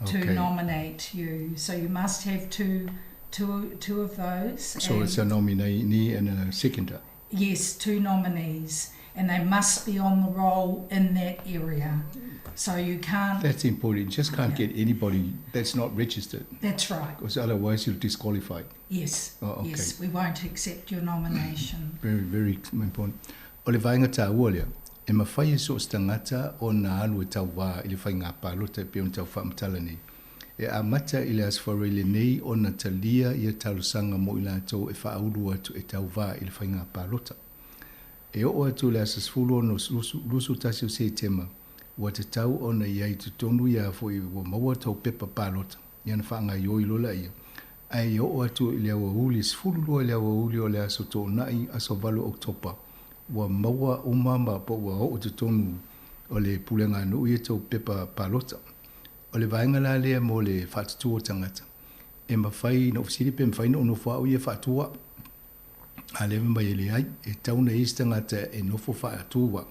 to okay. nominate you. So you must have two, two, two of those. So it's a nominee and a seconder. Yes, two nominees, and they must be on the roll in that area. So you can't. That's important. You just can't yeah. get anybody that's not registered. That's right. Because otherwise you're disqualified. Yes. Oh, okay. Yes, we won't accept your nomination. Very, very important. O le vaenga tāua lea, e mafai e so o se tagata ona alu e tauvā i le faiga palota e pei ona tau faamatala nei. E amata i le Aso Faraile nei ona talia ia talosaga mo i latou e faaulu atu e tauvā i le faiga palota. E oo atu i le aso 16 21 o Setema, ua tatau ona i ai i totonu ia foi ua maua tou pepa palota, ia ona faagaioi loa laia. Ae e oo atu i le aoauli 12 i le aoauli o le aso Toonai, aso 8 Oketopa, ua maua uma ma po ua oo i totonu o le pulega a nuu ia tou pepa palota. O le vaega la lea mo le faatutu o tagata, e mafai na ou fesili pe mafai na ou nofo au ia faatua. A lea fai mai e leai, e tatau ona i ai se tagata e nofo faatu au,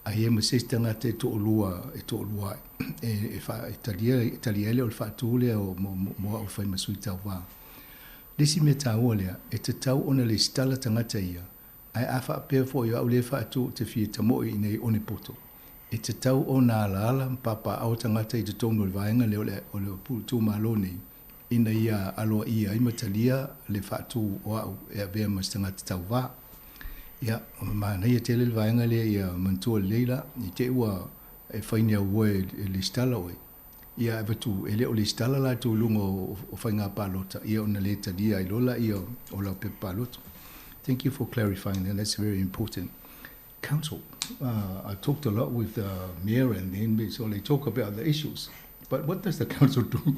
a i ai ma se isi tagata e toalua, e toalua ai, e, e, fa, e talia, e talia ai lea o le faatu lea o, mo, mo, mo au e fai ma sui tauva. Le isi mea taua lea, e tatau ona lesitala tagata ia, Ae a faapea foi o au lea e faatu ou te fia tamoe i nei onepoto, e tatau ona alaala ma papaaao tagata i totonu o le vaega lea o le o le itumalo nei, ina ia aloaia ai ma talia le faatu o au e avea ma se tagata tauvā. Ia, manaia tele le vaega lea ia manatua lelei la, i te i ua e fai ni auoe e lesitala oe, ia avatu, e le o lesitala latou i luga o, o faiga palota, ia ona le talia ai loa laia o lau pepa palota. Thank you for clarifying that. That's very important. Council, uh, I talked a lot with the mayor and the NB, so they talk about the issues. But what does the council do?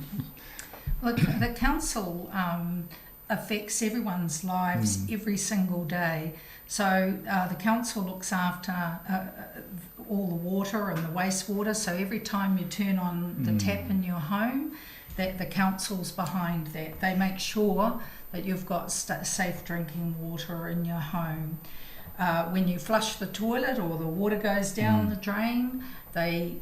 Well, the council um, affects everyone's lives mm. every single day. So uh, the council looks after uh, uh, all the water and the wastewater. So every time you turn on the mm. tap in your home, That the council's behind that. They make sure that you've got safe drinking water in your home. When you flush the toilet or the water goes down the drain, they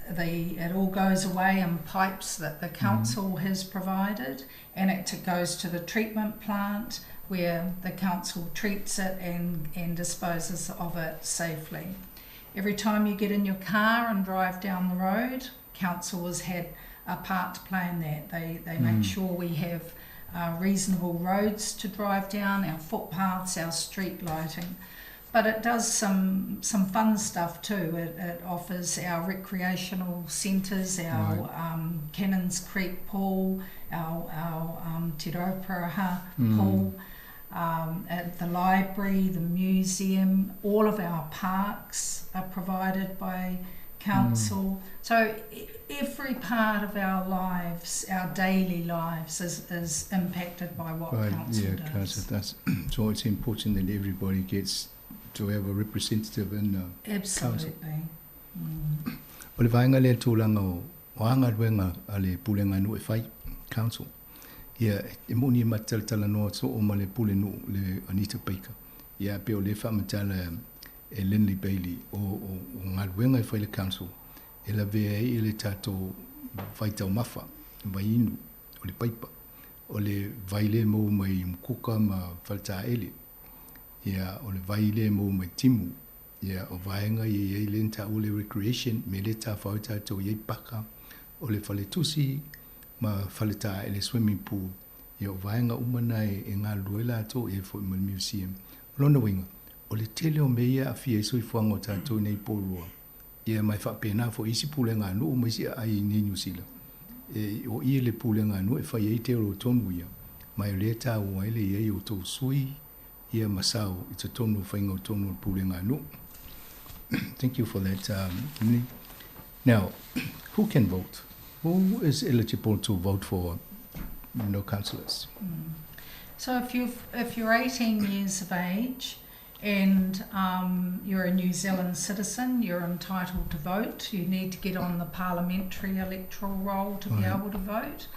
they it all goes away in pipes that the council has provided, and it goes to the treatment plant where the council treats it and, and disposes of it safely. Every time you get in your car and drive down the road, council has had a part to play in that. They, they make sure we have reasonable roads to drive down, our footpaths, our street lighting. But it does some, some fun stuff too. It, it offers our recreational centres, our right. Cannons Creek pool, our, our Te Rauparaha pool, at the library, the museum, all of our parks are provided by council. So every part of our lives, our daily lives, is, is impacted by what right, council yeah, does. Council does. So it's important that everybody gets to have a representative in the Absolutely. council. O le vaega lea tulaga o o a galuega a le pulega nuu e fai, council. Ia, e moni e matou talatalanoa soo ma le pule nuu le Anita Baker. Ia, pei o lea e faamatala e Lynley Bailey o, o, o galuega e fai le council e lavea ai le tatou vaitaumafa, vaiinu, o le paipa, o le vai lea e maua mai Mukuka ma Faletaele. Ia, o le vai lea e maua mai timu. Ia, o vaega ia e i ai lea na taua le recreation, mea lea e tafao ai tatou i ai paka, o le faletusi ma faletaele swimming pool. Ia, o vaega uma na e, e galulue ai latou i ai foi ma le museum. O lona uiga, o le tele o mea ia e aafia ai soifuaga o tatou i nei Porirua. Ia, ma e faapena foi i isi pulega a nuu ma isi aai i inei Niu Sila. E, o i le pulega a nuu e fai ai te tonu ia, ma o lea e taua ai le i ai o outou sui ia ma sao i totonu o faiga o tonu o le pulega a nuu. Thank you for that, Emily. Now, who can vote? Who is eligible to vote for councillors? So if you've if you're 18 years of age and you're a New Zealand citizen, you're entitled to vote. You need to get on the parliamentary electoral roll to be able to vote.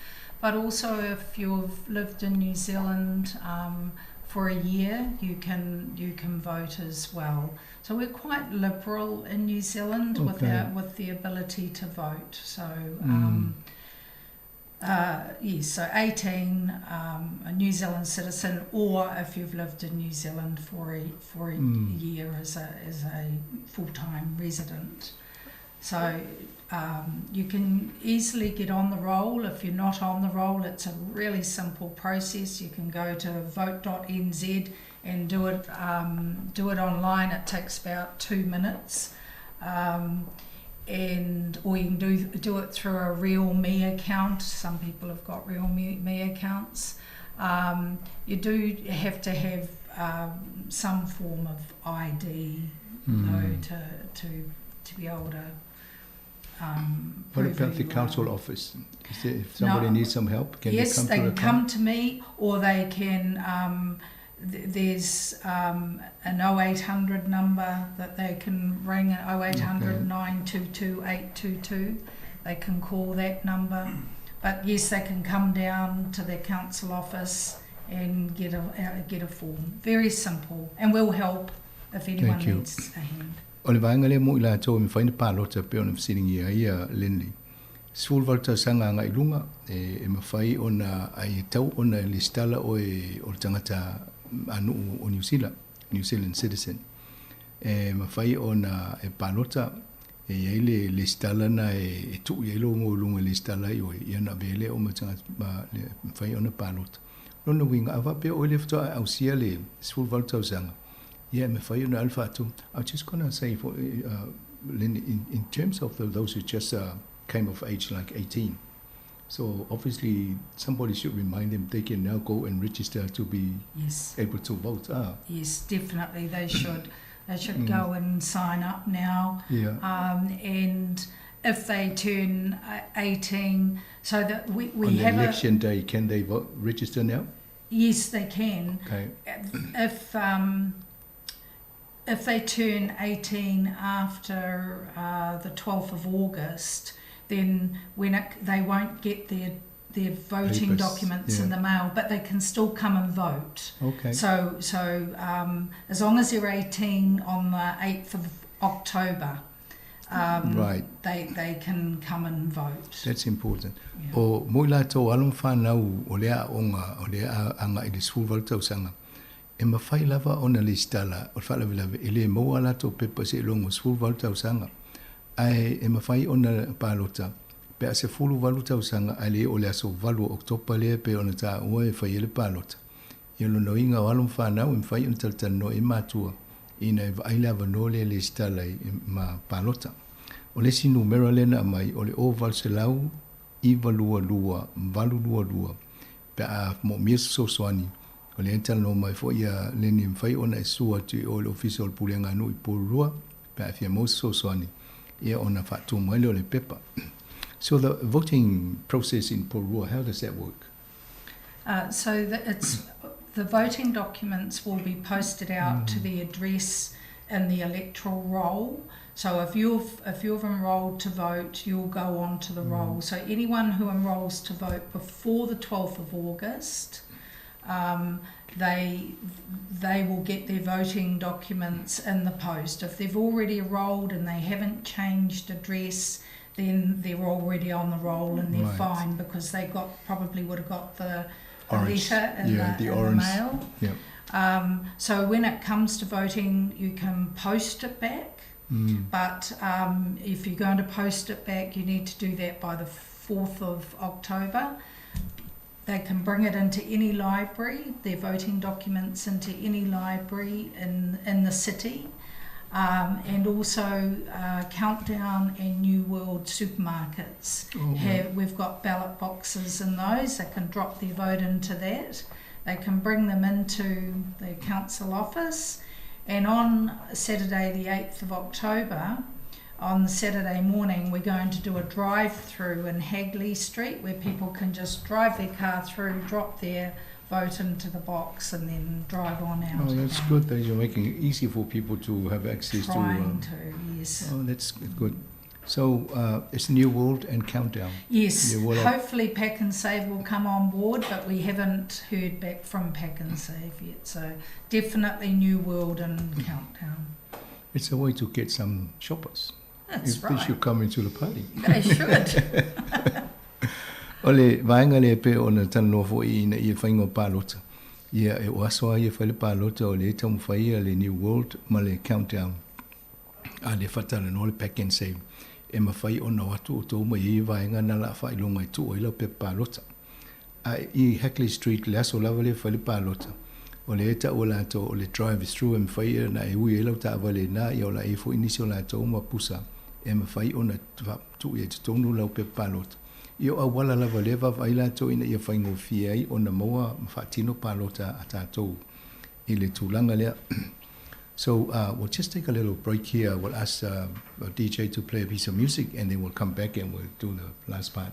But also, if you've lived in New Zealand for a year, you can you can vote as well. So we're quite liberal in New Zealand with our, with the ability to vote. So. Yes, so 18, a New Zealand citizen, or if you've lived in New Zealand for a, for a year as a, as a full time resident. So you can easily get on the roll. If you're not on the roll, it's a really simple process. You can go to vote.nz and do it, do it online. It takes about 2 minutes. And or you can do do it through a Real Me account. Some people have got Real Me, Me accounts. You do have to have some form of ID though to to to be able to What about the council office? Is there, if somebody No. needs some help, can yes, they come they to can the come to me, or they can. There's an 0800 number that they can ring 0800 922 822. They can call that number. But yes, they can come down to their council office and get a get a form. Very simple, and we'll help if anyone Thank you. needs a hand. O le vaega lea mo i latou e mafai ona palota pei ona fesiligia ai ia Lynley. 18 tausaga agai i luga e, e mafai ona ai e tau ona lesitala oe o le tagata a nuu o Niu Sila, New Zealand citizen. E mafai ona e palota e i ai le lesitala na e, e tuu i ai lou igoa i luga e lesitala ai oe, ia ona avea lea o ma tagata ma le mafai ona palota. Lona uiga, a faapea oe lea faatoa ausia le 18 tausaga, ia e mafai ona alu faatumu. I'm just gonna say for, Lynn, in, in terms of the, those who just came of age like 18, so obviously somebody should remind them they can now go and register to be Yes. able to vote. Ah, Yes, definitely they should. They should go and sign up now. Yeah. And if they turn 18, so that we On the have a election day, can they vote, register now? yes, they can. Okay. If if they turn 18 after the 12th of August, then when it, they won't get their their voting Papers, documents in yeah. the mail, but they can still come and vote. Okay. So so um, as long as they're 18 on the 8th of October, um, Right. they they can come and vote. That's important. O mo i latou alo ma fanau o le aoga o le a agai i le 18 tausaga, e mafai lava ona lesitala o le faalavelave e le maua a latou pepa seiloga o 18 tausaga. Ae e mafai ona palota pe a 18 tausaga ae le oo i le aso 8 o Oketopa lea e pei ona taua e fai ai le palota. Ia lona uiga o alo ma fanau e mafai ona talatalanoa i ai matua ina e vaai le avanoa lea e lesitala ai ma palota. O le isi numera lea na aumai o le 0800 922 822 pe a moomia se fesoasoani o lea na talanoa mai foi ia Lenny e mafai ona e susu atu i o i le Ofisa o le Pulega a Nuu i Porirua pe a e fia maua se fesoasoani ia ona faatumu ai lea o le pepa. So the voting process in Porirua, how does that work? Uh, so the, it's the voting documents will be posted out mm. to the address in the electoral roll. So if you've if you've enrolled to vote, you'll go on to the mm. roll. So anyone who enrolls to vote before the 12th of August, um, they they will get their voting documents in the post. If they've already enrolled and they haven't changed address, then they're already on the roll and they're Right. fine because they got probably would have got the, the Orange. letter in, Yeah, the, the in the orange. mail. Yeah. Um, so when it comes to voting, you can post it back. But um, if you're going to post it back, you need to do that by the 4th of October. They can bring it into any library, their voting documents into any library in, in the city. Um, and also uh, Countdown and New World supermarkets. Oh, have, we've got ballot boxes in those. They can drop their vote into that. They can bring them into the council office. And on Saturday, the 8th of October, on the Saturday morning, we're going to do a drive through in Hagley Street where people can just drive their car through, drop their vote into the box, and then drive on out. Oh, that's again. good that you're making it easy for people to have access to. Trying to, yes. Oh, that's good. So uh, it's New World and Countdown. Yes, New World. hopefully Pak'nSave will come on board, but we haven't heard back from Pak'nSave yet. So definitely New World and Countdown. It's a way to get some shoppers. That's if right. They should come into the party. They should. O le vaega lea e pei ona talanoa foi ina ia faiga o palota. Ia, e o aso lava ia fai le palota o lea e taumafai ia le New World ma le Countdown a le faatalanoa le Pak'nSave e mafai ona o atu outou ma ia vaega na la faailoga e tuu ai lau pepa palota. A i Hackley Street le aso lava lea e fai le palota, o lea e taua latou o le drive through e mafai ona e ui ai lau taavale i ina, ia o la e i ai foi nisi o latou ma pusa e mafai ona tuu i ai totonu lau pepa palota. Ia o auala lava lea e vaavaai latou ina ia faigofie ai ona maua ma faatino palota a tatou i le tulaga lea. So uh, we'll just take a little break here. We'll ask uh, our DJ to play a piece of music and then we'll come back and we'll do the last part.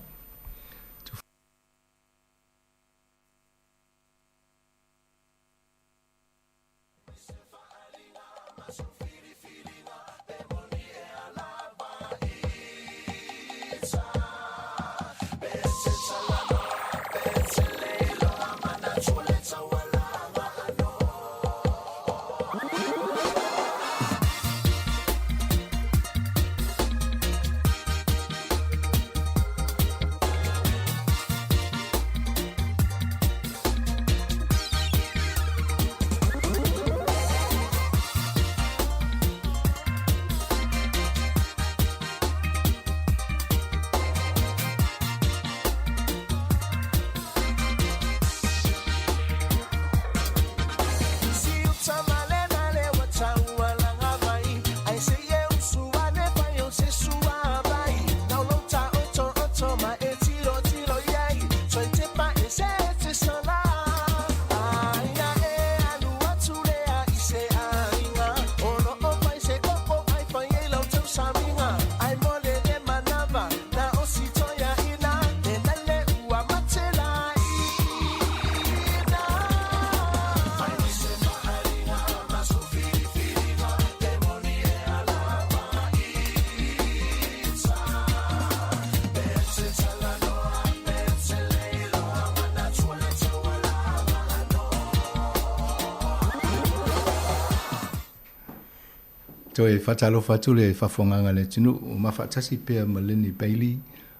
Toe faatalofa atu le faafofogaaga a le atunuu o ma faatasi pea ma Lenny Bailey,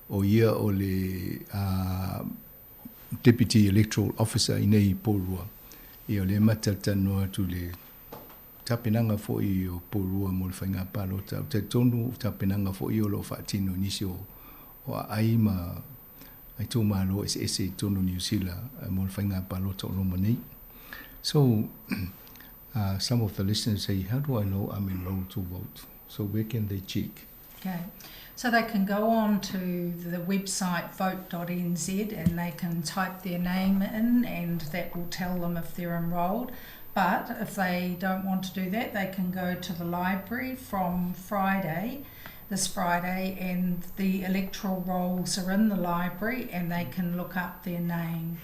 o ia o le Deputy Electoral Officer i nei i Porirua. Ia o lea ma talatalanoa atu i le tapenaga foi o Porirua mo le faiga palota. Ou te talitonu o tapenaga foi o lo o faatino i nisi o aai ma itumalo eseese i totonu o Niu Sila mo le faiga palota o loma nei. So, some of the listeners say, how do I know I'm enrolled to vote? So where can they check? Okay. So they can go on to the website vote.nz and they can type their name in and that will tell them if they're enrolled. But if they don't want to do that, they can go to the library from Friday, this Friday, and the electoral rolls are in the library and they can look up their name.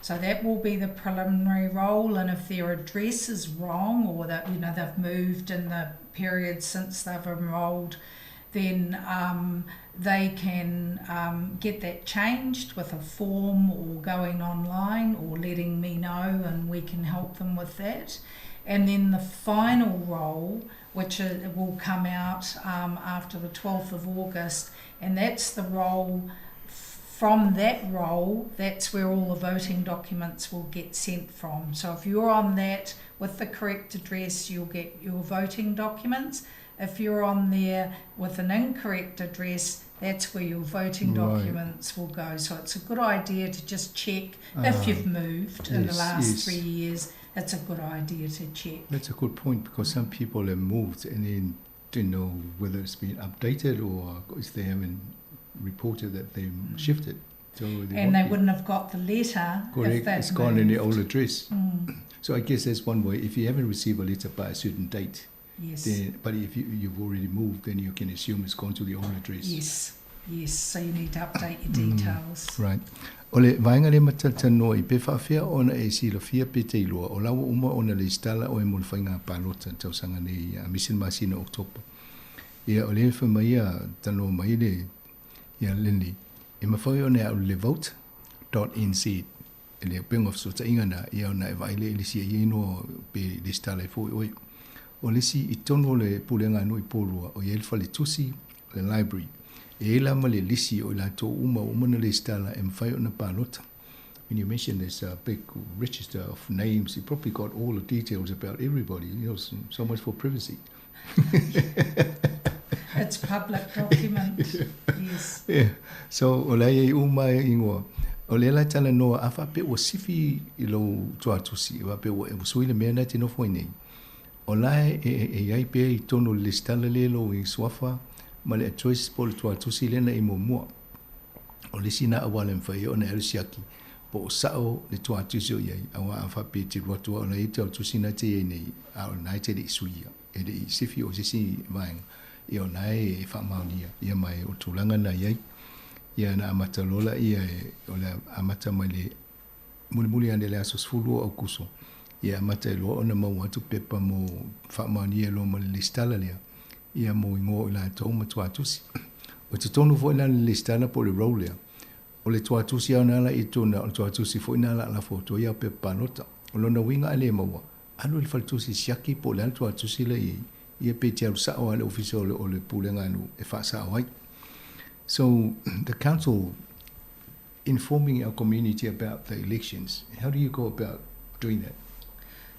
So that will be the preliminary roll, and if their address is wrong or that you know they've moved in the period since they've enrolled, then they can get that changed with a form or going online or letting me know, and we can help them with that. And then the final roll, which will come out after the 12th of August, and that's the roll from that roll, that's where all the voting documents will get sent from. So if you're on that with the correct address, you'll get your voting documents. If you're on there with an incorrect address, that's where your voting documents will go. So it's a good idea to just check if you've moved in the last 3 years. It's a good idea to check. That's a good point, because some people have moved and then didn't know whether it's been updated or if they haven't reported that they shifted. So they And won't they be wouldn't have got the letter if Correct, they'd it's gone in the old moved. address. So I guess that's one way. If you haven't received a letter by a certain date, then, but if you've already moved, then you can assume it's gone to the old address. Yes, yes. So you need to update your details. Right. O le vaega lea matalatalanoa i pe faafefea ona e silafia pe te iloa o la ua uma ona lesitala oe mo le faiga palota tausaga nei aemaise le masina o October. Ia o lea e fai mai ia talanoa mai le ia Lindy e mafai ona e alu i le vote.nz i le upega o fesootaiga na ia ona e vaai lea i le isi ia inoa pe lesitala ai foi oe. O le isi i totonu o le pulega a nuu i Porirua o i ai le faletusi le library. E i ai la ma le lisi o i latou uma ua uma ona lesitala e mafai ona palota. When you mention there's a big register of names, you probably got all the details about everybody. You know, so much for privacy. It's public document. Yes. Yeah. So, o la e i ai uma ingoa. O lea la e talanoa, a faapea ua sifi i lou tuatusi, faapea ua sui le mea na e te nofo ai nei. O la e i ai pea i totonu o le lesitala lea lou suafa ma le address po o le tuatusi lea na i muamua. O le isi na auala e mafai ai ona e alu siaki po o sao le tuatusi o i ai, aua a faapea e te alu atu lava o la e i ai tuatusi na te i ai nei, a o lena e te le i suia, e le i sifi o se isi vaega, ia o lena e faamaonia ia mai o tulaga na i ai. Ia na amata loa laia o le amata mai le mulimuli ane le aso 12 o Aukuso, ia amata ai loa ona maua atu pepa mo faamaonia loa ma le lesitala lea, ia mo igoa o i latou ma tuatusi. O totonu foi la le lesitala po o le roll lea, o le tuatusi lava na la i totonu, o le tuatusi foi na la lafo atu ai au pepa palota. O lona uiga a le maua, alu i le faletusi siaki po o le a le tuatusi la i ai, ia pe te alu sao lava i le ofisa o le pulega a nuu e faasao ai. So the council informing our community about the elections, how do you go about doing that?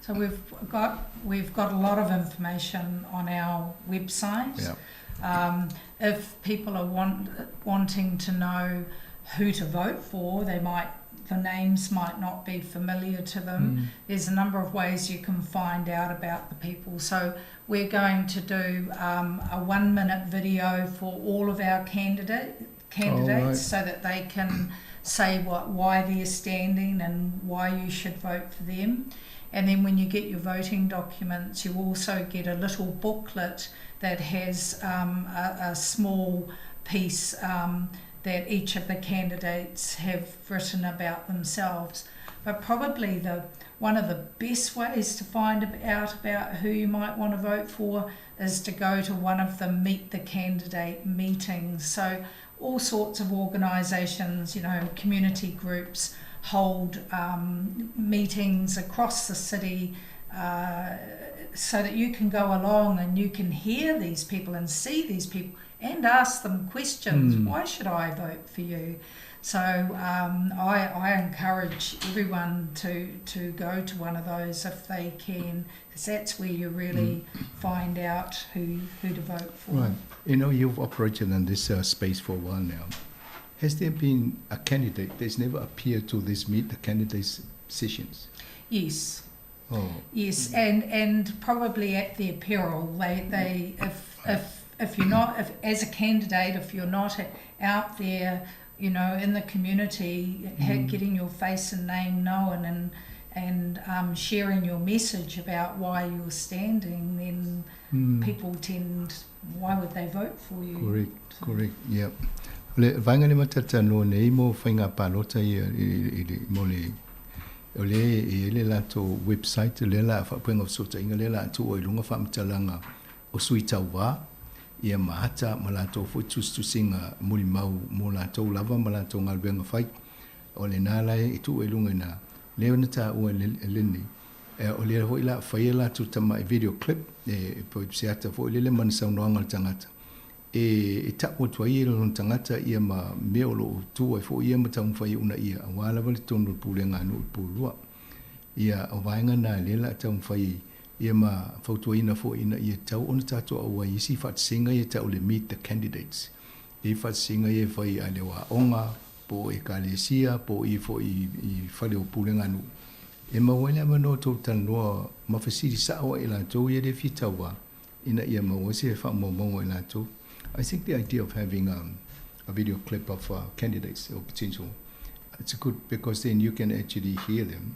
So we've got a lot of information on our website. If people are wanting to know who to vote for, the names might not be familiar to them. There's a number of ways you can find out about the people. So we're going to do a 1-minute video for all of our candidates so that they can say why they're standing and why you should vote for them. And then when you get your voting documents, you also get a little booklet that has a small piece that each of the candidates have written about themselves. But probably the one of the best ways to find out about who you might want to vote for is to go to one of the Meet the Candidate meetings. So all sorts of organisations, you know, community groups hold meetings across the city. so that you can go along and you can hear these people and see these people and ask them questions. Why should I vote for you? So I encourage everyone to go to one of those if they can, because that's where you really find out who to vote for. Right. You know, you've operated in this space for a while now. Has there been a candidate that's never appeared to this Meet the Candidates sessions? Yes. Oh. Yes, and probably at their peril. They if you're not, if as a candidate, if you're not out there, you know, in the community, getting your face and name known and sharing your message about why you're standing, then people tend, why would they vote for you? Correct, correct, yeah. Le vaega lea matou te talanoa nei mo faiga palota ia i le mo le o lea e i ai le latou website lea la faapuega o fesootaiga lea la tuu ai luga faamatalaga o sui tauvā ia ma ata ma latou foi tusitusiga molimau mo latou lava ma latou galuega fai o lena la e tuu ai luga ina lea na taua e lenei o lea foi la faia latou tama'i video clip e se ata foi lele ma ni saunoaga a le tagata e ta'u atu ai e lona tagata ia ma mea o lo'o tu ai fo'i ia ma taumafai e uunaia auā lava le tonu o le pulega a nuu i Porirua. Ia o vaega na lea o le a taumafai ia ma fautuaina fo'i ina ia tatau ona tatou auai i isi faatasiga ia ta'u le Meet the Candidates. E i ai faatasiga ia e fai a le o aoga po o ekalesia po o i fo'i i fale o pulega a nuu e maua ai le avanoa tou talanoa ma fesili sa'o ai i latou ia lea e fia tauvā ina ia maua ai se faamaumauga i latou. I think the idea of having a video clip of candidates or potential, it's good because then you can actually hear them.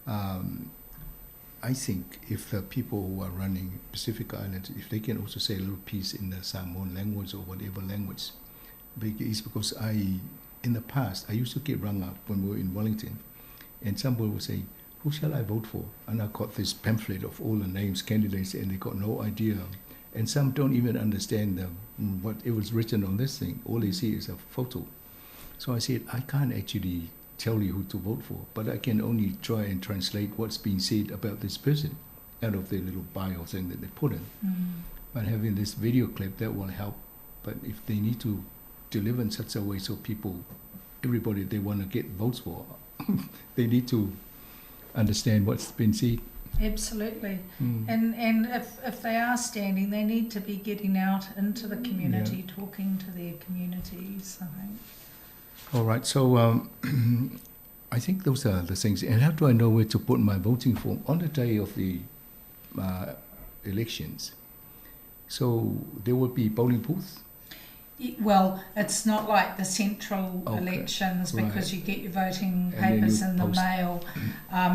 I think if the people who are running Pacific Islands, if they can also say a little piece in the Samoan language or whatever language, it's because I, in the past, I used to get rung up when we were in Wellington, and somebody would say, who shall I vote for? And I got this pamphlet of all the names, candidates, and they got no idea. And some don't even understand what it was written on this thing. All they see is a photo. So I said, I can't actually tell you who to vote for, but I can only try and translate what's being said about this person out of their little bio thing that they put in. But having this video clip, that will help. But if they need to deliver in such a way so people, everybody they want to get votes for, they need to understand what's been said. Absolutely. And if they are standing, they need to be getting out into the community, talking to their communities, I think. All right, so I think those are the things. And how do I know where to put my voting form? On the day of the elections, so there will be polling booths? Well, it's not like the central elections because you get your voting And then papers you in the post mail.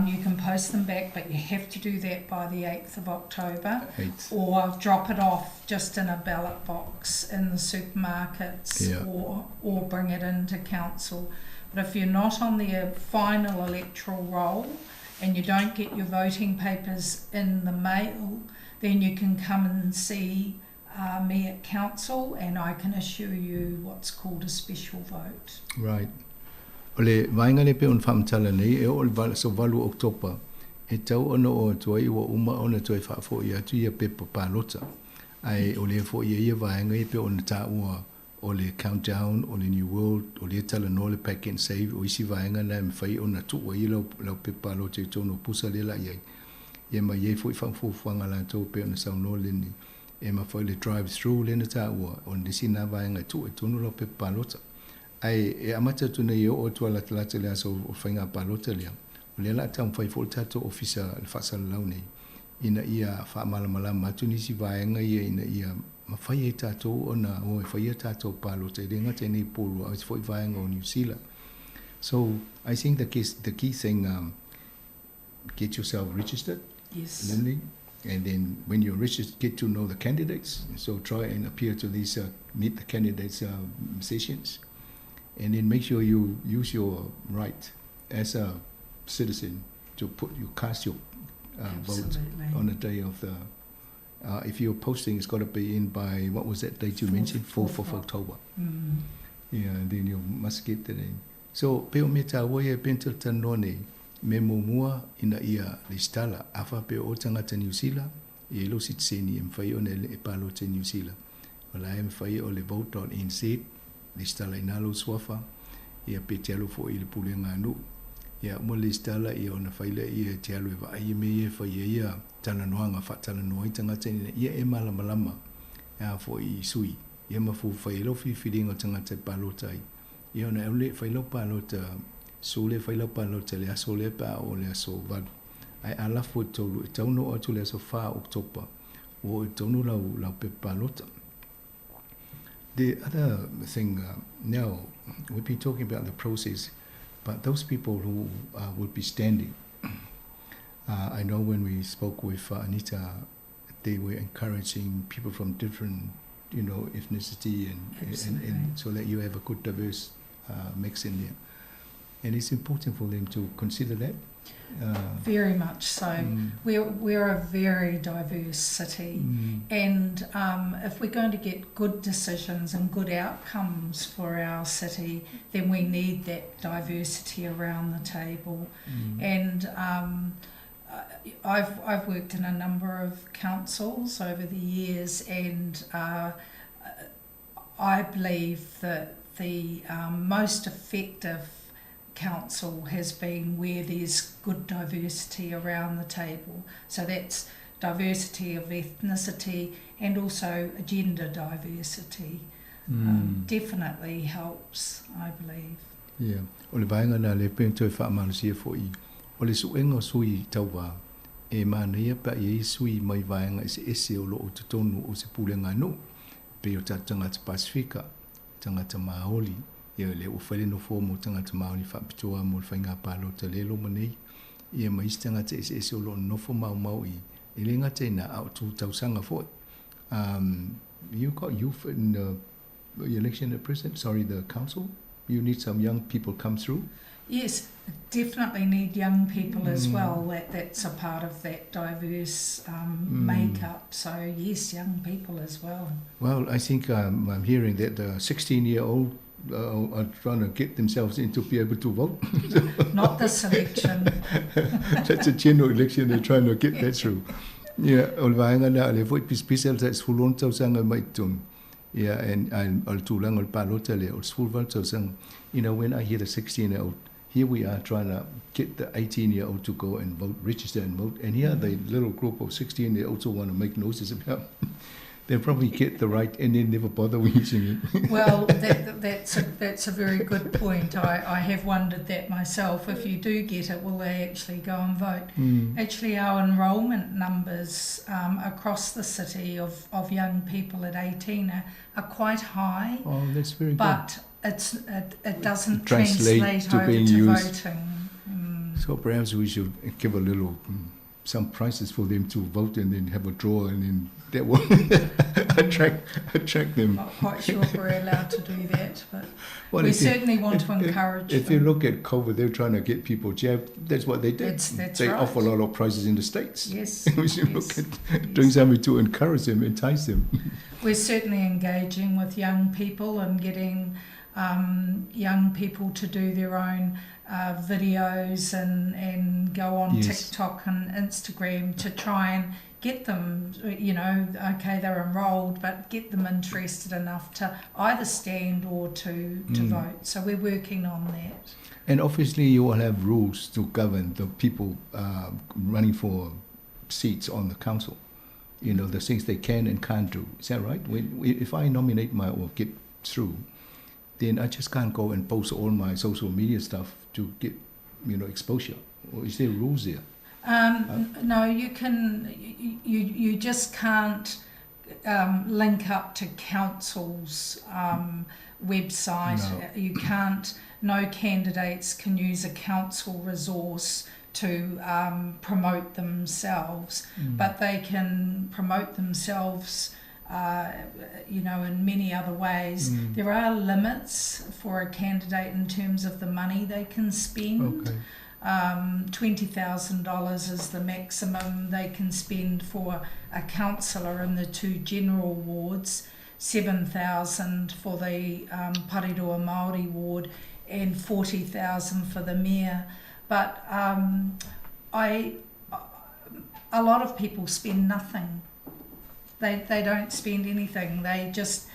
You can post them back, but you have to do that by the 8th of October. 8th. Or drop it off just in a ballot box in the supermarkets or bring it into council. But if you're not on the final electoral roll and you don't get your voting papers in the mail, then you can come and see me at council and I can issue you what's called a special vote. Right. O le vaega lea pei ona faamatala nei e oo i le aso 8 Oketopa e tatau ona oo atu ai ua uma ona toe faafo'i atu ia pepa palota. Ae o lea fo'i e ia vaega ia pei ona taua o le Countdown, o le New World, o lea talanoa le Pack and Save, o isi vaega na e mafai ona tuu ai lau pepa palota i totonu o pusa lea la i ai. Ia ma i ai fo'i faafuafuaga a latou pei ona saunoa Lenny e mafai le drive through lea na taua o nisi na vaega e tuu i totonu lau pepa palota. Ae e amata atu nei e oo atu a latalata le aso o faiga palota lea, o lea o le a taumafai foi le tatou ofisa le faasalalau nei ina ia faamalamalama atu nisi vaega ia ina ia mafai ai tatou ona o e faia tatou palota e le gata i nei Porirua a o isi foi vaega o Niu Sila. So I think the key thing, get yourself registered. Lindy, and then when you're registered, get to know the candidates. So try and appear to these meet the candidates sessions, and then make sure you use your right as a citizen to put you cast your vote on the day of the. If you're posting, it's got to be in by, what was that date you mentioned? 4th of October. Yeah, and then you must get that in. So, pei o mea tāua ia pei ona talatalanoa nei, Mea muamua ina ia lesitala, a faapea o oe tagata Niu Sila, e i ai lou sitiseni e mafai ona e palota i Niu Sila. O la e mafai o le vote.nz, lesitala i ina lou suafa, ia pe te alu foi i le pulega a nuu. Ia uma le lesitala ia ona fai lea ia e te alu e vaai i mea ia e fai ai ia talanoaga, faatalanoa ai tagata ina ia e malamalama a foi i sui, ia ma fai ai lau filifiliga o tagata e palota ai. Ia ona e alu lea e fai lau palota, su lea e fai lau palota i le aso lea pe a oo i le aso 8. Ae a lafo i totonu, e tatau ona oo atu i le aso 4 o Oketopa, ua oo i totonu lau, lau pepa palota. The other thing, now, we've been talking about the process, but those people who will be standing, I know when we spoke with Anita, they were encouraging people from different, you know, ethnicity and, and, and so that you have a good diverse mix in there. And it's important for them to consider that. Very much so. We're a very diverse city, and if we're going to get good decisions and good outcomes for our city, then we need that diversity around the table. And I've worked in a number of councils over the years, and I believe that the most effective council has been where there's good diversity around the table. So that's diversity of ethnicity and also gender diversity. Definitely helps, I believe. Yeah. O le vaega lena lea pei ona toe faamalosia foi, o le suega o sui tauva, e manaia pe a i ai sui mai vaega eseese o lo o totonu o se pulega nuu, pei o tatou tagata Pasifika, tagata Maoli, ia lea ua fai le nofoa mo tagata Maoli faapitoa mo le faiga palota lea e loma nei, ia ma isi tagata eseese o lo o nonofo maumau i, e le gata i ina, a o tu tausaga foi. You got youth in the election at present, sorry, the council? You need some young people come through? Yes, definitely need young people as well. That's a part of that diverse makeup. So yes, young people as well. Well, I think I'm hearing that the 16-year-old are trying to get themselves in to be able to vote. Not this election. That's a general election, they're trying to get that through. Yeah, o le vaega lea, o lea foi pisipisi le 16 tausaga mai totonu. Yeah, and o le tulaga o le palota lea, o le 18 tausaga. When I hear the 16-year-old, here we are trying to get the 18-year-old to go and vote, register and vote, and here the little group of 16-year-olds who want to make noises about. They'll probably get the right and then never bother using it. Well, that's a very good point. I have wondered that myself. If you do get it, will they actually go and vote? Actually, our enrolment numbers across the city of young people at 18 are quite high. Oh, that's very good. But it doesn't translate to over being to used. Voting. So perhaps we should give a little some prizes for them to vote and then have a draw, and then that will attract them. Not quite sure if we're allowed to do that, but well, we certainly want to encourage If them. You look at COVID, they're trying to get people jabbed. That's what they did. That's They right. offer a lot of prizes in the States. We should look at doing something to encourage them, entice them. We're certainly engaging with young people and getting young people to do their own videos and go on TikTok and Instagram to try and get them, okay, they're enrolled, but get them interested enough to either stand or to vote. So we're working on that. And obviously you will have rules to govern the people running for seats on the council. The things they can and can't do. Is that right? If I nominate my or get through, then I just can't go and post all my social media stuff to get, exposure. Or is there rules there? No, you can. You just can't link up to council's website. No. You can't. No candidates can use a council resource to promote themselves, but they can promote themselves in many other ways. There are limits for a candidate in terms of the money they can spend. $20,000 is the maximum they can spend for a councillor in the two general wards, $7,000 for the Pareroa Māori ward and $40,000 for the mayor. But um, I, a lot of people spend nothing. They, they don't spend anything. They just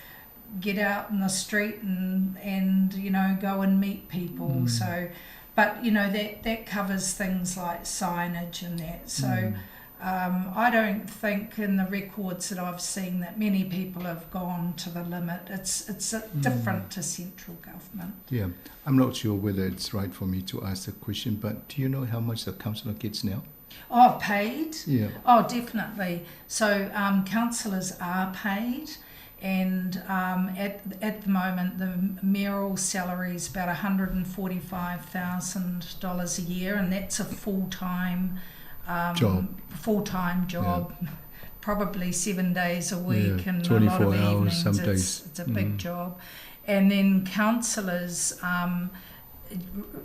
get out in the street and, and you know, go and meet people. Mm. So, but, you know, that, that covers things like signage and that. So, mm. Um, I don't think in the records that I've seen that many people have gone to the limit. It's it's mm. different to central government. Yeah, I'm not sure whether it's right for me to ask the question, but do you know how much the councillor gets now? Oh, paid? Yeah. Oh, definitely. So um, councillors are paid and um, at, at the moment the mayoral salary is about $145,000 a year and that's a full-time um, job. full-time job yeah. probably seven days a week yeah, and a lot of hours, evenings some it's, days. it's a big mm. job and then councillors um,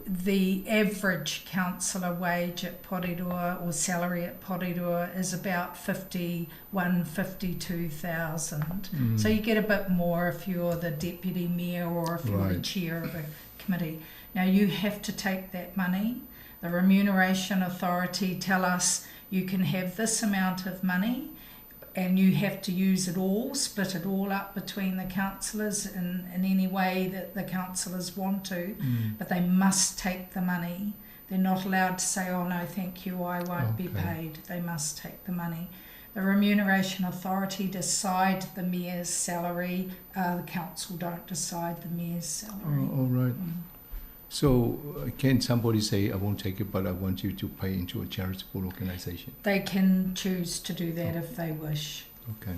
the average councillor wage at Porirua or salary at Porirua is about 51, 52,000. Mm. So you get a bit more if you're the deputy mayor or if you're right. the chair of a committee. Now you have to take that money. The remuneration authority tell us you can have this amount of money and you have to use it all, split it all up between the councillors in, in any way that the councillors want to, mm. but they must take the money. They're not allowed to say, oh no, thank you, I won't okay. be paid. They must take the money. The remuneration authority decide the mayor's salary. Uh, the council don't decide the mayor's salary. Oh, all right. Mm. So uh, can somebody say, I won't take it, but I want you to pay into a charitable organization? They can choose to do that oh. if they wish. Okay.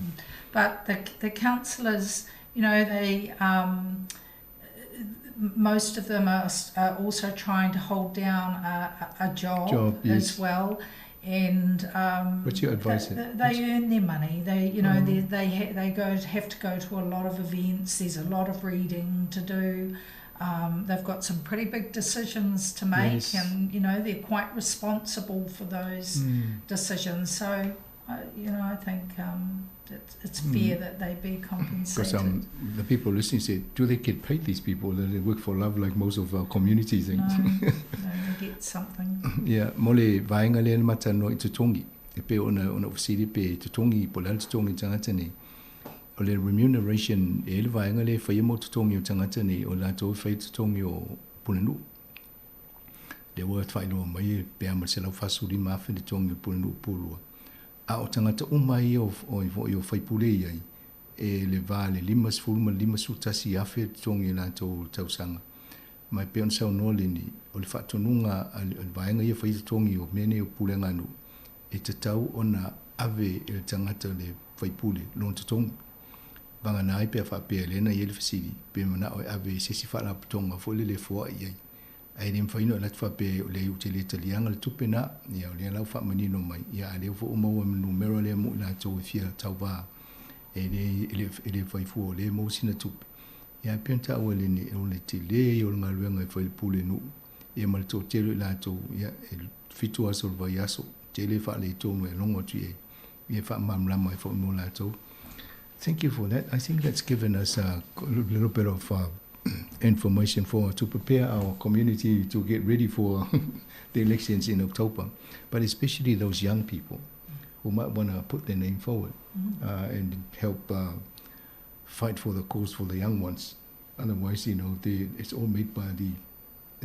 But the, the councillors, you know, they... Um, most of them are, are also trying to hold down a, a job, job yes. as well and um, what's your advice they, they earn their money they you know mm. they they, ha- they go have to go to a lot of events there's a lot of reading to do um, they've got some pretty big decisions to make, yes. and you know they're quite responsible for those mm. decisions. So, uh, you know, I think um, it's, it's mm. fair that they be compensated. Because um, the people listening say, do they get paid? These people that they work for love, like most of our community things. No, no, they get something. yeah, mole vaenga le mata no i tutongi. E pe ona ona ofisiri pe tutongi po le tutongi tangata nei o le remuneration e le vaega le faia mo totogi o tagata nei o latou e faia totogi o pulenuu lea ua faailoa mai e pe a ma le 145,000 le totogi o le pulenuu pulua a o tagata uma ia o, o, o, o faipule i ai e le va le 50 ma le 51,000 le totogi e latou tausaga ma e pei ona saunoa leni o le faatonuga a le vaega ia faia totogi o mea nei o pulega nuu e tatau ona ave e le tagata le faipule lona totogi vagana ai pe a faapea lea na i ai le fesili pe manao e ave i se isi faalapotopotoga foi lele e foai i ai ae le mafai ona alu atu faapea o lea ou te le taliaga le tupe na ia o lea la ua faamanino mai ia a lea foi ua maua ma le numera lea mo i latou e fia tauvā e le e le e le fai fua o lea e maua sina tupe ia e pei ona taua e Leni o le telē ia o le galuega e fai i le pulenuu ia ma le toatele o i latou ia e fitu aso o le vaiaso tele faaletonu e logo atu i ai ia e faamalamalama ai foi mo latou Thank you for that. I think that's given us a little bit of uh, information for to prepare our community to get ready for the elections in October, but especially those young people who might want to put their name forward mm-hmm. uh, and help uh, fight for the cause for the young ones. Otherwise, you know, they, it's all made by the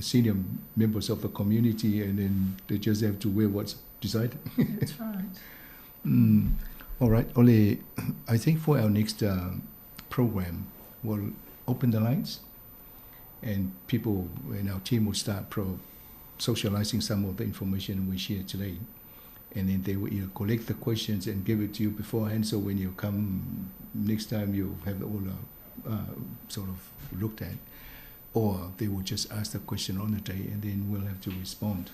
senior members of the community, and then they just have to wear what's decided. That's right. mm. All right, Ole, I think for our next uh, program, we'll open the lines and people in our team will start pro socializing some of the information we share today. And then they will either collect the questions and give it to you beforehand, so when you come next time, you have all uh, uh, sort of looked at. Or they will just ask the question on the day and then we'll have to respond.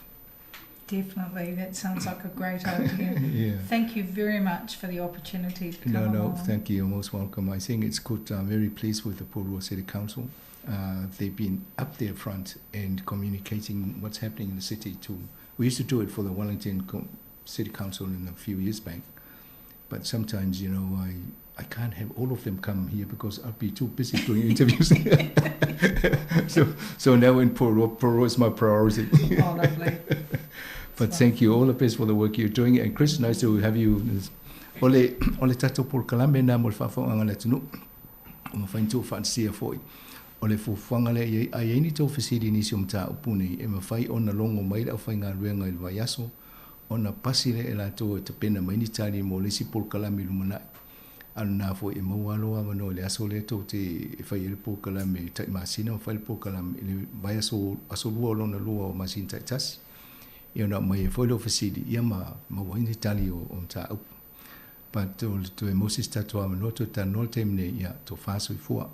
Definitely, that sounds like a great idea. yeah. Thank you very much for the opportunity to come No, no, along. thank you. You're most welcome. I think it's good. I'm very pleased with the Porua City Council. Uh, they've been up there front and communicating what's happening in the city too. We used to do it for the Wellington Co City Council in a few years back. But sometimes, you know, I, I can't have all of them come here because I'll be too busy doing interviews. So now in Porirua, Porirua is my priority. Oh, lovely. But thank you, all the best for the work you're doing. And Chris, nice to have you. O le, o le tatou polokalame na mo le faafofoga a le atunuu, ua mafai ona tou faatasia foi. O le fuafuaga lea i ai, a i ai ni tou fesili i nisi o mataupu nei, e mafai ona logo mai le aufaigaluega i le vaiaso, ona pasi lea e latou e tapena mai ni tali mo le isi polokalame i lumanai. A o lena foi e maua lava lou avanoa i le aso lea tou te e fai ai le polokalame tai masina ma fai le polokalame i le vaiaso aso lua o lona lua o masina taitasi. Ia ona aumai ai foi lou fesili ia ma maua ai ni tali o mataupu. But o le toe maua se isi tatou avanoa toe talanoa le taimi nei, ia tofa soifua.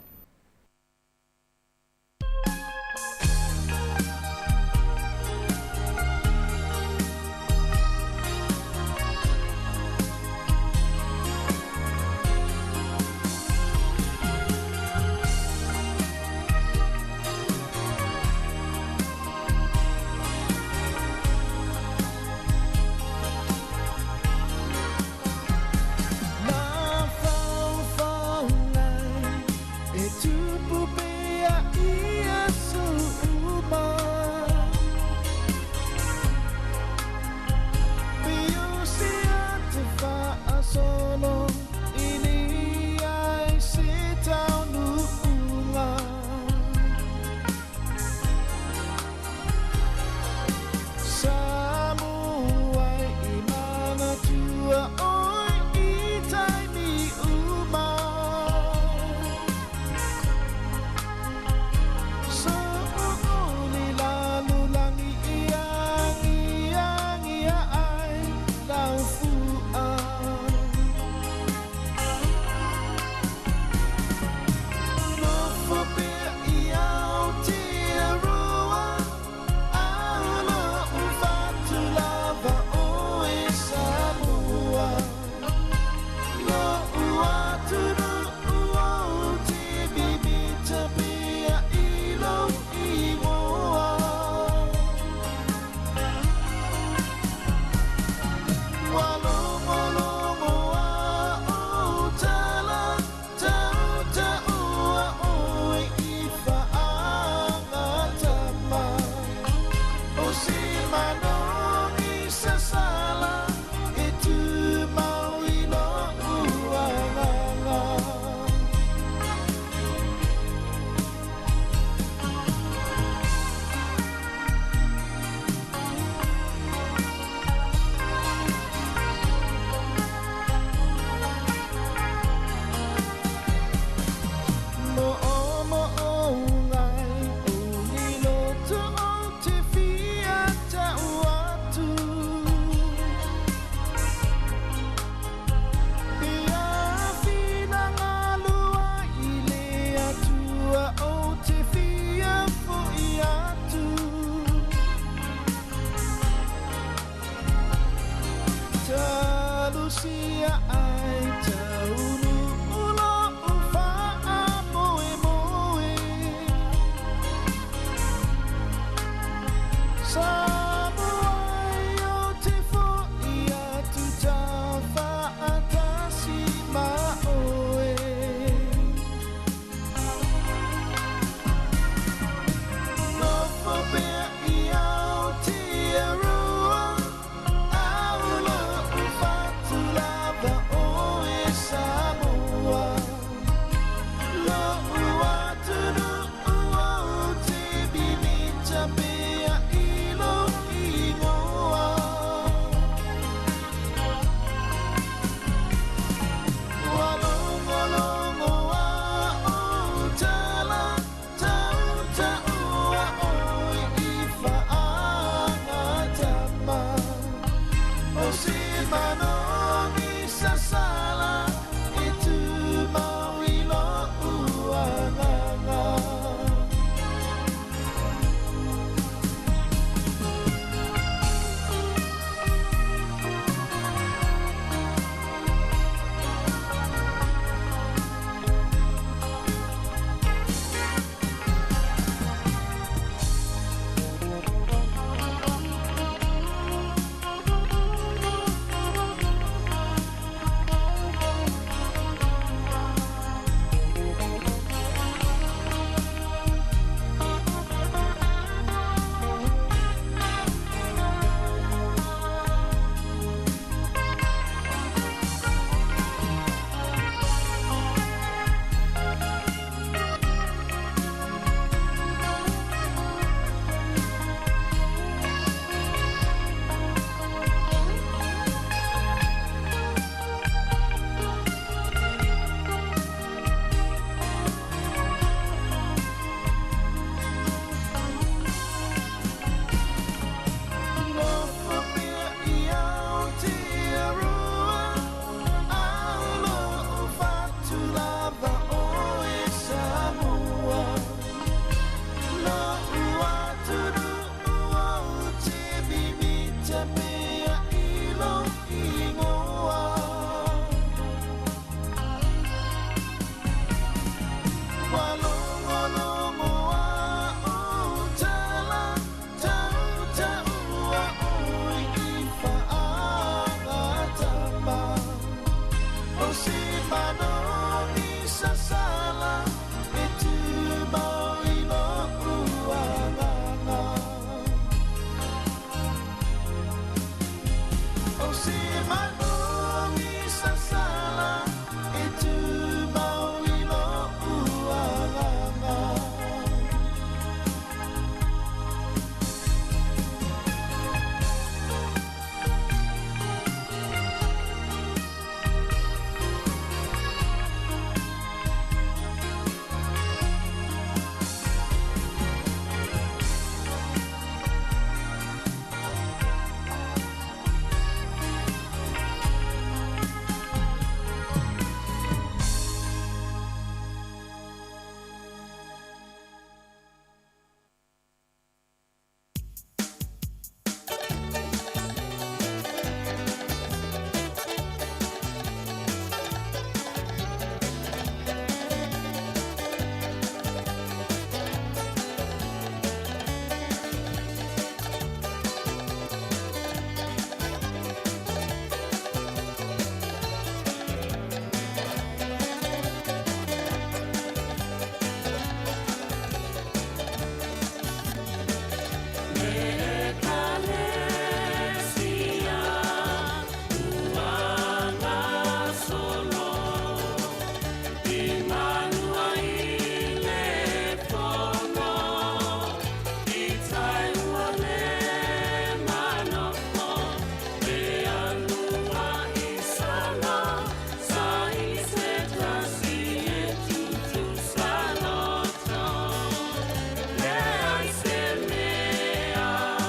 Se mea.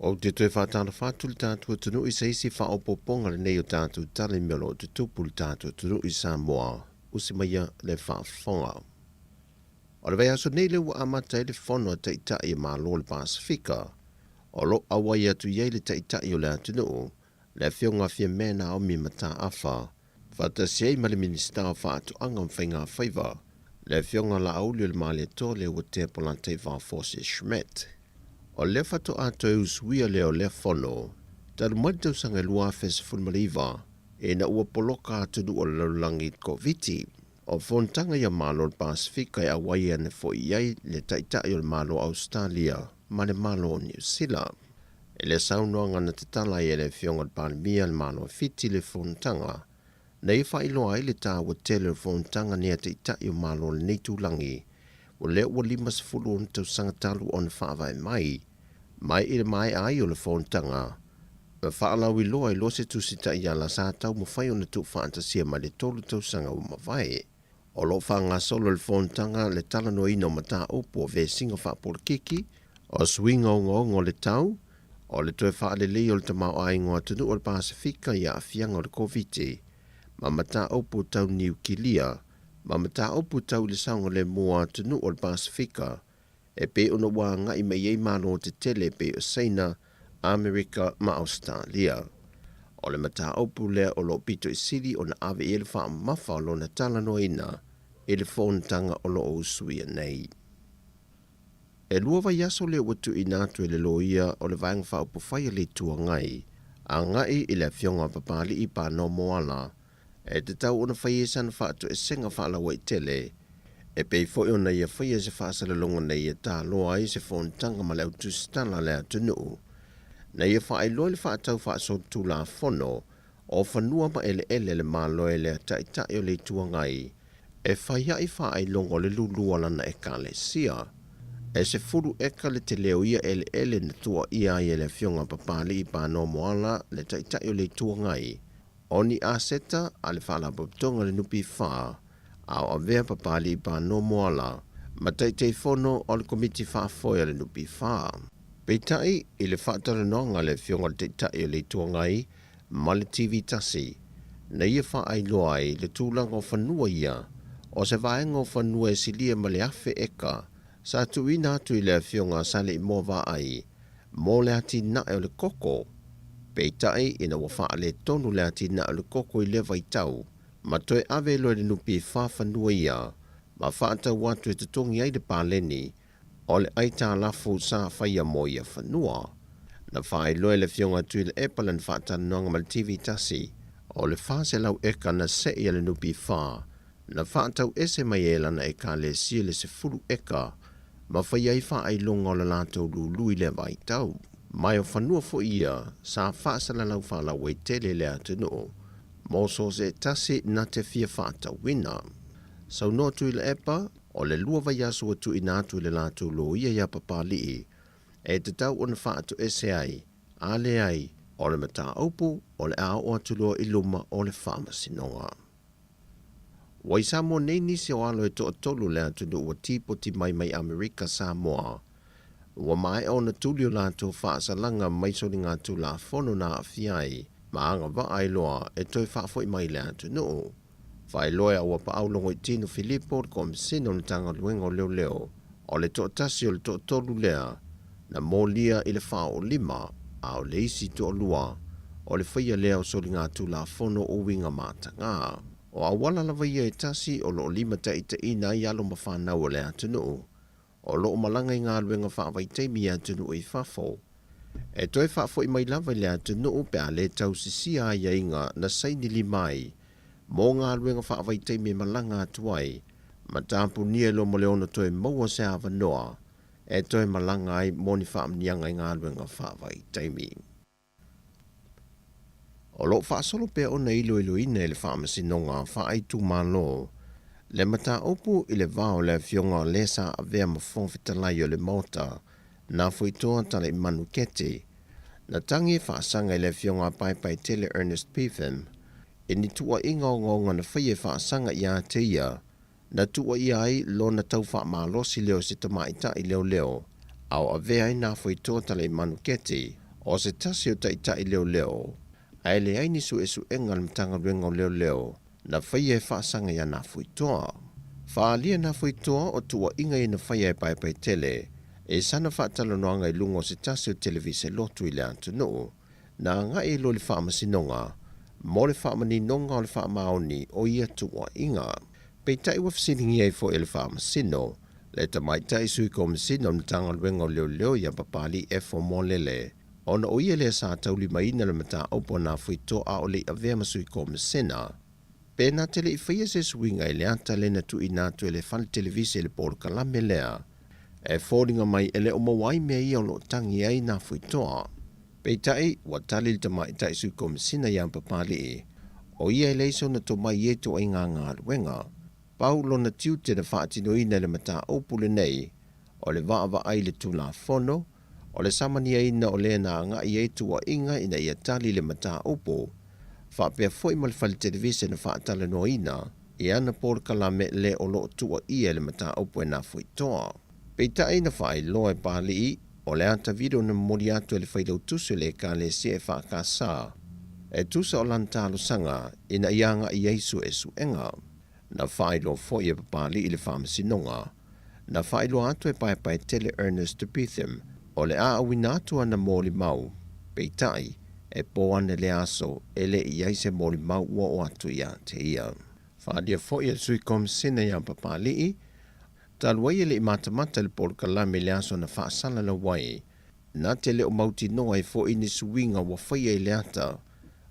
Ou te toe faatalofa atu i le tatou atunuu i se isi faaopoopoga lenei o tatou tala i mea o lo o tutupu i le tatou atunuu i Samoa. Usi maia le faafofoga. O le vaiaso nei lea ua amata ai le fono a Taitai o Malo o le Pasefika, o lo o auai atu i ai le Taitai o le atunuu, le Afioga Fiamē Naomi Mataafa, faatasi ai ma le Minisita o Faatoaga ma Faigafaiva, le Afioga Laauli o le Malietoa Leuatea Polataivao Fosi Schmidt. O lea faatoa toe usuia lea o lea fono, talu mai le tausaga e 2019, ina ua poloka atunuu o le lalolagi i le Koviti. O fonotaga ia Malo o le Pasefika e auai ane foi i ai le Taitai o le Malo o Ausetalia ma le Malo o Niu Sila. I le saunoaga na tatala ai e le Afioga i le Palemia le Malo o Fiti le fonotaga, na ia faailoa ai le taua tele o le fonotaga nei a Taitai o Malo o lenei itulagi, o lea ua 56 tausaga talu ona faavae mai. Mai i le maea ai o le fonotaga, ma faalauiloa ai loa se tusi taiala sa taumafai ona tuufaatasia mai le tolu tausaga ua mavae. O lo o faagasolo le fonotaga le talanoaina o mataupu o vesiga faapolokiki, o suiga ogaoga o le tau, o le toe faalelei o le tamaoaiga o atunuu o le Pasefika i aafiaga o le Koviti, ma mataupu tau niukilia, ma mataupu tau i le saogalemu o atunuu o le Pasefika e pei ona ua agai mai ai Malo tetele e pei o Saina, Amerika ma Ausetalia. O le mataupu lea o lo o pito i sili ona ave i ai le faamamafa o lona talanoaina i le fonotaga o lo o usuia nei. E lua vaiaso lea ua tuuina atu e le loia o le Vaega Faaupufai a le Itu Agai agai i le Afioga a Papali'i Pano Moala E tatau ona fai ai sana faatoesega faalauaitele, e pei foi ona ia faia se faasalalauga na ia taloa ai se fonotaga ma le au tusitala a le atunuu, na ia faailoa le faatau faasolitulafono o fanua ma eleele a le Malo e le Taitai o le Itu Agai e fai ai faailoga o le lulu a lana Ekalesia. E 10 eka le tele o ia eleele na tuuaia ai e le Afioga a Papali'i Panoa Moala le Taitai o le Itu Agai O ni aseta a le Faalapotopotoga o le NPF, a o avea Papali'i Pano Moala ma Taitaifono o le Komiti Faafoe a le NPF. Peitai, i le faatalanoaga a le Afioga i le Taitai o le Itu Agai ma le TV Tasi, na ia faailoa ai le tulaga o fanua ia, o se vaega o fanua e silia ma le 1000 eka sa tuuina atu i le Afioga a Saleimoa Vaai mo le atinae o le koko, peitai ina ua faaletonu le atinae o le koko i lea vaitau, ma toe ave loa i le NPF fanua ia ma faatau atu e totogi ai le paleni o le aitalafu sa faia mo ia fanua. Na faailoa e le Afioga a Tuilaepa lana faatalanoaga ma le TV Tasi, o le 400 eka na sei a le NPF na faatau ese mai e lana Ekalesia le 10 eka ma fai ai faailoga o le latou lulu i lea vaitau. Mai o fanua foi ia sa faasalalau faalauaitele i le atunuu mo so o se tasi na te fia faatauina. Saunoa Tuilaepa, o le lua vaiaso ua tuuina atu i le latou loia iā Papali'i e tatau ona faatoese ai, a leai, o le mataupu o le a oo atu loa i luma o le Faamasinoga. Ua i Samoa nei nisi o alo e toatolu o le atunuu ua tipoti mai mai Amerika Samoa. Ua maea ona tuli o latou faasalaga mai soligatulafono na aafia ai ma agavaa ai loa e toe faafoi mai i le atunuu. Faailoa e Auapaau Logoitino Filipo le Komesina o le Matagaluega o Leoleo o le toatasi o le toatolu lea na molia i le faaoolima a o le isi toalua o le faia lea o soligatulafono o uiga mataga. O auala lava ia e tasi o lo o limataitaiina ai alo ma fanau o le atunuu o lo o malaga i galuega faavaitaimi i atunuu i fafo. E toe faafoi mai lava i le atunuu pe a le tausisia aiaiga na saini lima ai mo galuega faavaitaimi e malaga atu ai ma tapunia loa mo le ono toe maua se avanoa e toe malaga ai mo ni faamanuiaga i galuega faavaitaimi. O lo o faasolo pea ona iloiloina e le Faamasinoga Faaitumalo le mataupu i le va o le Afioga o le sa avea ma Fofoga Fetalai o le Maota, Nafoitoa Talaimanu Keti, na tagi e faasaga i le Afioga a Paepaetele Ernest Pefim i ni tuuaiga ogaoga na faia e faasaga ia te ia Na tuuaia ai lona tau faamalosi lea o se tamaitai leoleo, a o avea ai Nafoitoa Talaimanu Keti. O se tasi o taitai leoleo, ae leai ni suesuega a le Matagaluega o Leoleo na faia e faasaga iā Nafuitoa. Faaalia Nafuitoa o tuuaiga ia na faia e Paepaetele i sana faatalanoaga i luga o se tasi o televise lotu i le atunuu, na agai ai loa i le Faamasinoga mo le faamaninoga o le faamaoni o ia tuuaiga. Peitai ua fesiligia ai foi e le Faamasino le tamaitai Sui Komesina o le Matagaluega o Leoleo ia Papalii Efo Molele, ona o ia lea sa taulimaina le mataupu a Nafuitoa a o le i avea ma Sui Komesina. Pe na te le i faia se suiga i le ata lea na tuuina atu e le fale televise i le polokalame lea, e foliga mai e le o maua ai mea ia o lo o tagi ai Nafuitoa. Peitai, ua tali le tamaitai Sui Komesina ia Papalii, o ia e leai sona tomai i ia ituaiga galuega. Pau lona tiute na faatinoina i le mataupu lenei, o le vaavaai i le Tulafono, o le samaniaina o le na agai ai tuuaiga ina ia tali le mataupu, faapea foi ma le fale televise na faatalanoaina i ana polokalame le o lo o tuuaia i le mataupu e Nafuitoa. Peitai na faailoa e Papalii, o le ata video na momoli atu e le Failautusi o le Ekalesia EFKS e tusa o lana talosaga ina ia agai ai suesuega. Na faailoa foi e Papalii i le Faamasinoga. Na faailoa atu e Paepaetele Ernest Betham o le a auina atu ana molimau, peitai, e po ane le aso e le i ai se molimau ua oo atu ia te ia. Faaalia foi e le Sui Komesina ia Papalii, talu ai e le i matamata i le polokalame i le aso na faasalalau ai, na te le o mautinoa ai foi ni suiga ua faia i le ata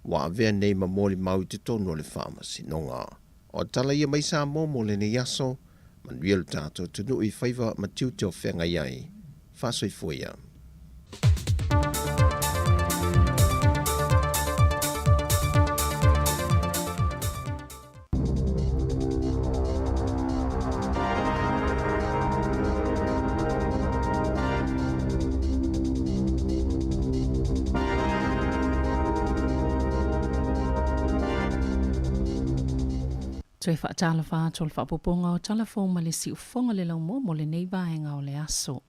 ua avea nei ma molimau i totonu o le Faamasinoga. O tala ia mai Samoa mo lenei aso, manuia lo tatou atunuu i faiva ma tiute o feagai ai. Faasoifua ia. Toe faatalofa atu o le faaopoopoga o tala fou ma le siufofoga le laumua mo lenei vaega o le aso.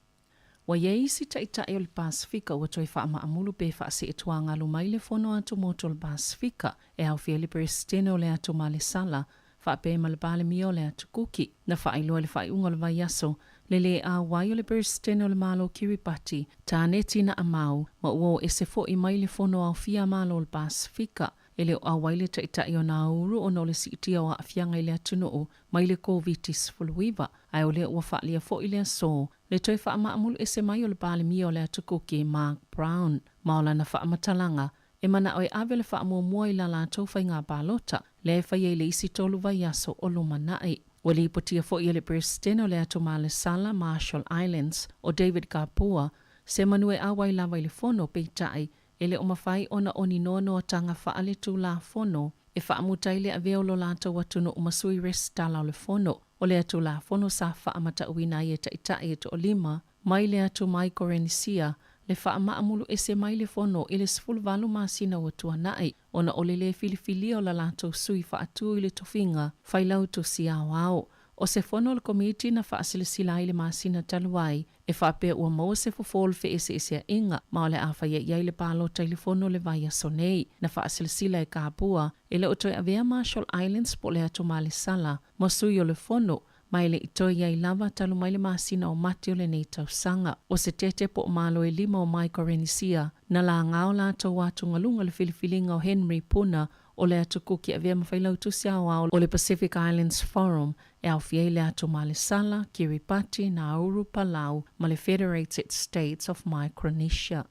Ua i ai isi taitai o le Pasefika ua toe faamaamulu pe faaseetuagalu mai le Fono Atumotu o le Pasefika e aofia ai le Peresetene o le Atu Malesala faapea ma le Palemia o le Atu Kuki. Na faailoa i le faaiuga o le vaiaso le lē auai o le Peresetene o le Malo Kiribati, Taneti Naamau, ma ua o ese foi mai le Fono Aofia Malo o le Pasefika. E le o auai le Taitai o Nauru ona o le siitia o aafiaga i le atunuu mai le Koviti-19, ae o lea ua faaalia foi le aso le toe faamaamulu ese mai o le Palemia o le Atu Kuki, Mark Brown, ma o lana faamatalaga e manao e ave le faamuamua i la latou faiga palota lea e faia i le isi tolu vaiaso o lumanai. Ua lipotia foi e le Peresetene o le Atu Malesala, Marshall Islands, o David Kapua, se manu e auai lava i le fono, peitai, e le o mafai ona oni noanoataga faaletulafono e faamuta ai le avea o lo latou atunuu ma sui resitala o le fono. O lea Tulafono sa faamatauina ai e taitai e toalima mai le atu Maikorenisia le faamaamulu ese mai le fono i le 18 masina ua tuanai ona o le lē filifilia o la latou sui faatu i le tofiga Failautusi Aoao. O se fono a le Komiti na faasilasila ai le masina talu ai e faapea ua maua se fofo o le feeseeseaiga ma o le a faia i ai le palota i le fono o le vaiaso nei. Na faasilasila e Kapua e le o toe avea Marshall Islands po o le atu Malesala ma sui o le fono, ma e le i toe i ai lava talu mai le masina o Mati o lenei tausaga. O se tete po o malo e lima o Maikorenisia na laga o latou atugaluga le filifiliga o Henry Puna o le atu Kuki avea ma Failautusi Aoao o le Pacific Islands Forum e aofia ai le atu Malesala, Kiribati, Nauru, Palau ma le Federated States of Micronesia.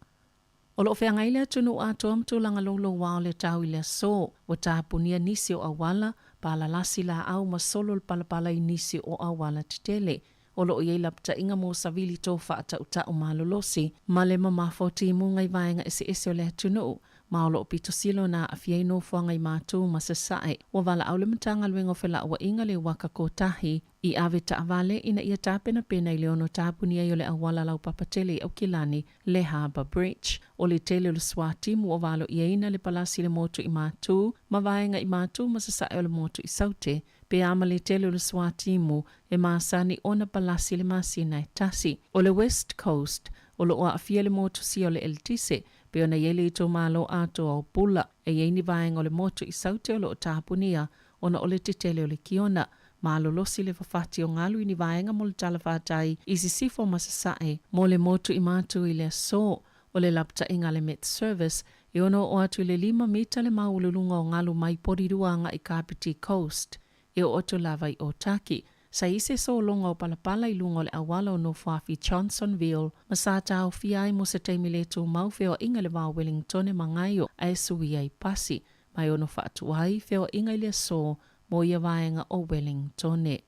O lo o feagai le atunuu atoa ma tulaga louloua o le tau i le aso. Ua tapunia nisi o auala, palalasi laau ma solo le palapala i nisi o auala tetele. O lo o i ai lapataiga mo savili to faatautau malolosi ma le mamafa o timuga i vaega eseese o le atunuu ma o lo o pito sili ona aafia ai nofoaga i Matu ma Sasae. Ua valaau le Matagaluega o Felauaiga le Uaka Kotahi i ave taavale ina ia tapenapena i le ono tapuni ai o le auala laupapa tele i Aukilani, le Harbour Bridge. O le tele o le suatimu ua valoiaina le palasi i le motu i Matu ma vaega i Matu ma Sasae o le motu i Saute, pe a ma le tele o le suatimu e masani ona palasi i le masina e tasi. O le West Coast, o lo o aafia le motu sia o le eletise, Pei ona i ai le itumalo atoa o Pula, e i ai ni vaega o le motu i Saute o lo o tapunia ona o le tetele o le kiona. Malolosi le fafati o galu i ni vaega mo le talafatai i sisifo ma sasae mo le motu i Matu i le aso. O le lapataiga a le Met Service, e ono oo atu i le lima mita le maualuluga o galu mai Porirua agai Kapiti Coast. E oo atu lava i Otaki. Sa i se sologa o palapala i luga o le auala o Nofoafi Johnsonville ma sa taofia ai mo se taimi le tumau feoaiga i le va o Wellingtone ma Ngaio ae suia i pasi ma e ono faatuai feoaiga i le aso mo ia vaega o Wellingtone.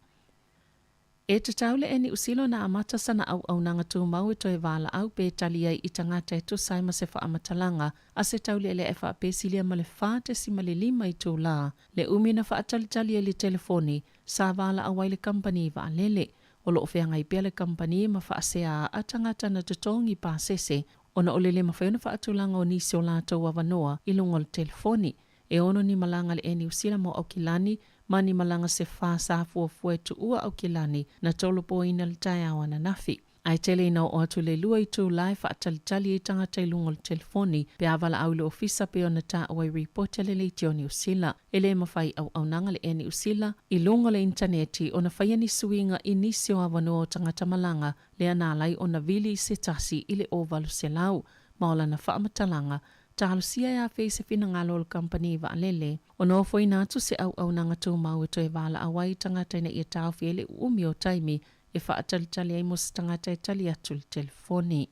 E tatau le Niu Sila ona amata sana auaunaga tumau e toe valaau pe tali ai i tagata e tusa ai ma se faamatalaga a se taulealea e faapesilia ma le 4.5 itulā le umi na faatalitali ai le telefoni sa valaau ai le kamupani vaalele. O lo o feagai pea le kamupani ma faasea a tagata na totogi pasese ona o le le mafai ona faatulaga o nisi o latou avanoa i luga o le telefoni. E ono ni malaga a le Air Niu Sila mo Aukilani ma ni malaga se fa sa fuafua e tuua Aukilani na tolopoina le taeao ananafi. Ae tele ina oo atu le lua itulā e faatalitali ai tagata i luga o le telefoni pe a valaau i le ofisa pei ona taua i ripoti a le Leitio Niu Sila. E le mafai auaunaga le Air Niu Sila i luga o le initaneti ona faia ni suiga i nisi o avanoa o tagata malaga lea na ala ai ona vili i se tasi i le 800 ma o lana faamatalaga talosia e afea i se finagalo o le kamupani vaalele. Ona ofoina atu se auaunaga tumau e toe valaau ai i tagata ina ia taofi ai le uumi o taimi e faatalitali ai mo se tagata e tali atu i le telefoni.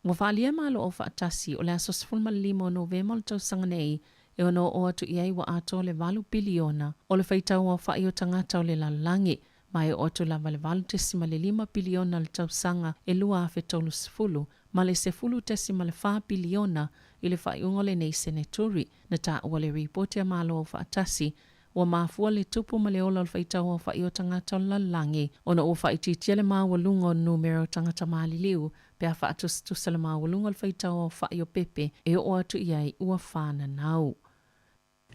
Ua faaalia e Malo Aufaatasi, o le aso 15 o Novema o le tausaga nei, e ono oo atu i ai ua atoa le valu piliona o le faitau aofai o tagata o le lalolagi, ma e oo atu lava i le 8.5 piliona i le tausaga e 2030 ma le 10.4 piliona i le faaiuga o lenei seneturi, na taua le ripoti a Malo Aufaatasi. Ua mafua le tupu ma le ola o le faitau aofai o tagata o le lalolagi ona ua faaitiitia le maualuga o numera o tagata maliliu pe a faatusatusa le maualuga o le faitau aofai o pepe e oo atu i ai ua fananau.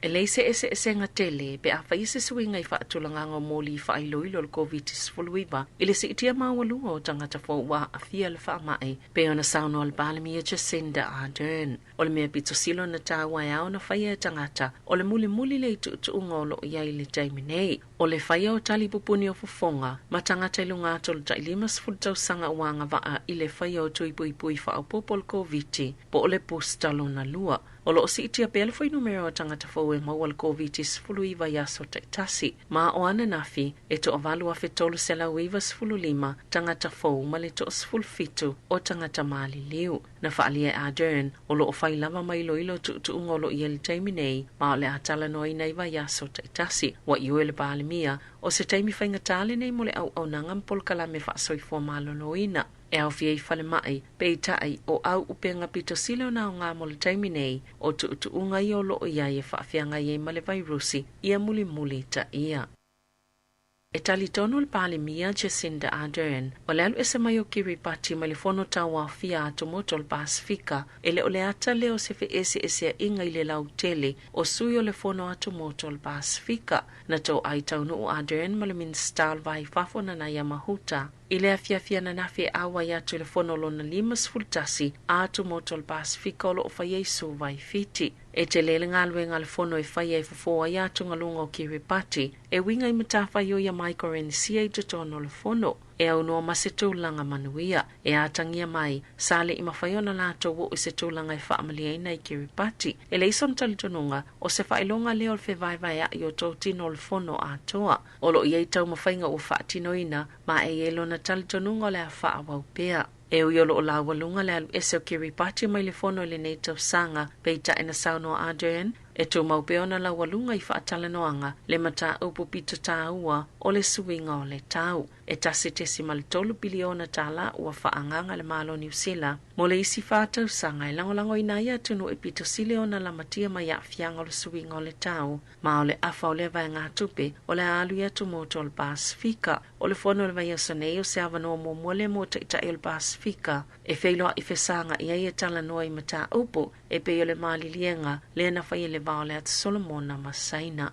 E leai se eseesega tele pe a faia se suiga i faatulagaga o moli faailoilo o le Koviti-19 i le siitia maualuga o tagata fou ua aafia le faamai, pei ona saunoa le Palemia Jacinda Ardern. O le mea pito sili ona taua e ao ona faia e tagata, o le mulimuli le i tuutuuga o lo o i ai i le taimi nei. O le faia o tali pupuni o fofoga ma tagata i luga atu o le tai 50 tausaga ua agavaa i le faia o tui puipui faaopoopo o le Koviti po o le booster lona lua. O lo o siitia pea le fuainumera o tagata fou e maua le Koviti-19 i aso taitasi, ma o ananafi e 8,395 tagata fou ma le 17 o tagata maliliu. Na faaalia e Ardern, o lo o fai lava ma iloilo tuutuuga o lo o i ai i le taimi nei, ma o le a talanoaina i vaiaso taitasi. Ua ioe le Palemia, o se taimi faigata lenei mo le auaunaga ma polokalame faasoifua maloloina e aofia i falemai, peitai, o au upega pito sili ona aoga mo le taimi nei, o tuutuuga ia o lo o i ai e faafeagai ai ma le vairusi ia mulimuli taia. E talitonu le Palemia Jacinda Ardern, o le alu ese mai o Kiribati mai le Fono Tauaofia a Atumotu o le Pasefika, e le o le ata lea o se feeseeseaiga i le lautele o sui o le Fono Atumotu o le Pasefika. Na toai taunuu Ardern ma le Minisita o le Va i Fafo Nanaia Mahuta i le afiafi ananafi e auai atu i le Fono lona 51 a Atumotu o le Pasefika o lo o faia i Suva i Fiti. E tele le galuega a le Fono e faia e fofo ai atugaluga o Kiribati e uiga i matafaioi a Maikorenisia i totonu o le Fono, e aunoa ma se tulaga manuia. E atagia mai, sa le i mafai ona latou oo i se tulaga e faamalieina i Kiribati. E leai sona talitonuga, o se faailoga lea o le fevaevaea'i o totino o le Fono atoa. O lo o i ai taumafaiga ua faatinoina, ma e i ai lona talitonuga o le a faaauau pea. E ui o lo o laualuga le alu ese o Kiribati mai le fono i lenei tausaga, peitai na saunoa Ardern, e tumau pea ona laualuga i faatalanoaga le mataupu pito taua o le suiga o le tau. E 1.3 piliona tālā ua faaagaaga le Malo o Niu Sila mo le isi fa tausaga e lagolagoina ai atunuu e pito sili ona lamatia mai aafiaga o le suiga o le tau, ma o le afa o lea vaegatupe o le a alu i atumotu o le Pasefika. O le fono o le vaiaso nei o se avanoa muamua lea mo taitai o le Pasefika e feiloai fesaga'i ai e talanoa i mataupu e pei o le maliliega lea na faia i le va o le Atu Solomona ma Saina.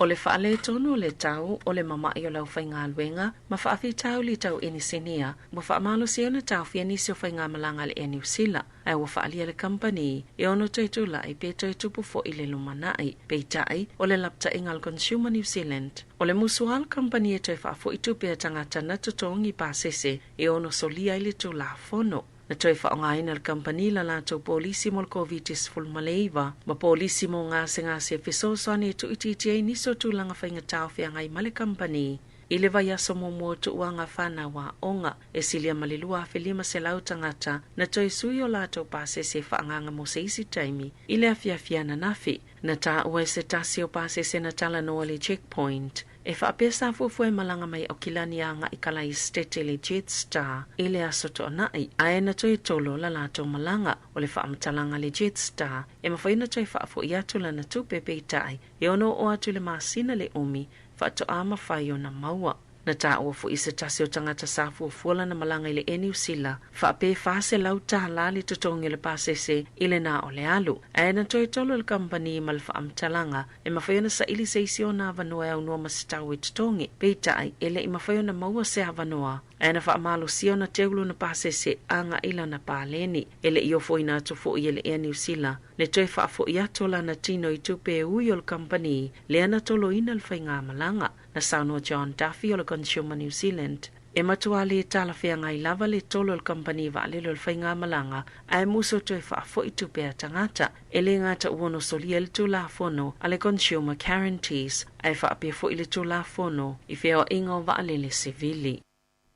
O le faaletonu o le tau o le mama'i o le aufaigaluega ma faafitauli tau inisinia ua faamalosia ona taofia nisi o faigamalaga a le Air New Sila, ae ua faaalia le kamupani e ono toe tula'i pe toe tupu fo'i le lumana'i. Peitai, o le lapata'iga a le Consumer New Zealand, o le musuā le kamupani e toe faafo'i tupe a tagata na totogi pasese e ono solia ai le Tulafono. Na toe faaaogaina e le kamupani la latou polisi mo le Koviti-19 ma polisi mo gasegase e fesoasoani e tuuitiitia ai nisi o tulaga faigata o feagai ma le kamupani. I le vaiaso muamua o tuuaga fanau aoga, e silia ma le 2,500 tagata na toe sui o latou pasese e faaagaaga mo se isi taimi i le afiafi ananafi. Na taua e se tasi o pasese na talanoa le Checkpoint e faapea sa fuafua e malaga mai Aukilani agaʻi Kalaesetete le Jetstar i le aso Toanaʻi, ae na toe tolo la latou malaga. O le faamatalaga a le Jetstar e mafai ona toe faafoʻi atu lana tupe, peitai e ono oo atu i le masina le umi faatoa mafai ona maua. Na taua foʻi se tasi o tagata sa fuafua lana malaga i le Air Niu Sila faapea e $400 tālā le totogi o le pasese i lena o le alu. Ae na toe tolo le kamupani ma le faamatalaga e mafai ona saili se isi ona avanoa e aunoa ma se tau e totogi. Peitai, e leʻi mafai ona maua se avanoa, ae na faamalosia ona teu lona pasese agaʻi lana paleni. E leʻi ofoina atu foʻi e le Air Niu Sila le toe faafoʻi atu o lana tino i tupe e ui o le kamupani lea na toloina le faigamalaga. Na saunoa John Duffy o le Consumer New Zealand, e matuā lē talafeagai lava le tolo o le kamupani vaalele o le faigamalaga ae musu toe faafoʻi tupe a tagata. E lē gata ua ono solia ai le Tulafono a le Consumer Guarantees ae faapea foʻi le Tulafono i Feoaʻiga o Vaalele Sivili.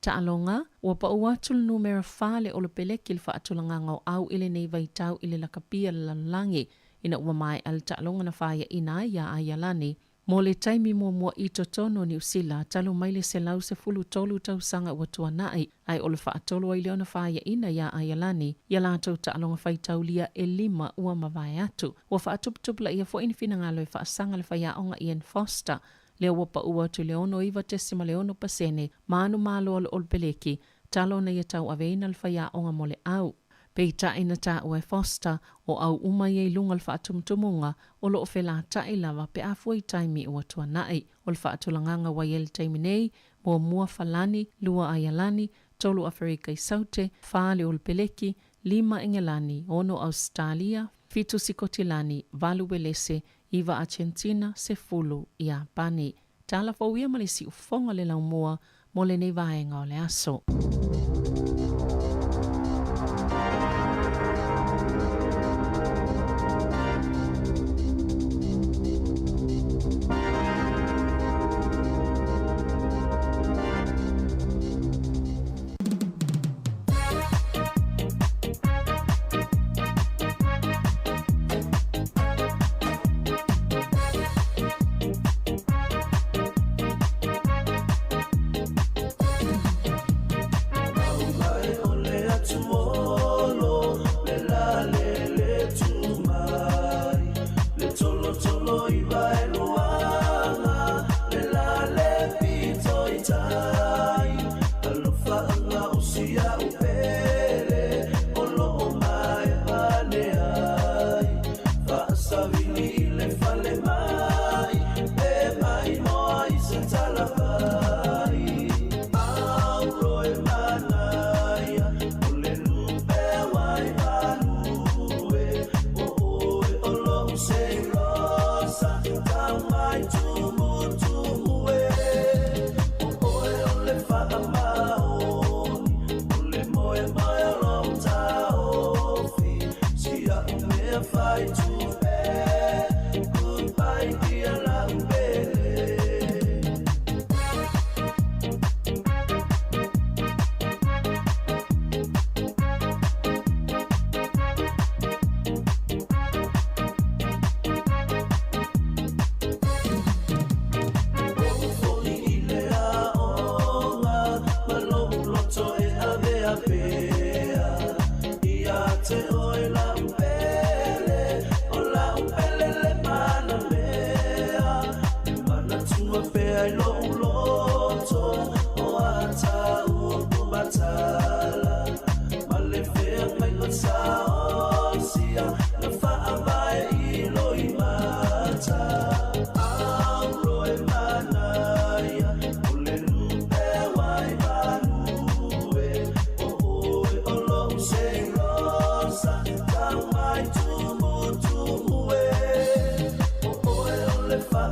Taaloga, Ua pau atu le numera fa le Olopeleki i le faatulagaga o au i lenei vaitau i le lakapi a le lalolagi ina ua maea le taaloga na faiaina ai iā Aialani mo le taimi muamua i totonu o Niu Sila talu mai le 113 tausaga ua tuanai, ae o le faatolu ai lea ona faiaina iā Aialani i a latou taaloga faitaulia e lima ua mavae atu. Ua faatuputupulaia foi ni finagalo e faasaga le faiaoga Ian Foster lea ua pau atu i le 69.6 pasene ma manumalo a le Olopeleki talu ona ia tauaveina le faiaoga mo le au. Peitai na taua e Foster, o au uma ia i luga o le faatumutumuga o lo o felataʻi lava pe a fua i taimi ua tuanai. O le faatulagaga ua i ai i le taimi nei, muamua Falani, lua Aialani, tolu Aferika i Saute, fa le Olopeleki, lima Engelani, ono Ausetalia, fitu Sikotilani, valu Uelese, iva Achetina, sefulu Iapani. Tala fou ia ma le siufofoga le laumua mo lenei vaega o le aso.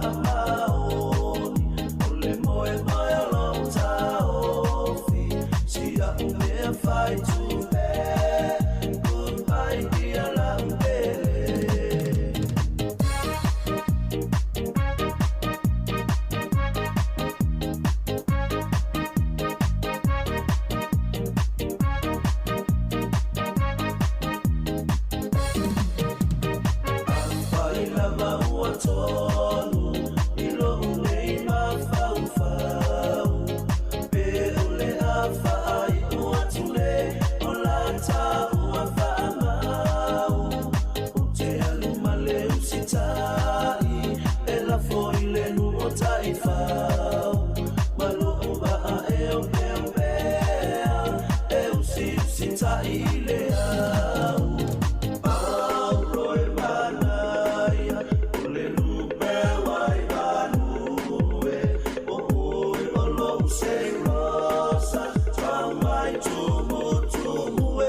faamaoni, o le moemoe o lou taofi, si a'u mea fai tupe. Goodbye dear la'u pele. Afai lava ua tonu i lo'u nei mafaufau, pe o le a faai'u atu nei o la taua faamau, ou te alu ma le usita'i e lafo i le nuu o taifau, ma lo'u va'a e opeopea e usiusita'i i le au. Aulo e manaia, o le lupe wai manu e, o oe o lou seilosa, tau mai tumutumu e,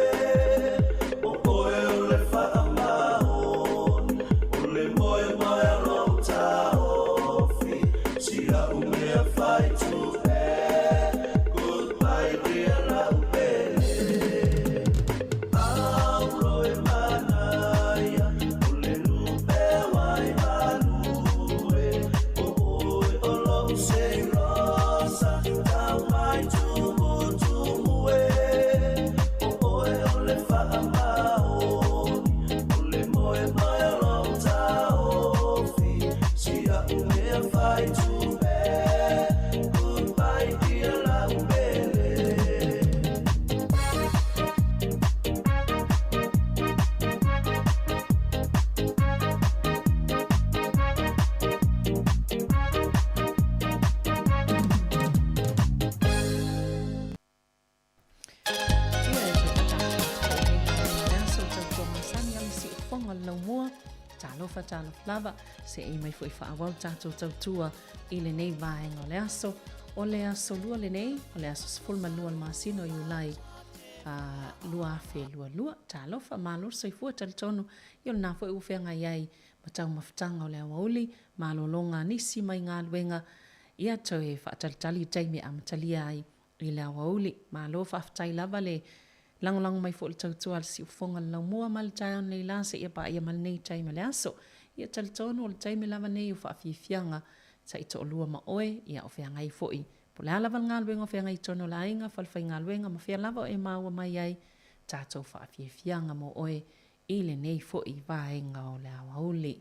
o oe o le faamaoni, o le moemoe o lou taofi, si a'u mea fai tupe. Goodbye dear la'u pele. Aulo e manaia, o le lupe wai manu e, o oe o lou seilosa, tau mai tumutumu e, o oe o le faamaoni, o le moemoe o lou taofi, si a'u mea fai tupe. Goodbye dear la'u pele. Ia e toe faatalofa atu foi i lenei vaega o le aso i tautua masani a le siufofoga o le laumua. Talofa, talofa lava, seei mai foi faaauau le tatou tautua i lenei vaega o le aso. O le aso lua lenei, o le aso 12 o le masina o Iulai 2022. Talofa, malo le soifua, talitonu ia o lena foi ua feagai ai ma taumafataga o le aoauli, malologa a nisi mai galuega, ia toe faatalitali i taimi e amatalia ai i le aoauli. Malo faafetai lava le lagolago mai foi i le tautua a le siufofoga o le laumua ma le taeao nei la seia paia ma lenei taimi o le aso. Ia talitonu o le taimi lava nei o faafiafiaga taitoalua ma oe, ia o feagai foi. Po o le a lava le galuega o feagai i totonu o le aiga, falefaigaluega ma fea lava o e maua mai ai tatou faafiafiaga mo oe i lenei foi vaega o le aoauli.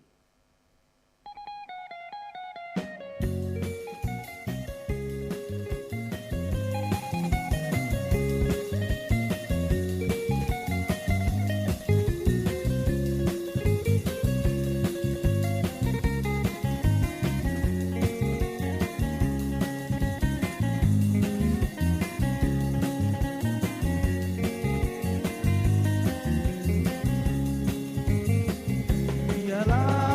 Ia la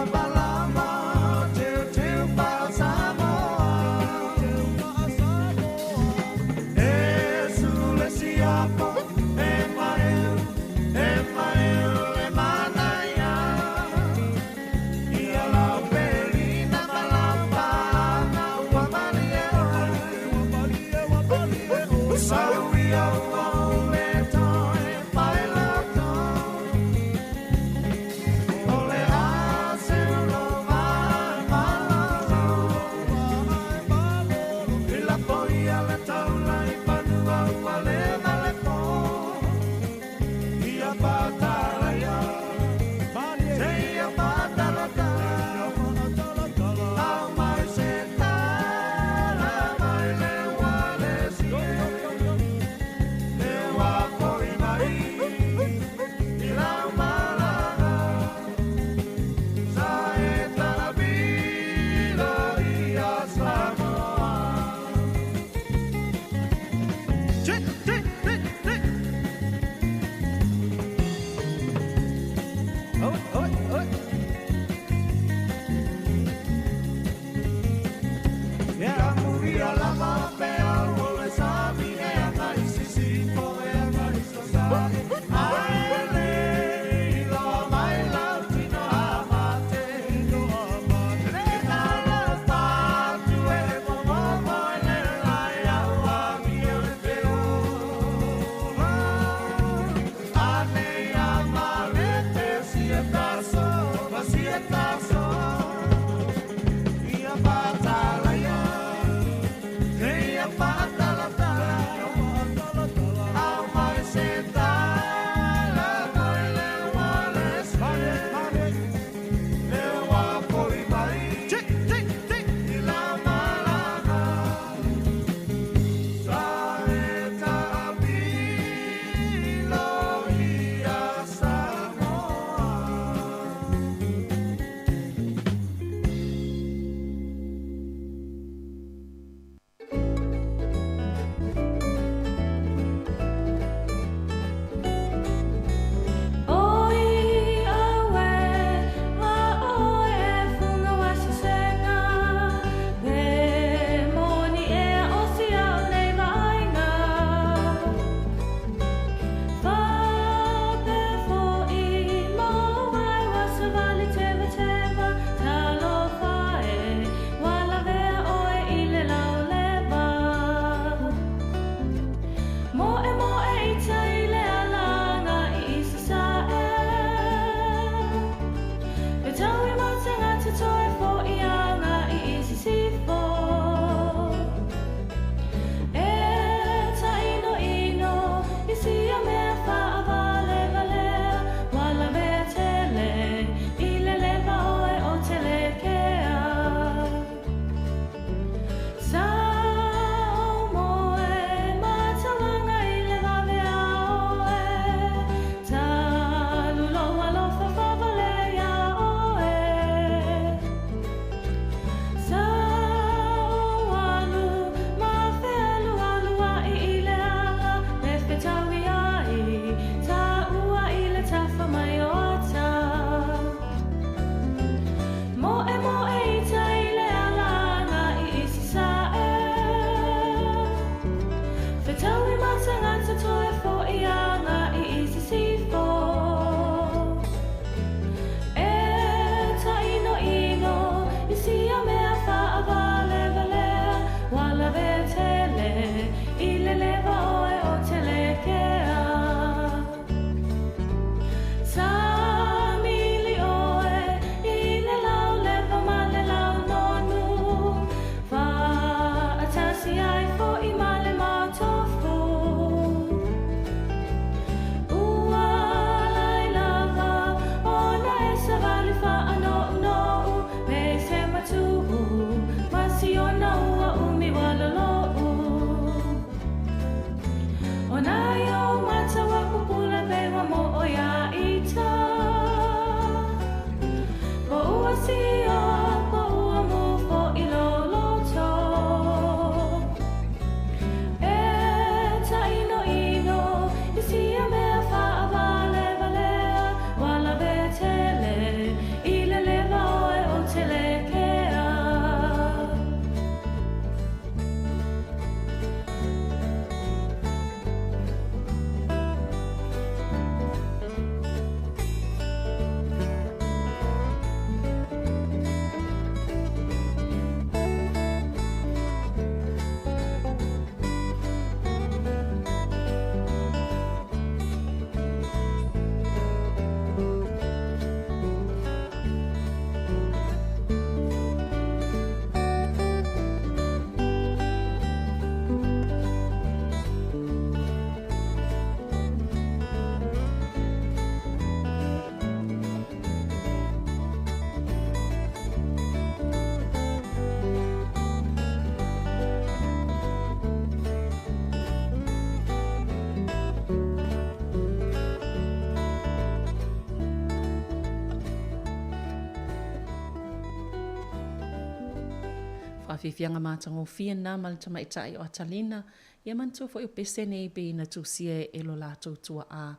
Faafiafiaga matagofie na ma le tamaitai o Atalina, ia manatua foi o pese nei pei na tusia e lo latou tuaa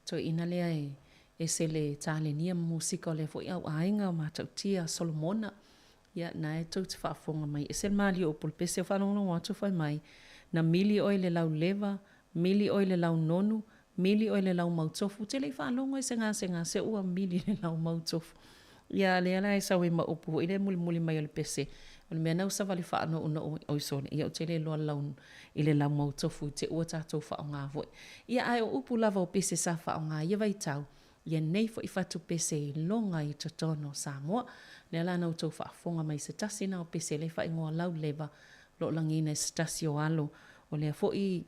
toeaina lea e ese le talenia ma musika o lea foi auaiga o Matautia Solomona. Ia na e tou te faafofoga mai ese le malie o upu o le pese o faalogologo atu fai mai, Na mili oe i le lauleva, mili oe i le launonu, mili oe i le laumautofu. Ou te le i faalogo i se gasegase ua mili i le laumautofu. Ia lea la e sau ai ma upu foi lea e mulimuli mai o le pese, o le mea na ua savali faanounou ai, oi sole, ia ou te le iloa lau, i le laumautofu i te ua tatou faaaoga foi. Ia ae o upu lava o pese sa faaaoga i ia vaitau, ia nei foi fatu pese iloga i totonu o Samoa. Lea la na outou faafofoga mai se tasi na o pese lea e faaigoa lauleva, o lo o lagiina e se tasi o alo o lea foi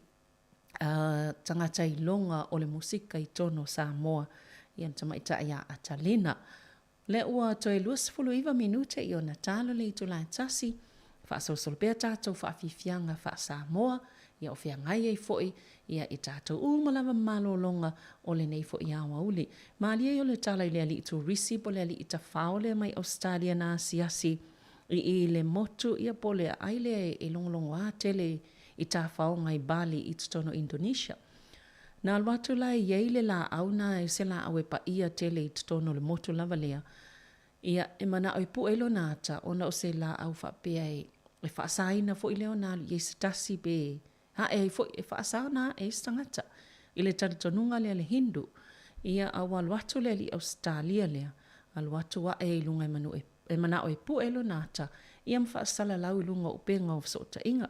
tagata iloga o le musika i totonu o Samoa, ia le tamaitai ia Atalina. Lea ua toe 29 minute i ona talo le itula e tasi, faasolosolo pea tatou faafiafiaga faa-Samoa, ia o feagai ai foi ia i tatou uma lava ma malologa o lenei foi aoauli. Malie ia o le tala i le alii turisi po o le alii tafao lea mai Ausetalia na asiasi i i le motu ia po o le aai lea e logologoa tele i tafaoga i Bali i totonu o Indonesia. Na alu atu la e i ai le laau na e se laau e paia tele i totonu o le motu lava lea, ia e manao e pue lona ata ona o se laau faapea e faasaina foi lea ona alu i ai se tasi pe ae ai foi e faasa ona ae ai se tagata i le talitonuga lea le Hindu. Ia a ua alu atu le alii Ausetalia lea, alu atu ae ai i luga e manu e manao e pue lona ata ia ma faasalalau i luga o upega o fesootaiga.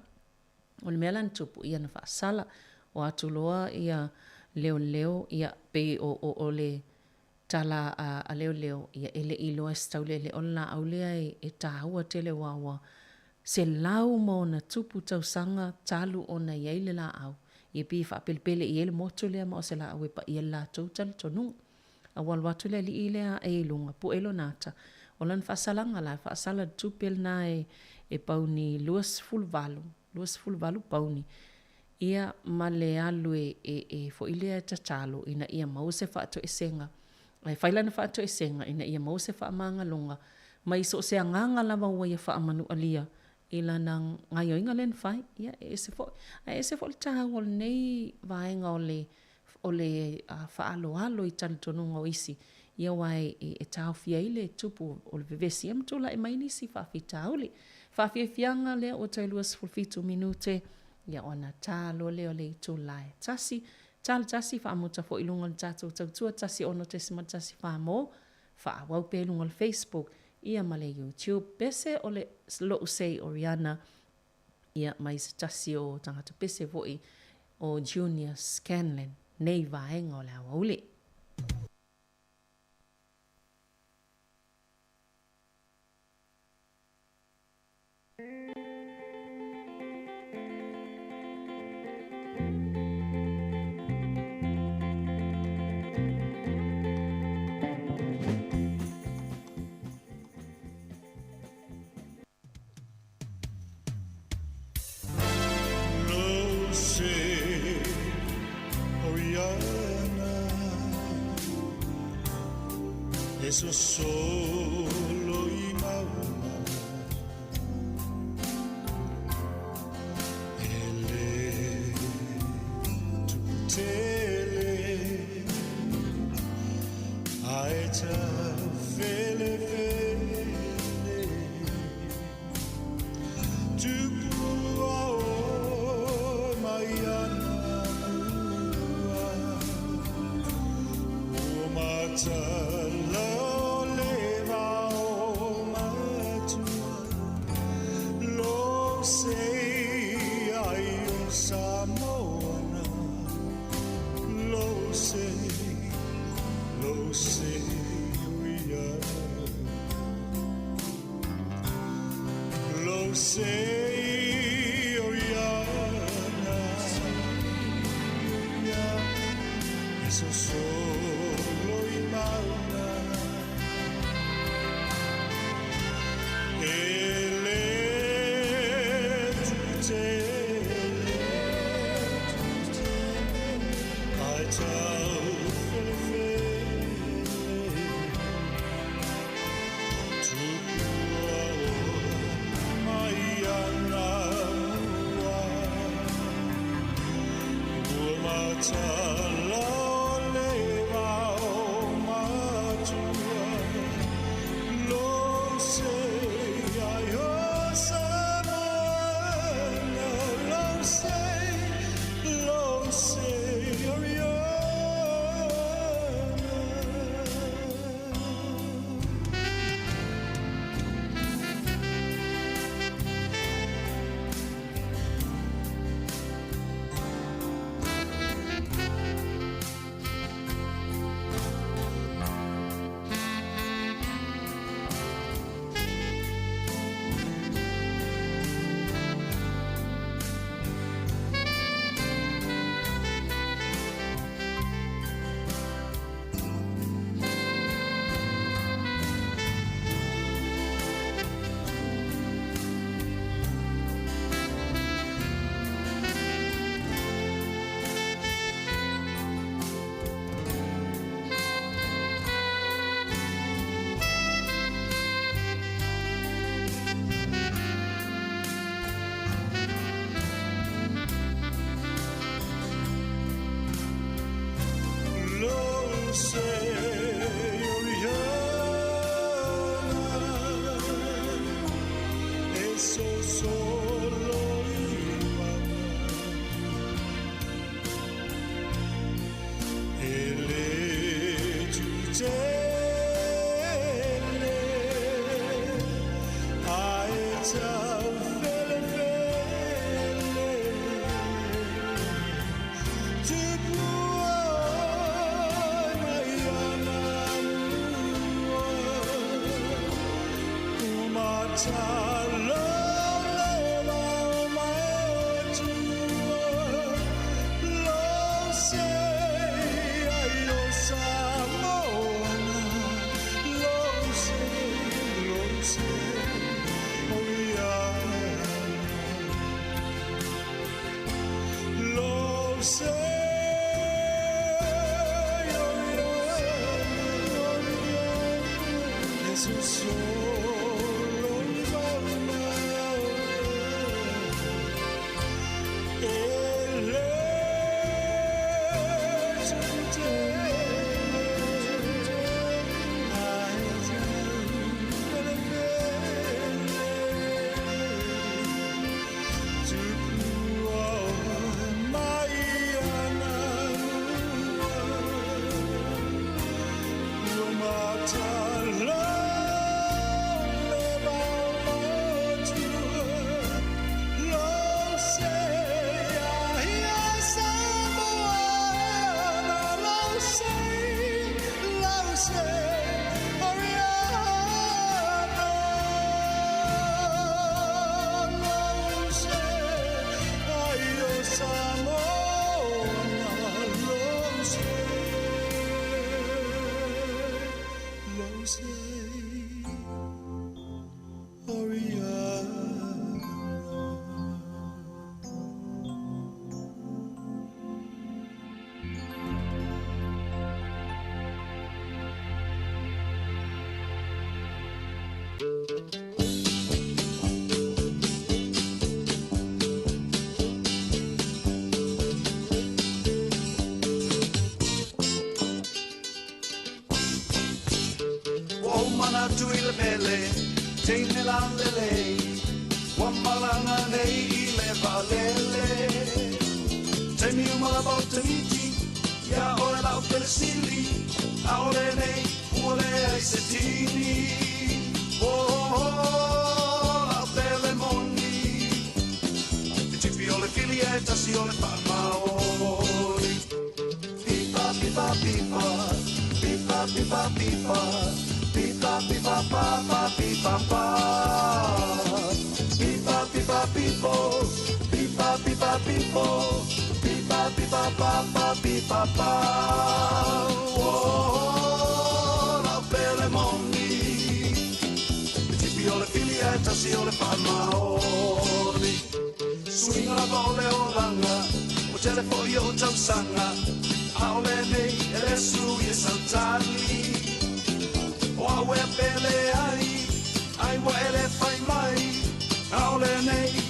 O le mea la na tupu, ia na faasala, o atu loa ia leoleo, ia pei o, o, o le tala a, a leoleo, ia e le i iloa e se taulealea, o le laau lea e, e taua tele aua ua 100+ tausaga talu ona i ai le laau, ia pei e faapelepele i ai le motu lea ma o se laau e paia i le latou talitonuga. A ua alu atu le alii lea ae i luga, pue lona ata, o lana faasalaga la, faasala le tupe lena e, e pauni 28, 28 pauni, ia ma le alu e, e, e foi lea e tatalo ina ia maua se faatoesega, ae fai lana faatoesega ina ia maua se faamagaloga mai so o se agaga lava ua ia faamanualia i lana gaioiga lea na fai. Ia, e ese foi. Ae ese foi le taua o lenei vaega o le o le faaaloalo i talitonuga o isi, ia aua e taofia ai le tupu o le vevesi ia ma tulai mai nisi faafitauli. Faafiafiaga lea ua toe 27 minute, ia ona ta loa lea o le itula e tasi. Ta le tasi faamuta foi i luga o le tatou tautua 16.14 mo faaauau pea i luga o le Facebook ia ma le YouTube. Pese o le lo'u sei Oriana ia mai se tasi o tagata pese foi o Junior Scanlan nei vaega o le aoauli.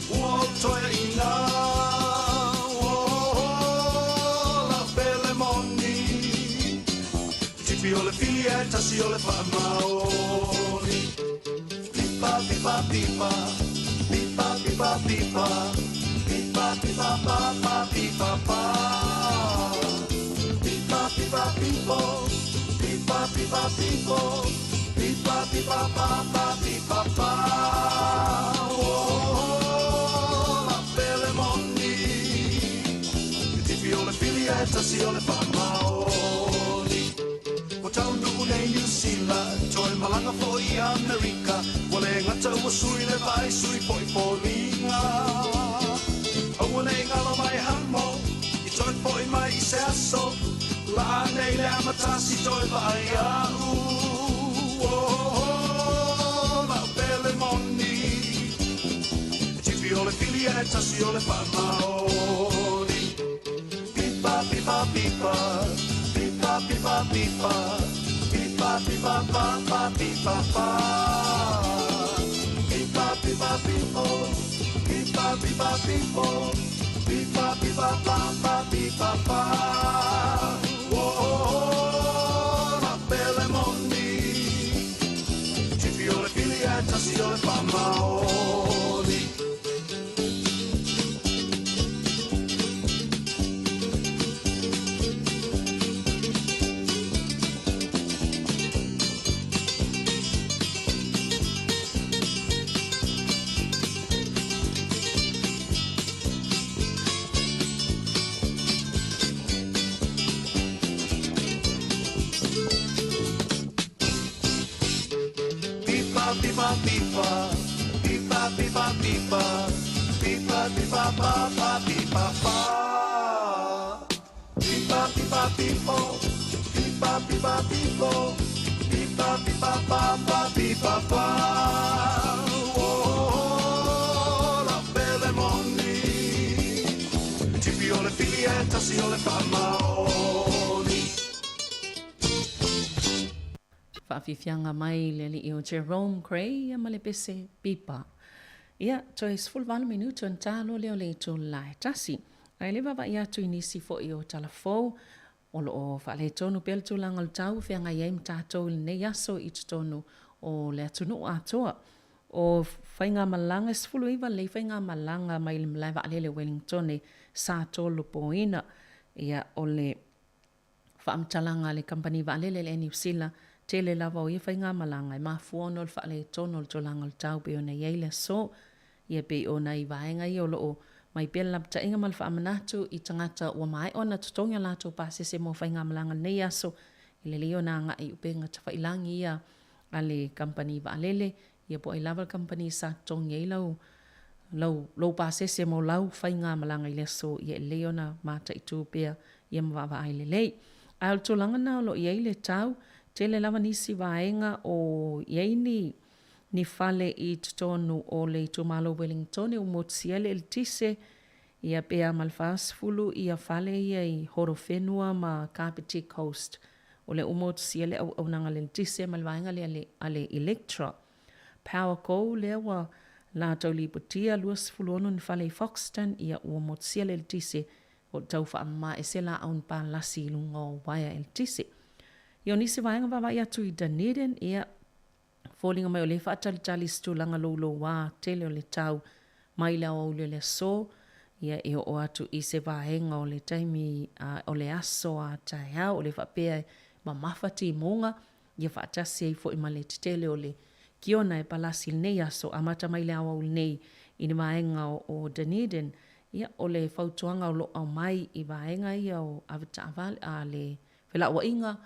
Ua o toe ina. Oh, la tasi o le faamaoni. Pipa pipa pipa, pipa pipa pipa, pipa pipa pa pa pipa pa. Pipa pipa pipo, pipa pipa pipo, pipa pipa pa pa pipa pa. Oh, la pele moni, e tipi o le pili e tasi o le faamaoni. Ua taunuu nei Niu Sila, toe malaga foi i Amerika, ua le gata ua sui le vaai, sui foi foliga. Aua nei galo mai hamo, i toe foi mai i se aso, laa nei le amatasi toe vaai a'u. Oh, lau pele moni, e tipi o le fili e tasi o le faamaoni. Pipa, pipa, pipa, pipa, pipa, pipa, pipa, pipa, pa, pa, pipa, pa. Pipa, pipa, pipo, pipa, pipa, pipo, pipa, pipa, pa, pa, pipa, pa. Oh, la pele moni, tipi o le fili e tasi o le faamaoni. Pipa, pipa, pipa, pipa, pipa, pipa, pipa, pipa, pa, pa, pipa, pa. Pipa, pipa, pipo, pipa, pipa, pipo, pipa, pipa, pa, pa, pipa, pa. Oh, la pele moni, tipi o le fili e tasi o le faamaoni. Faafiafiaga mai le alii o Jerome Gray ia ma le pese pipa. Ia, toe 18 minute ona ta loa lea o le itula e tasi. Ae le vaavaai atu i nisi foi o tala fou o lo o faaletonu pea le tulaga o le tau e feagai ai ma tatou i lenei aso i totonu o le atunuu atoa. O faigamalaga e 19 lelei faigamalaga mai le malae vaalele o Wellingtone sa tolopoina. Ia, o le faamatalaga a le kamupani vaalele a le Air New Sila, tele lava o ia faigamalaga e mafua ona o le faaletonu o le tulaga o le tau pei ona i ai le aso. Ia pei o nai vaega ia o lo o mai pea le lapataiga ma le faamanatu i tagata ua maea ona totogi a latou pasese mo faigamalaga i lenei aso, e lelei ona agai i upega tafailagi ia a le kamupani vaalele, ia po o ai lava le kamupani sa totogi ai lau lau lou pasese mo lau faigamalaga i le aso, ia e lelei ona mataitu pea ia ma vaavaai lelei. Ae o le tulaga lena o lo o i ai le tau, tele lava nisi vaega o i ai ni ni fale i totonu o le itumalo Wellingtone ua motusia le eletise, ia pe a ma le 40 ia fale ia i Horowhenua ma Kapiti Coast. O lea ua motusia le auaunaga a le eletise ma le vaega lea a le Electra. Power Co lea ua latou lipotia 26 ni fale i Foxton ia ua motusia le eletise o tau faamama ese laau ni palasi i luga o uaea eletise. Ia o nisi vaega vaavaai atu i Dunedin ia foliga mai o lea e faatalitali i se tulaga louloua tele o le tau mai le aoauli o le aso ia e oo atu i se vaega o le taimi o le aso a taeao o lea faapea e mamafa timuga ia faatasi ai foi ma le tetele o le kiona e palasi i lenei aso amata mai le aoauli nei i ni vaega o Dunedin ia o le fautuaga o lo o aumai i vaega ia o avetaavale a le felauaiga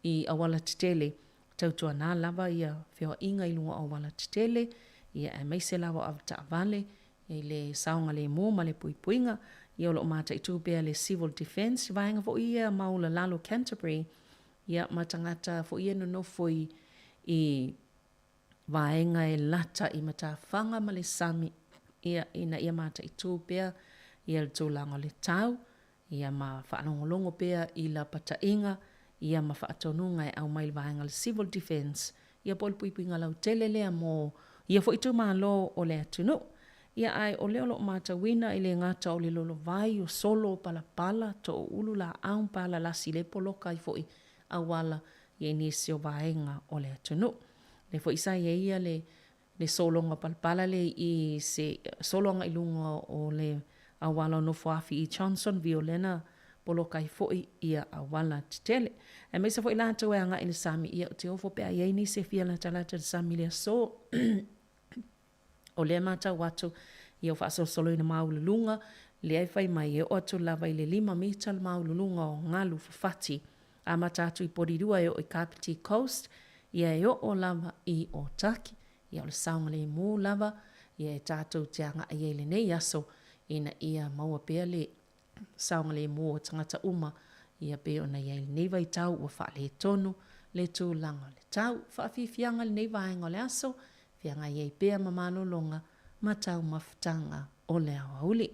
i auala tetele, tautuana lava ia feoaiga i luga o auala tetele, ia aemaise lava o avetaavale i le saogalemu ma le puipuiga. Ia o lo o mataitu pea le Civil Defence, vaega foi ia maulalalo Canterbury, ia ma tagata foi ia nonofo i i vaega e lata i matafaga ma le sami, ia ina ia mataitu pea ia le tulaga o le tau, ia ma faalogologo pea i lapataiga, ia ma faatonuga e aumai i le vaega o le Civil Defence, ia po o le puipuiga lautele lea mo ia foi itumalo o le atunuu. Ia ae o lea o lo o matauina e le gata o le lolovai o solo o palapala, toulu laau ma palalasi lea e poloka ai foi auala, ia i nisi o vaega o le atunuu. Lea foi sa i ai ia le le sologa palapala lea i i se solo agai i luga o le auala o Nofoafi i Johnsonville lea na poloka ai foi ia auala tetele. Aemaise foi latou e agai i le sami, ia ou te ofo pe a i ai nisi e fia latalata i le sami i le aso. O lea e matau atu ia ua faasolosoloina maualuluga, lea e fai mai e oo atu lava i le 5 mita le maualuluga o galu fafati. Amata atu i Porirua e oo i Kapiti Coast, ia e oo lava i Otaki. Ia o le saogalemu lava ia e tatou te agai ai i lenei aso ina ia maua pea le saogalemu o tagata uma ia pei ona i ai i lenei vaitau ua faaletonu le tulaga o le tau. Faafiafiaga i lenei vaega o le aso, feagai ai pea ma malologa ma taumafataga o le aoauli.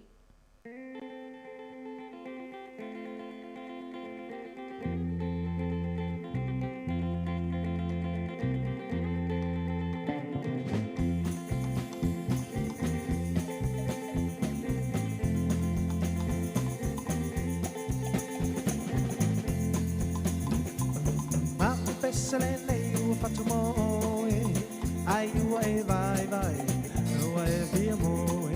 Pese lenei ua fatu mo oe, ai ua e vaivai, ua e fia moe.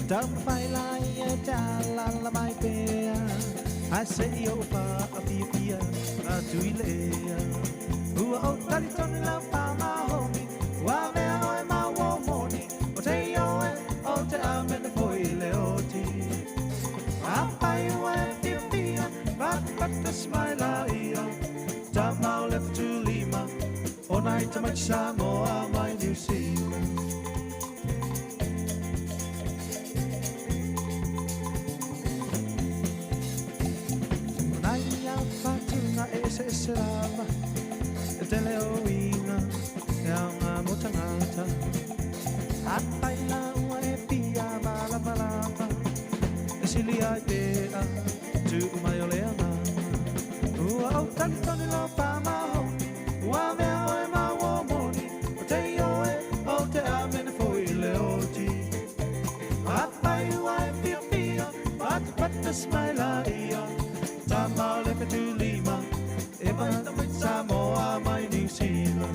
Taumafai laia e te alaala mai pea, ae se i ou faafiafia atu i le ea. Ua ou talitonu lau pāmahomi, ua avea oe ma uo moni, o te ioe, o te amene foi i le oti. Afai ua e fiafia, patapata mai laia, tama o le fetulima, o nai tamaiti Samoa mai Niu Sila. O nai a whatunga e eseese lava, e tele o uiga, e aoga mo tagata. Afai la ua e fia malamalama, e sili ai pea, tuu mai o le agaga. Ua ou talitonu lau faamaoni, ua avea oe ma uo moni, o te ioe, o te amene foi i le oti. Afai ua e fiafia, patapata mai laia, tama o le fetulima, e mai Samoa mai Niu Sila.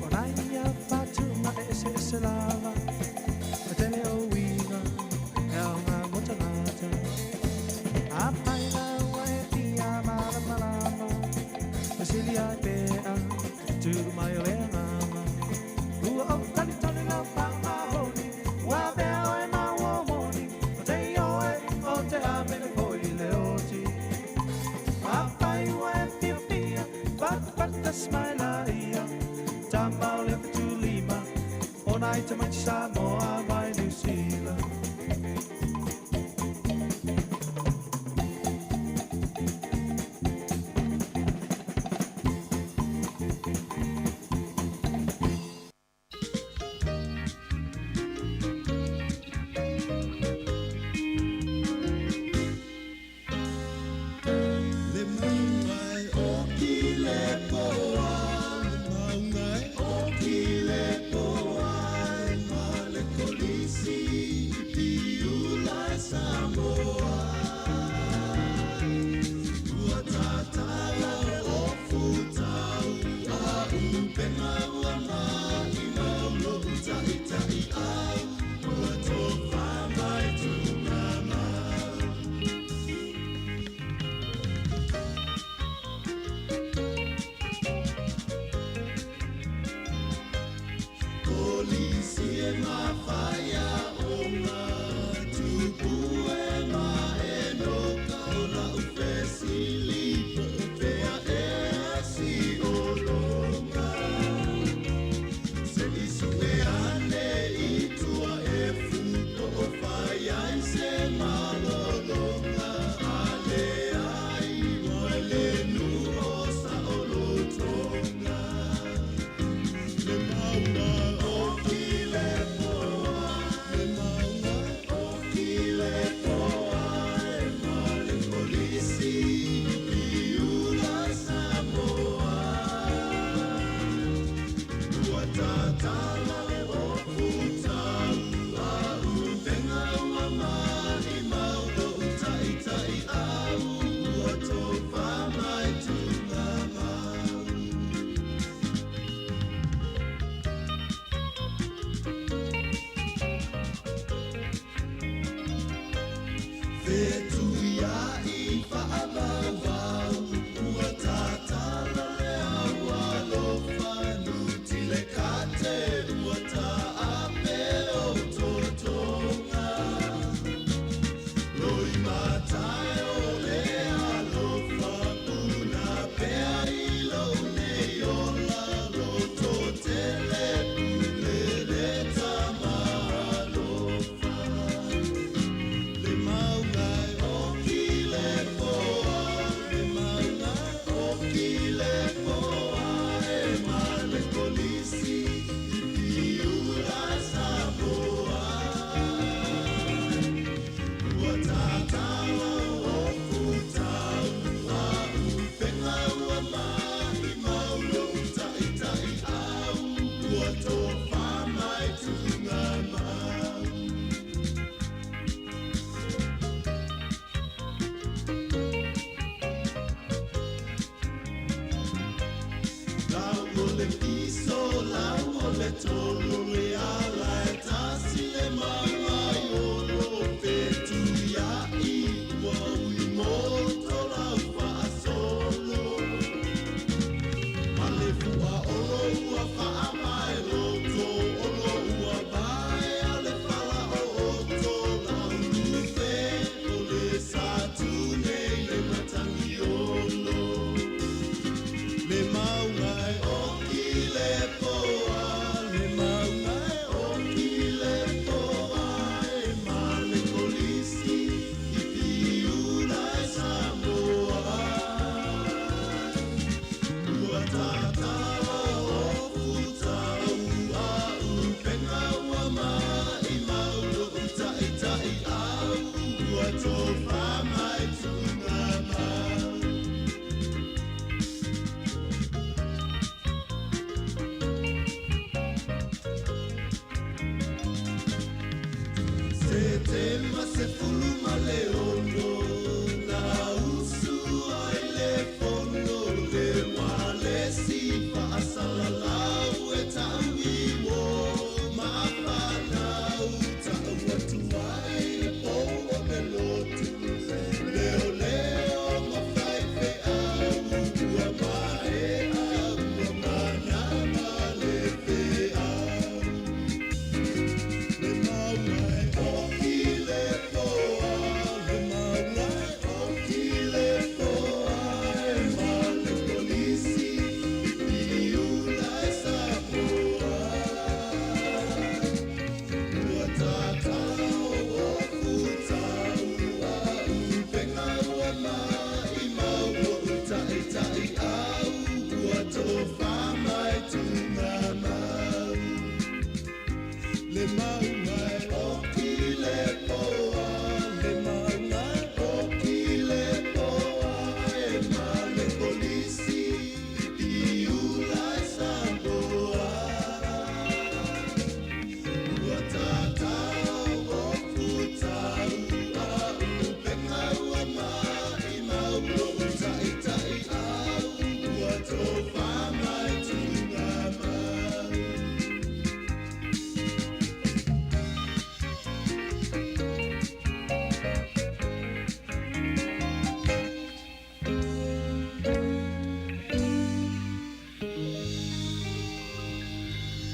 O nai a whatunga e eseese lava, e tele o uiga, e aoga mo tagata. Afai la ua e fia malamalama, e sili ai pea, tuu mai o le agaga. Ua ou talitonu lau faamaoni, ua avea oe ma uo moni, o te ioe, o te amene foi i le oti. Afai ua e fiafia, patapata mai laia, tama o le fetulima, o nai tamaiti Samoa mai Niu Sila. Le mauga e oki le poa, le mauga e oki le poa e ma le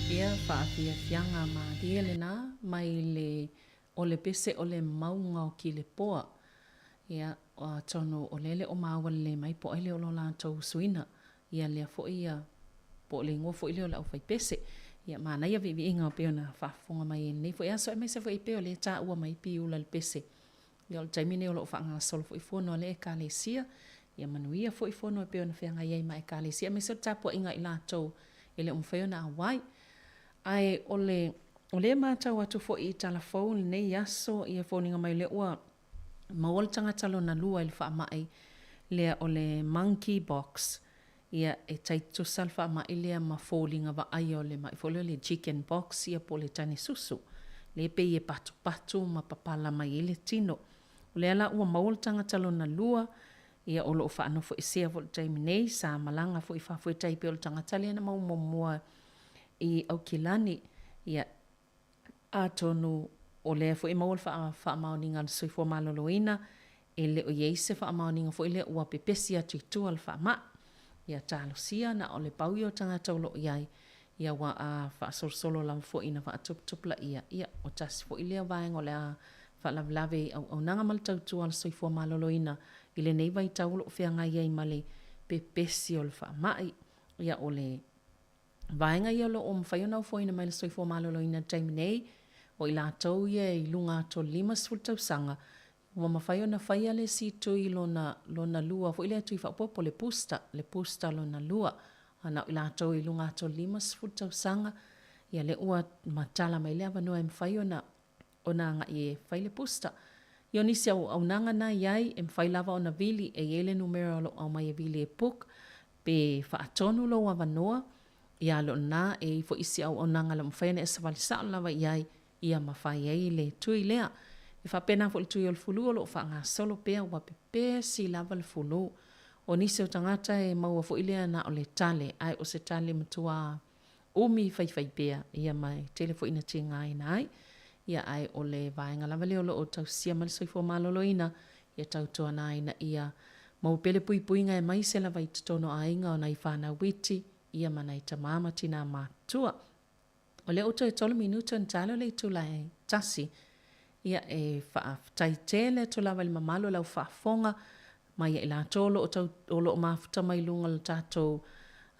Ia faafiafiaga malie lena mai le o le pese o le mauga o Kilepoa. Ia, atonu o lea e le o maua lelei mai po o ai lea o lo latou usuina. Ia lea foi ia, po o le igoa foi lea o le aufaipese. Ia, manaia viiviiga pei ona faafofoga mai i lenei foi aso aemaise foi pei o lea e taua mai Piula le pese. Ia o le taimi lenei o lo o faagasolo foi fono a le Ekalesia. Ia manuia foi fono e pei ona feagai ai ma Ekalesia aemaise o le tapuaiga a i latou e le o mafai ona auai. Ae o le o lea e matau atu foi i tala fou i lenei aso, ia e foliga mai o lea ua maua le tagata lona lua i le faamai lea o le monkey box. Ia, e tai tutusa le faamai lea ma foliga vaaia o le mai foi lea o le chicken box ia po o le tane susu, lea e pei e patupatu ma papala mai ai le tino. O lea la ua maua le tagata lona lua, ia o lo o faanofoesea foi i le taimi nei, sa malaga foi i fafo e tai pei o le tagata lea na maua muamua i Aukilani. Ia, Atonu o lea foi e maua le faamaoniga a le Soifua Maloloina, e le o i ai se faamaoniga foi lea ua pepesi atu i tua le faamai. Ia talosia na o le pau ia o tagata o lo o i ai, ia aua a faasolosolo lava foi ina faatuputupulaia, ia o tasi foi lea vaega o le a faalavelave i auaunaga ma le tautua a le Soifua Maloloina i lenei vaitau o lo o feagai ai ma le pepesi o le faamai. Ia o le vaega ia o lo o mafai ona ofoina mai le soifua maloloina i le taimi nei, o i latou ia e i luga atu o le 50 tausaga, ua mafai ona faia le isi tui lona, lona lua foi lea tui faaopoopo, le booster, le booster lona lua. A na o i latou i luga atu o le 50 tausaga, ia lea ua matala mai le avanoa e mafai ona ona agai e fai le booster. Ia o nisi auaunaga na i ai, e mafai lava ona vili, e i ai le numera o lo o aumai e vili e book, pe faatonu lou avanoa, ia a o lena e i ai foi isi auaunaga o lo o mafai ona e savali sao lava i ai, ia ma fai ai le tui lea. E faapena foi i le tui o le fulu o lo o faagasolo pea ua pepesi lava le fulu. O nisi o tagata e maua foi lea na o le tale, ae o se tale matua. umi faifaipea, ia ma e tele foi ina tigaina ai. Ia ae o le vaega lava lea o lo o tausia mai le soifua maloloina, ia tautuana ai ina ia maua pea le puipuiga aemaise lava i totonu o aiga o nai fanau iti, ia ma nai tama ma tina matutua. O lea ua toe tolu minute ona tala o le itula e tasi. Ia, e faafetai tele atu lava i le mamalu o lau faafofoga mai ia i latou o lo o tau, o lo o mafuta mai luga o le tatou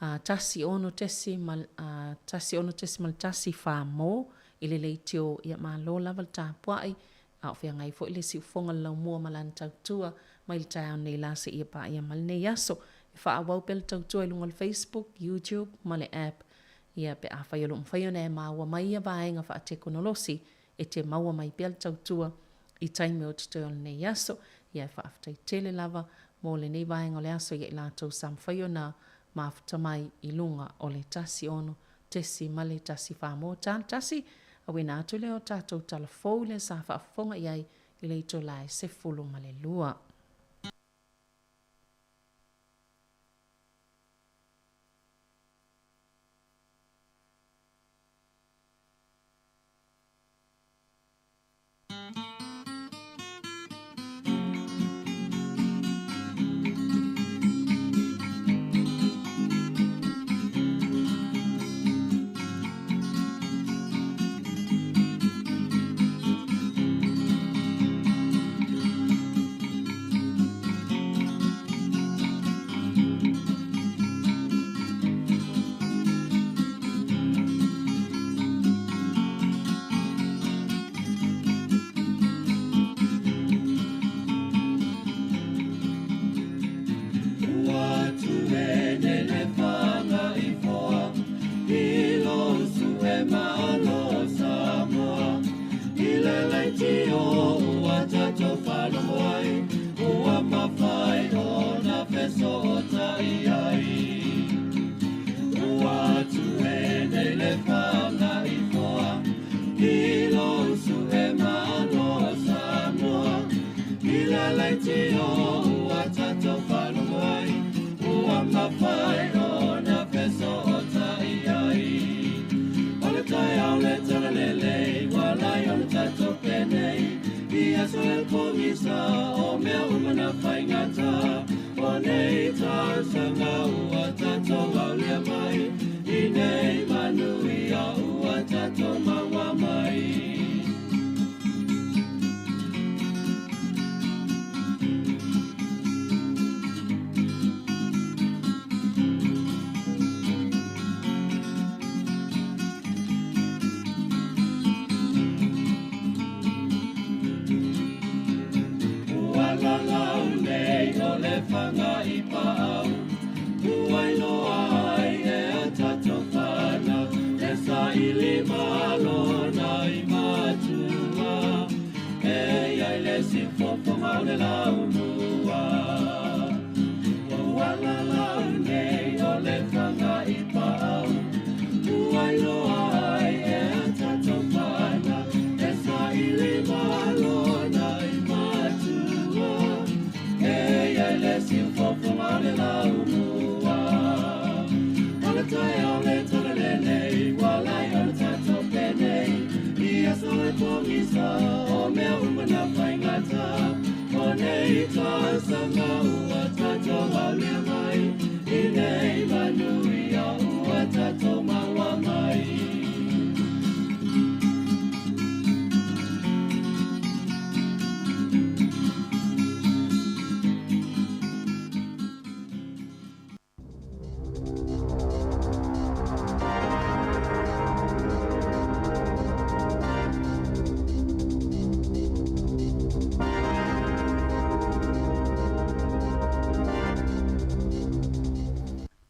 16.1 mo i le leitio. Ia malo lava le tapuai, a o feagai foi le siufofoga o le laumua ma lana tautua mai le taeao nei la seia paia mai lenei aso. E faaauau pea le tautua i luga o le Facebook, YouTube ma le app. Ia, pe afai o lo o mafai ona e maua mai ia vaega faatekonolosi e te maua mai pea le tautua i taimi o totoe o lenei aso. Ia, e faafetai tele lava mo lenei vaega o le aso ia i latou sa mafai ona mafuta mai i luga o le 16.14 mo tala tasi, auina atu lea o tatou tala fou lea sa faafofoga i ai i le itula e 12.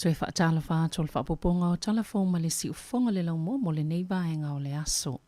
Toe faatalofa atu o le faaopoopoga o tala fou ma le siufofoga le laumua mo lenei vaega o le aso.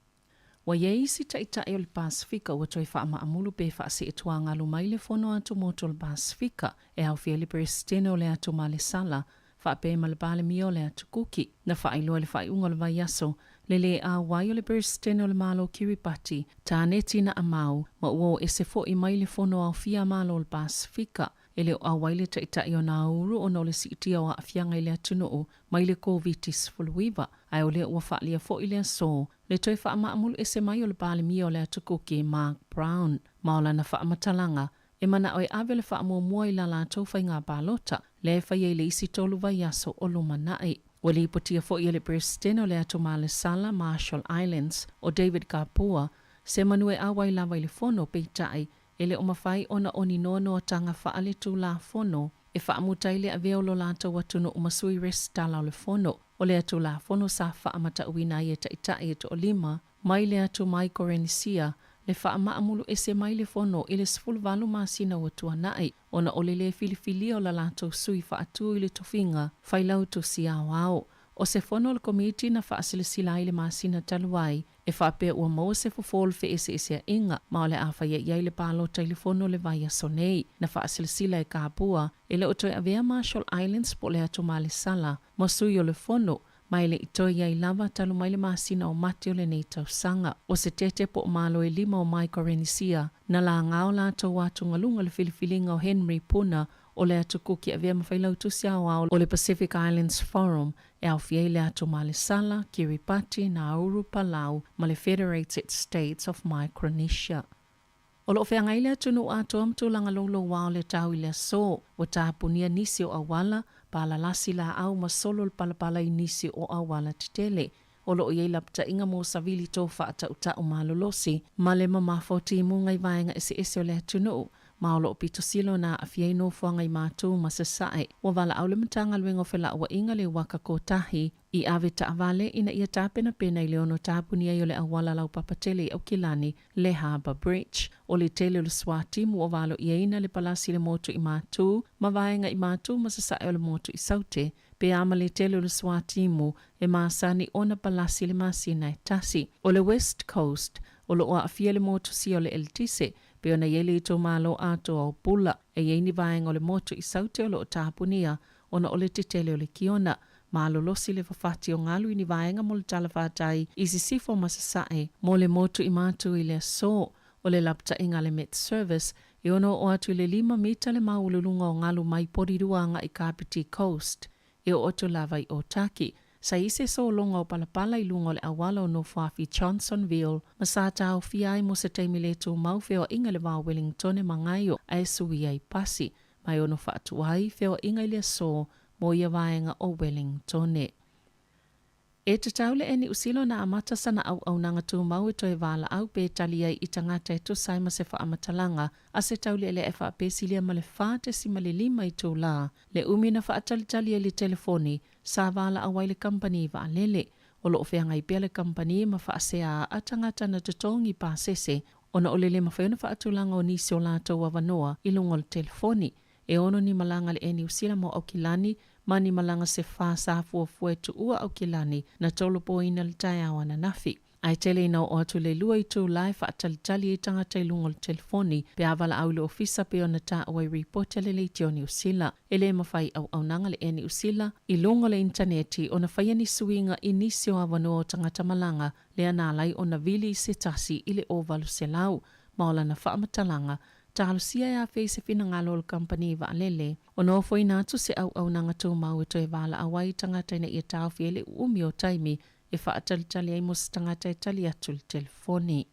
Ua i ai isi taitai o le Pasefika ua toe faamaamulu pe faaseetuagalu mai le Fono Atumotu o le Pasefika e aofia ai le Peresetene o le Atu Malesala faapea ma le Palemia o le Atu Kuki. Na faailoa i le faaiuga o le vaiaso le lē auai o le Peresetene o le Malo Kiribati, Taneti Na'amau, ma ua o ese foi mai le Fono Aofia Malo o le Pasefika. E le o auai le Taitai o Nauru ona o le siitia o aafiaga i le atunuu mai le Koviti-19, ae o lea ua faaalia foi i le aso le toe faamaamulu ese mai o le Palemia o le Atu Kuki Mark Brown. Ma o lana faamatalaga, e manao e ave le faamuamua i la latou faiga palota, lea e faia i le isi tolu vaiaso o lumanai. Ua lipotia foi e le Peresetene o le Atu Malesala, Marshall Islands, o David Kapua, se manu e auai lava i le fono, peitai, e le o mafai ona o ni noanoataga faaletulafono e faamuta ai le avea o lo latou atunuu ma sui resitala o le fono. O lea tulafono sa faamatauina ai e taitai e toalima mai le atu Maikorenisia le faamaamulu ese mai le fono i le 18 masina ua tuanai ona o le lē filifilia o la latou sui faatu i le tofiga Failautusi Aoao. O se fono a le Komiti na faasilasila ai i le masina talu ai e faapea ua maua se fofo o le feeseeseaiga ma o le a faia i ai le palota i le fono i le vaiaso nei. Na faasilasila e Kapua e le o toe avea Marshall Islands po o le atu malesala ma sui o le fono ma e le i toe i ai lava talu mai le masina o Mati o lenei tausaga. O se tete po o malo e lima o Maikorenisia na laga o latou atugaluga le filifiliga o Henry Puna o le atu Kuki avea ma Failautusi Aoao o le Pacific Islands Forum e aofia ai le atu Malesala, Kiribati, Nauru, Palau ma le Federated States of Micronesia. O lo o feagai le atunuu atoa ma tulaga louloua o le tau i le aso. Ua tapunia nisi o auala, palalasi laau ma solo le palapala i nisi o auala tetele. O lo o i ai lapataiga mo savili to faatautau malolosi ma le mamafa o timuga i vaega eseese o le atunuu, ma o lo o pito sili ona aafia ai nofoaga i Matu ma Sasae. Ua valaau le Matagaluega o Felauaiga le Uaka Kotahi i ave taavale ina ia tapenapena i le ono tapuni ai o le auala laupapa tele i Aukilani, le Harbour Bridge. O le tele o le suatimu ua valoiaina le palasi i le motu i Matu ma vaega i Matu ma Sasae o le motu i Saute, pe a ma le tele o le suatimu e masani ona palasi i le masina e tasi. O le West Coast, o lo o aafia le motusia o le eletise, pei ona i ai le itumalo atoa o Pula. E i ai ni vaega o le motu i Saute o lo o tapunia ona o le tetele o le kiona. Malolosi le fafati o galu i ni vaega mo le talafatai i Sisifo ma Sasae mo le motu i Matu i le aso. O le lapataiga a le Met Service e ono oo atu i le lima mita le maualuluga o galu mai Porirua agai Kapiti Coast e oo atu lava i Otaki. Sa i se sologa o palapala i luga o le auala o Nofoafi Johnsonville ma sa taofia ai mo se taimi le tumau feoaiga i le va o Wellingtone ma Ngaio ae suia ai pasi ma e ono faatuai ai feoaiga i le aso mo ia vaega o Wellingtone. E tatau le Niu Sila ona amata sana auaunaga tumau e toe valaau pe tali ai i tagata e tusa ai ma se faamatalaga a se taulealea e faapesilia ma le 4.5 itulā le umi na faatalitali ai le telefoni sa valaau ai le kamupani vaalele. O lo o feagai pea le kamupani ma faaseaa tagata na totogi pasese ona o le le mafai ona faatulaga o nisi o latou avanoa i luga o le telefoni. E ono ni malaga a le Air Niu Sila mo Aukilani ma ni malaga se fa sa fuafua e tuua Aukilani na tolopoina i le taeao ananafi. Ae tele ina oo atu le lua itulā e faatalitali ai tagata i luga o le telefoni pe a valaau i le ofisa pei ona taua i ripoti a le Leitio o Niu Sila. E le mafai auaunaga le Air Niu Sila i luga o le initaneti ona faia ni suiga i nisi o avanoa o tagata malaga lea na ala ai ona vili i se tasi i le 800 ma o lana faamatalaga talosia e afea i se finagalo o le kamupani vaalele. Ona ofoina atu se auaunaga tumau e toe valaau ai i tagata ina ia taofi ai le uumi o taimi e faatalitali ai mo se tagata e tali atu i le telefoni.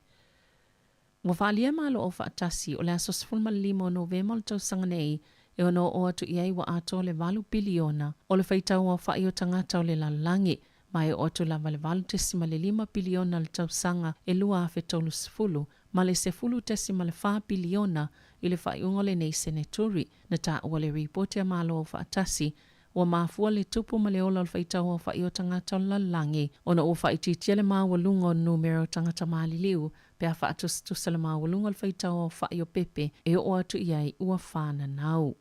Ua faaalia e Malo Aufaatasi o le aso 15 o Novema o le tausaga nei e ono oo atu i ai ua atoa le valu piliona o le faitau aofai o tagata o le lalolagi, ma e oo atu lava le 8.5 piliona i le tausaga e 2030 ma le 10.4 piliona i le faaiuga o lenei seneturi. Na taua le ripoti a Malo Aufaatasi Ua mafua le tupu ma le ola o le faitau aofai o tagata o le lalolagi ona ua faaitiitia le maualuga o numera o tagata maliliu pe a faatusatusa le maualuga o le faitau aofai o pepe e oo atu i ai ua fananau.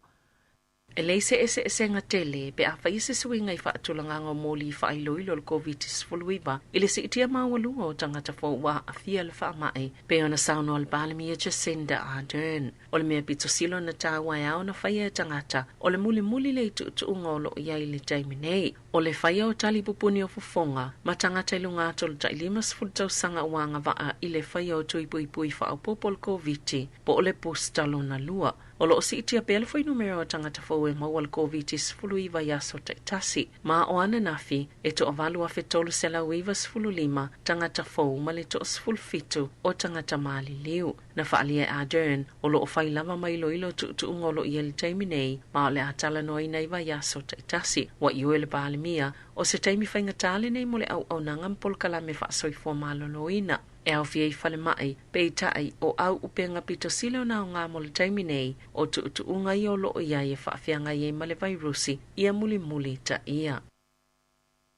E leai se eseesega tele pe a faia se suiga i faatulagaga o moli faailoilo o le Koviti-19 i le siitia maualuga o tagata fou ua aafia i le faamai, pei ona saunoa le Palemia Jacinda Ardern. O le mea pito sili ona taua e ao ona faia e tagata, o le mulimuli lea i tuutuuga o lo o i ai i le taimi nei. O le faia o tali pupuni o fofoga ma tagata i luga atu o le tai 50 tausaga ua agavaa i le faia o tui puipui faaopoopo o le Koviti po o le booster lona lua. O lo o siitia pea le fuainumera o tagata fou e maua le Koviti-19 i aso taitasi, ma o ananafi e 8,395 tagata fou ma le 17 o tagata maliliu. Na faaalia e Ardern, o lo o fai lava ma iloilo tuutuuga o lo o i ai i le taimi nei, ma o le a talanoaina i vaiaso taitasi. Ua ioe le Palemia, o se taimi faigata lenei mo le auaunaga ma polokalame faasoifua maloloina e aofia i falemai, peitai, o au upega pito sili ona aoga mo le taimi nei, o tuutuuga ia o lo o i ai e faafeagai ai ma le vairusi ia mulimulitaia.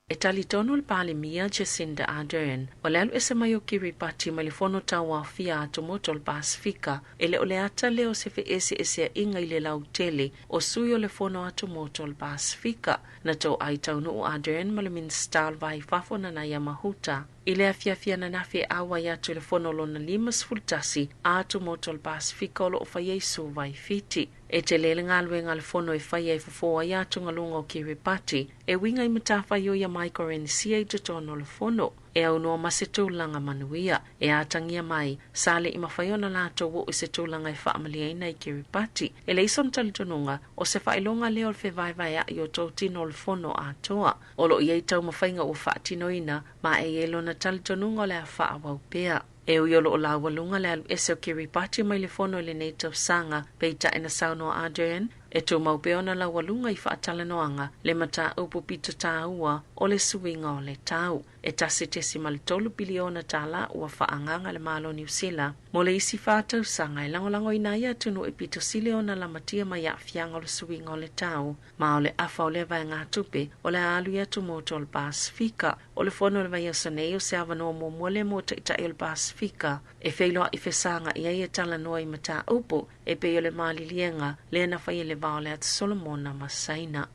E talitonu le Palemia Jacinda Ardern, o le alu ese mai o Kiribati mai le Fono Tauaofia a Atumotu o le Pasefika, e le o le ata lea o se feeseeseaiga i le lautele o sui o le Fono Atumotu o le Pasefika. Na toai taunuu Ardern ma le Minisita o le Va i Fafo Nanaia Mahuta i le afiafi ananafi e auai atu i le Fono lona 51 a Atumotu o le Pasefika o lo o faia i Suva i Fiti. E tele le galuega a le Fono e faia e fofo ai atugaluga o Kiribati e uiga i matafaioi a Maikorenisia i totonu o le Fono e aunoa ma se tulaga manuia. E atagia mai, sa le i mafai ona latou oo i se tulaga e faamalieina i Kiribati. E leai sona talitonuga, o se faailoga lea o le fevaevaea'i o totino o le Fono atoa. O lo o i ai taumafaiga ua faatinoina, ma e i ai lona talitonuga o le a faaauau pea. E ui o lo o laualuga le alu ese o Kiribati mai le Fono i lenei tausaga, peitai na saunoa Ardern, e tumau pea ona laualuga i faatalanoaga le mataupu pito taua o le suiga o le tau. E 1.3 piliona tālā ua faaagaaga le Malo o Niu Sila mo le isi fa tausaga e lagolagoina ai atunuu e pito sili ona lamatia mai aafiaga o le suiga o le tau, ma o le afa o lea vaegatupe o le a alu i atumotu o le Pasefika. O le fono o le vaiaso nei o se avanoa muamua lea mo taitai o le Pasefika e feiloai fesaga'i ai e talanoa i mataupu e pei o le maliliega lea na faia i le va o le Atu Solomona ma Saina.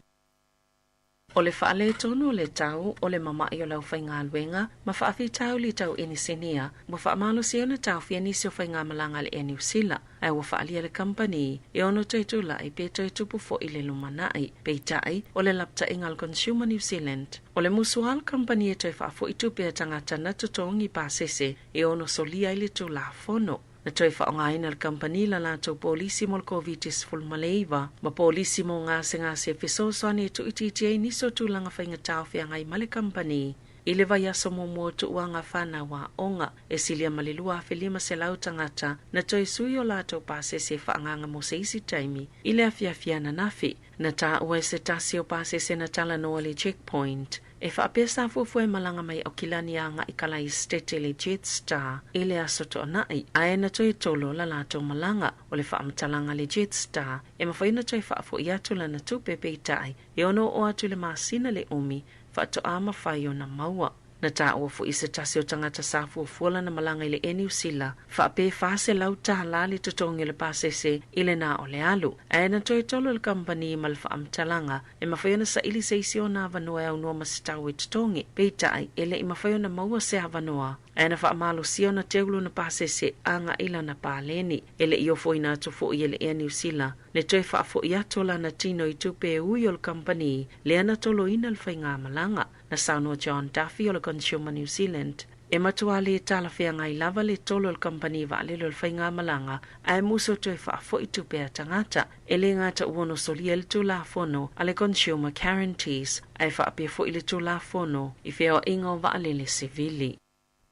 O le faaletonu o le tau o le mama'i o le aufaigaluega ma faafitauli tau inisinia ua faamalosi ai ona taofia nisi o faigamalaga a le Air Niu Sila, ae ua faaalia le kamupani e ono toe tula'i pe toe tupu fo'i le lumanai. Peitai, o le lapataiga a le Consumer New Zealand, o le musu a le kamupani e toe faafo'i tupe a tagata na totogi pasese e ono solia ai le Tulafono. Na toe faaaogaina e le kamupani la latou polisi mo le Koviti-19 ma polisi mo gasegase e fesoasoani e tuuitiitia ai nisi o tulaga faigata o feagai ma le kamupani. I le vaiaso muamua o tuuaga fanau aoga, e silia ma le 2,500 tagata na toe sui o latou pasese e faaagaaga mo se isi taimi i le afiafi ananafi. Na taua e se tasi o pasese na talanoa le checkpoint e faapea sa fuafua e malaga mai Aukilani agai Kalaesetete le Jetstar i le aso Toanai, ae na toe tolo la latou malaga. O le faamatalaga a le Jetstar e mafai ona toe faafo'i atu lana tupe peitai e ono oo atu i le masina le umi faatoa mafai ona maua. Na taua fo'i se tasi o tagata sa fuafua lana malaga i le Air Niu Sila, faapea e $400 tālā le totogi o le pasese i le na o le alu. Ae na toe tolo le kamupani ma le faamatalaga e mafai ona saili se isi ona avanoa e aunoa ma se tau e totogi, peitai e le i mafai ona maua se avanoa. Ae na faamalosia ona teu lona pasese agai lana paleni. E le i ofoina atu fo'i e le Air Niu Sila le toe faafo'i atu o lana tino i tupe e ui o le kamupani lea na toloina le faigamalaga. Na saunoa John Duffy o le Consumer New Zealand, e matua lē talafeagai lava le tolo o le kamupani vaalele o le faigamalaga ae musu toe faafo'i tupe a tagata. E lē gata ua ono solia le Tulafono a le Consumer Guarantees ae faapea fo'i le Tulafono i Feoa'iga o Vaalele Sivili.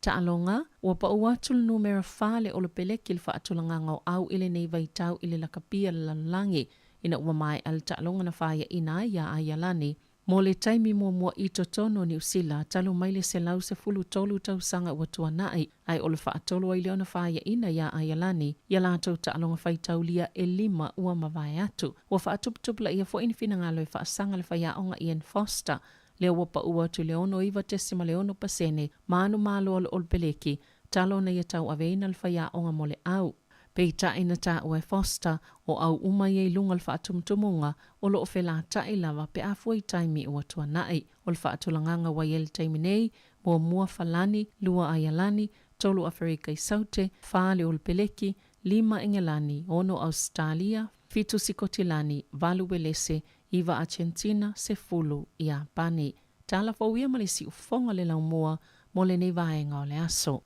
Taaloga, Ua pau atu le numera fa le Olopeleki i le faatulagaga o au i lenei vaitau i le lakapi a le lalolagi ina ua maea le taaloga na faiaina ai iā Aialani mo le taimi muamua i totonu o Niu Sila talu mai le 113 tausaga ua tuanai, ae o le faatolu ai lea ona faiaina iā Aialani i a latou taaloga faitaulia e lima ua mavae atu. Ua faatuputupulaia foi ni finagalo e faasaga le faiaoga Ian Foster lea ua pau atu i le 69.6 pasene ma manumalo o le Olopeleki talu ona ia tauaveina le faiaoga mo le au. Peitai na taua e Foster, o au uma ia i luga o le faatumutumuga o lo o felata'i lava pe a fua i taimi ua tuana'i. O le faatulagaga ua i ai le taimi nei, muamua Falani, lua Aialani, tolu Aferika i Saute, fa le Olopeleki, lima Engelani, ono Ausetalia, fitu Sikotilani, valu Uelese, iva Achetina, sefulu Iapani. Tala fou ia ma le siufofoga o le laumua mo lenei vaega o le aso.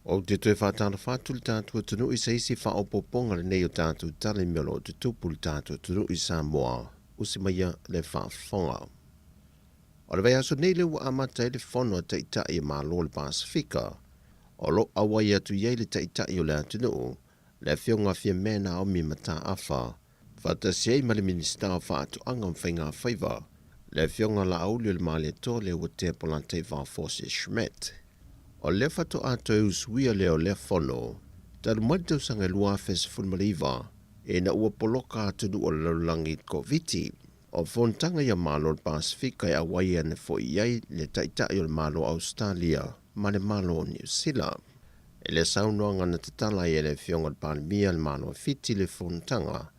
Ou te toe faatalofa atu i le tatou atunuu i se isi faaopoopoga lenei o tatou tala i mea o lo o tutupu i le tatou atunuu i Samoa. Usi maia le faafofoga. O le vaiaso nei lea ua amata ai le Fono a Taitai a Malo o le Pasefika, o lo o auai atu i ai le Taitai o le atunuu, le Afioga Fiamē Naomi Mataafa, faatasi ai ma le Minisita o Faatoaga ma Faigafaiva, le Afioga Laauli o le Malietoa Leuatea Polataivao Fosi Schmidt. O lea faatoa toe usuia lea o lea fono, talu mai le tausaga e 2019, ina ua poloka atunuu o le lalolagi i le Koviti. O fonotaga ia Malo o le Pasefika e auai ane foi i ai le Taitai o le Malo o Ausetalia ma le Malo o Niu Sila. I le saunoaga na tatala ai e le Afioga i le Palemia le Malo o Fiti le fonotaga,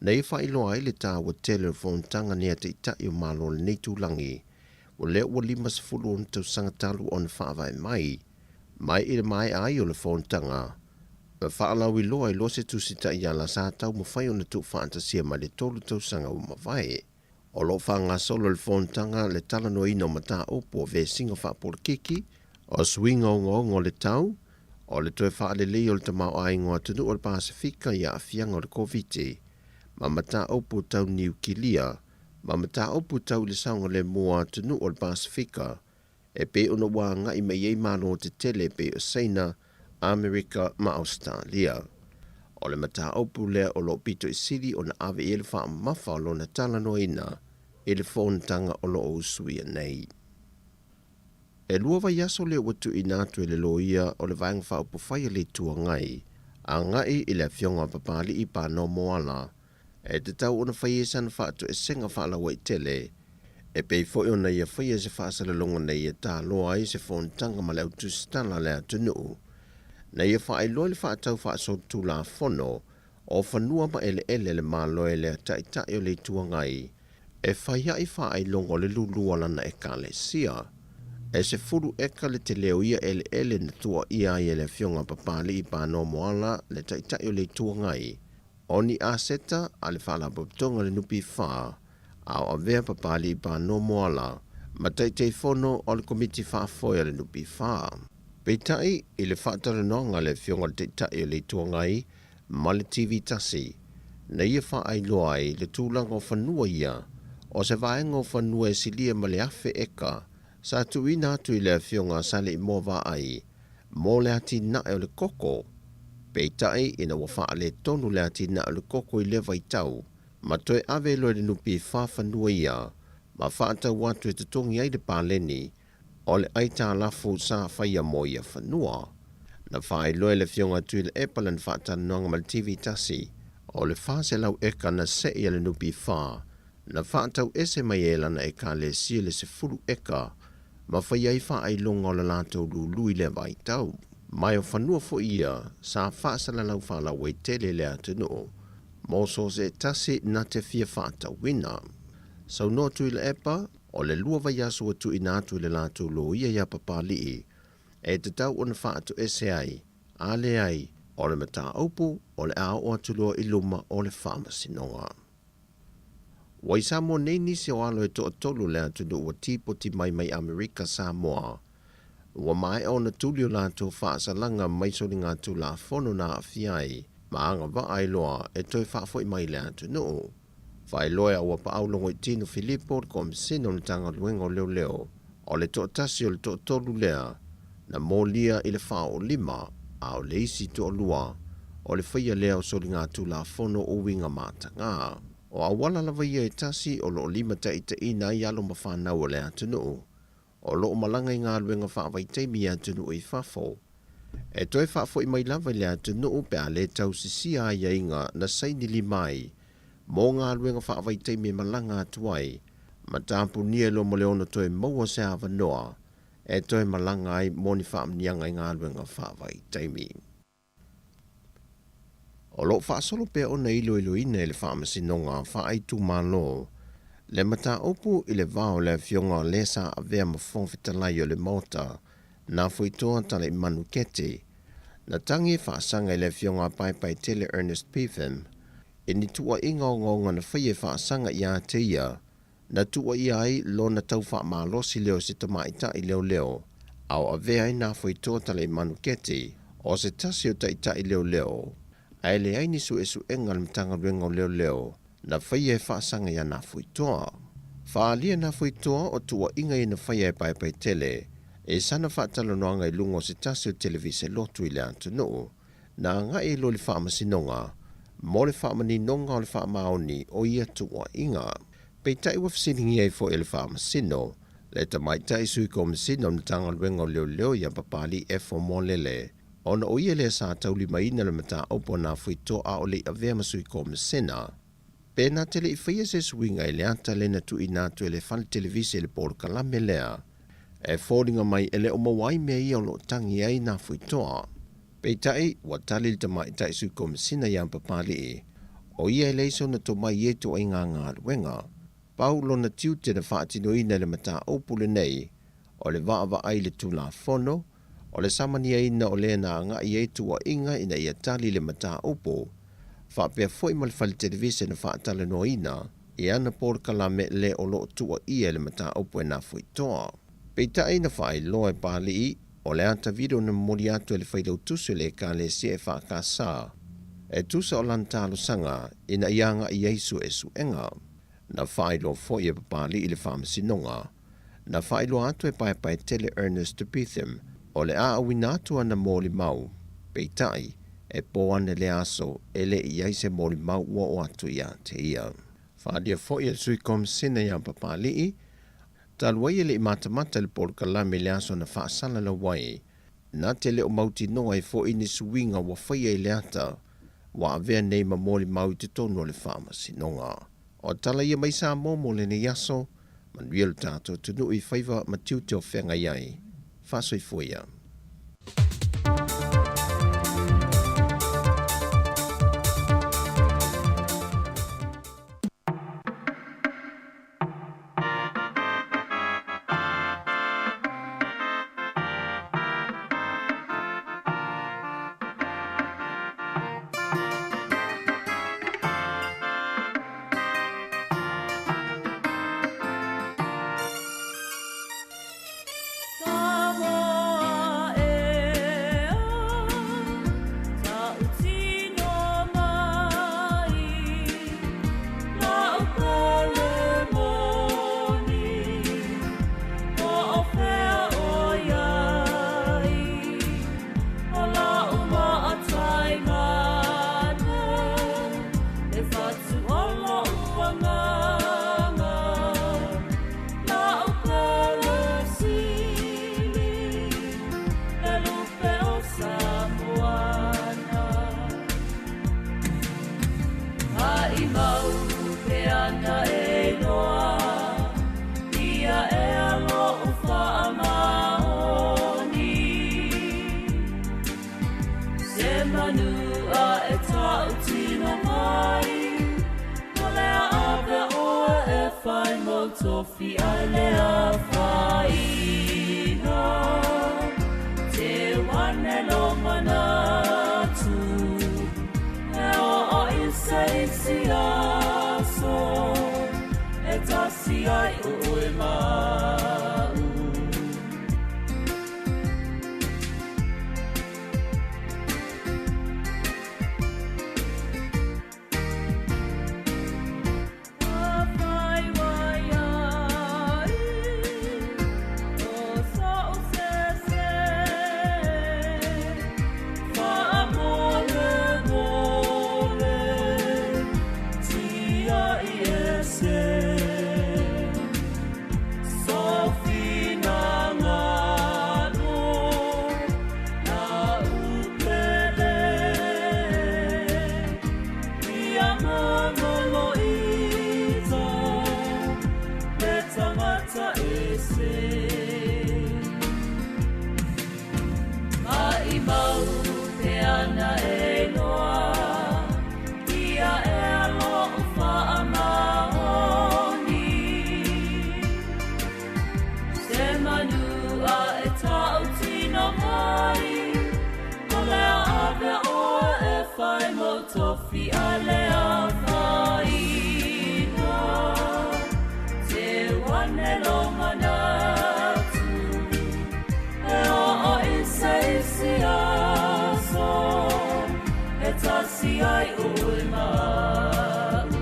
na ia faailoa ai le taua tele o le fonotaga nei a Taitai o Malo o lenei itulagi, o lea ua 56 tausaga talu ona faavae mai. Mai i le maea ai o le fonotaga, ma faalauiloa ai loa se tusi taiala sa taumafai ona tuufaatasia mai le tolu tausaga ua mavae. O lo o faagasolo le fonotaga le talanoaina o mataupu o vesiga faapolokiki, o suiga ogaoga o le tau, o le toe faalelei o le tamaoaiga o atunuu o le Pasefika i aafiaga o le Koviti, ma mataupu tau niukilia, ma mataupu tau i le saogalemu o atunuu o le Pasefika e pei ona ua agai mai ai Malo tetele e pei o Saina, Amerika ma Ausetalia. O le mataupu lea o lo o pito i sili ona ave i ai le faamamafa o lona talanoaina i le fonotaga o lo o usuia nei. E lua vaiaso lea ua tuuina atu e le loia o le Vaega Faaupufai a le Itu Agai agai i le Afioga a Papali'i Pano Moala E tatau ona fai ai sana faatoesega faalauaitele, e pei foi ona ia faia se faasalalauga na ia taloa ai se fonotaga ma le autusitala a le atunuu, na ia faailoa i le faatau faasolitulafono o fanua ma eleele a le Malo e le Taitai o le Itu Agai e fai ai faailoga o le lulu a lana Ekalesia. E 10 eka le tele o ia eleele na tuuaia ai e le Afioga a Papali'i Panoa Moala le Taitai o le Itu Agai, O ni aseta a le Faalapotopotoga o le NPF, a o avea Papali'i Panoa Moala ma Taitaifono o le Komiti Faafoe a le NPF. Peitai, i le faatalanoaga a le Afioga i le Taitai o le Itu Agai ma le TV Tasi, na ia faailoa ai le tulaga o fanua ia, o se vaega o fanua e silia ma le 1000 eka sa tuuina atu i le Afioga a Saleimoa Vaai mo le atinae o le koko, peitai ina ua faaletonu le atinae o le koko i lea vaitau, ma toe ave loa i le NPF fanua ia ma faatau atu e totogi ai le paleni o le aitalafu sa faia mo ia fanua. Na faailoa e le Afioga a Tuilaepa lana faatalanoaga ma le TV Tasi, o le 400 eka na sei a le NPF na faatau ese mai e lana Ekalesia le 10 eka ma fai ai faailoga o le latou lulu i lea vaitau. Mai o fanua foi ia sa faasalalau faalauaitele i le atunuu mo so se tasi na te fia faatauina. Saunoa Tuilaepa, o le lua vaiaso ua tuuina atu i le latou loia iā Papali'i e tatau ona faatoese ai, a leai, o le mataupu o le a oo atu loa i luma o le Faamasinoga. Ua i Samoa nei nisi o alo e toatolu o le atunuu ua tipoti mai mai Amerika Samoa. Ua maea ona tuli o latou faasalaga mai soligatulafono na aafia ai ma agavaa ai loa e toe faafoi mai i le atunuu. Faailoa e Auapaau Logoitino Filipo le Komesina o le Matagaluega o Leoleo o le toatasi o le toatolu lea na molia i le faaoolima a o le isi toalua o le faia lea o soligatulafono o uiga mataga. O auala lava ia e tasi o lo o limataitaiina ai alo ma fanau o le atunuu o lo o malaga i galuega faavaitaimi i atunuu i fafo. E toe faafoi mai lava i le atunuu pe a le tausisia aiaiga na saini lima ai mo galuega faavaitaimi e malaga atu ai ma tapunia loa ma le ono toe maua se avanoa e toe malaga ai mo ni faamanuiaga i galuega faavaitaimi. O lo o faasolo pea ona iloiloina e le Faamasinoga Faaitumalo le mataupu i le va o le Afioga o le sa avea ma Fofoga Fetalai o le Maota, Nafoitoa Talaimanu Kete, na tagi e faasaga i le Afioga a Paepaetele Ernest Pefim i ni tuuaiga ogaoga na faia e faasaga ia te ia Na tuuaia ai lona tau faamalosi lea o se tamaitai leoleo, a o avea ai Nafoitoa Talaimanu Keti. o se tasi o taitai leoleo, ae leai ni suesuega a le Matagaluega o Leoleo na faia e faasaga iā Nafuitoa. Faaalia e Nafuitoa o tuuaiga ia na faia e Paepaetele i sana faatalanoaga i luga o se tasi o televise lotu i le atunuu, na agai ai loa i le Faamasinoga mo le faamaninoga o le faamaoni o ia tuuaiga. Peitai ua fesiligia ai foi e le Faamasino le tamaitai Sui Komesina o le Matagaluega o Leoleo ia Papalii Efo Moalele, ona o ia lea sa taulimaina le mataupu a Nafuitoa a o le i avea ma Sui Komesina. Pe na te le i faia se suiga i le ata lea na tuuina atu e le fale televise i le polokalame lea, e foliga mai e le o maua ai mea ia o lo o tagi ai Nafuitoa. Peitai, ua tali le tamaitai Sui Komesina ia Papalii, o ia e leai sona tomai i ia ituaiga galuega. Pau lona tiute na faatinoina i le mataupu lenei, o le vaavaai i le Tulafono, o le samaniaina o le na agai ai tuuaiga ina ia tali le mataupu, faapea foi ma le fale televise na faatalanoaina i ana polokalame le o lo o tuuaia i le mataupu e Nafuitoa. Peitai na faailoa e Papalii, o le ata video na momoli atu e le Failautusi o le Ekalesia EFKS, e tusa o lana talosaga ina ia agai ai suesuega. Na faailoa foi e Papalii i le Faamasinoga, na faailoa atu e Paepaetele Ernest Betham o le a auina atu ana molimau, peitai, e po ane le aso e le i ai se molimau ua oo atu ia te ia. Faaalia foi e le Sui Komesina ia Papalii, talu ai e le i matamata i le polokalame i le aso na faasalalau ai, na te le o mautinoa ai foi ni suiga ua faia i le ata ua avea nei ma molimau i totonu o le Faamasinoga. O tala ia mai Samoa mo lenei aso, manuia lo tatou atunuu i faiva ma tiute o feagai ai. Faasoifua ia. tasi ai oe ma a'u.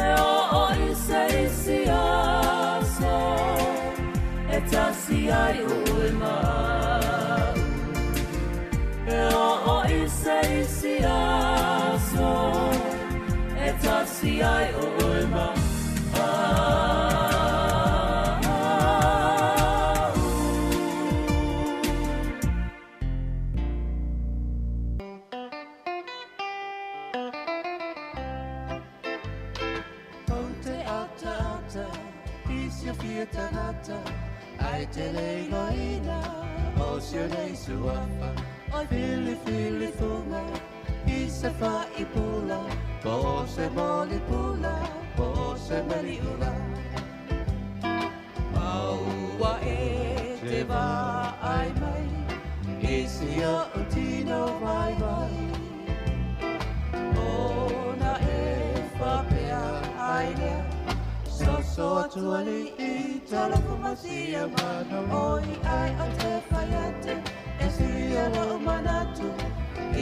E oo i se isi aso e tasi ai oe ma a'u. E oo i se isi aso e tasi ai oe ma Ou te ataata i silafia tagata Ai te le igoaina o si o nei suafa Oi filifili fuga i se faipula Po o se moli pula, po o se meliula Aua e te vaai mai i si o'u tino vaivai Ona e faapea ai lea Soso atu alii talofa masia mano Oi ai o te whai atu e sia lo'u manatu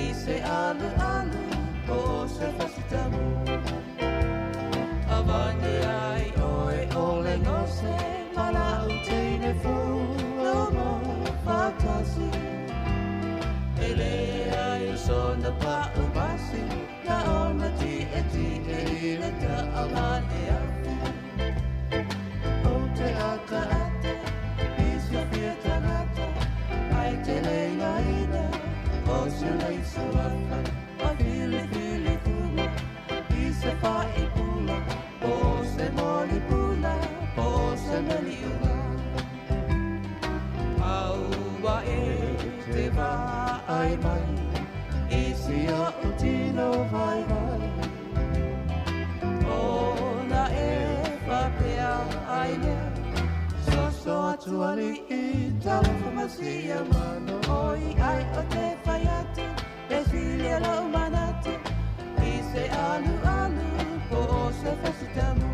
I se alualu po o se fasitamu Avane ai oe o le gose Ma la'u teine fou lomo faatasi E leai o sona pa'u masi Na ona tietie i le taavale afi Ou te ataata i silafia tagata Ai te le igoaina o si o nei suafa Oi filifili fuga i se faipula Po o se moli pula, po o se meliula Aua e te vaai mai i si o'u tino vaivai Ona e faapea ai lea Soso atu alii talofa masia mano Oi ai o te whai atu e silia lo'u manatu I se alualu po o se fasitamu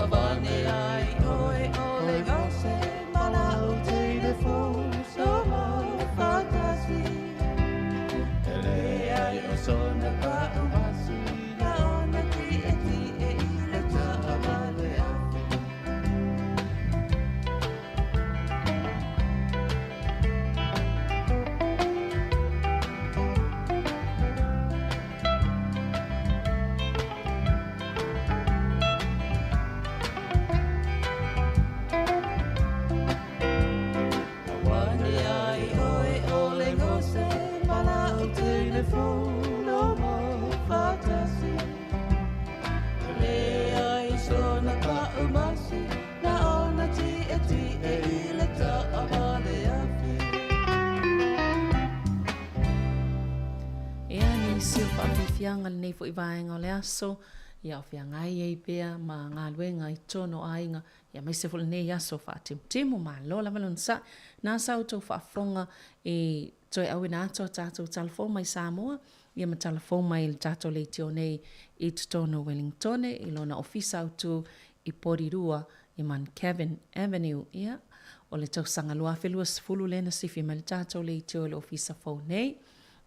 Avane ai oe o le gose Ma la'u teine fou lomo faatasi E leai o sona pa'u masi Na ona tietie i le taavale afi Avane ai oe o le gose Ma la'u teine fou lomo faatasi E leai sona pa'u masi Na ona tietie i le taavale afi Ea nisi o faafiafiaga lenei foi vaega o le aso, ia o feagai ai pea ma galuega i totonu o aiga, ia aemaise foi lenei aso faatimutimu. Malo lava lona sa'i. Na sa outou faafofoga i toe auina atu a tatou tala fou mai Samoa, ia ma tala fou mai le tatou leitio nei i totonu o Wellingtone i lona ofisa autu i Porirua i Mount Kevin Avenue. Ia, o le tausaga 2020 lea na sifi mai le tatou leitio i le ofisa fou nei.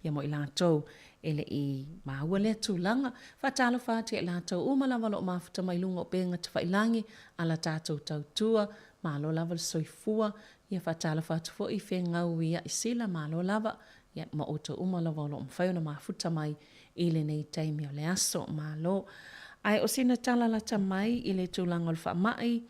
Ia mo i latou e le i maua lea tulaga. Faatalofa atu ia i latou uma lava o lo o mafuta mai luga o upega tafailangi a la tatou tautua. Malo lava le soifua. Ia faatalofa atu foi i Fegau ia i Sila, malo lava. Ia ma outou uma lava o lo o mafai ona mafuta mai i lenei taimi o le aso. Malo. Ae o sina tala lata mai i le tulaga o le faamai,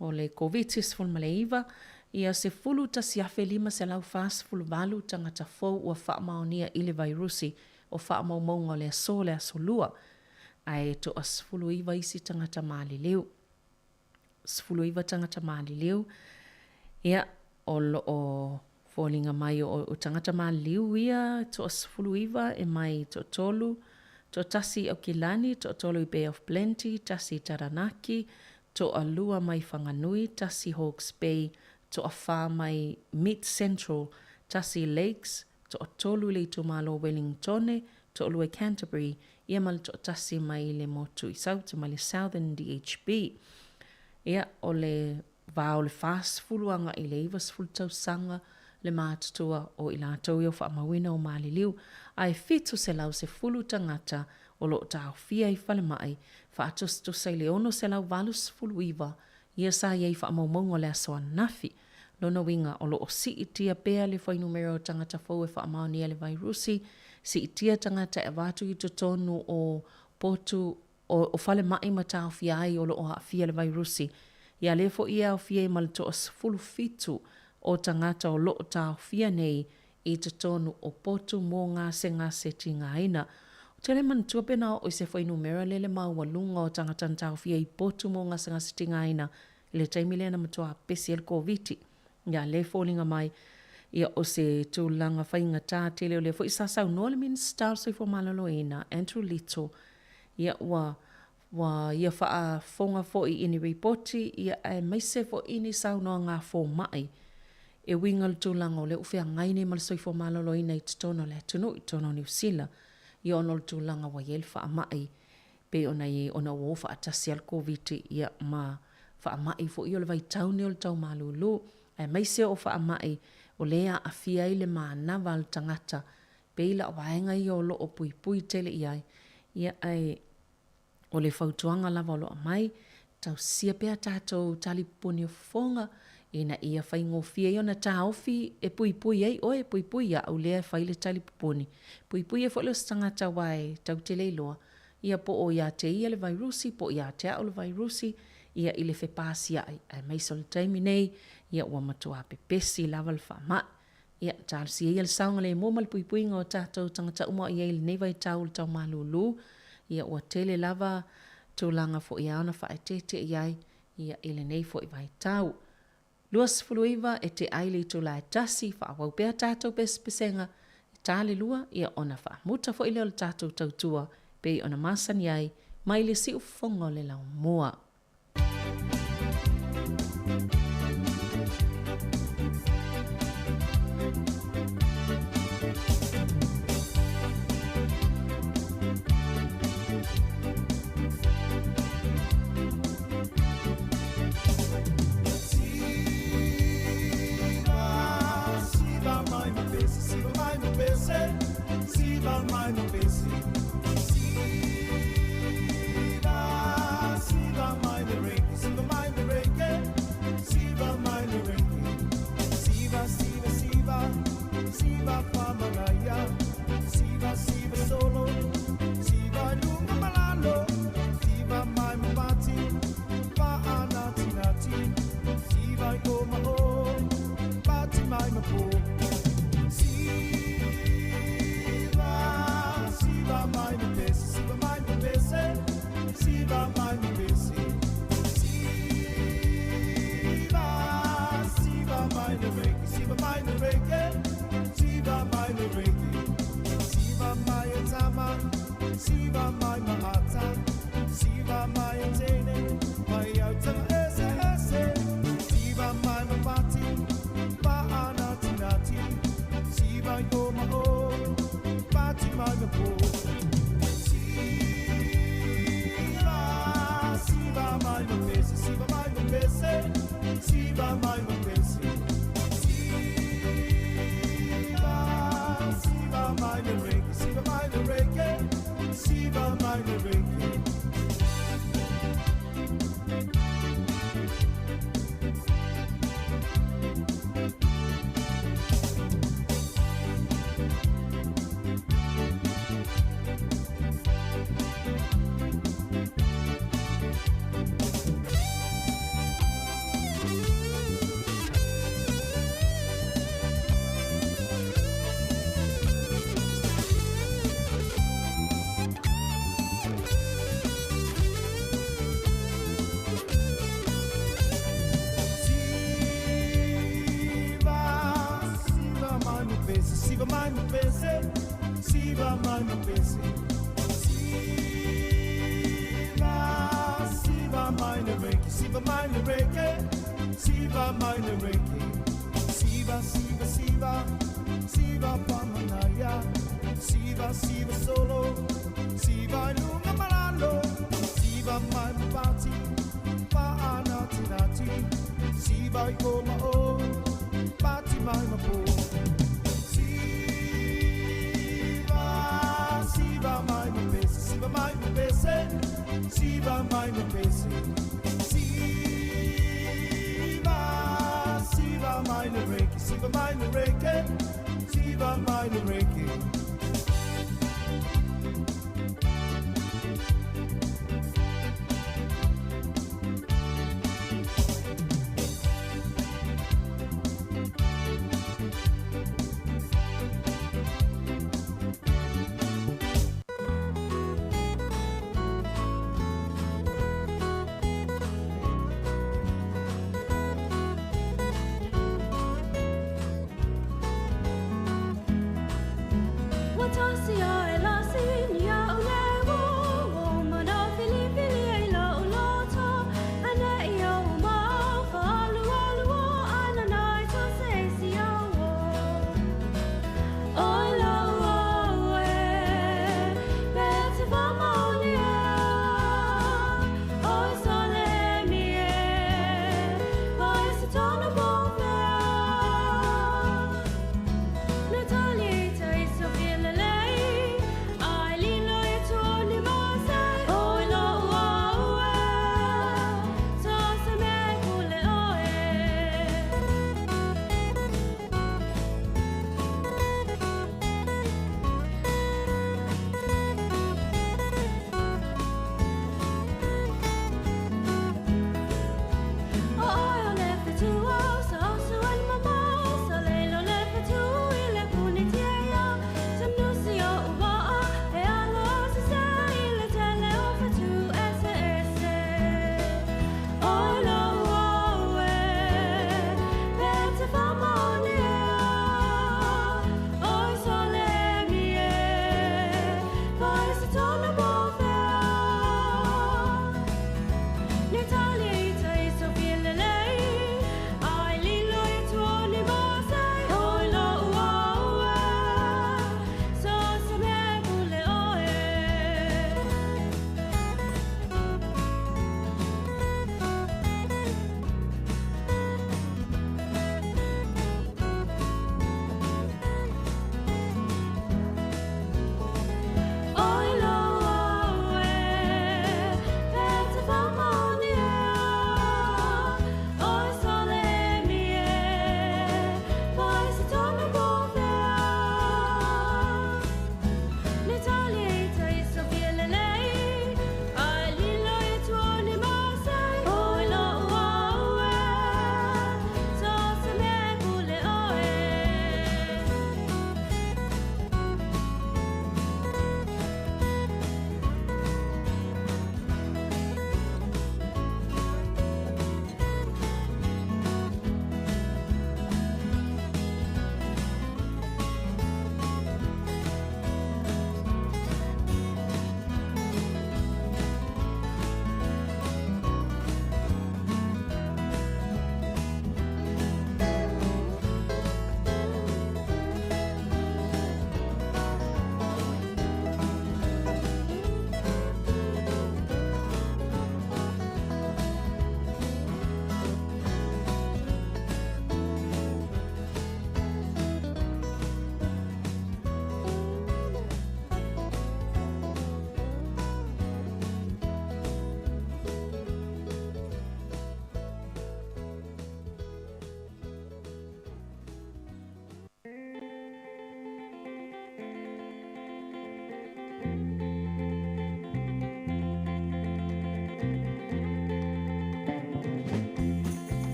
o le Koviti-19, ia 11,548 tagata fou ua faamaonia i le vairusi o faamaumauga o le aso le Aso Lua, ae toa 19 isi tagata maliliu. 19 tagata maliliu, ia, o lo o foliga mai o tagata maliliu ia toa 19 e mai toatolu, toatasi i Aukilani, toatolu i Bay of Plenty, tasi i Taranaki, toalua mai Whanganui, tasi Hawke's Bay, toafa mai Mid Central, tasi Lakes, toatolu i le itumalo Wellingtone, toalua i Canterbury, ia ma le toatasi mai le motu i Sauta mai le Southern DHB. Ia, o le va o le 40 agai i le 90 tausaga le matutua o i latou ia ua faamauina o maliliu, ae 710 tagata o lo o taofia i falemai, faatusatusa i le 689 ia sa i ai i faamaumauga o le aso ananafi. Lona uiga, o lo o siitia pea le fuainumera o tagata fou e faamaonia i le vairusi, siitia tagata e avatu i totonu o potu o falemai ma taofia ai o lo o aafia i le vairusi. Ia lea foi e aofia ai ma le toa-17 o tagata o lo o taofia nei i totonu o potu mo gasegase tigaina. Ou te le manatua pe na oo i se fuainumera lea le maualuga o tagata na taofia i potu mo gasegase tigaina i le taimi lea na matua pesi ai le Koviti. Ia lea e foliga mai ia o se tulaga faigata tele o lea foi sa saunoa le Minisita o le Soifua Maloloina, Andrew Little, ia ua ua ia faafofoga foi i ni ripoti ia aemaise foi ni saunoaga a fomai e uiga i le tulaga o lea ua feagai nei ma le soifua maloloina i totonu o le atunuu, i totonu o Niu Sila, ia ona o le tulaga ua i ai le faamai pei ona i ai ona ua o faatasi lava le Koviti ia ma faamai foi o le vaitau nei o le tau malulu, aemaise o faamai o lea e aafia ai le manava a le tagata, pei la o vaega ia o lo o puipui tele i ai, ia ae O le fautuaga lava o lo o aumai, tausia pea tatou talipupuni o fofoga ina ia faigofie ai ona taofi e puipui ai oe, puipui au lea e fai le talipupuni, puipui ai foi le osi tagata aua e tatou te le iloa, ia po o ia te ia le vairusi po o ia te au le vairusi, ia i le fepasia'i, aemaise o le taimi nei, ia ua matua pepesi lava le faama'i. Ia, talosia ia le saogalemu ma le puipuiga o tatou tagata uma o i ai i lenei vaitau o le tau malūlū. Ia, ua tele lava tulaga foi e ao ona faaeteete i ai, ia, i lenei foi vaitau. 29 e te ai le itula e tasi, faaauau pea tatou pesepesega i ta le lua, ia, ona faamuta foi lea o le tatou tautua pei ona masani ai mai le siufofoga o le laumua. Siva mai le reke, siva mai le reke.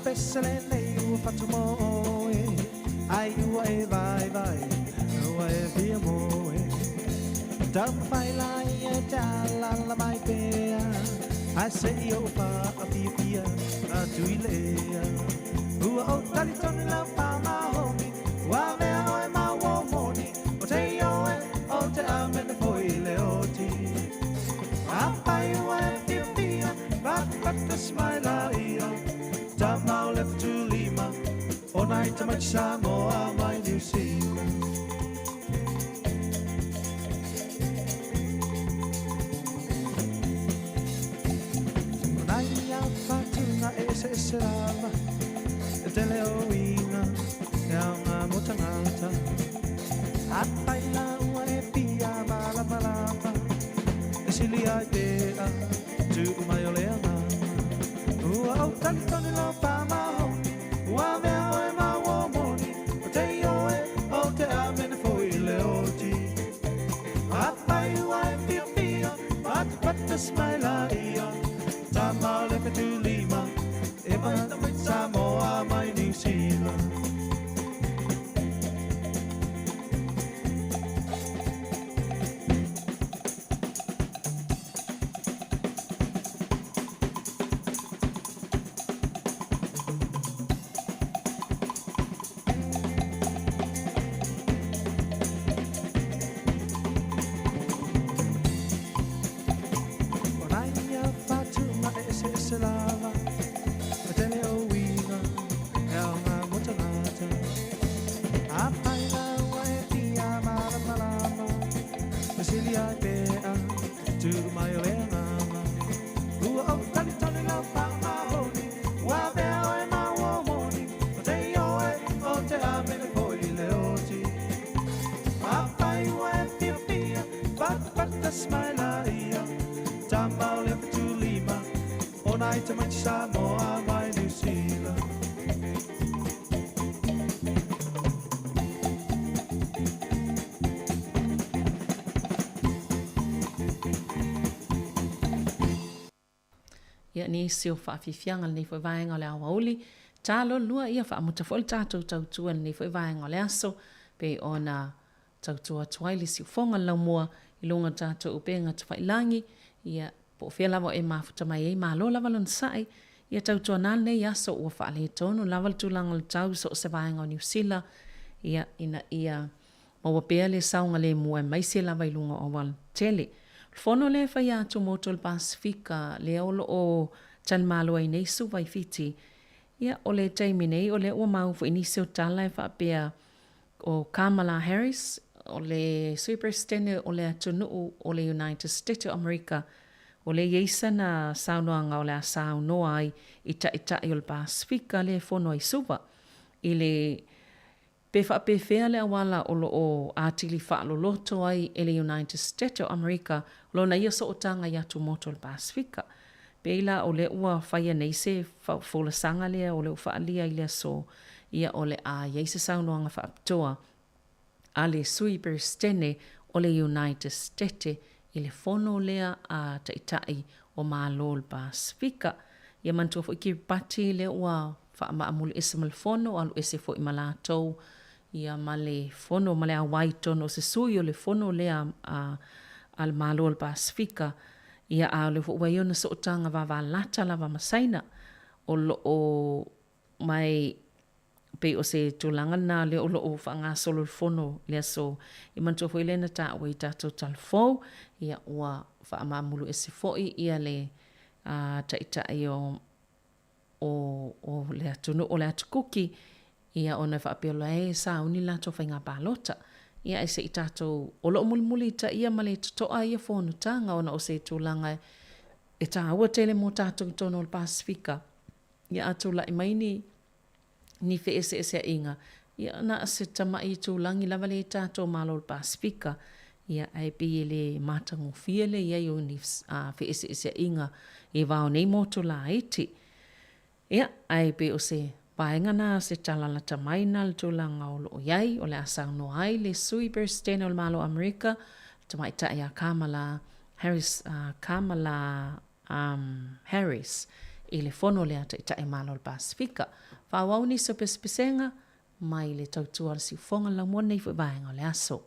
Pese lenei ua fatu moe, ai ua e vai vai, ua e fia moe. Taumafai lai e te alala mai pea, ai se i o pa a pia pia, a tui lea. Ua o tali tonu lau pa mahomi, ua mea oe mau o moni, o te i oe, o te amene foi le oti. A pai ua e pia pia, patapata smile ia, tamau le futulima, o nai tamaiti Samoa mai New Zealand. O nai a whatunga e ese ese lava, e tele o ina, e au ngā mo tangata. A pai la ua e pia malama Sili ai pea Tuu mai o le agaga Ua ou talitonu lau faamaoni Ua avea oe ma uo moni O te ioe o te amene foi i le oti Afai ua e fiafia Patapata mai laia Tama o le fetulima E mai Samoa mai Niu Sila. O nai ia fatuga e eseese lava E tele o uiga e aoga mo tagata Afai la ua e fia malamalama Fesili ai pea tuu mai o le agaga Ua ou talitonu lau faamaoni Ua avea oe ma uo moni O te ioe o te amene foi i le oti Afai ua e fiafia Patapata mai laia Tama o le fetulima O nai tamaiti Samoa mai Niu Sila. Ia, nisi o faafiafiaga lenei foi vaega o le aoauli, talo lua ia faamuta foi le tatou tautua i lenei foi vaega o le aso, pei ona tautua atu ai le siufoga le laumua i luga o tatou upega tafailagi, ia, po o fea lava o e mafuta mai ai, malo lava lona sa'i, ia tautuana lenei aso ua faaletonu lava le tulaga o le tau i so o se vaega o Niu Sila, ia, ina ia maua pea le saogalemu aemaise lava i luga o auala tele. O le fono lea e faia atu mo Motu o le Pasefika lea o lo o talimalo ai nei Suva i Fiti, ia, o le taimi nei o lea ua mau foi nisi o tala e faapea o Kamala Harris, o le Sui Peresetene o le atunuu o le United States o Amerika, o lea i ai sana saunoaga o le a saunoa ai i Taitai o le Pasefika lea e fono ai Suva i le Pe faapefea le auala o lo o atili faaloloto ai e le United States o Amerika lona ia sootaga i atumotu o le Pasefika. Pei la o lea ua faia nei se folasaga lea o lea ua faaalia i le aso, ia o le a i ai se saunoaga faapitoa a le Sui Peresetene o le United States i le fono lea a Taitai o Malo o le Pasefika. Ia manatua foi Kiribati lea ua faamaamuli ese ma le fono, alu ese foi ma latou, ia ma le fono ma le auai i totonu o se sui o le fono lea a a le Malo o le Pasefika, ia a o lea foi ua i ai ona sootaga vavalata lava ma Saina o lo o mai pei o se tulaga lena lea o lo o faagasolo le fono i le aso. E manatua foi lea na taua i tatou talafou, ia ua faamaamulu ese foi ia le taitai o o le atunuu o le Atu Kuki, ia ona e faapea loa e sauni le latou faiga palota. Ia ae se i tatou, o lo o mulimulitaia ma le totoa ia fonotaga ona o se tulaga e taua tele mo tatou i totonu o le Pasefika. Ia a tulai mai ni ni feeseeseaiga, ia na o se tamai itulagi lava lea i tatou Malo o le Pasefika, ia ae pei e le matagofie le i ai o ni feeseeseaiga i va o nei motu laiti. Ia, ae pei o se vaega na se tala lata mai na le tulaga o lo o i ai, o le a saunoa ai le Sui Peresetene o le Malo o Amerika, le Tamaitai a Kamala Harris, Kamala um, Harris i le fono lea Taitai Malo o le Pasefika. Faaauau nisi o pesepesega mai le tautua a le siufoga le laumua lenei foi vaega o le aso.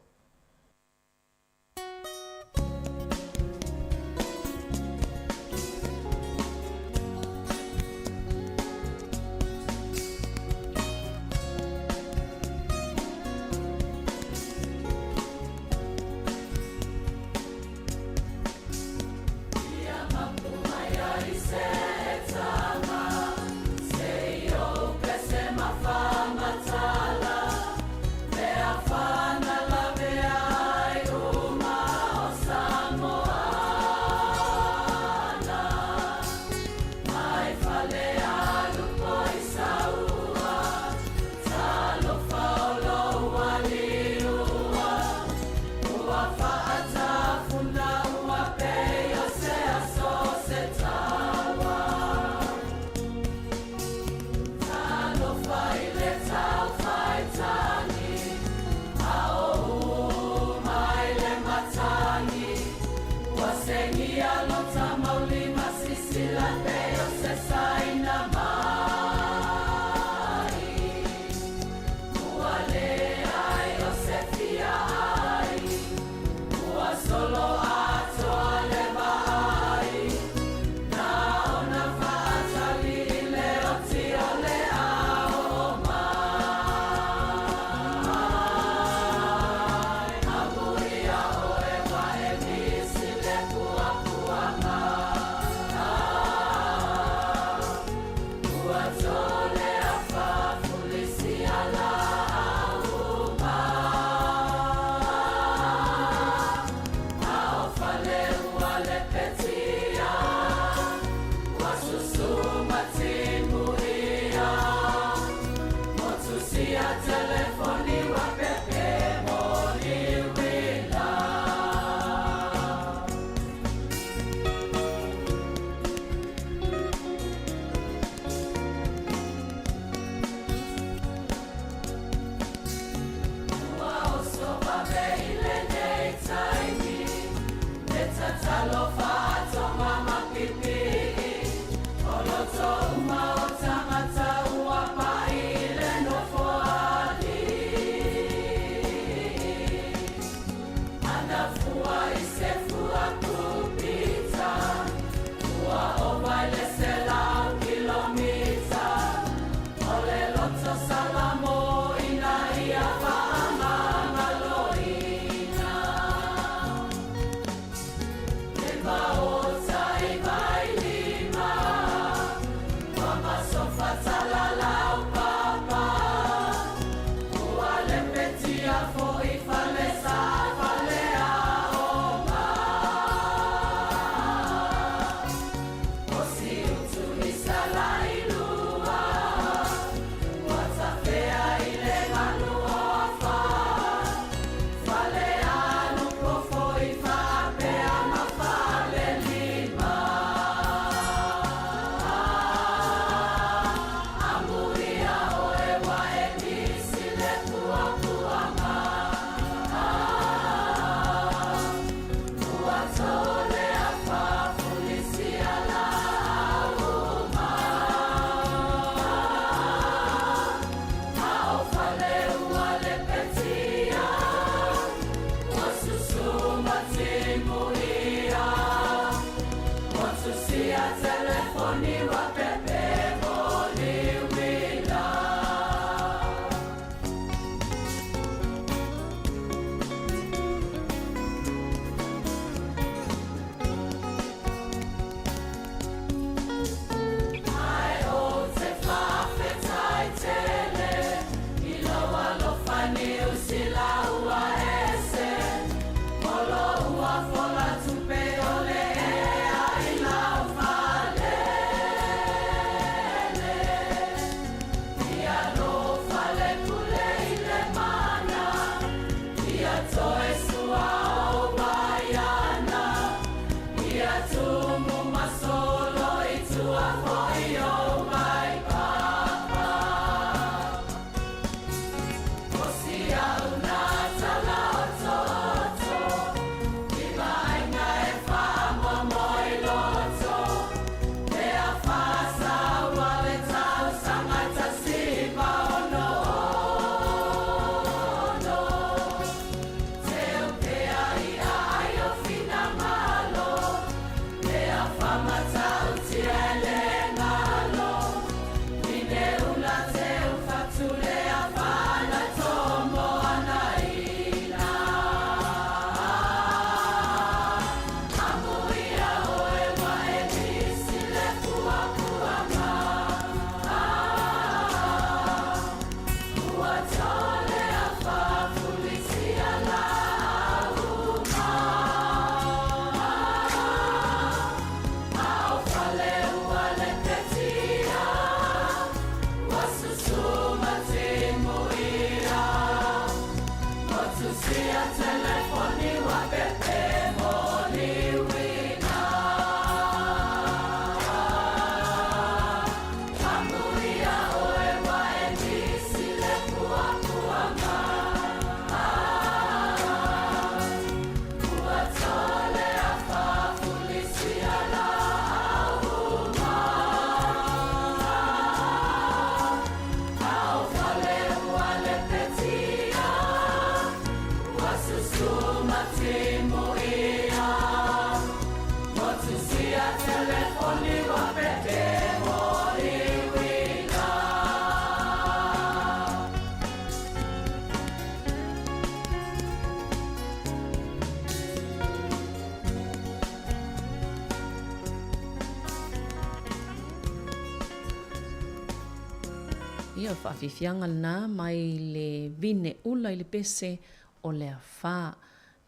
Ia, o le faafiafiaga lena mai le vine ula i le pese o le afa.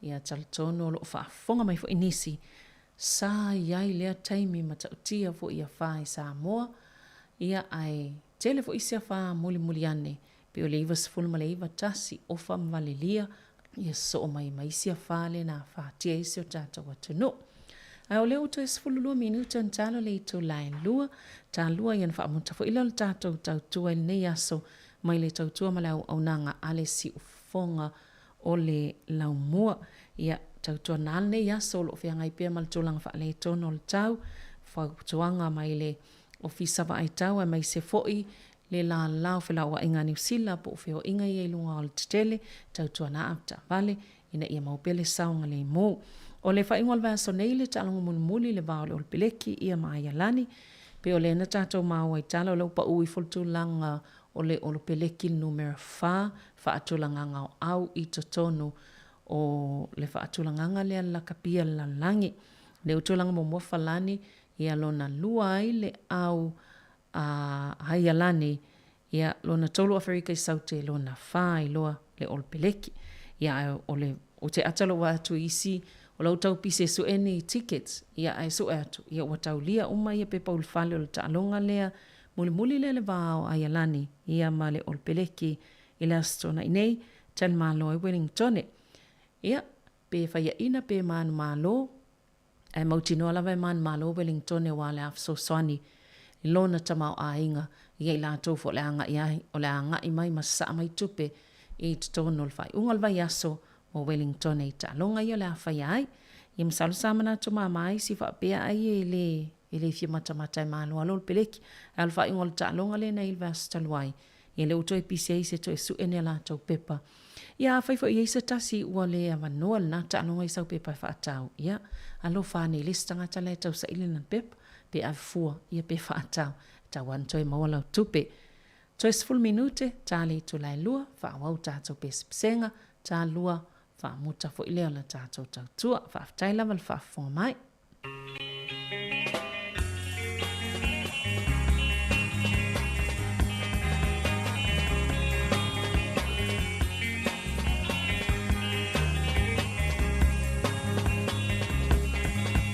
Ia, talitonu o lo o faafofoga mai foi nisi sa i ai lea taimi matautia foi i afa i Samoa, ia, ae tele foi isi afa mulimuli ane, pei o le 99 tasi ofa ma valelia, ia sosoo mai ma isi afa lea na afatia ai si o tatou atunuu. Ae o lea ua toe 12 minute ona talo le itula e lua, talua ia ona faamuta foi lea o le tatou tautua i lenei aso mai le tautua ma le auaunaga a le siufofoga o le laumua. Ia, tautua na lenei aso o lo o feagai pea ma le tulaga faaletonu o le tau, fautuaga mai le Ofisa Vaai Tau aemaise foi le lala o felauaiga a Niu Sila po o feoaiga ia i luga o le tetele, tautuana avetaavale ina ia mau pea le saogalemu. O le faaiuga o le vaiaso nei le taaloga mulimuli i le va o le Olopeleki ia ma Aialani. Pei o lea na tatou maua i tala o lea ua pau ifo le tulaga o le Olopeleki i le numera fa faatulagaga o au i totonu o le faatulagaga lea lakapi a le lalolagi. Lea ua tulaga muamua Falani ia lona lua ai le au a Aialani, ia lona tolu Aferika i Saute, lona fa ai loa le Olopeleki. Ia ae o le o te ata lou vaai atu i isi o la ua tau pise e sue ni tickets, ia ae sue atu, ia ua taulia uma ia pepa ulufale o le taaloga lea mulimuli lea le va o Aialani ia ma le Olopeleki i le Aso Toonai nei, talimalo ai Wellingtone. Ia, pe faiaina pe manumalo, Ae mautinoa lava e manumalo o Wellingtone aua le a fesoasoani i lona tamaoaiga ia i latou foi o le a agai ai, o le a agai mai ma sasaa mai tupe i totonu o le faaiuga o le vaiaso mo Wellingtone i taaloga ia o le a faia ai. Ia masalo sa manatu mama isi faapea ai e le e le fia matamata e maloalo le peleki. Ae o le faaiuga o le taaloga lena i le vaiaso talu ai, Ia lea ua toe pisi ai se toe sue ni a latou pepa. Ia afai foi e i ai se tasi ua le avanoa lena taaloga i sau pepa e faatau, ia, alofa ane i le isi tagata la e tausaili lana pepa, pe ave fua, ia pe faatau, e tatau lava ona toe maua lau tupe. Toe 10 minute, ta le itula e lua, faaauau tatou pesepesega, ta lua, faamuta foi lea o la tatou tautua. Faafetai lava le faafofoga mai.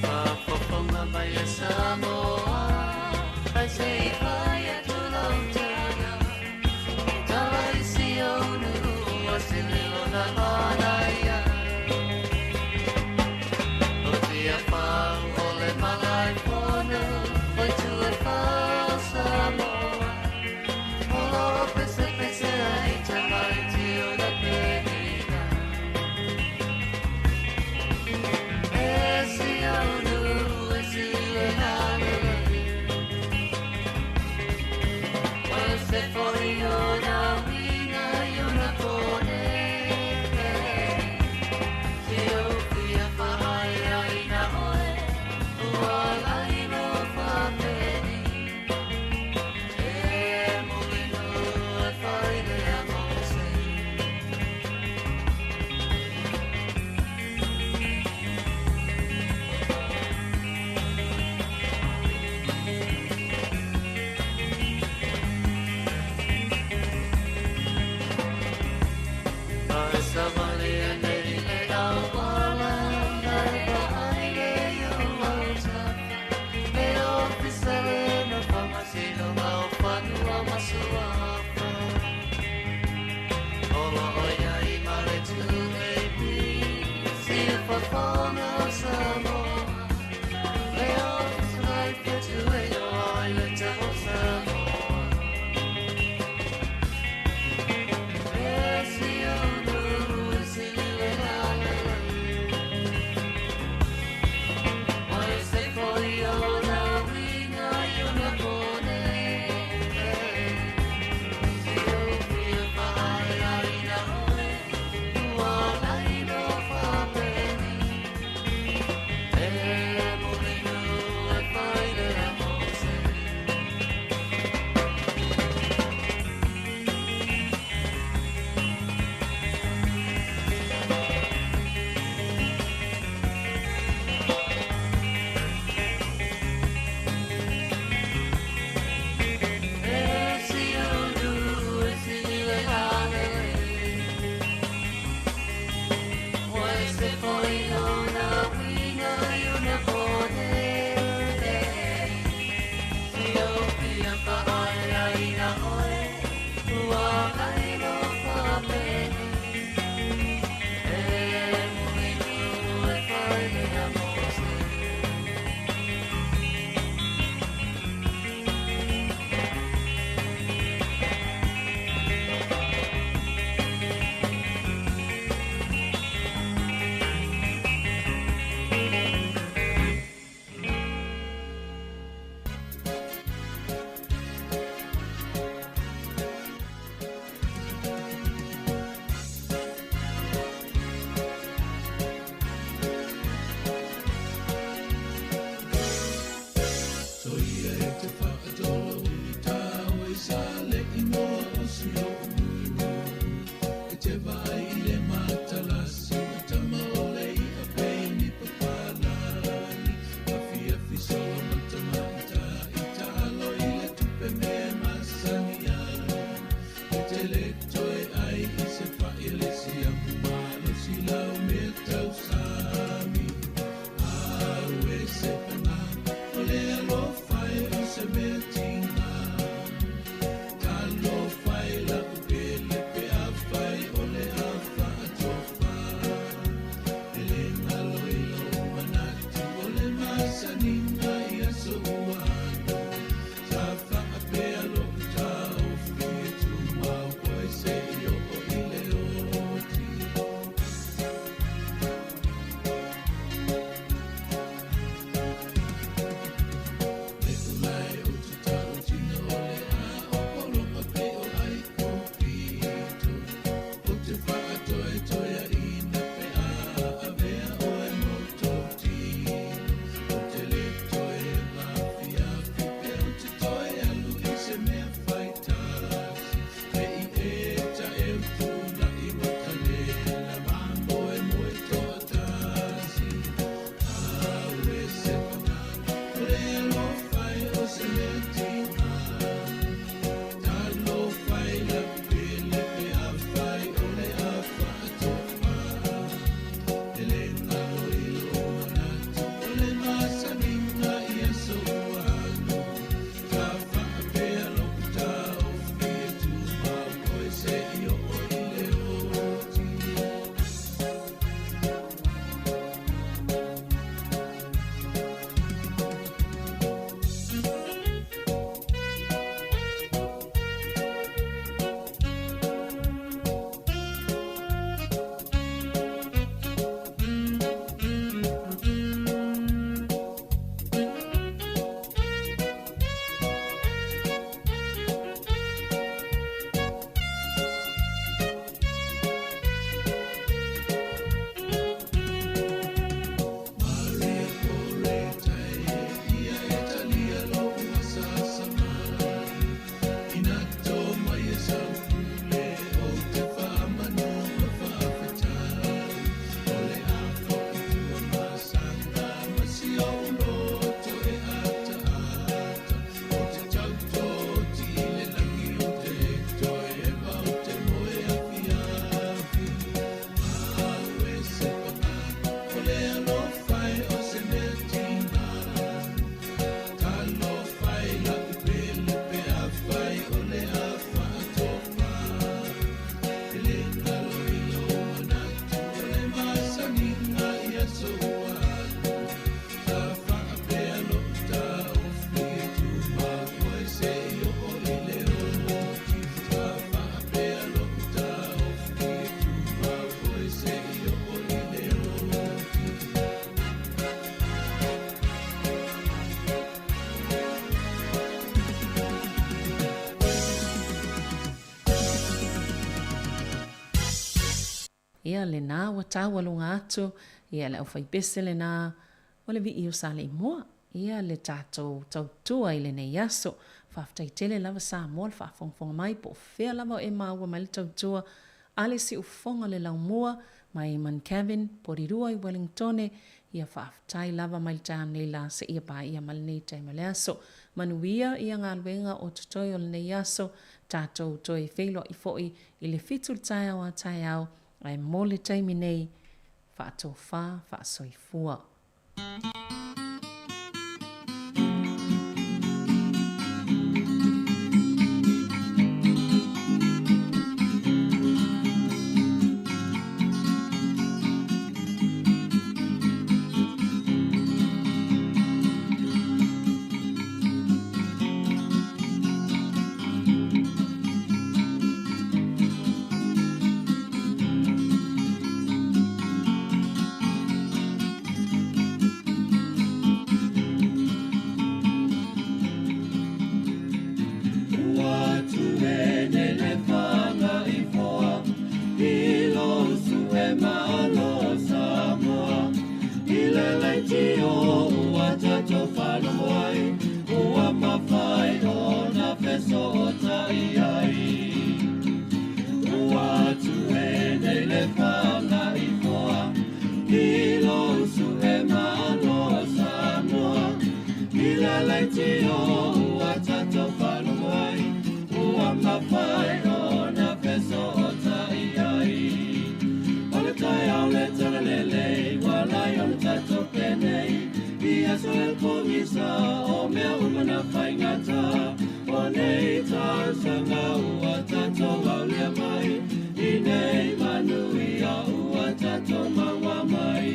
Faafofoga mai e Samoa, ae se i fai atu lau tala. E tala i si ou nuu o se leo na manaia. O Tiafau o Fono Samoa. Le ofisa mai fetu e ai le tau Samoa. E si unu e si le la la la. Oe se foi o na winga i una kone. Si o fia whae ai na oe, ua lai no whapeni. Ia lena ua taualuga atu ia le aufaipese lena o le Vii o Saleimoa. Ia le tatou tautua i lenei aso. Faafetai tele lava Samoa le faafogafoga mai po o fea lava o e maua mai le tautua a le siufofoga o le laumua mai Mount Porirua i Wellingtone. Ia faafetai lava mai le taeao nei la seia paia ma lenei taimi o le aso. Manuia ia galuega o totoe o lenei aso, tatou toe feiloai foi i le 7 le taeao a taeao, ae mo le taimi nei, faatofa faasoifua. Ua tuene le fanga i foa, i lo usu e malo Samoa. I le leitio ua tatou faalogo ai, ua mafai ona fesootai ai. Ua tuene le fanga i foa, i lo usu e malo Samoa. I le leitio ua tatou faalogo ai, ua mafai ona fesootai ai. O le taeao le talalelei, ua lai o le tatou penei, i aso e pogisa, o mea uma na faigata. O nei tausaga ua tatou aulia mai, i nei manuia ua tatou maua mai.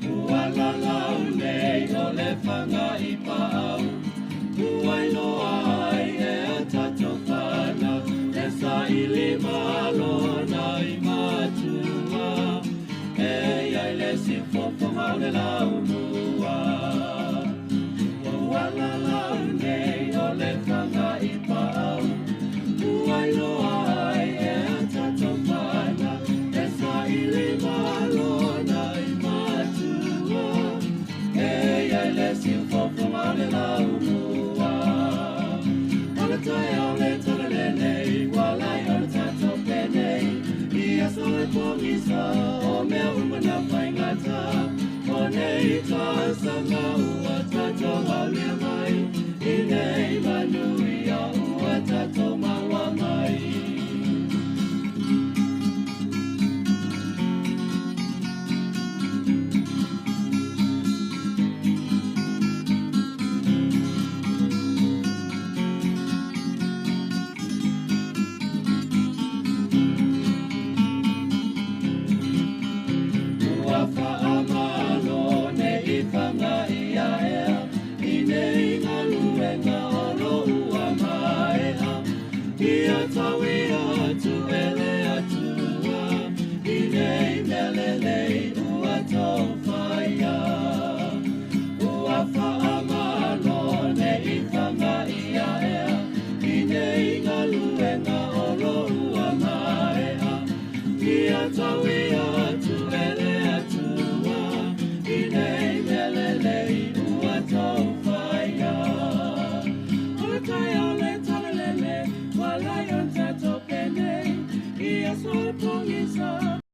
Ua lalau nei o le fanga i paau, ua iloa ai e a tatou fanau, e saili malo na i matua, e iai le sifofoga o le laumua. Ua lalau nei o le fanga i paau, ua iloa ai e a tatou fanau, e saili malo na i matua, e iai le sifofoga o le laumua. O le taeao le talalelei, ua lai o le tatou penei, i aso e pogisa, o mea uma na faigata. O nei tausaga ua tatou aulia mai, i nei manuia.